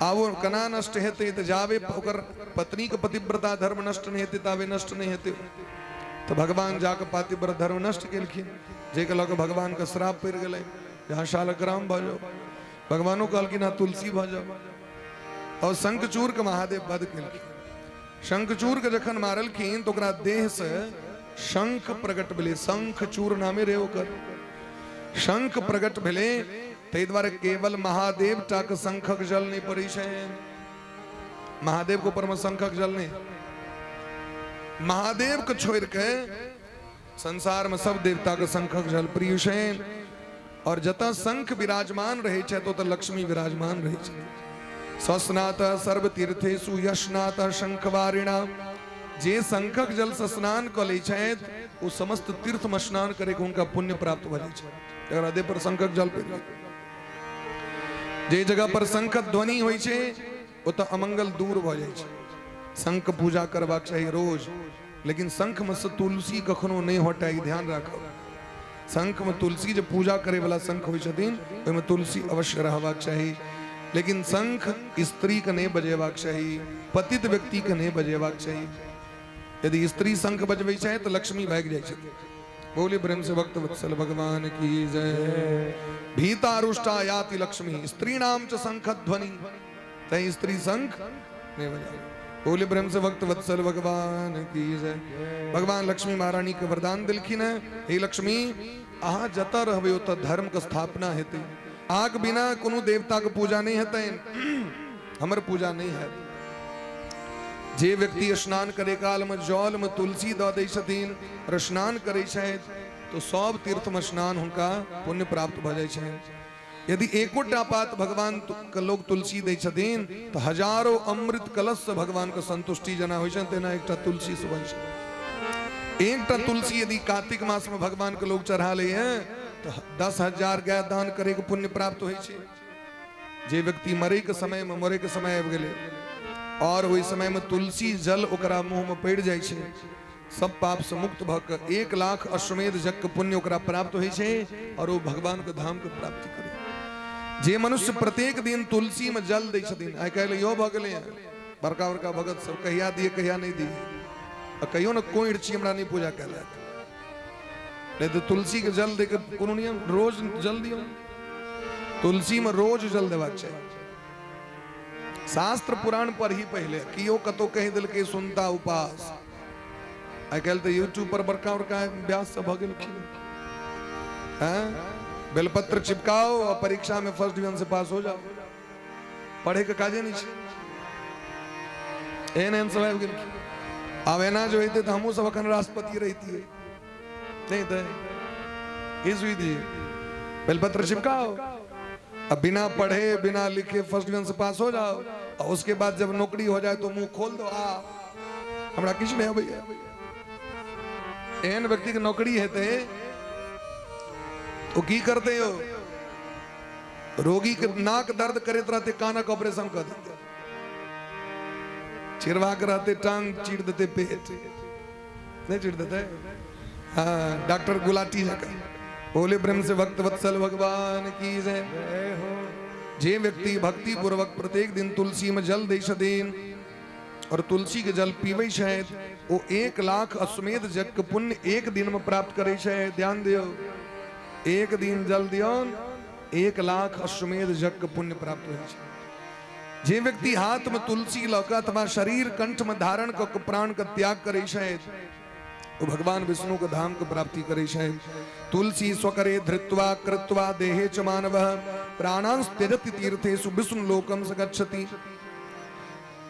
[SPEAKER 4] आब ओ केना नष्ट हेतै? तऽ जाबे ओकर पत्नी के पतिव्रता धर्म नष्ट नहि हेतै ताबे नष्ट नहि हेतै। तऽ भगवान जाके पातिव्रत धर्म नष्ट केलखिन, जाहिके लऽ कऽ भगवान के श्राप पड़ि गेलै जहाँ शालग्राम भऽ जाओ। भगवानो कहलखिन हँ तुलसी भऽ जाओ। और शंखचूर के महादेव वध केलखिन। शंखचूर के जखन मारलखिन तऽ ओकरा देह से शंख प्रकट भेलै। शंखचूर नामे रहे ओकर। शंख प्रकट भेलै, ताहि दुआरे केवल महादेव टा के शंखक जल नहि पड़ै छै। महादेव के ऊपर में शंखक जल नहि, महादेव के छोड़ि के संसार में सब देवता के शंखक जल प्रिय छै। और जतऽ शंख विराजमान रहै छै ओतऽ लक्ष्मी विराजमान रहै छै। सस्नात सर्व तीर्थेषु यशनात शंखवारिणा, जे शंखक जल से स्नान कऽ लै छथि ओ समस्त तीर्थ में स्नान करे के हुनका पुण्य प्राप्त भऽ जाइ छै। तकरा देह पर शंखक जल पड़ि गेल। जे जगह पर शंखक ध्वनि होइ छै ओतऽ अमंगल दूर भऽ जाइ छै। शंख पूजा करबाक चाही रोज, लेकिन शंख में से तुलसी कखनो नहि हटाई, ध्यान राखब। शंख में तुलसी, जे पूजा करे वाला शंख होइ छथिन ओहिमे तुलसी अवश्य रहबाक चाही, लेकिन शंख स्त्री के नहि बजेबाक चाही, पतित व्यक्ति के नहि बजेबाक चाही। यदि स्त्री शंख बजबै छै तऽ लक्ष्मी भागि जाइ छथिन। बोली प्रेम से भक्त वत्सल भगवान की जय। भीतारुष्टा याति लक्ष्मी स्त्री नाम च शंख ध्वनि, तैं स्त्री शंख नहीं बजावे। बोले प्रेम से भक्त वत्सल भगवान की जय। भगवान लक्ष्मी महारानी के वरदान दिलखिन है, हे लक्ष्मी अहाँ जतऽ रहबै ओतऽ धर्म के स्थापना हेतै। अहाँके बिना कोनो देवता के पूजा नहीं हेतै, हमर पूजा नहीं हैत। जे व्यक्ति स्नान करे काल में जल में तुलसी दऽ दै छथिन और स्नान करै छथि तो सब तीर्थ में स्नान हुनका पुण्य प्राप्त भऽ जाइ छनि। यदि एकोटा पात भगवान के लोग तुलसी दै छथिन तऽ हजारों अमृत कलश से भगवान के संतुष्टि जेना होइ छनि तेना एकटा तुलसी से होइ छै। एकटा तुलसी यदि कार्तिक मास में भगवान के लोग चढ़ा लै है तऽ 10,000 गाय दान करे के पुण्य प्राप्त होइ छै। जे व्यक्ति मरे के समय में, मरे के समय आबि गेलै और ओहि समय में तुलसी जल ओकरा मुंह में पड़ि जाइ छै, सब पाप से मुक्त भऽ के 1 लाख अश्वमेध यज्ञ के पुण्य ओकरा प्राप्त होइ छै और ओ भगवान के धाम के प्राप्ति करै। जे मनुष्य प्रत्येक दिन तुलसी में जल दै छथिन, आइ काल्हि इहो भऽ गेलै हँ, बड़का बड़का भगत सब कहिया दिए कहिया नहि दिए, आ कहियो ने कोइर छी हमरा नहि पूजा कयल जायत, नहि तऽ तुलसी के जल दै के कोनो नियम, रोज जल दियौ, तुलसी में रोज जल देबाक चाही। शास्त्र पुराण पर ही पहिले कियो कतौ कहि देलकै सुनता उपास। आइ काल्हि तऽ यूट्यूब पर बड़का बड़का व्यास सब भऽ गेलखिन हैं, बेलपत्र चिपकाओ और परीक्षा में फर्स्ट डिवीजन से पास हो जाओ। पढ़ैके काजे नहि छै। एहन एहन सब आबि गेल। आब एना जे होइतै तऽ हमहूँ सब एखन राष्ट्रपति रहितियै। नहीं तो ई सुविधि बेलपत्र चिपकाओ, अब बिना पढ़े बिना लिखे फर्स्ट डिवीजन से पास हो जाओ और उसके बाद जब नौकरी हो जाए तो मुंह खोल दो, आ हमरा किछु नहीं अबैया। एहन व्यक्ति के नौकरी हेतै तो की करते हो? रोगी के नाक दर्द करैत रहते कानक ऑपरेशन कर देते, चिरवा के रहते टांग चीर देते, पेट नहीं चीर देते। हाँ, डॉक्टर गुलाटी जका। बोले प्रेम से भक्त वत्सल भगवान की जय। जे व्यक्ति भक्ति पूर्वक प्रत्येक दिन तुलसी में जल दै छथिन और तुलसी के जल पीबै छथि, ओ 1 लाख अश्वमेध यज्ञ के पुण्य एक दिन में प्राप्त करै छै। ध्यान दियौ, एक दिन जल दियौन, 1 लाख अश्वमेध यज्ञ के पुण्य प्राप्त होइ छै। जे व्यक्ति हाथ में तुलसी लऽ कऽ अथवा शरीर कंठ में धारण कऽ के प्राण के त्याग करै छथि, ओ भगवान विष्णु के धाम के प्राप्ति करै छथि। तुलसी स्वकरे धृत्वा कृत्वा देहे च मानवः प्राणांस त्यजति तीर्थेषु विष्णु लोकम स गच्छति।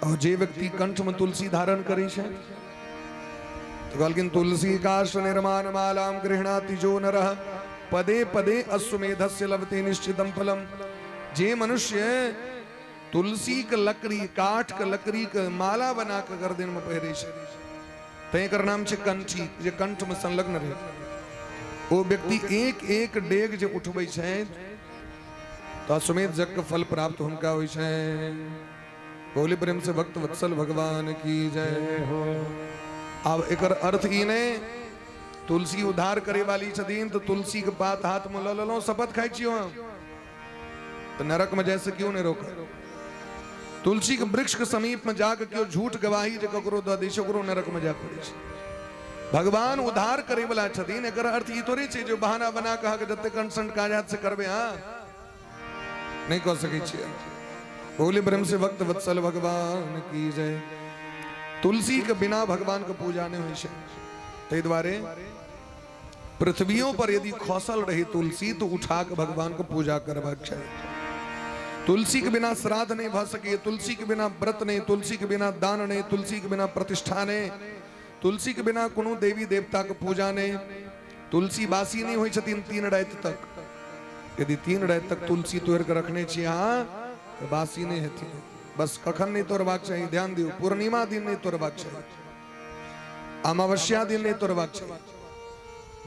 [SPEAKER 4] और जे व्यक्ति कंठ में तुलसी धारण करै छै तो कहलखिन तुलसी काष्ठ निर्माण मालाम गृह्णाति जो नरः पदे पदे अश्वमेधस्य लभते निश्चितम फलम। जे मनुष्य तुलसी के लकड़ी, काठ के लकड़ी के माला बना के गर्दन में पहिरे छै, तैं एकर नाम छै कंठी, जे कंठ में संलग्न रहे, ओ व्यक्ति एक एक डेग जे उठबै छै तो अश्वमेध यज्ञ के फल प्राप्त हुनका होइ छै। बोले प्रेम से भक्त वत्सल भगवान की जय हो। आब एकर अर्थ ई नहि तुलसी उद्धार करे वाली छथिन तो तुलसी के पात हाथ में ल लेलहुँ, शपथ खाइ छी हम, तो नरक में जैसे क्यों नहीं रोक। तुलसी के वृक्ष के समीप में जाके क्यों झूठ गवाही जे ककरो दऽ दै छै, ओकरो नरक में जाय पड़ै छै। भगवान उद्धार करे वाला छथिन, एकर अर्थ ई थोड़े छै जे बहाना बना कऽ अहाँके जते कंसंट काज से करबै अहाँ नहीं कऽ सकै छियै। बोले ब्रह्म से भक्त वत्सल भगवान की जय। तुलसी के बिना भगवान के पूजा नहीं होइ छै, ताहि दुआरे पृथ्वियों पर यदि खसल रही तुलसी तो उठा के भगवान के पूजा करबाक चाही। तुलसी के बिना श्राद्ध नहीं भऽ सकैए, तुलसी के बिना व्रत नहीं, तुलसी के बिना दान नहीं, तुलसी के बिना प्रतिष्ठा नहीं, तुलसी के बिना कोनो देवी देवता के पूजा नहीं। तुलसी बासी नहीं होइ छथिन 3 राति तक। यदि 3 राति तक तुलसी तोड़ि के रखने छी अहाँ तऽ बासी नहीं हेथिन। बस कखन नहीं तोड़बाक चाही, ध्यान दियौ, पूर्णिमा दिन नहीं तोड़बाक चाही, अमावस्या दिन नहीं तोड़बाक चाही,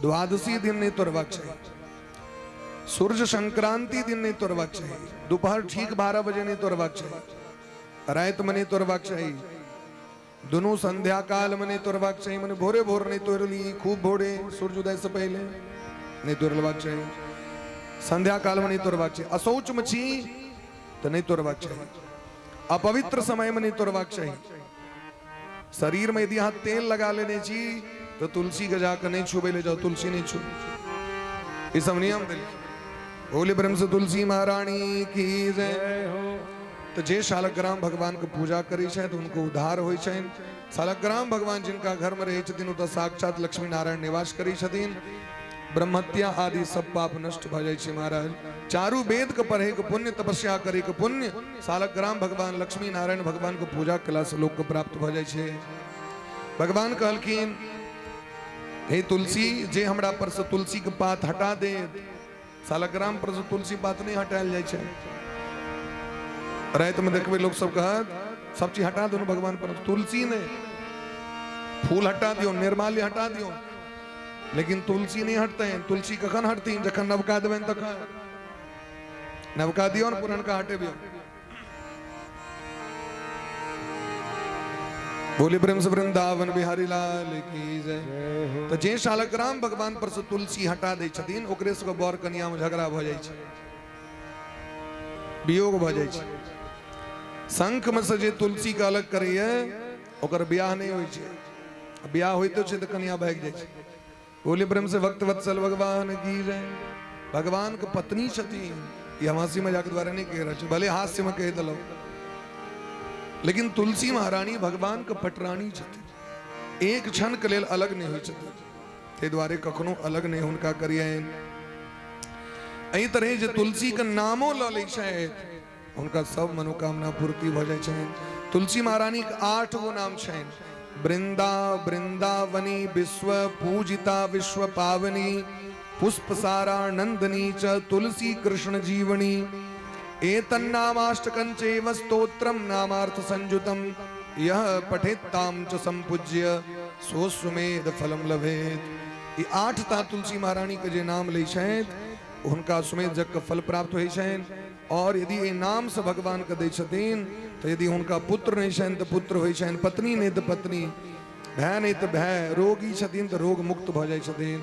[SPEAKER 4] द्वादशी दिन नहीं तोड़बाक चाही, सूर्य संक्रांति दिन नहीं तोड़बाक चाही, दोपहर ठीक 12 बजे नहीं तोड़बाक चाही, राति में नहीं तोड़बाक चाही, दुनू संध्या काल में नहीं तोड़बाक चाही, मने भोरे भोर नहीं तोड़ ली, खूब भोरे सूर्योदय से पहले नहीं तोड़ लेबाक चाही, संध्या काल में नहीं तोड़बाक चाही, अशौच में छी तो नहीं तोड़बाक चाही, अपवित्र समय में नहीं तोड़बाक चाही। शरीर में यदि अहाँ तेल लगा लेने छी तो तुलसी के जाकर नहीं छुबे ले जाओ, तुलसी नहीं छू, ई सब नियम देलखिन। बोले प्रेम से तुलसी महारानी की जय। तो जे शालग्राम भगवान के पूजा करै छथि उनको उद्धार होइ छनि। शालग्राम भगवान जिनका घर में रहै छथिन ओतऽ साक्षात लक्ष्मी नारायण निवास करै छथिन। ब्रह्महत्या आदि सब पाप नष्ट भऽ जाइ छै महाराज। चारू वेद के पढ़े के पुण्य, तपस्या करे के पुण्य शालग्राम भगवान लक्ष्मी नारायण भगवान के पूजा कला से लोक के प्राप्त भऽ जाइ छै। भगवान कहलखिन हे तुलसी, जे हमरा पर से तुलसी के पात हटा दे, शालग्राम पर से तुलसी पात नहीं हटायल जाइ छै। राति में देखबै लोक सब कहत सब चीज हटा दो भगवान पर, तुलसी नहीं, फूल हटा दियो, निर्माल्य हटा दियो, लेकिन तुलसी नहीं हटते हैं। तुलसी कखन हटती? जखन नवका देबनि तखन। नवका दियो ने, पुरनका हटेबियो। बोले प्रेम से वृंदावन बिहारी लाल की जय। तो जे शालग्राम भगवान पर से तुलसी हटा दै छथिन ओकरे सबके बर कनिया में झगड़ा भऽ जाइ छै, वियोग भऽ जाइ छै। शंख में से जे तुलसी के अलग करैया ओकर ब्याह नहीं होइ छै, ब्याह होइतो छै तऽ कनिया भागि जाइ छै। बोले प्रेम से भक्त वत्सल भगवान की जय। भगवान के पत्नी छथिन, ई हम हंसी मजाक द्वारा नहीं कहि रहल छी, भले हास्य में कहि देलहुँ, लेकिन तुलसी महारानी भगवान के पटरानी छथिन, एक क्षण के लेल अलग नहीं होइ छथिन, ताहि दुआरे कखनो अलग नहीं हुनका करियनि। एहि तरह जे तुलसी के नामो लऽ लै छथि हुनका सब मनोकामना पूर्ति भऽ जाइ छनि। तुलसी महारानी के 8 गो नाम छनि। वृंदा वृंदावनी विश्व पूजिता विश्व पावनी पुष्प सारा नंदनी च तुलसी कृष्ण जीवनी। एतन्नामाष्टकं चैव स्तोत्रं नामार्थ संयुतम यह पठेत्तां च संपूज्य सोऽश्वमेध फलम लभेत। ई 8 टा तुलसी महारानी के जे नाम लै छथि हुनका अश्वमेध यज्ञ के फल प्राप्त होइ छनि। और यदि एहि नाम से भगवान के दै छथिन तो यदि हुनका पुत्र नहीं छनि तो पुत्र होइ छनि, पत्नी नहीं तो पत्नी, भाय नहीं तो भाय, रोगी छथिन तो रोग मुक्त भऽ जाइ छथिन,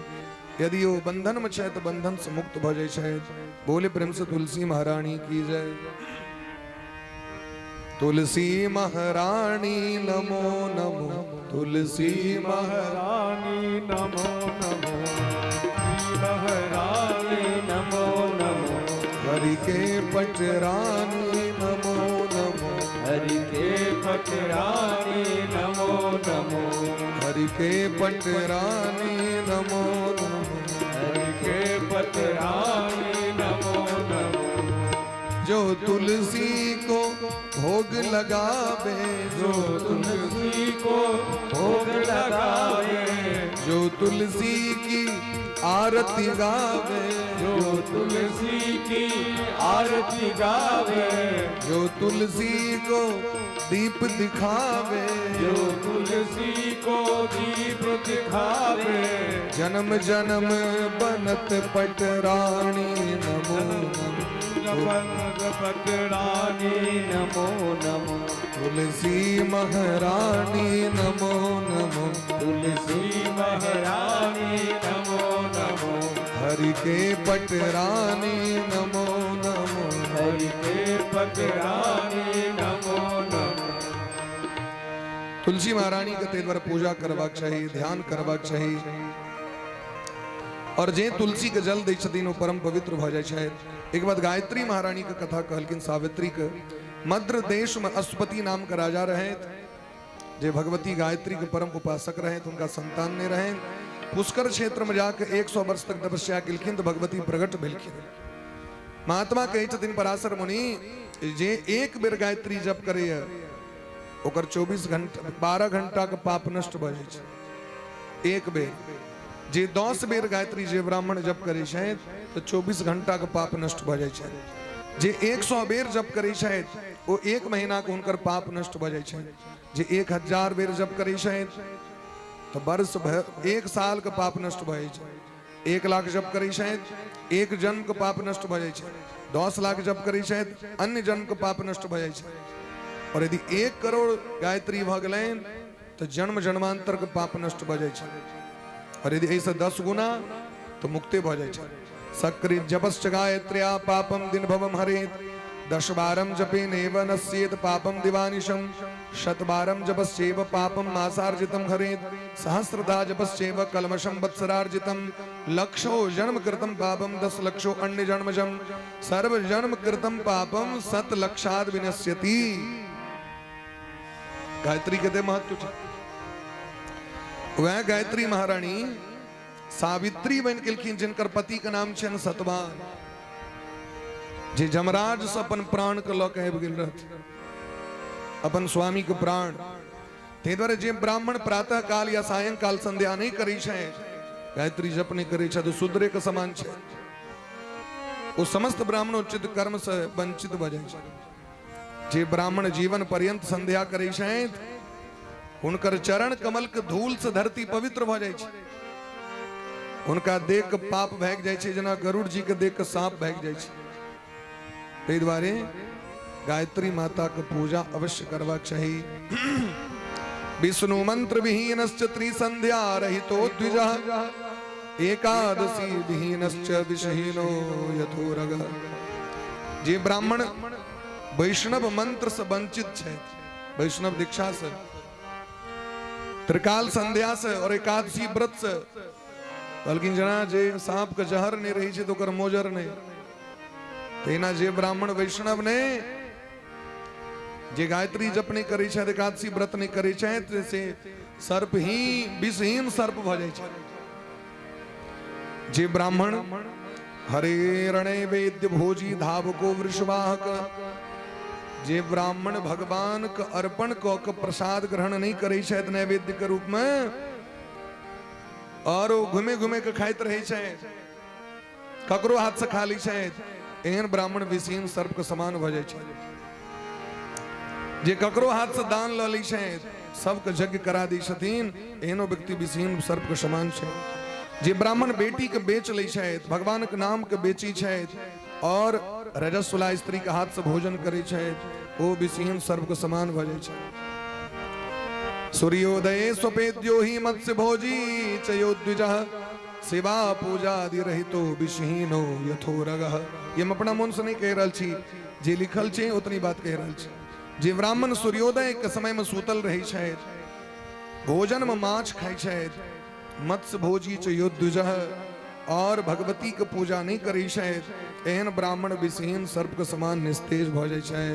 [SPEAKER 4] यदि ओ बंधन में छथि तो बंधन से मुक्त भऽ जाइ छथि। बोले प्रेम से तुलसी महारानी की जय। तुलसी महारानी नमो नमो, तुलसी
[SPEAKER 3] महारानी नमो नमो, महारानी नमो नमो,
[SPEAKER 4] हरि के पटरानी नमो नमो,
[SPEAKER 2] हरि के
[SPEAKER 3] पटरानी नमो नमो,
[SPEAKER 4] हरि के पटरानी नमो नमो,
[SPEAKER 3] हरि के पटरानी नमो नमो।
[SPEAKER 4] जो तुलसी को भोग लगावे,
[SPEAKER 3] जो तुलसी को भोग लगावे,
[SPEAKER 4] जो तुलसी की आरती गावे,
[SPEAKER 3] जो तुलसी की आरती गावे,
[SPEAKER 4] जो तुलसी को दीप दिखावे,
[SPEAKER 3] जो तुलसी को दीप दिखावे,
[SPEAKER 4] जन्म जन्म बनत पटरानी नमो नमो,
[SPEAKER 3] बनत पटरानी
[SPEAKER 2] नमो नमो,
[SPEAKER 4] तुलसी महारानी नमो नमो,
[SPEAKER 2] तुलसी
[SPEAKER 3] महारानी नमो नमो,
[SPEAKER 4] हरि के पटरानी नमो नमो,
[SPEAKER 3] हरि के पटरानी नमो नमो।
[SPEAKER 4] तुलसी महारानी के ताहि दुआरे पूजा करबाक चाही, ध्यान करबाक चाही। और जे तुलसी के जल दै छथिन ओ परम पवित्र भऽ जाइ छथि। एक बात गायत्री महारानी के कथा कहलखिन सावित्री के। मद्र देश में अश्वपति नाम के राजा रहे जे भगवती गायत्री के परम उपासक रहे, उनका संतान नहीं रहे। पुष्कर क्षेत्र में जाके 100 वर्ष तक तपस्या केलखिन तो भगवती प्रकट भेलखिन। महात्मा कहै छथिन पराशर मुनि जे एक बेर गायत्री जप करैए ओकर 24 घंटा 12 घंटा के पाप नष्ट भऽ जाइ छै। एक बेर जे 10 बेर गायत्री जे ब्राह्मण जप करै छथि तो 24 घंटा के पाप नष्ट भऽ जाइ छै। जे 100 बेर जप करै छथि ओ 1 महीना के हुनकर पाप नष्ट भऽ जाइ छै। जे 1000 बेर जप करै छथि तो वर्ष भर 1 साल के पाप नष्ट भऽ जाइ छै। 1 लाख जप करै छथि 1 जन्म के पाप नष्ट भऽ जाइ छै। 10 लाख जप करै छथि अन्य जन्म के पाप नष्ट भऽ जाइ छै। और यदि 1 करोड़ गायत्री भऽ गेलनि तो जन्म जन्मांतर के पाप नष्ट भऽ जाइ छै। और यदि एहिसँ 10 गुना तो मुक्ति भऽ जाइ छै। सकृत जपश्च गायत्र्या पापम दिन भवम हरेत, 10 बारम जपेनैव नश्येत पापम दिवानिशम, 100 बारम जपश्चैव पापम मासार्जितम हरेत, सहस्रदा जपश्चैव कल्मषम वत्सरार्जितम, लक्षो जन्म कृतम पापम 10 लक्षो अन्य जन्मजम, सर्व जन्म कृतम पापम 7 लक्षाद विनश्यति। गायत्री के महत्व छै। वह गायत्री महारानी सावित्री बनि गेलखिन जिनकर पति के नाम छनि सतवान, जे जमराज से अपन प्राण के लऽ के आबि गेल रहथिन, अपन स्वामी के प्राण। ताहि दुआरे जे ब्राह्मण प्रातः काल या सायंकाल संध्या नहि करै छै, गायत्री जप नहि करै छै, तऽ शूद्रे के समान छै। ओ समस्त ब्राह्मणोचित कर्म से वंचित भऽ जाइ छै। जे ब्राह्मण जीवन पर्यंत संध्या करै छथि हुनकर चरण कमल के धूल से धरती पवित्र भऽ जाइ छै। हुनका देख के पाप भागि जाइ छै, जेना गरुड़ जी के देख के सांप भागि जाइ छै। ताहि दुआरे गायत्री माता के पूजा अवश्य करबाक चाही। विष्णु मंत्र विहीनश्च त्रिसंध्या रहितो द्विजः, एकादशी विहीनश्च विषहीनो यथोरगः। जे ब्राह्मण वैष्णव मंत्र से वंचित छै, वैष्णव दीक्षा से, त्रिकाल संध्या से और एकादशी व्रत से, कहलखिन जेना जे सांप के जहर नहीं रही छै तो ओकर मोजर नहीं, तहिना जे ब्राह्मण वैष्णव ने जे गायत्री जप नहीं करै छै, एकादशी व्रत नहीं करै छै, से सर्प ही विषहीन सर्प भऽ जाइ छै। जे ब्राह्मण हरे रणे वेद्य भोजी धावको वृषवाहक जे ब्राह्मण भगवान के अर्पण कऽ के प्रसाद ग्रहण नहीं करै छथि नैवेद्य के रूप में, और ओ घुमे घुमे के खाइत रहै छथि, ककरो हाथ से खा लै छथि, एहन ब्राह्मण विषहीन सर्प के समान भऽ जाइ छै। जे ककरो हाथ से दान लऽ लै छथि, सबके यज्ञ करा दै छथिन, एहनो व्यक्ति विषहीन सर्प के समान छै। जे ब्राह्मण बेटी के बेच लै छथि, भगवान के नाम के बेची छथि और रजस्वला स्त्री के हाथ से भोजन करै छथि, ओ विषहीन सर्प के समान भऽ जाइ छै। सूर्योदये स्वपेद्यो ही मत्स्य भोजी चयो द्विजः सेवा पूजा आदि रहितो विषहीनो यथोरगः। ये हम अपना मन से नहीं कह रहल छी, जे लिखल छै उतनी बात कह रहल छी। जे ब्राह्मण सूर्योदय के समय में सुतल रहै छथि, भोजन में माछ खाइ छथि, मत्स्य भोजी चयो द्विजः और भगवती के पूजा नहीं करै छथि, एहन ब्राह्मण विषहीन सर्प के समान निस्तेज भऽ जाइ छै।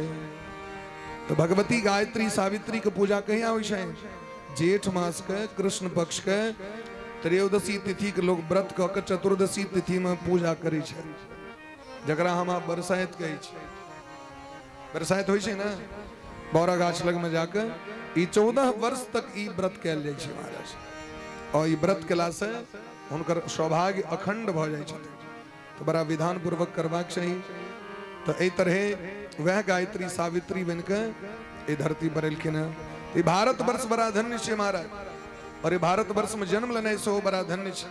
[SPEAKER 4] तऽ भगवती गायत्री सावित्री के पूजा कहिया होइ छै? जेठ मास के कृष्ण पक्ष के त्रयोदशी तिथि के लोग व्रत कऽ के चतुर्दशी तिथि में पूजा करै छै, जकरा हम आब बरसाइत कहै छी। बरसाइत होइ छै ने, बौरा गाछ लग में जाके ई 14 वर्ष तक ई व्रत कयल जाइ छै महाराज। और ई व्रत केला से हुनकर सौभाग्य अखंड भऽ जाइ छथिन। तऽ बड़ा विधान पूर्वक करबाक चाही। तऽ एहि तरहे वएह गायत्री सावित्री बनि कऽ एहि धरती पर एलखिन हेँ। ई भारत वर्ष बड़ा धन्य छै महाराज, और ई भारत वर्ष में जन्म लेनाइ सेहो बड़ा धन्य छै।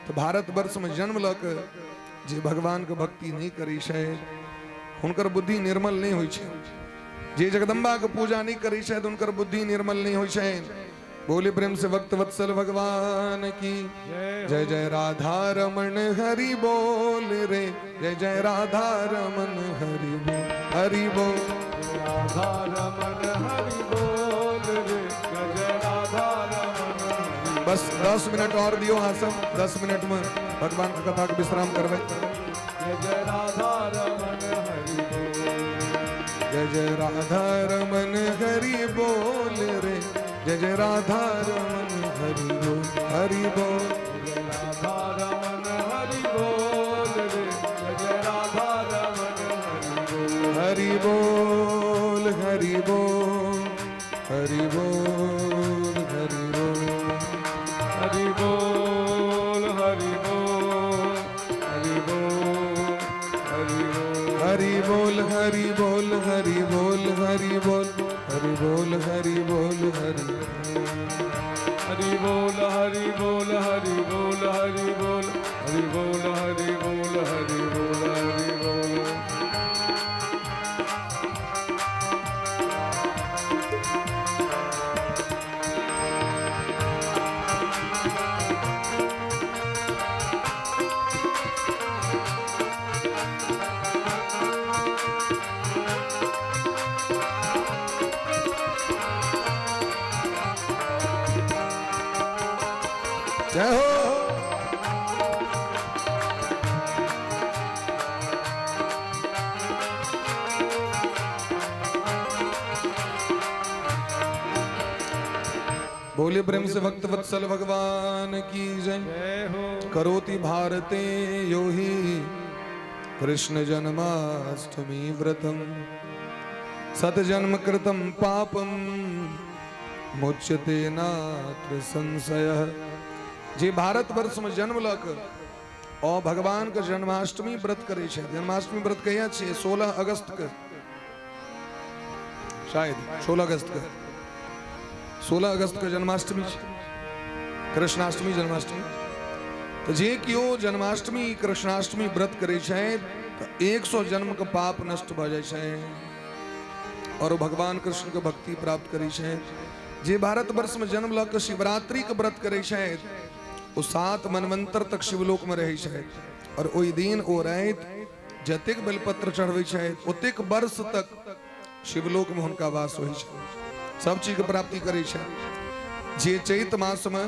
[SPEAKER 4] तऽ भारत वर्ष में जन्म लऽ कऽ जे भगवान के भक्ति नहि करै छै, हुनकर बुद्धि निर्मल नहि होइ छै। जे जगदम्बा के पूजा नहि करै छथि, हुनकर बुद्धि निर्मल नहि होइ छै। बोले प्रेम से भक्त वत्सल भगवान की जय। जय राधा रमण हरि बोल रे, जय जय राधा रमण हरि बोल हरि बोल,
[SPEAKER 3] राधा रमण हरि बोल रे, जय जय राधा रमण हरि।
[SPEAKER 4] बस 10 मिनट और दियो। हाँ सब 10 मिनट में भगवान की कथा के विश्राम करवे।
[SPEAKER 3] जय जय राधा रमण हरि बोल,
[SPEAKER 4] जय जय राधा रमन हरि बोल रे, जय जय राधा रमन हरि बोल हरि बोल,
[SPEAKER 3] जय राधा रमण हरि बोल रे, जय जय राधा रमण हरि बोल
[SPEAKER 4] हरि बोल हरि बोल हरि बोल हरि बोल
[SPEAKER 3] हरि बोल हरि बोल हरि बोल हरि बोल
[SPEAKER 4] हरि बोल हरि बोल हरि बोल हरि बोल हरि बोल हरि
[SPEAKER 3] हरि बोल हरि बोल हरि बोल हरि बोल हरि बोल हरि बोल हरि बोल हरि बोल।
[SPEAKER 4] जय हो। बोले प्रेम से भक्त वत्सल भगवान की जय।
[SPEAKER 3] जय हो।
[SPEAKER 4] करोति भारते यो ही कृष्ण जन्माष्टमी व्रतम सतजन्म कृतम पापम मुच्यते नात्र संशय। जे भारत वर्ष में जन्म लक और भगवान के जन्माष्टमी व्रत करे छै। जन्माष्टमी व्रत कहिया छै? 16 अगस्त के, शायद 16 अगस्त के, 16 अगस्त के जन्माष्टमी छै, कृष्णाष्टमी जन्माष्टमी। तो जे केओ जन्माष्टमी कृष्णाष्टमी व्रत करे छै तो 100 जन्म के पाप नष्ट भऽ जाइ छै और भगवान कृष्ण के भक्ति प्राप्त करे छै। जे भारत वर्ष में जन्म लऽ के शिवरात्रि के व्रत करे छै ओ 7 मनवंतर तक शिवलोक में रहै छै और ओहि दिन ओ राति जतेक बेलपत्र चढ़बै छै ओतेक वर्ष तक शिवलोक में हुनका वास होइ छै, सब चीज के प्राप्ति करे छै। जे चैत मास में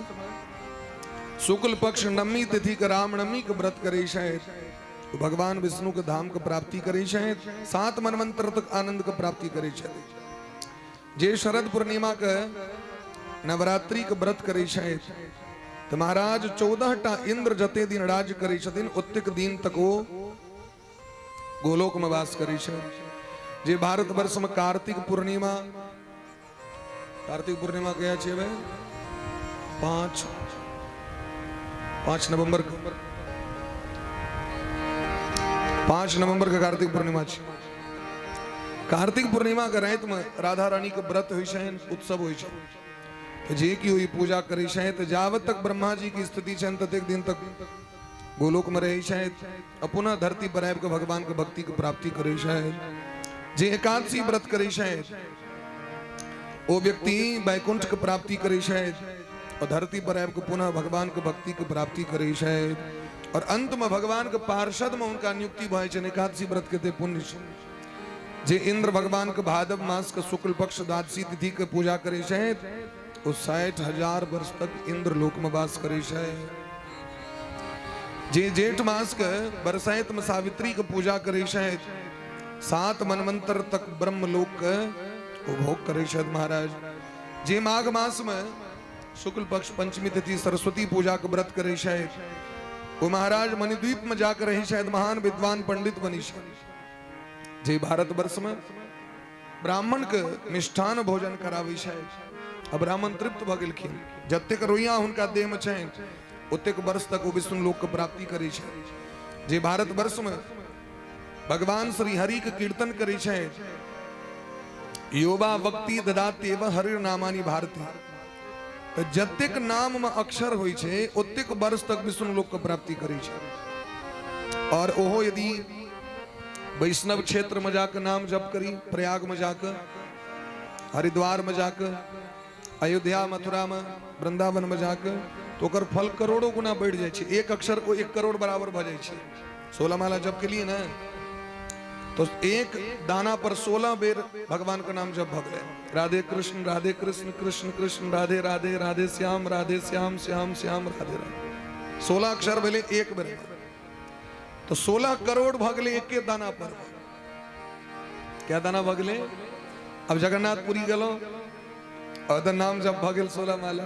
[SPEAKER 4] शुक्ल पक्ष नवमी तिथि के रामनवमी के व्रत करे छै ओ भगवान विष्णु के धाम के प्राप्ति करे छै, 7 मनवंतर तक आनंद के प्राप्ति करे छै। जे शरद पूर्णिमा के नवरात्रि के व्रत करे छै तो महाराज 14 टा इंद्र जते दिन राज करे छथिन ओतेक दिन तक ओ गोलोक में वास करे छै। जे भारतवर्ष में कार्तिक पूर्णिमा, कार्तिक पूर्णिमा कहिया छियै भाई? 5 नवंबर के, 5 नवंबर के कार्तिक पूर्णिमा छै। कार्तिक पूर्णिमा के राति में राधा रानी के व्रत होइ छनि, उत्सव होइ छै। तऽ जे केओ ई पूजा करै छथि तऽ जाबत तक ब्रह्मा जी के स्थिति छनि ततेक दिन तक गोलोक में रहै छथि आ पुनः धरती पर आबि कऽ भगवान के भक्ति के प्राप्ति करै छथि। जे एकादशी व्रत करै छथि ओ व्यक्ति वैकुंठ के प्राप्ति करै छथि और धरती पर आबि कऽ पुनः भगवान के भक्ति के प्राप्ति करै छथि और अंत में भगवान के पार्षद में हुनका नियुक्ति भऽ जाइ छनि। एकादशी व्रत के पुण्य छै। जे इंद्र भगवान के भादव मास के शुक्ल पक्ष द्वादशी तिथि के पूजा करै छथि ओ 60,000 वर्ष तक इंद्र लोक में वास करै छथि। जे जेठ मास के बरसाइत में सावित्री के पूजा करै छथि 7 मनमंत्र तक ब्रह्मलोक के उपभोग करै छथि महाराज। जे माघ मास में शुक्ल पक्ष पंचमी तिथि सरस्वती पूजा के व्रत करै छथि ओ महाराज मणिद्वीप में जाकर रहै छथि, महान विद्वान पंडित बनी छथि। जे भारतवर्ष में ब्राह्मण के मिष्ठान भोजन कराबै छथि आ ब्राह्मण तृप्त भऽ गेलखिन, जतेक रोइया हुनका देह में छनि ओतेक वर्ष तक ओ विष्णु लोक के प्राप्ति करै छथि। जे भारतवर्ष में भगवान श्री हरि के कीर्तन करै छथि, योवा वक्ति ददात्येव हरिर नामानि भारती, तऽ जतेक नाम में अक्षर होइ छै ओतेक वर्ष तक विष्णु लोक के प्राप्ति करै छै। और ओहो यदि वैष्णव क्षेत्र में जाके नाम जप करी, प्रयाग में जाके, हरिद्वार में जाके, अयोध्या मथुरा में, वृंदावन में जाके, तो ओकर फल करोड़ों गुना बढ़ि जाइ छै। एक अक्षर को 1 करोड़ बराबर भऽ जाइ छै। 16 माला जप के लिए ने तो एक दाना पर 16 बेर भगवान का नाम जप भऽ गेलै। राधे कृष्ण राधे कृष्ण कृष्ण कृष्ण राधे राधे राधे श्याम राधे श्याम श्याम श्याम राधे राधे, 16 अक्षर भेलै एक बेर, तो 16 करोड़ भऽ गेलै एके दाना पर। क्या दाना भऽ गेलै? अब जगन्नाथपुरी गेलहुँ और नाम जप भऽ गेल 16 माला,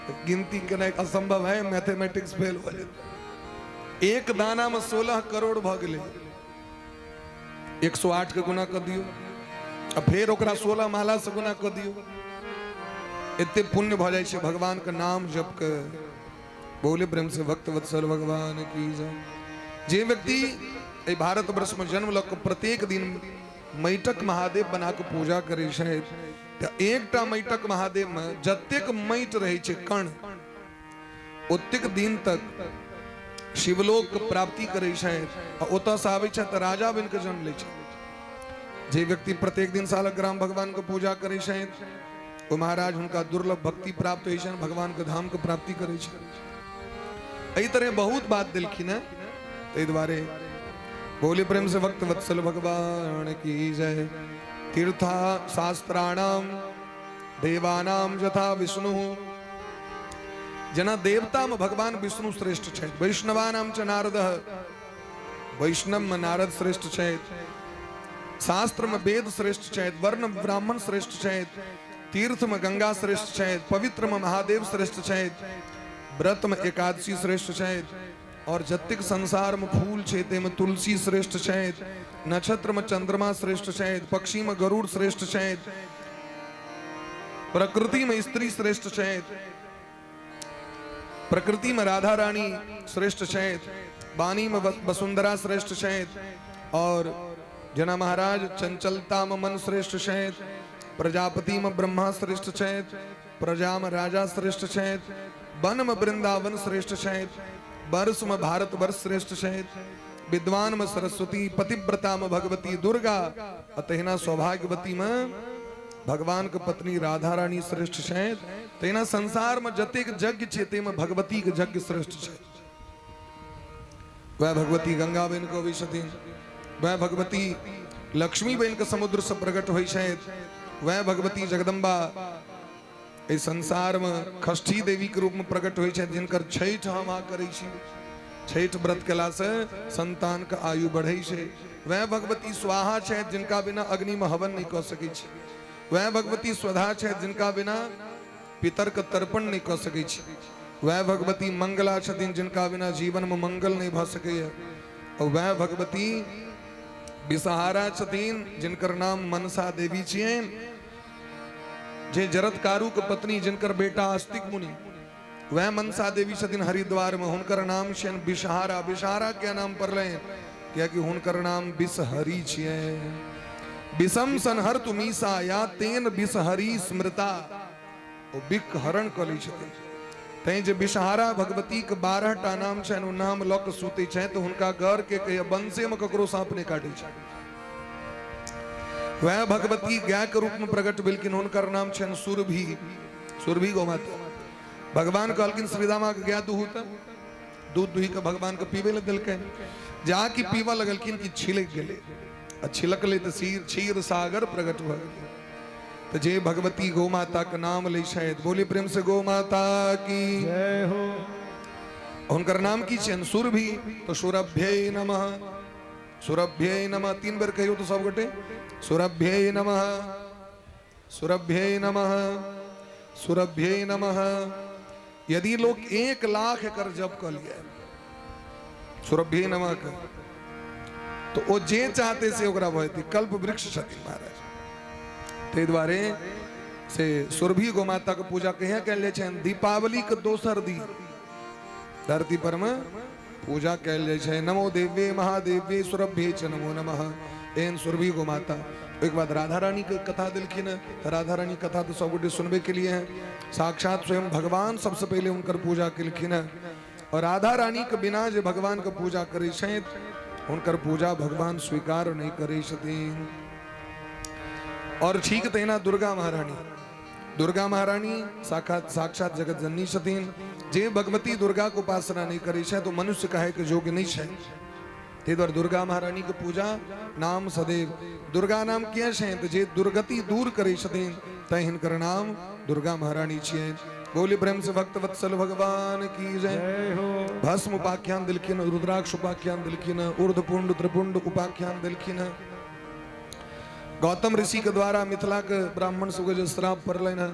[SPEAKER 4] तो गिनती केनाइ असंभव है, मैथमेटिक्स फेल भऽ जेतै। एक दाना में 16 करोड़ भऽ गेलै, 108 के गुना कऽ दियौ आ फेर ओकरा 16 माला से गुना कऽ दियौ, एते पुण्य भऽ जाइ छै भगवान के नाम जप के। बोले प्रेम से भक्त वत्सल भगवान की जय। जे व्यक्ति एहि भारत वर्ष में जन्म लऽ कऽ प्रत्येक दिन मैटक महादेव बना कऽ पूजा करै छथि तऽ एकटा मैटक महादेव में जतेक माटि रहै छै कण ओतेक दिन तक शिवलोक के प्राप्ति करै छथि आ ओतऽ से आबै छथि तऽ राजा बनि कऽ जन्म लै छथि। जे व्यक्ति प्रत्येक दिन सालग्राम भगवान के पूजा करै छथि ओ महाराज हुनका दुर्लभ भक्ति प्राप्त होइ छनि, भगवान के धाम के प्राप्ति करै छनि। एहि तरह बहुत बात देलखिन हेँ, ताहि दुआरे बोले प्रेम से भक्त वत्सल भगवान की जय। तीर्था शास्त्राणाम देवानाम यथा विष्णु, जना देवता में भगवान विष्णु श्रेष्ठ छथि। वैष्णवानाम च नारद, वैष्णव में नारद श्रेष्ठ छथि। शास्त्र में वेद श्रेष्ठ छथि, वर्ण ब्राह्मण श्रेष्ठ छथि, तीर्थ में गंगा श्रेष्ठ छथि, पवित्र में महादेव श्रेष्ठ छथि, व्रत में एकादशी श्रेष्ठ छथि, और जतेक संसार में फूल छै ताहिमे तुलसी श्रेष्ठ छथि, नक्षत्र में चंद्रमा श्रेष्ठ छथि, पक्षी में गरुड़ श्रेष्ठ छथि, प्रकृति में स्त्री श्रेष्ठ छथि, प्रकृति में राधा रानी श्रेष्ठ छथि, वाणी में वसुंधरा श्रेष्ठ छथि, और जना महाराज चंचलता में मन श्रेष्ठ छथि, प्रजापति में ब्रह्मा श्रेष्ठ छथि, प्रजा में राजा श्रेष्ठ छथि, वन में वृंदावन श्रेष्ठ छथि, वर्ष में भारत वर्ष श्रेष्ठ छथि, विद्वान में सरस्वती, पतिव्रता में भगवती दुर्गा, आ तहिना सौभाग्यवती में भगवान के पत्नी राधा रानी श्रेष्ठ छथि। तहिना संसार में जतेक यज्ञ छै ताहिमे भगवती के यज्ञ श्रेष्ठ छै। वह भगवती गंगा बनि कऽ अबै छथिन, वह भगवती लक्ष्मी बनि कऽ समुद्र से प्रकट होइ छथि, वह भगवती जगदम्बा एहि संसार में षष्ठी देवी के रूप में प्रकट होइ छथि, जिनकर छठि हम अहाँ करै छी। छठि व्रत केला से संतान के आयु बढ़ै छै। वह भगवती स्वाहा छथि, जिनका बिना अग्नि में हवन नहीं कऽ सकै छी। वह भगवती स्वधा छथि, जिनका बिना पितर के तर्पण नहीं कऽ सकै छी। वह भगवती मंगला छथिन, जिनका बिना जीवन में मंगल नहीं भऽ सकैए। और वह भगवती विषहारा छथिन जिनकर नाम मनसा देवी छियनि, जे जरत्कारु के पत्नी जिनकर बेटा आस्तिक मुनि, वह मनसा देवी छथिन हरिद्वार में, हुनकर नाम छियनि विषहारा। विषहारा क्या नाम पड़लै? कियाकि हुनकर नाम विषहरी छियनि। विषम संहर तुमीसा या तेन विषहरी स्मृता, ओ बिख हरण कऽ लै छथिन। तैं जे विषहारा भगवती के 12 टा नाम छनि, ओ नाम लऽ कऽ सुतै छथि तऽ हुनका घर के कहिया वंशे में ककरो साँप नहि काटै छै। वह भगवती गाय के रूप में प्रकट भेलखिन, हुनकर नाम छनि सुरभि, सुरभि गौ माता। भगवान कहलखिन श्रीदामा के गाय दुहू, तऽ दूध दुही के भगवान के पीबै लए देलकनि। जा कि पीबऽ लगलखिन कि छिलक गेलै, आ छिलकलै तऽ क्षीर सागर प्रकट भऽ गेलै। तऽ जे भगवती गौ माता के नाम लै छथि, बोली प्रेम से गौ माता की
[SPEAKER 3] जय हो।
[SPEAKER 4] हुनकर नाम की छनि? सुरभि। तो सुरभ्यै नमः, सुरभ्यै नमः, 3 बेर कहियौ तऽ सब गोटे सुरभ्यै नमः, सुरभ्यै नमः, सुरभ्यै नमः। यदि लोग 1 लाख एकर जप कऽ लिये सुरभ्यै नमः के, तो ओ जे चाहते से ओकरा भऽ जेतै। कल्प वृक्ष छथिन महाराज, ताहि दुआरे से सुरभि गौ माता के पूजा कहिया कयल जाइ छनि? दीपावली के दोसर दिन धरती पर में पूजा कयल जाइ छै। नमो देव्ये महादेव्ये सुरभ्ये च नमो नमः, एहन सुरभि गौ माता। ओहिके बाद राधा रानी के कथा देलखिन हँ, तऽ राधा रानी कथा तऽ सब गोटे सुनबे के लिए हैं। साक्षात स्वयं भगवान सबसे पहिले हुनकर पूजा केलखिन हँ, और राधा रानी के बिना जे भगवान के पूजा करै छथि हुनकर पूजा भगवान स्वीकार नहि करै छथिन। और ठीक तहिना दुर्गा महारानी, दुर्गा महारानी साक्षात साक्षात जगत जननी छथिन। जे भगवती दुर्गा के उपासना नहीं करै छै तो मनुष्य कहे के योग्य नहीं छै। ताहि दुआरे दुर्गा महारानी के पूजा नाम सदैव दुर्गा नाम किया छै? तऽ जे दुर्गति दूर करै छथिन तैं हिनकर नाम दुर्गा महारानी छियै। बोली प्रेम से भक्त वत्सल भगवान की जय।
[SPEAKER 3] जय हो।
[SPEAKER 4] भस्म उपाख्यान दिलखिन, रुद्राक्ष उपाख्यान दिलखिन, ऊर्ध्वपुंड त्रिपुंड उपाख्यान दिलखिन। गौतम ऋषि के द्वारा मिथिला के ब्राह्मण सबके जे श्राप पड़लनि हँ,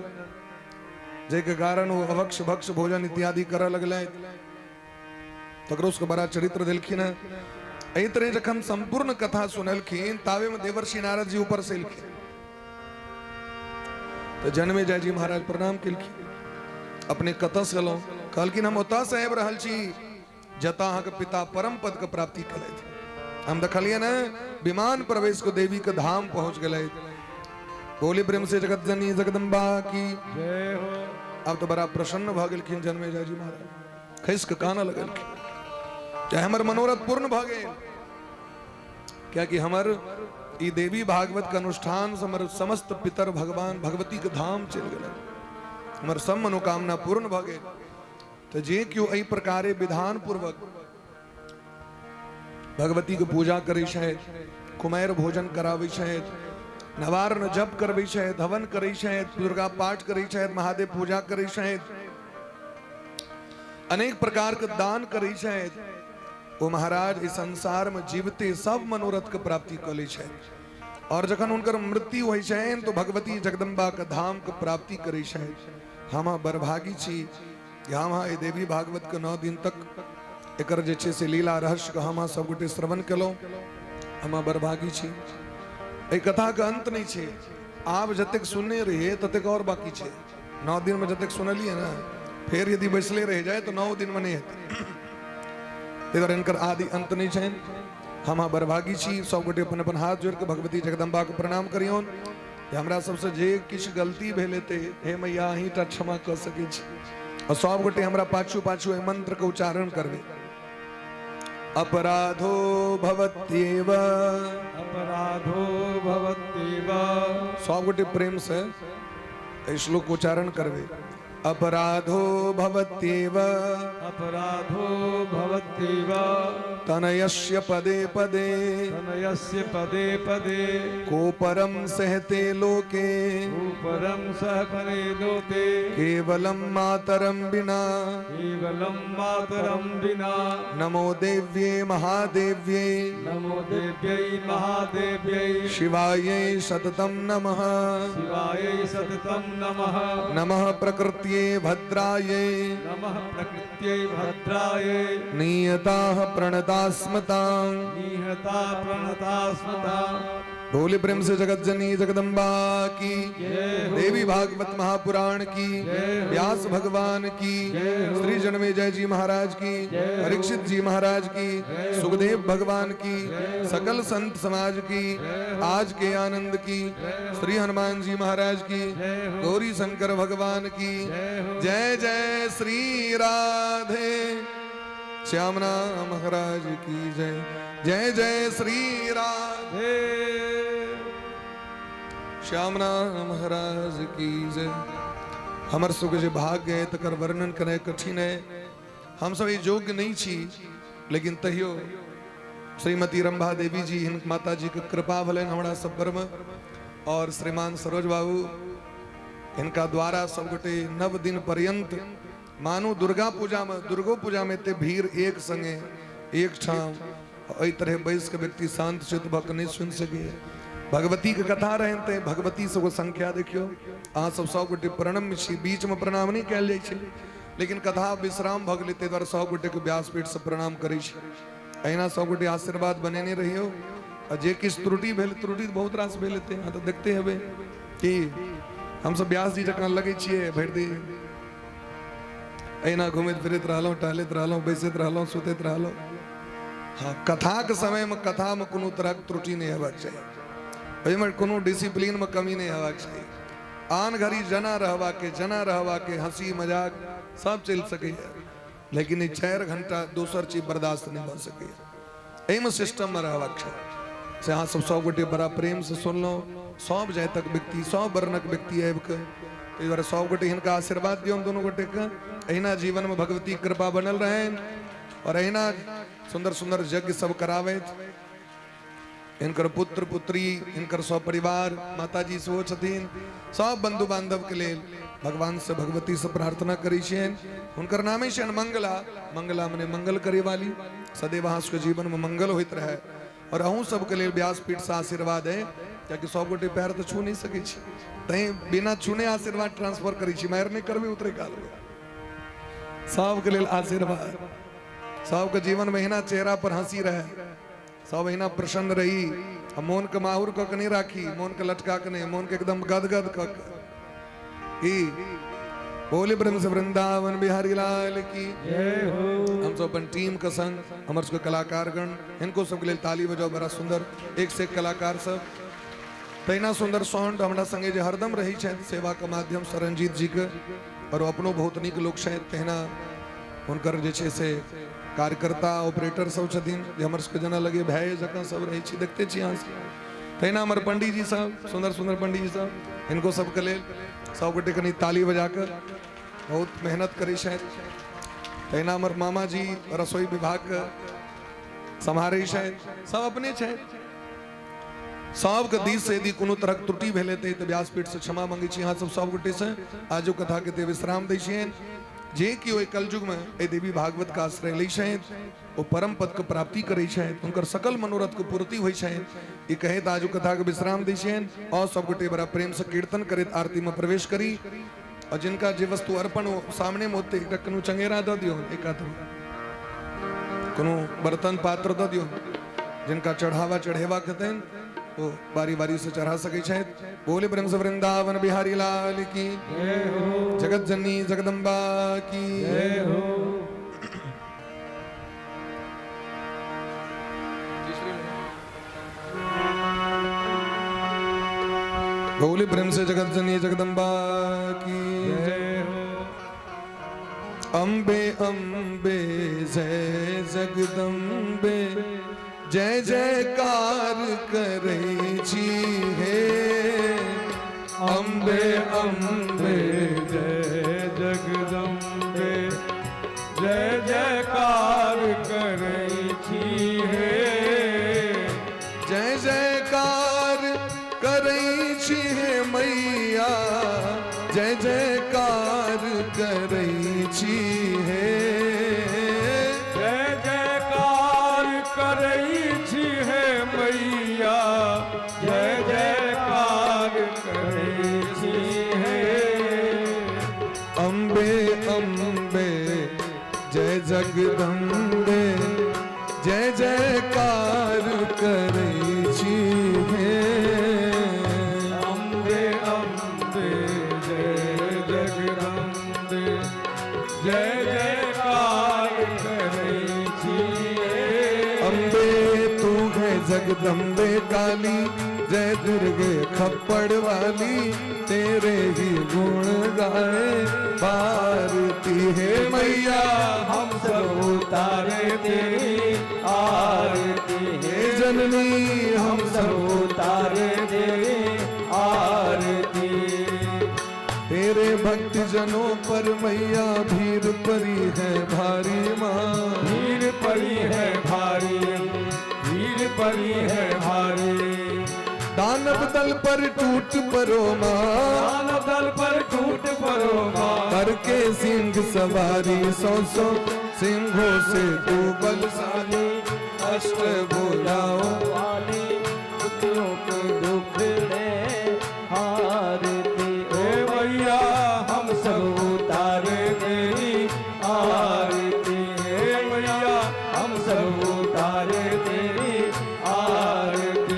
[SPEAKER 4] जाहिके कारण ओ अभक्ष भक्ष भोजन इत्यादि करऽ लगलथि, तकरो सबके बड़ा चरित्र देलखिन हँ। एहि तरह जखन संपूर्ण कथा सुनलखिन ताबे में देवर्षि नारद जी ऊपर से एलखिन, तऽ जन्मेजय जी महाराज प्रणाम केलखिन। अपने कतऽ से एलहुँ? कहलखिन हम ओतऽ से आबि रहल छी जतऽ अहाँके पिता परम पद के प्राप्ति केलथि। हम देखलियै ने विमान प्रवेश को देवी के धाम पहुंच गेलै। बोली प्रेम से जगत जननी जगदम्बा की
[SPEAKER 3] जय हो।
[SPEAKER 4] अब तो बड़ा प्रसन्न भऽ गेलखिन जन्मेजय जी महाराज, खसि कऽ कानऽ लगलखिन चाहे हमर मनोरथ पूर्ण भऽ गेल, कियाकि हमर ई देवी भागवत के अनुष्ठान से हमर समस्त पितर भगवान भगवती के धाम चलि गेलै, हमर सब मनोकामना पूर्ण भऽ गेल। तऽ जे केओ एहि प्रकारे विधान पूर्वक भगवती के पूजा करै छथि, कुमारि भोजन कराबै छथि, नवार्ण जप करबै छथि, हवन करै छथि, दुर्गा पाठ करै छथि, महादेव पूजा करै छथि, अनेक प्रकार के दान करै छथि, ओ महाराज इस संसार में जीवते सब मनोरथ के प्राप्ति कऽ लै छथि। और जखन हुनकर मृत्यु होइ छनि तो भगवती जगदम्बा के धाम के प्राप्ति करै छथि। हम बड़भागी छी कि हम एहि देवी भागवत के 9 दिन तक एकर जे छै से लीला रहस्य के हम सब गोटे श्रवण केलहुँ। हम बड़भागी छी। एहि कथा के अंत नहि छै, आब जतेक सुनने रहियै ततेक और बाकी छै। 9 दिन में जतेक सुनलियै ने, फेर यदि बैसले रहि जाय तऽ 9 दिन में नहि हेतै। ताहि दुआरे हिनकर आदि अंत नहि छनि। हम बड़भागी छी। सब गोटे अपन अपन हाथ जोड़ि कऽ भगवती जगदम्बा के प्रणाम करियौन जे हमरा सबसँ जे किछु गलती भेल हेतै हे मैया अहीं टा क्षमा कऽ सकै छी। और सब गोटे हमरा पाछू पाछू एहि मंत्र के उच्चारण करबै। अपराधो भवत्येव,
[SPEAKER 3] अपराधो भवत्येव।
[SPEAKER 4] सब गोटे प्रेम से एहि श्लोक के उच्चारण करबै। अपराधो भवत्येव,
[SPEAKER 3] अपराधो भवत्येव।
[SPEAKER 4] तनयस्य पदे पदे,
[SPEAKER 3] तनयस्य पदे पदे।
[SPEAKER 4] कोपरम सहते लोके,
[SPEAKER 3] कोपरम सहते लोके।
[SPEAKER 4] केवलम मातरम बिना,
[SPEAKER 3] केवलम मातरम बिना।
[SPEAKER 4] नमो देव्ये महादेव्ये,
[SPEAKER 3] नमो देव्यै महादेव्यै।
[SPEAKER 4] शिवायै सततम नमः,
[SPEAKER 3] शिवायै सततम नमः।
[SPEAKER 4] नमः प्रकृत्ये भद्रायै,
[SPEAKER 3] नमः प्रकृत्यै भद्रायै।
[SPEAKER 4] नियताः प्रणता प्रणतास्मतां।
[SPEAKER 3] निहता प्रणतास्मता।
[SPEAKER 4] बोले प्रेम से जगत जननी जगदम्बा की, देवी भागवत महापुराण की, व्यास भगवान की, श्री जन्मेजय जी महाराज की, परीक्षित जी महाराज की, सुखदेव भगवान की, सकल संत समाज की, आज के आनंद की, श्री हनुमान जी महाराज की, गौरी शंकर भगवान की जय। जय श्री राधे श्याम नाम महाराज की जय। जय जय श्री राधे श्याम नाम महाराज की जय। हमर सबके जे भाग्य है तकर वर्णन करनाइ कठिन है। हम सब योग्य नहीं छी, लेकिन तहियो श्रीमती रंभा देवी जी हिनक माता जी के कृपा भेलनि हमरा सब पर में, और श्रीमान सरोज बाबू हिनका द्वारा सब गोटे 9 दिन पर्यंत मानू दुर्गा पूजा में, दुर्गो पूजा में एते भीड़ एक संगे एक ठाम एहि तरह बैस के व्यक्ति शांत चित्त भऽ के नहि सुनि सकैए। भगवती के कथा रहनि ते भगवती सबके संख्या देखियौ। अहाँ सब सब गोटे प्रणम्य छी, बीच में प्रणाम नहि कयल जाइ छै, लेकिन कथा विश्राम भऽ गेलै ताहि दुआरे सब गोटे के व्यासपीठ से प्रणाम करै छी। अहिना सब गोटे आशीर्वाद बनेने रहियौ, आ जे किछु त्रुटि भेल, त्रुटि तऽ बहुत रास भेल हेतै, अहाँ तऽ देखते हेबै कि हमसब व्यास जी जकाँ लगै छियै, भरि दिन अहिना घुमैत फिरैत रहलहुँ, टहलैत रहलहुँ, बैसैत रहलहुँ, सुतैत रहलहुँ। हाँ, कथाके समयमे कथामे कोनो तरहक त्रुटि नहि हेबाक चाही, ओहिमे कोनो डिसिप्लिनमे कमी नहि हेबाक चाही। आन घड़ी जना रहबाके जना रहबाके हंसी मजाक सब चलि सकैए, लेकिन ई 4 घंटा दोसर चीज बर्दाश्त नहि भऽ सकैए। एहिमे सिस्टममे रहबाक छै। से अहाँ सब सब गोटे बड़ा प्रेमसँ सुनलहुँ, सब जातिक व्यक्ति सब वर्णक व्यक्ति आबिके, ताहि दुआरे सब गोटे हिनका आशीर्वाद दियौन दुनू गोटेके, एहिना जीवनमे भगवती कृपा बनल रहनि और एहिना सुंदर सुंदर यज्ञ सब कराबैत। हिनकर पुत्र पुत्री, हिनकर सब परिवार, माताजी सेहो छथिन, सब बंधु बांधव के लेल भगवान से भगवती से प्रार्थना करै छियनि। हुनकर नामे छनि मंगला, मंगला मने मंगल करे वाली, सदैव अहाँ सबके जीवन में मंगल होइत रहे। और अहूँ सबके लेल व्यासपीठ से आशीर्वाद है, कियाकि सब गोटे पैर तऽ छू नहि सकै छी, तैं बिना छूने आशीर्वाद ट्रांसफर करै छी, मारि नहि करबै उतरे काल में। सबके लेल आशीर्वाद, सबके जीवन में एहिना चेहरा पर हंसी रहे, सब एहिना प्रसन्न रही, आ मोन के माहुर कऽ के नहि राखी, मोन के लटका के नहि, मोन के एकदम गदगद कऽ के। की बोले ब्रह्म से वृंदावन बिहारी लाल की
[SPEAKER 3] जय हो।
[SPEAKER 4] हम सब अपन टीम के संग, हमर सबके कलाकारगण, हिनको सबके लेल ताली बजाउ। बड़ा सुंदर एक से एक कलाकार सब, तहिना सुंदर साउंड हमरा संगे जे हरदम रहै छथि सेवा के माध्यम से रंजीत जी के, और अपनो बहुत नीक लोक छथि, तहिना हुनकर जे छै से कार्यकर्ता ऑपरेटर सब छथिन जे हमर सबके जेना लगे भाय जकाँ सब रहै छी, देखते छी अहाँ सब। तहिना हमर पंडीजी सब, सुंदर सुंदर पंडीजी सब, हिनको सबके लेल सब गोटे कनि ताली बजा कऽ बहुत मेहनत करै छथि। तहिना हमर मामाजी रसोई विभागके सम्हारै छथि, सब अपने छथि। सबके दिस से यदि कोनो तरहक त्रुटि भेल हेतै तऽ व्यासपीठसँ क्षमा मंगै छी अहाँ सब सब गोटेसँ। आजुक कथाके ते विश्राम दै छियनि। जे केओ एहि कलयुगमे एहि देवी भागवतके आश्रय लै छथि ओ परम पदके प्राप्ति करै छथि, हुनकर सकल मनोरथके पूर्ति होइ छनि। ई कहैत आजुक कथाके विश्राम दै छियनि। और सब गोटे बड़ा प्रेमसँ कीर्तन करैत आरतीमे प्रवेश करी, और जिनका जे वस्तु अर्पण हो सामनेमे होतै, एकटा कोनो चंगेरा दऽ दियौ, एक हाथ कोनो बर्तन पात्र दऽ दियौ, जिनका चढ़ावा चढ़ेबाक हेतनि ओ बारी बारी से चढ़ा सकै छथि। बोले ब्रह्म से वृंदावन बिहारी लाल की
[SPEAKER 3] जय हो,
[SPEAKER 4] जगत जननी जगदम्बा की
[SPEAKER 3] जय हो।
[SPEAKER 4] बोले प्रेम से जगत जननी जगदम्बा की
[SPEAKER 3] जय हो।
[SPEAKER 4] अम्बे अम्बे जय जगदम्बे, जय जयकार करै छी हे।
[SPEAKER 3] अम्बे अम्बे जय जगदम्बे, जय जयकार करै छी हे।
[SPEAKER 4] जय जयकार करै छी हे मैया, जय जयकार करै छी हे।
[SPEAKER 3] जय जयकार करै छी हे मैया, जय जयकार करै छी हे।
[SPEAKER 4] अम्बे अम्बे जय जगदम्बे, जय जयकार करै छी हे।
[SPEAKER 3] अम्बे अम्बे जय जगदम्बे, जय जयकार करै छी।
[SPEAKER 4] अम्बे तू है जगदम्बे काली, जय दुर्गे खप्पड़ वाली, तेरे ही गुण गाए भारती हे मैया।
[SPEAKER 2] हम सब उतारे तेरी आरती
[SPEAKER 4] हे जननी, हम
[SPEAKER 2] सब उतारे तेरी आरती।
[SPEAKER 4] तेरे भक्त जनों पर मैया भीड़ परी है भारी माँ।
[SPEAKER 3] भीड़ पड़ी है भारी, भीड़ पड़ी है भारी।
[SPEAKER 4] दानव दल पर टूट परो माँ,
[SPEAKER 3] दानव दल पर टूट परो माँ।
[SPEAKER 4] करके सिंह सवारी, सौ सौ सिंहों से तू बलशाली, अष्ट भुजाओं
[SPEAKER 2] वाली, दुखियों के दुखड़े हारती।
[SPEAKER 3] हे मैया, हम सब उतारे तेरी आरती। हे मैया, हम सब उतारे तेरी आरती।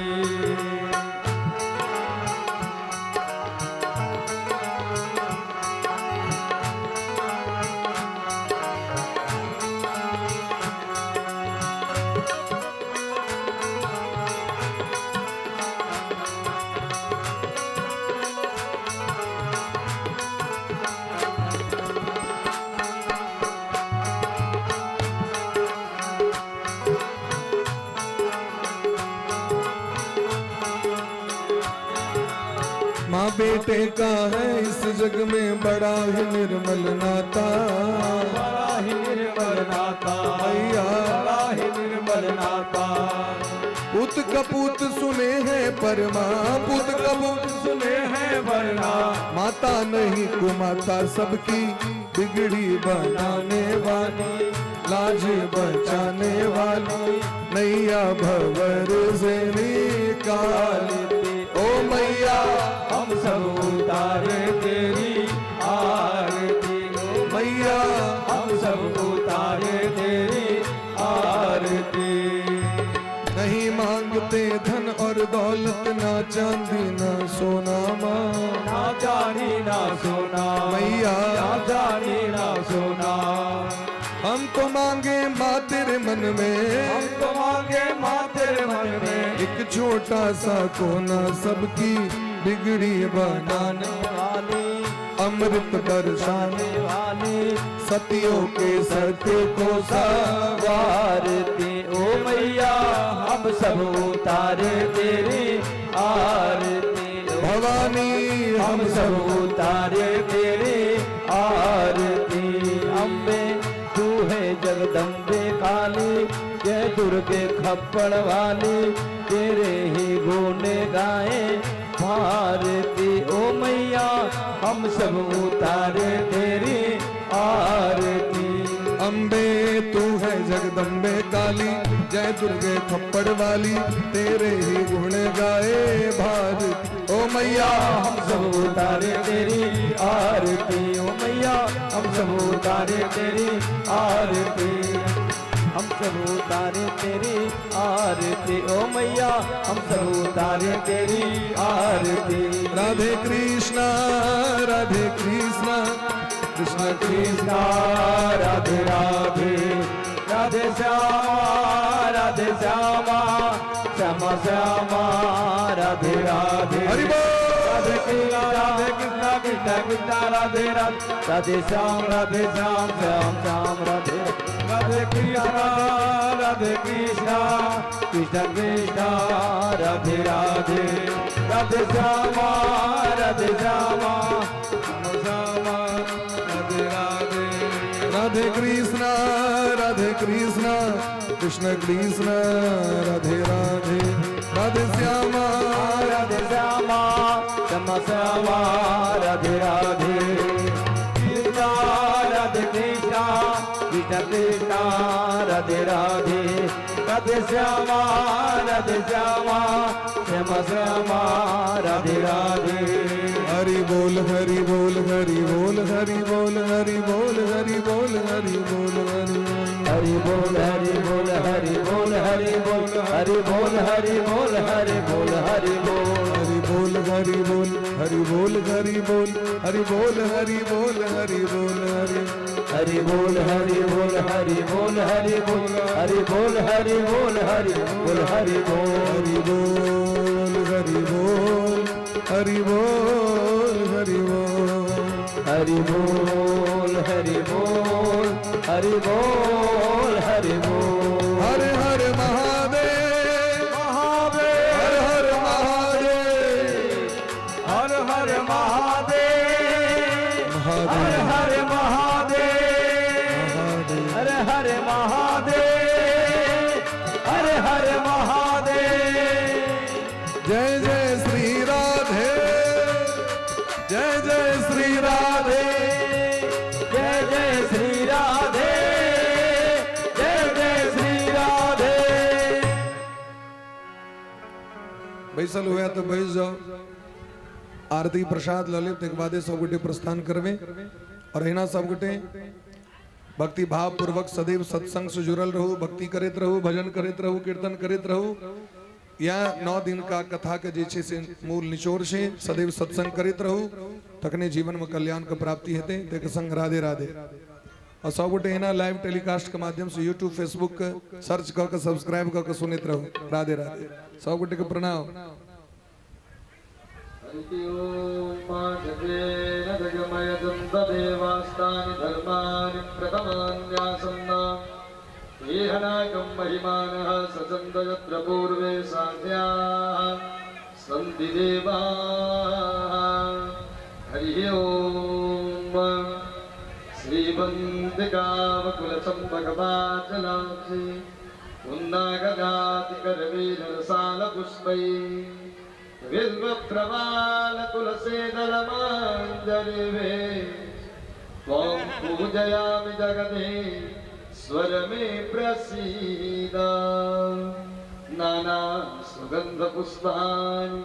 [SPEAKER 4] माँ बेटे का है इस जग में बड़ा ही निर्मल नाता,
[SPEAKER 3] बड़ा ही निर्मल नाता
[SPEAKER 4] मैया।
[SPEAKER 3] बड़ा ही निर्मल नाता।
[SPEAKER 4] पूत कपूत सुने हैं परमा, पूत कपूत
[SPEAKER 3] सुने हैं वरना।
[SPEAKER 4] माता नहीं कुमाता सबकी बिगड़ी बनाने वाली, लाज बचाने वाली, नैया भवर से निकाल। ओ मैया,
[SPEAKER 3] हम सब उतारे तेरी आरती। ओ
[SPEAKER 4] मैया,
[SPEAKER 3] हम सब उतारे तेरी आरती।
[SPEAKER 4] नहीं मांगते धन और दौलत, ना चांदी ना सोना माँ।
[SPEAKER 3] ना जानी ना सोना
[SPEAKER 4] मैया।
[SPEAKER 3] ना जानी ना सोना।
[SPEAKER 4] हम तो मांगे माँ तेरे मन में,
[SPEAKER 3] हम तो मांगे माँ तेरे मन में,
[SPEAKER 4] एक छोटा सा कोना, सबकी बिगड़ी बनाने
[SPEAKER 2] वाली,
[SPEAKER 4] अमृत बरसाने
[SPEAKER 2] वाली,
[SPEAKER 4] सतियों के सत्य को
[SPEAKER 2] वारती। ओ मैया, हम सब उतारे तेरी आरती।
[SPEAKER 4] भवानी,
[SPEAKER 2] हम सब उतारे तेरी आरती। अम्बे तू है जगदम्बे काली, जय दुर्गे खप्पड़ वाली, तेरे ही गुण गाए भारती। ओ मैया, हम सब उतारे तेरी आरती।
[SPEAKER 4] अम्बे तू है जगदम्बे काली, जय दुर्गे खप्पड़ वाली, तेरे ही गुण गाए भारती। ओ मैया,
[SPEAKER 2] हम सब उतारे तेरी आरती। ओ मैया, हम सब उतारे तेरी आरती। हम सब उतारे तेरी आरती। ओ मैया, हम सब उतारे तेरी आरती।
[SPEAKER 4] राधे कृष्णा राधे कृष्णा, कृष्ण
[SPEAKER 3] कृष्णा राधे राधे, राधे श्यामा राधे श्यामा, श्यामा श्यामा राधे राधे।
[SPEAKER 4] हरि बोल।
[SPEAKER 3] राधे कृष्णा राधे कृष्णा, कृष्णा कृष्णा राधे राधे,
[SPEAKER 2] राधे श्याम राधे श्याम, श्याम श्याम राधे।
[SPEAKER 3] राधे कृष्णा राधे कृष्णा, कृष्ण कृष्णा राधे राधे, राधे श्यामा राधे श्यामा, श्यामा श्यामा राधे राधे।
[SPEAKER 4] राधे कृष्णा राधे कृष्णा, कृष्ण कृष्ण राधे राधे, राधे श्यामा
[SPEAKER 2] राधे श्यामा, श्यामा श्यामा राधे राधे।
[SPEAKER 3] कृष्णा राधे कृष्णा, कृष्ण कृष्णा राधे राधे, राधे श्यामा राधे श्यामा, श्यामा श्यामा राधे राधे।
[SPEAKER 4] हरि बोल हरि बोल हरि बोल हरि बोल हरि बोल हरि बोल हरि बोल हरि
[SPEAKER 2] हरि बोल हरि बोल हरि हरि बोल हरि बोल हरि बोल हरि बोल हरि बोल हरि बोल
[SPEAKER 4] हरि बोल हरि बोल हरि बोल हरि बोल हरि बोल हरि बोल हरि बोल हरि
[SPEAKER 2] हरि बोल हरि बोल हरि बोल हरि बोल हरि बोल हरि बोल हरि बोल हरि बोल
[SPEAKER 4] हरि बोल हरि बोल हरि बोल हरि बोल
[SPEAKER 2] हरि बोल हरि बोल हरि बोल हरि बोल
[SPEAKER 4] हर हर महादेव
[SPEAKER 3] महादेव
[SPEAKER 4] हर हर महादेव
[SPEAKER 3] हर हर महादेव हर
[SPEAKER 4] महादेव
[SPEAKER 3] हर महादेव
[SPEAKER 4] महादेव
[SPEAKER 3] हर हर महादेव हर हर महादेव
[SPEAKER 4] जय जय श्री राधे जय जय श्री राधे
[SPEAKER 2] जय जय श्री राधे जय जय श्री राधे।
[SPEAKER 4] बैसल हुआ तो बैस जाओ, आरती प्रसाद ल लेब, तकर बादे सब गोटे प्रस्थान करबे। और अहिना सब गोटे भक्ति भाव पूर्वक सदैव सत्संग से जुड़ल रहू, भक्ति करैत रहू, भजन करैत रहू, कीर्तन करैत रहू। या 9 दिन का कथा के जे छै से मूल निचोड़ छै, सदैव सत्संग करैत रहू, तखने जीवन में कल्याण के प्राप्ति हेतै। तकर संग राधे राधे। और सब गोटे एना लाइव टेलीकास्ट के माध्यम से यूट्यूब फेसबुक के सर्च कऽ के सब्सक्राइब कऽ के सुनैत रहू। राधे राधे। सब गोटे के प्रणाम।
[SPEAKER 5] हरि ओम पाठकेन जगमयदन्तदेवास्तानि धर्माणि प्रथमान्यासन्ना एहनाकं महिमानः सचन्द यत्र पूर्वे साध्याः सन्ति देवाः। हरिः ओम श्रीवन्दिकावकुलचम्पकवाचलाक्षि उन्नागजातिकरवीरसालपुष्पैः बिल्वप्रवालतुलसीदलमाञ्जलिभे त्वां पूजयामि जगदे स्वरमे प्रसीद। नाना सुगन्धपुष्पाणि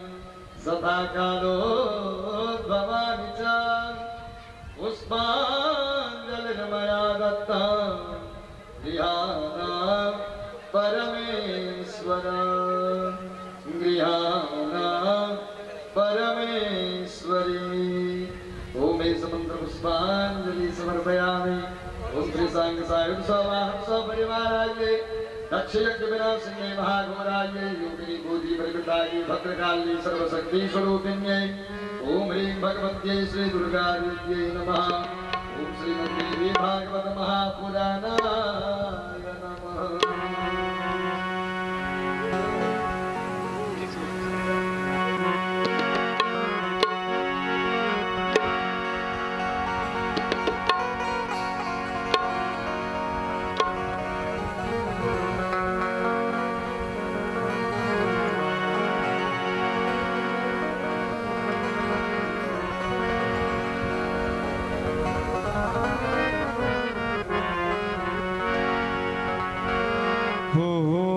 [SPEAKER 5] सदा कालोद्भवानि च पुष्पाञ्जलिर्मया दत्ता गृहाणा परमेश्वर गृहाणा परमेश्वरी। ओम एष मंत्र पुष्पांजलि समर्पयामि। ओम श्री सांग सायुध स्वाहा सपरिवाराय दक्ष यज्ञ विनाशिन्यै महाघोराय योगिनी बोधि परिवृताय भद्रकाली सर्वशक्ति स्वरूपिण्यै ओम ह्रीं भगवत्यै श्री दुर्गादेव्यै नमः। ओम श्रीमद्देवी भागवत महापुराणाय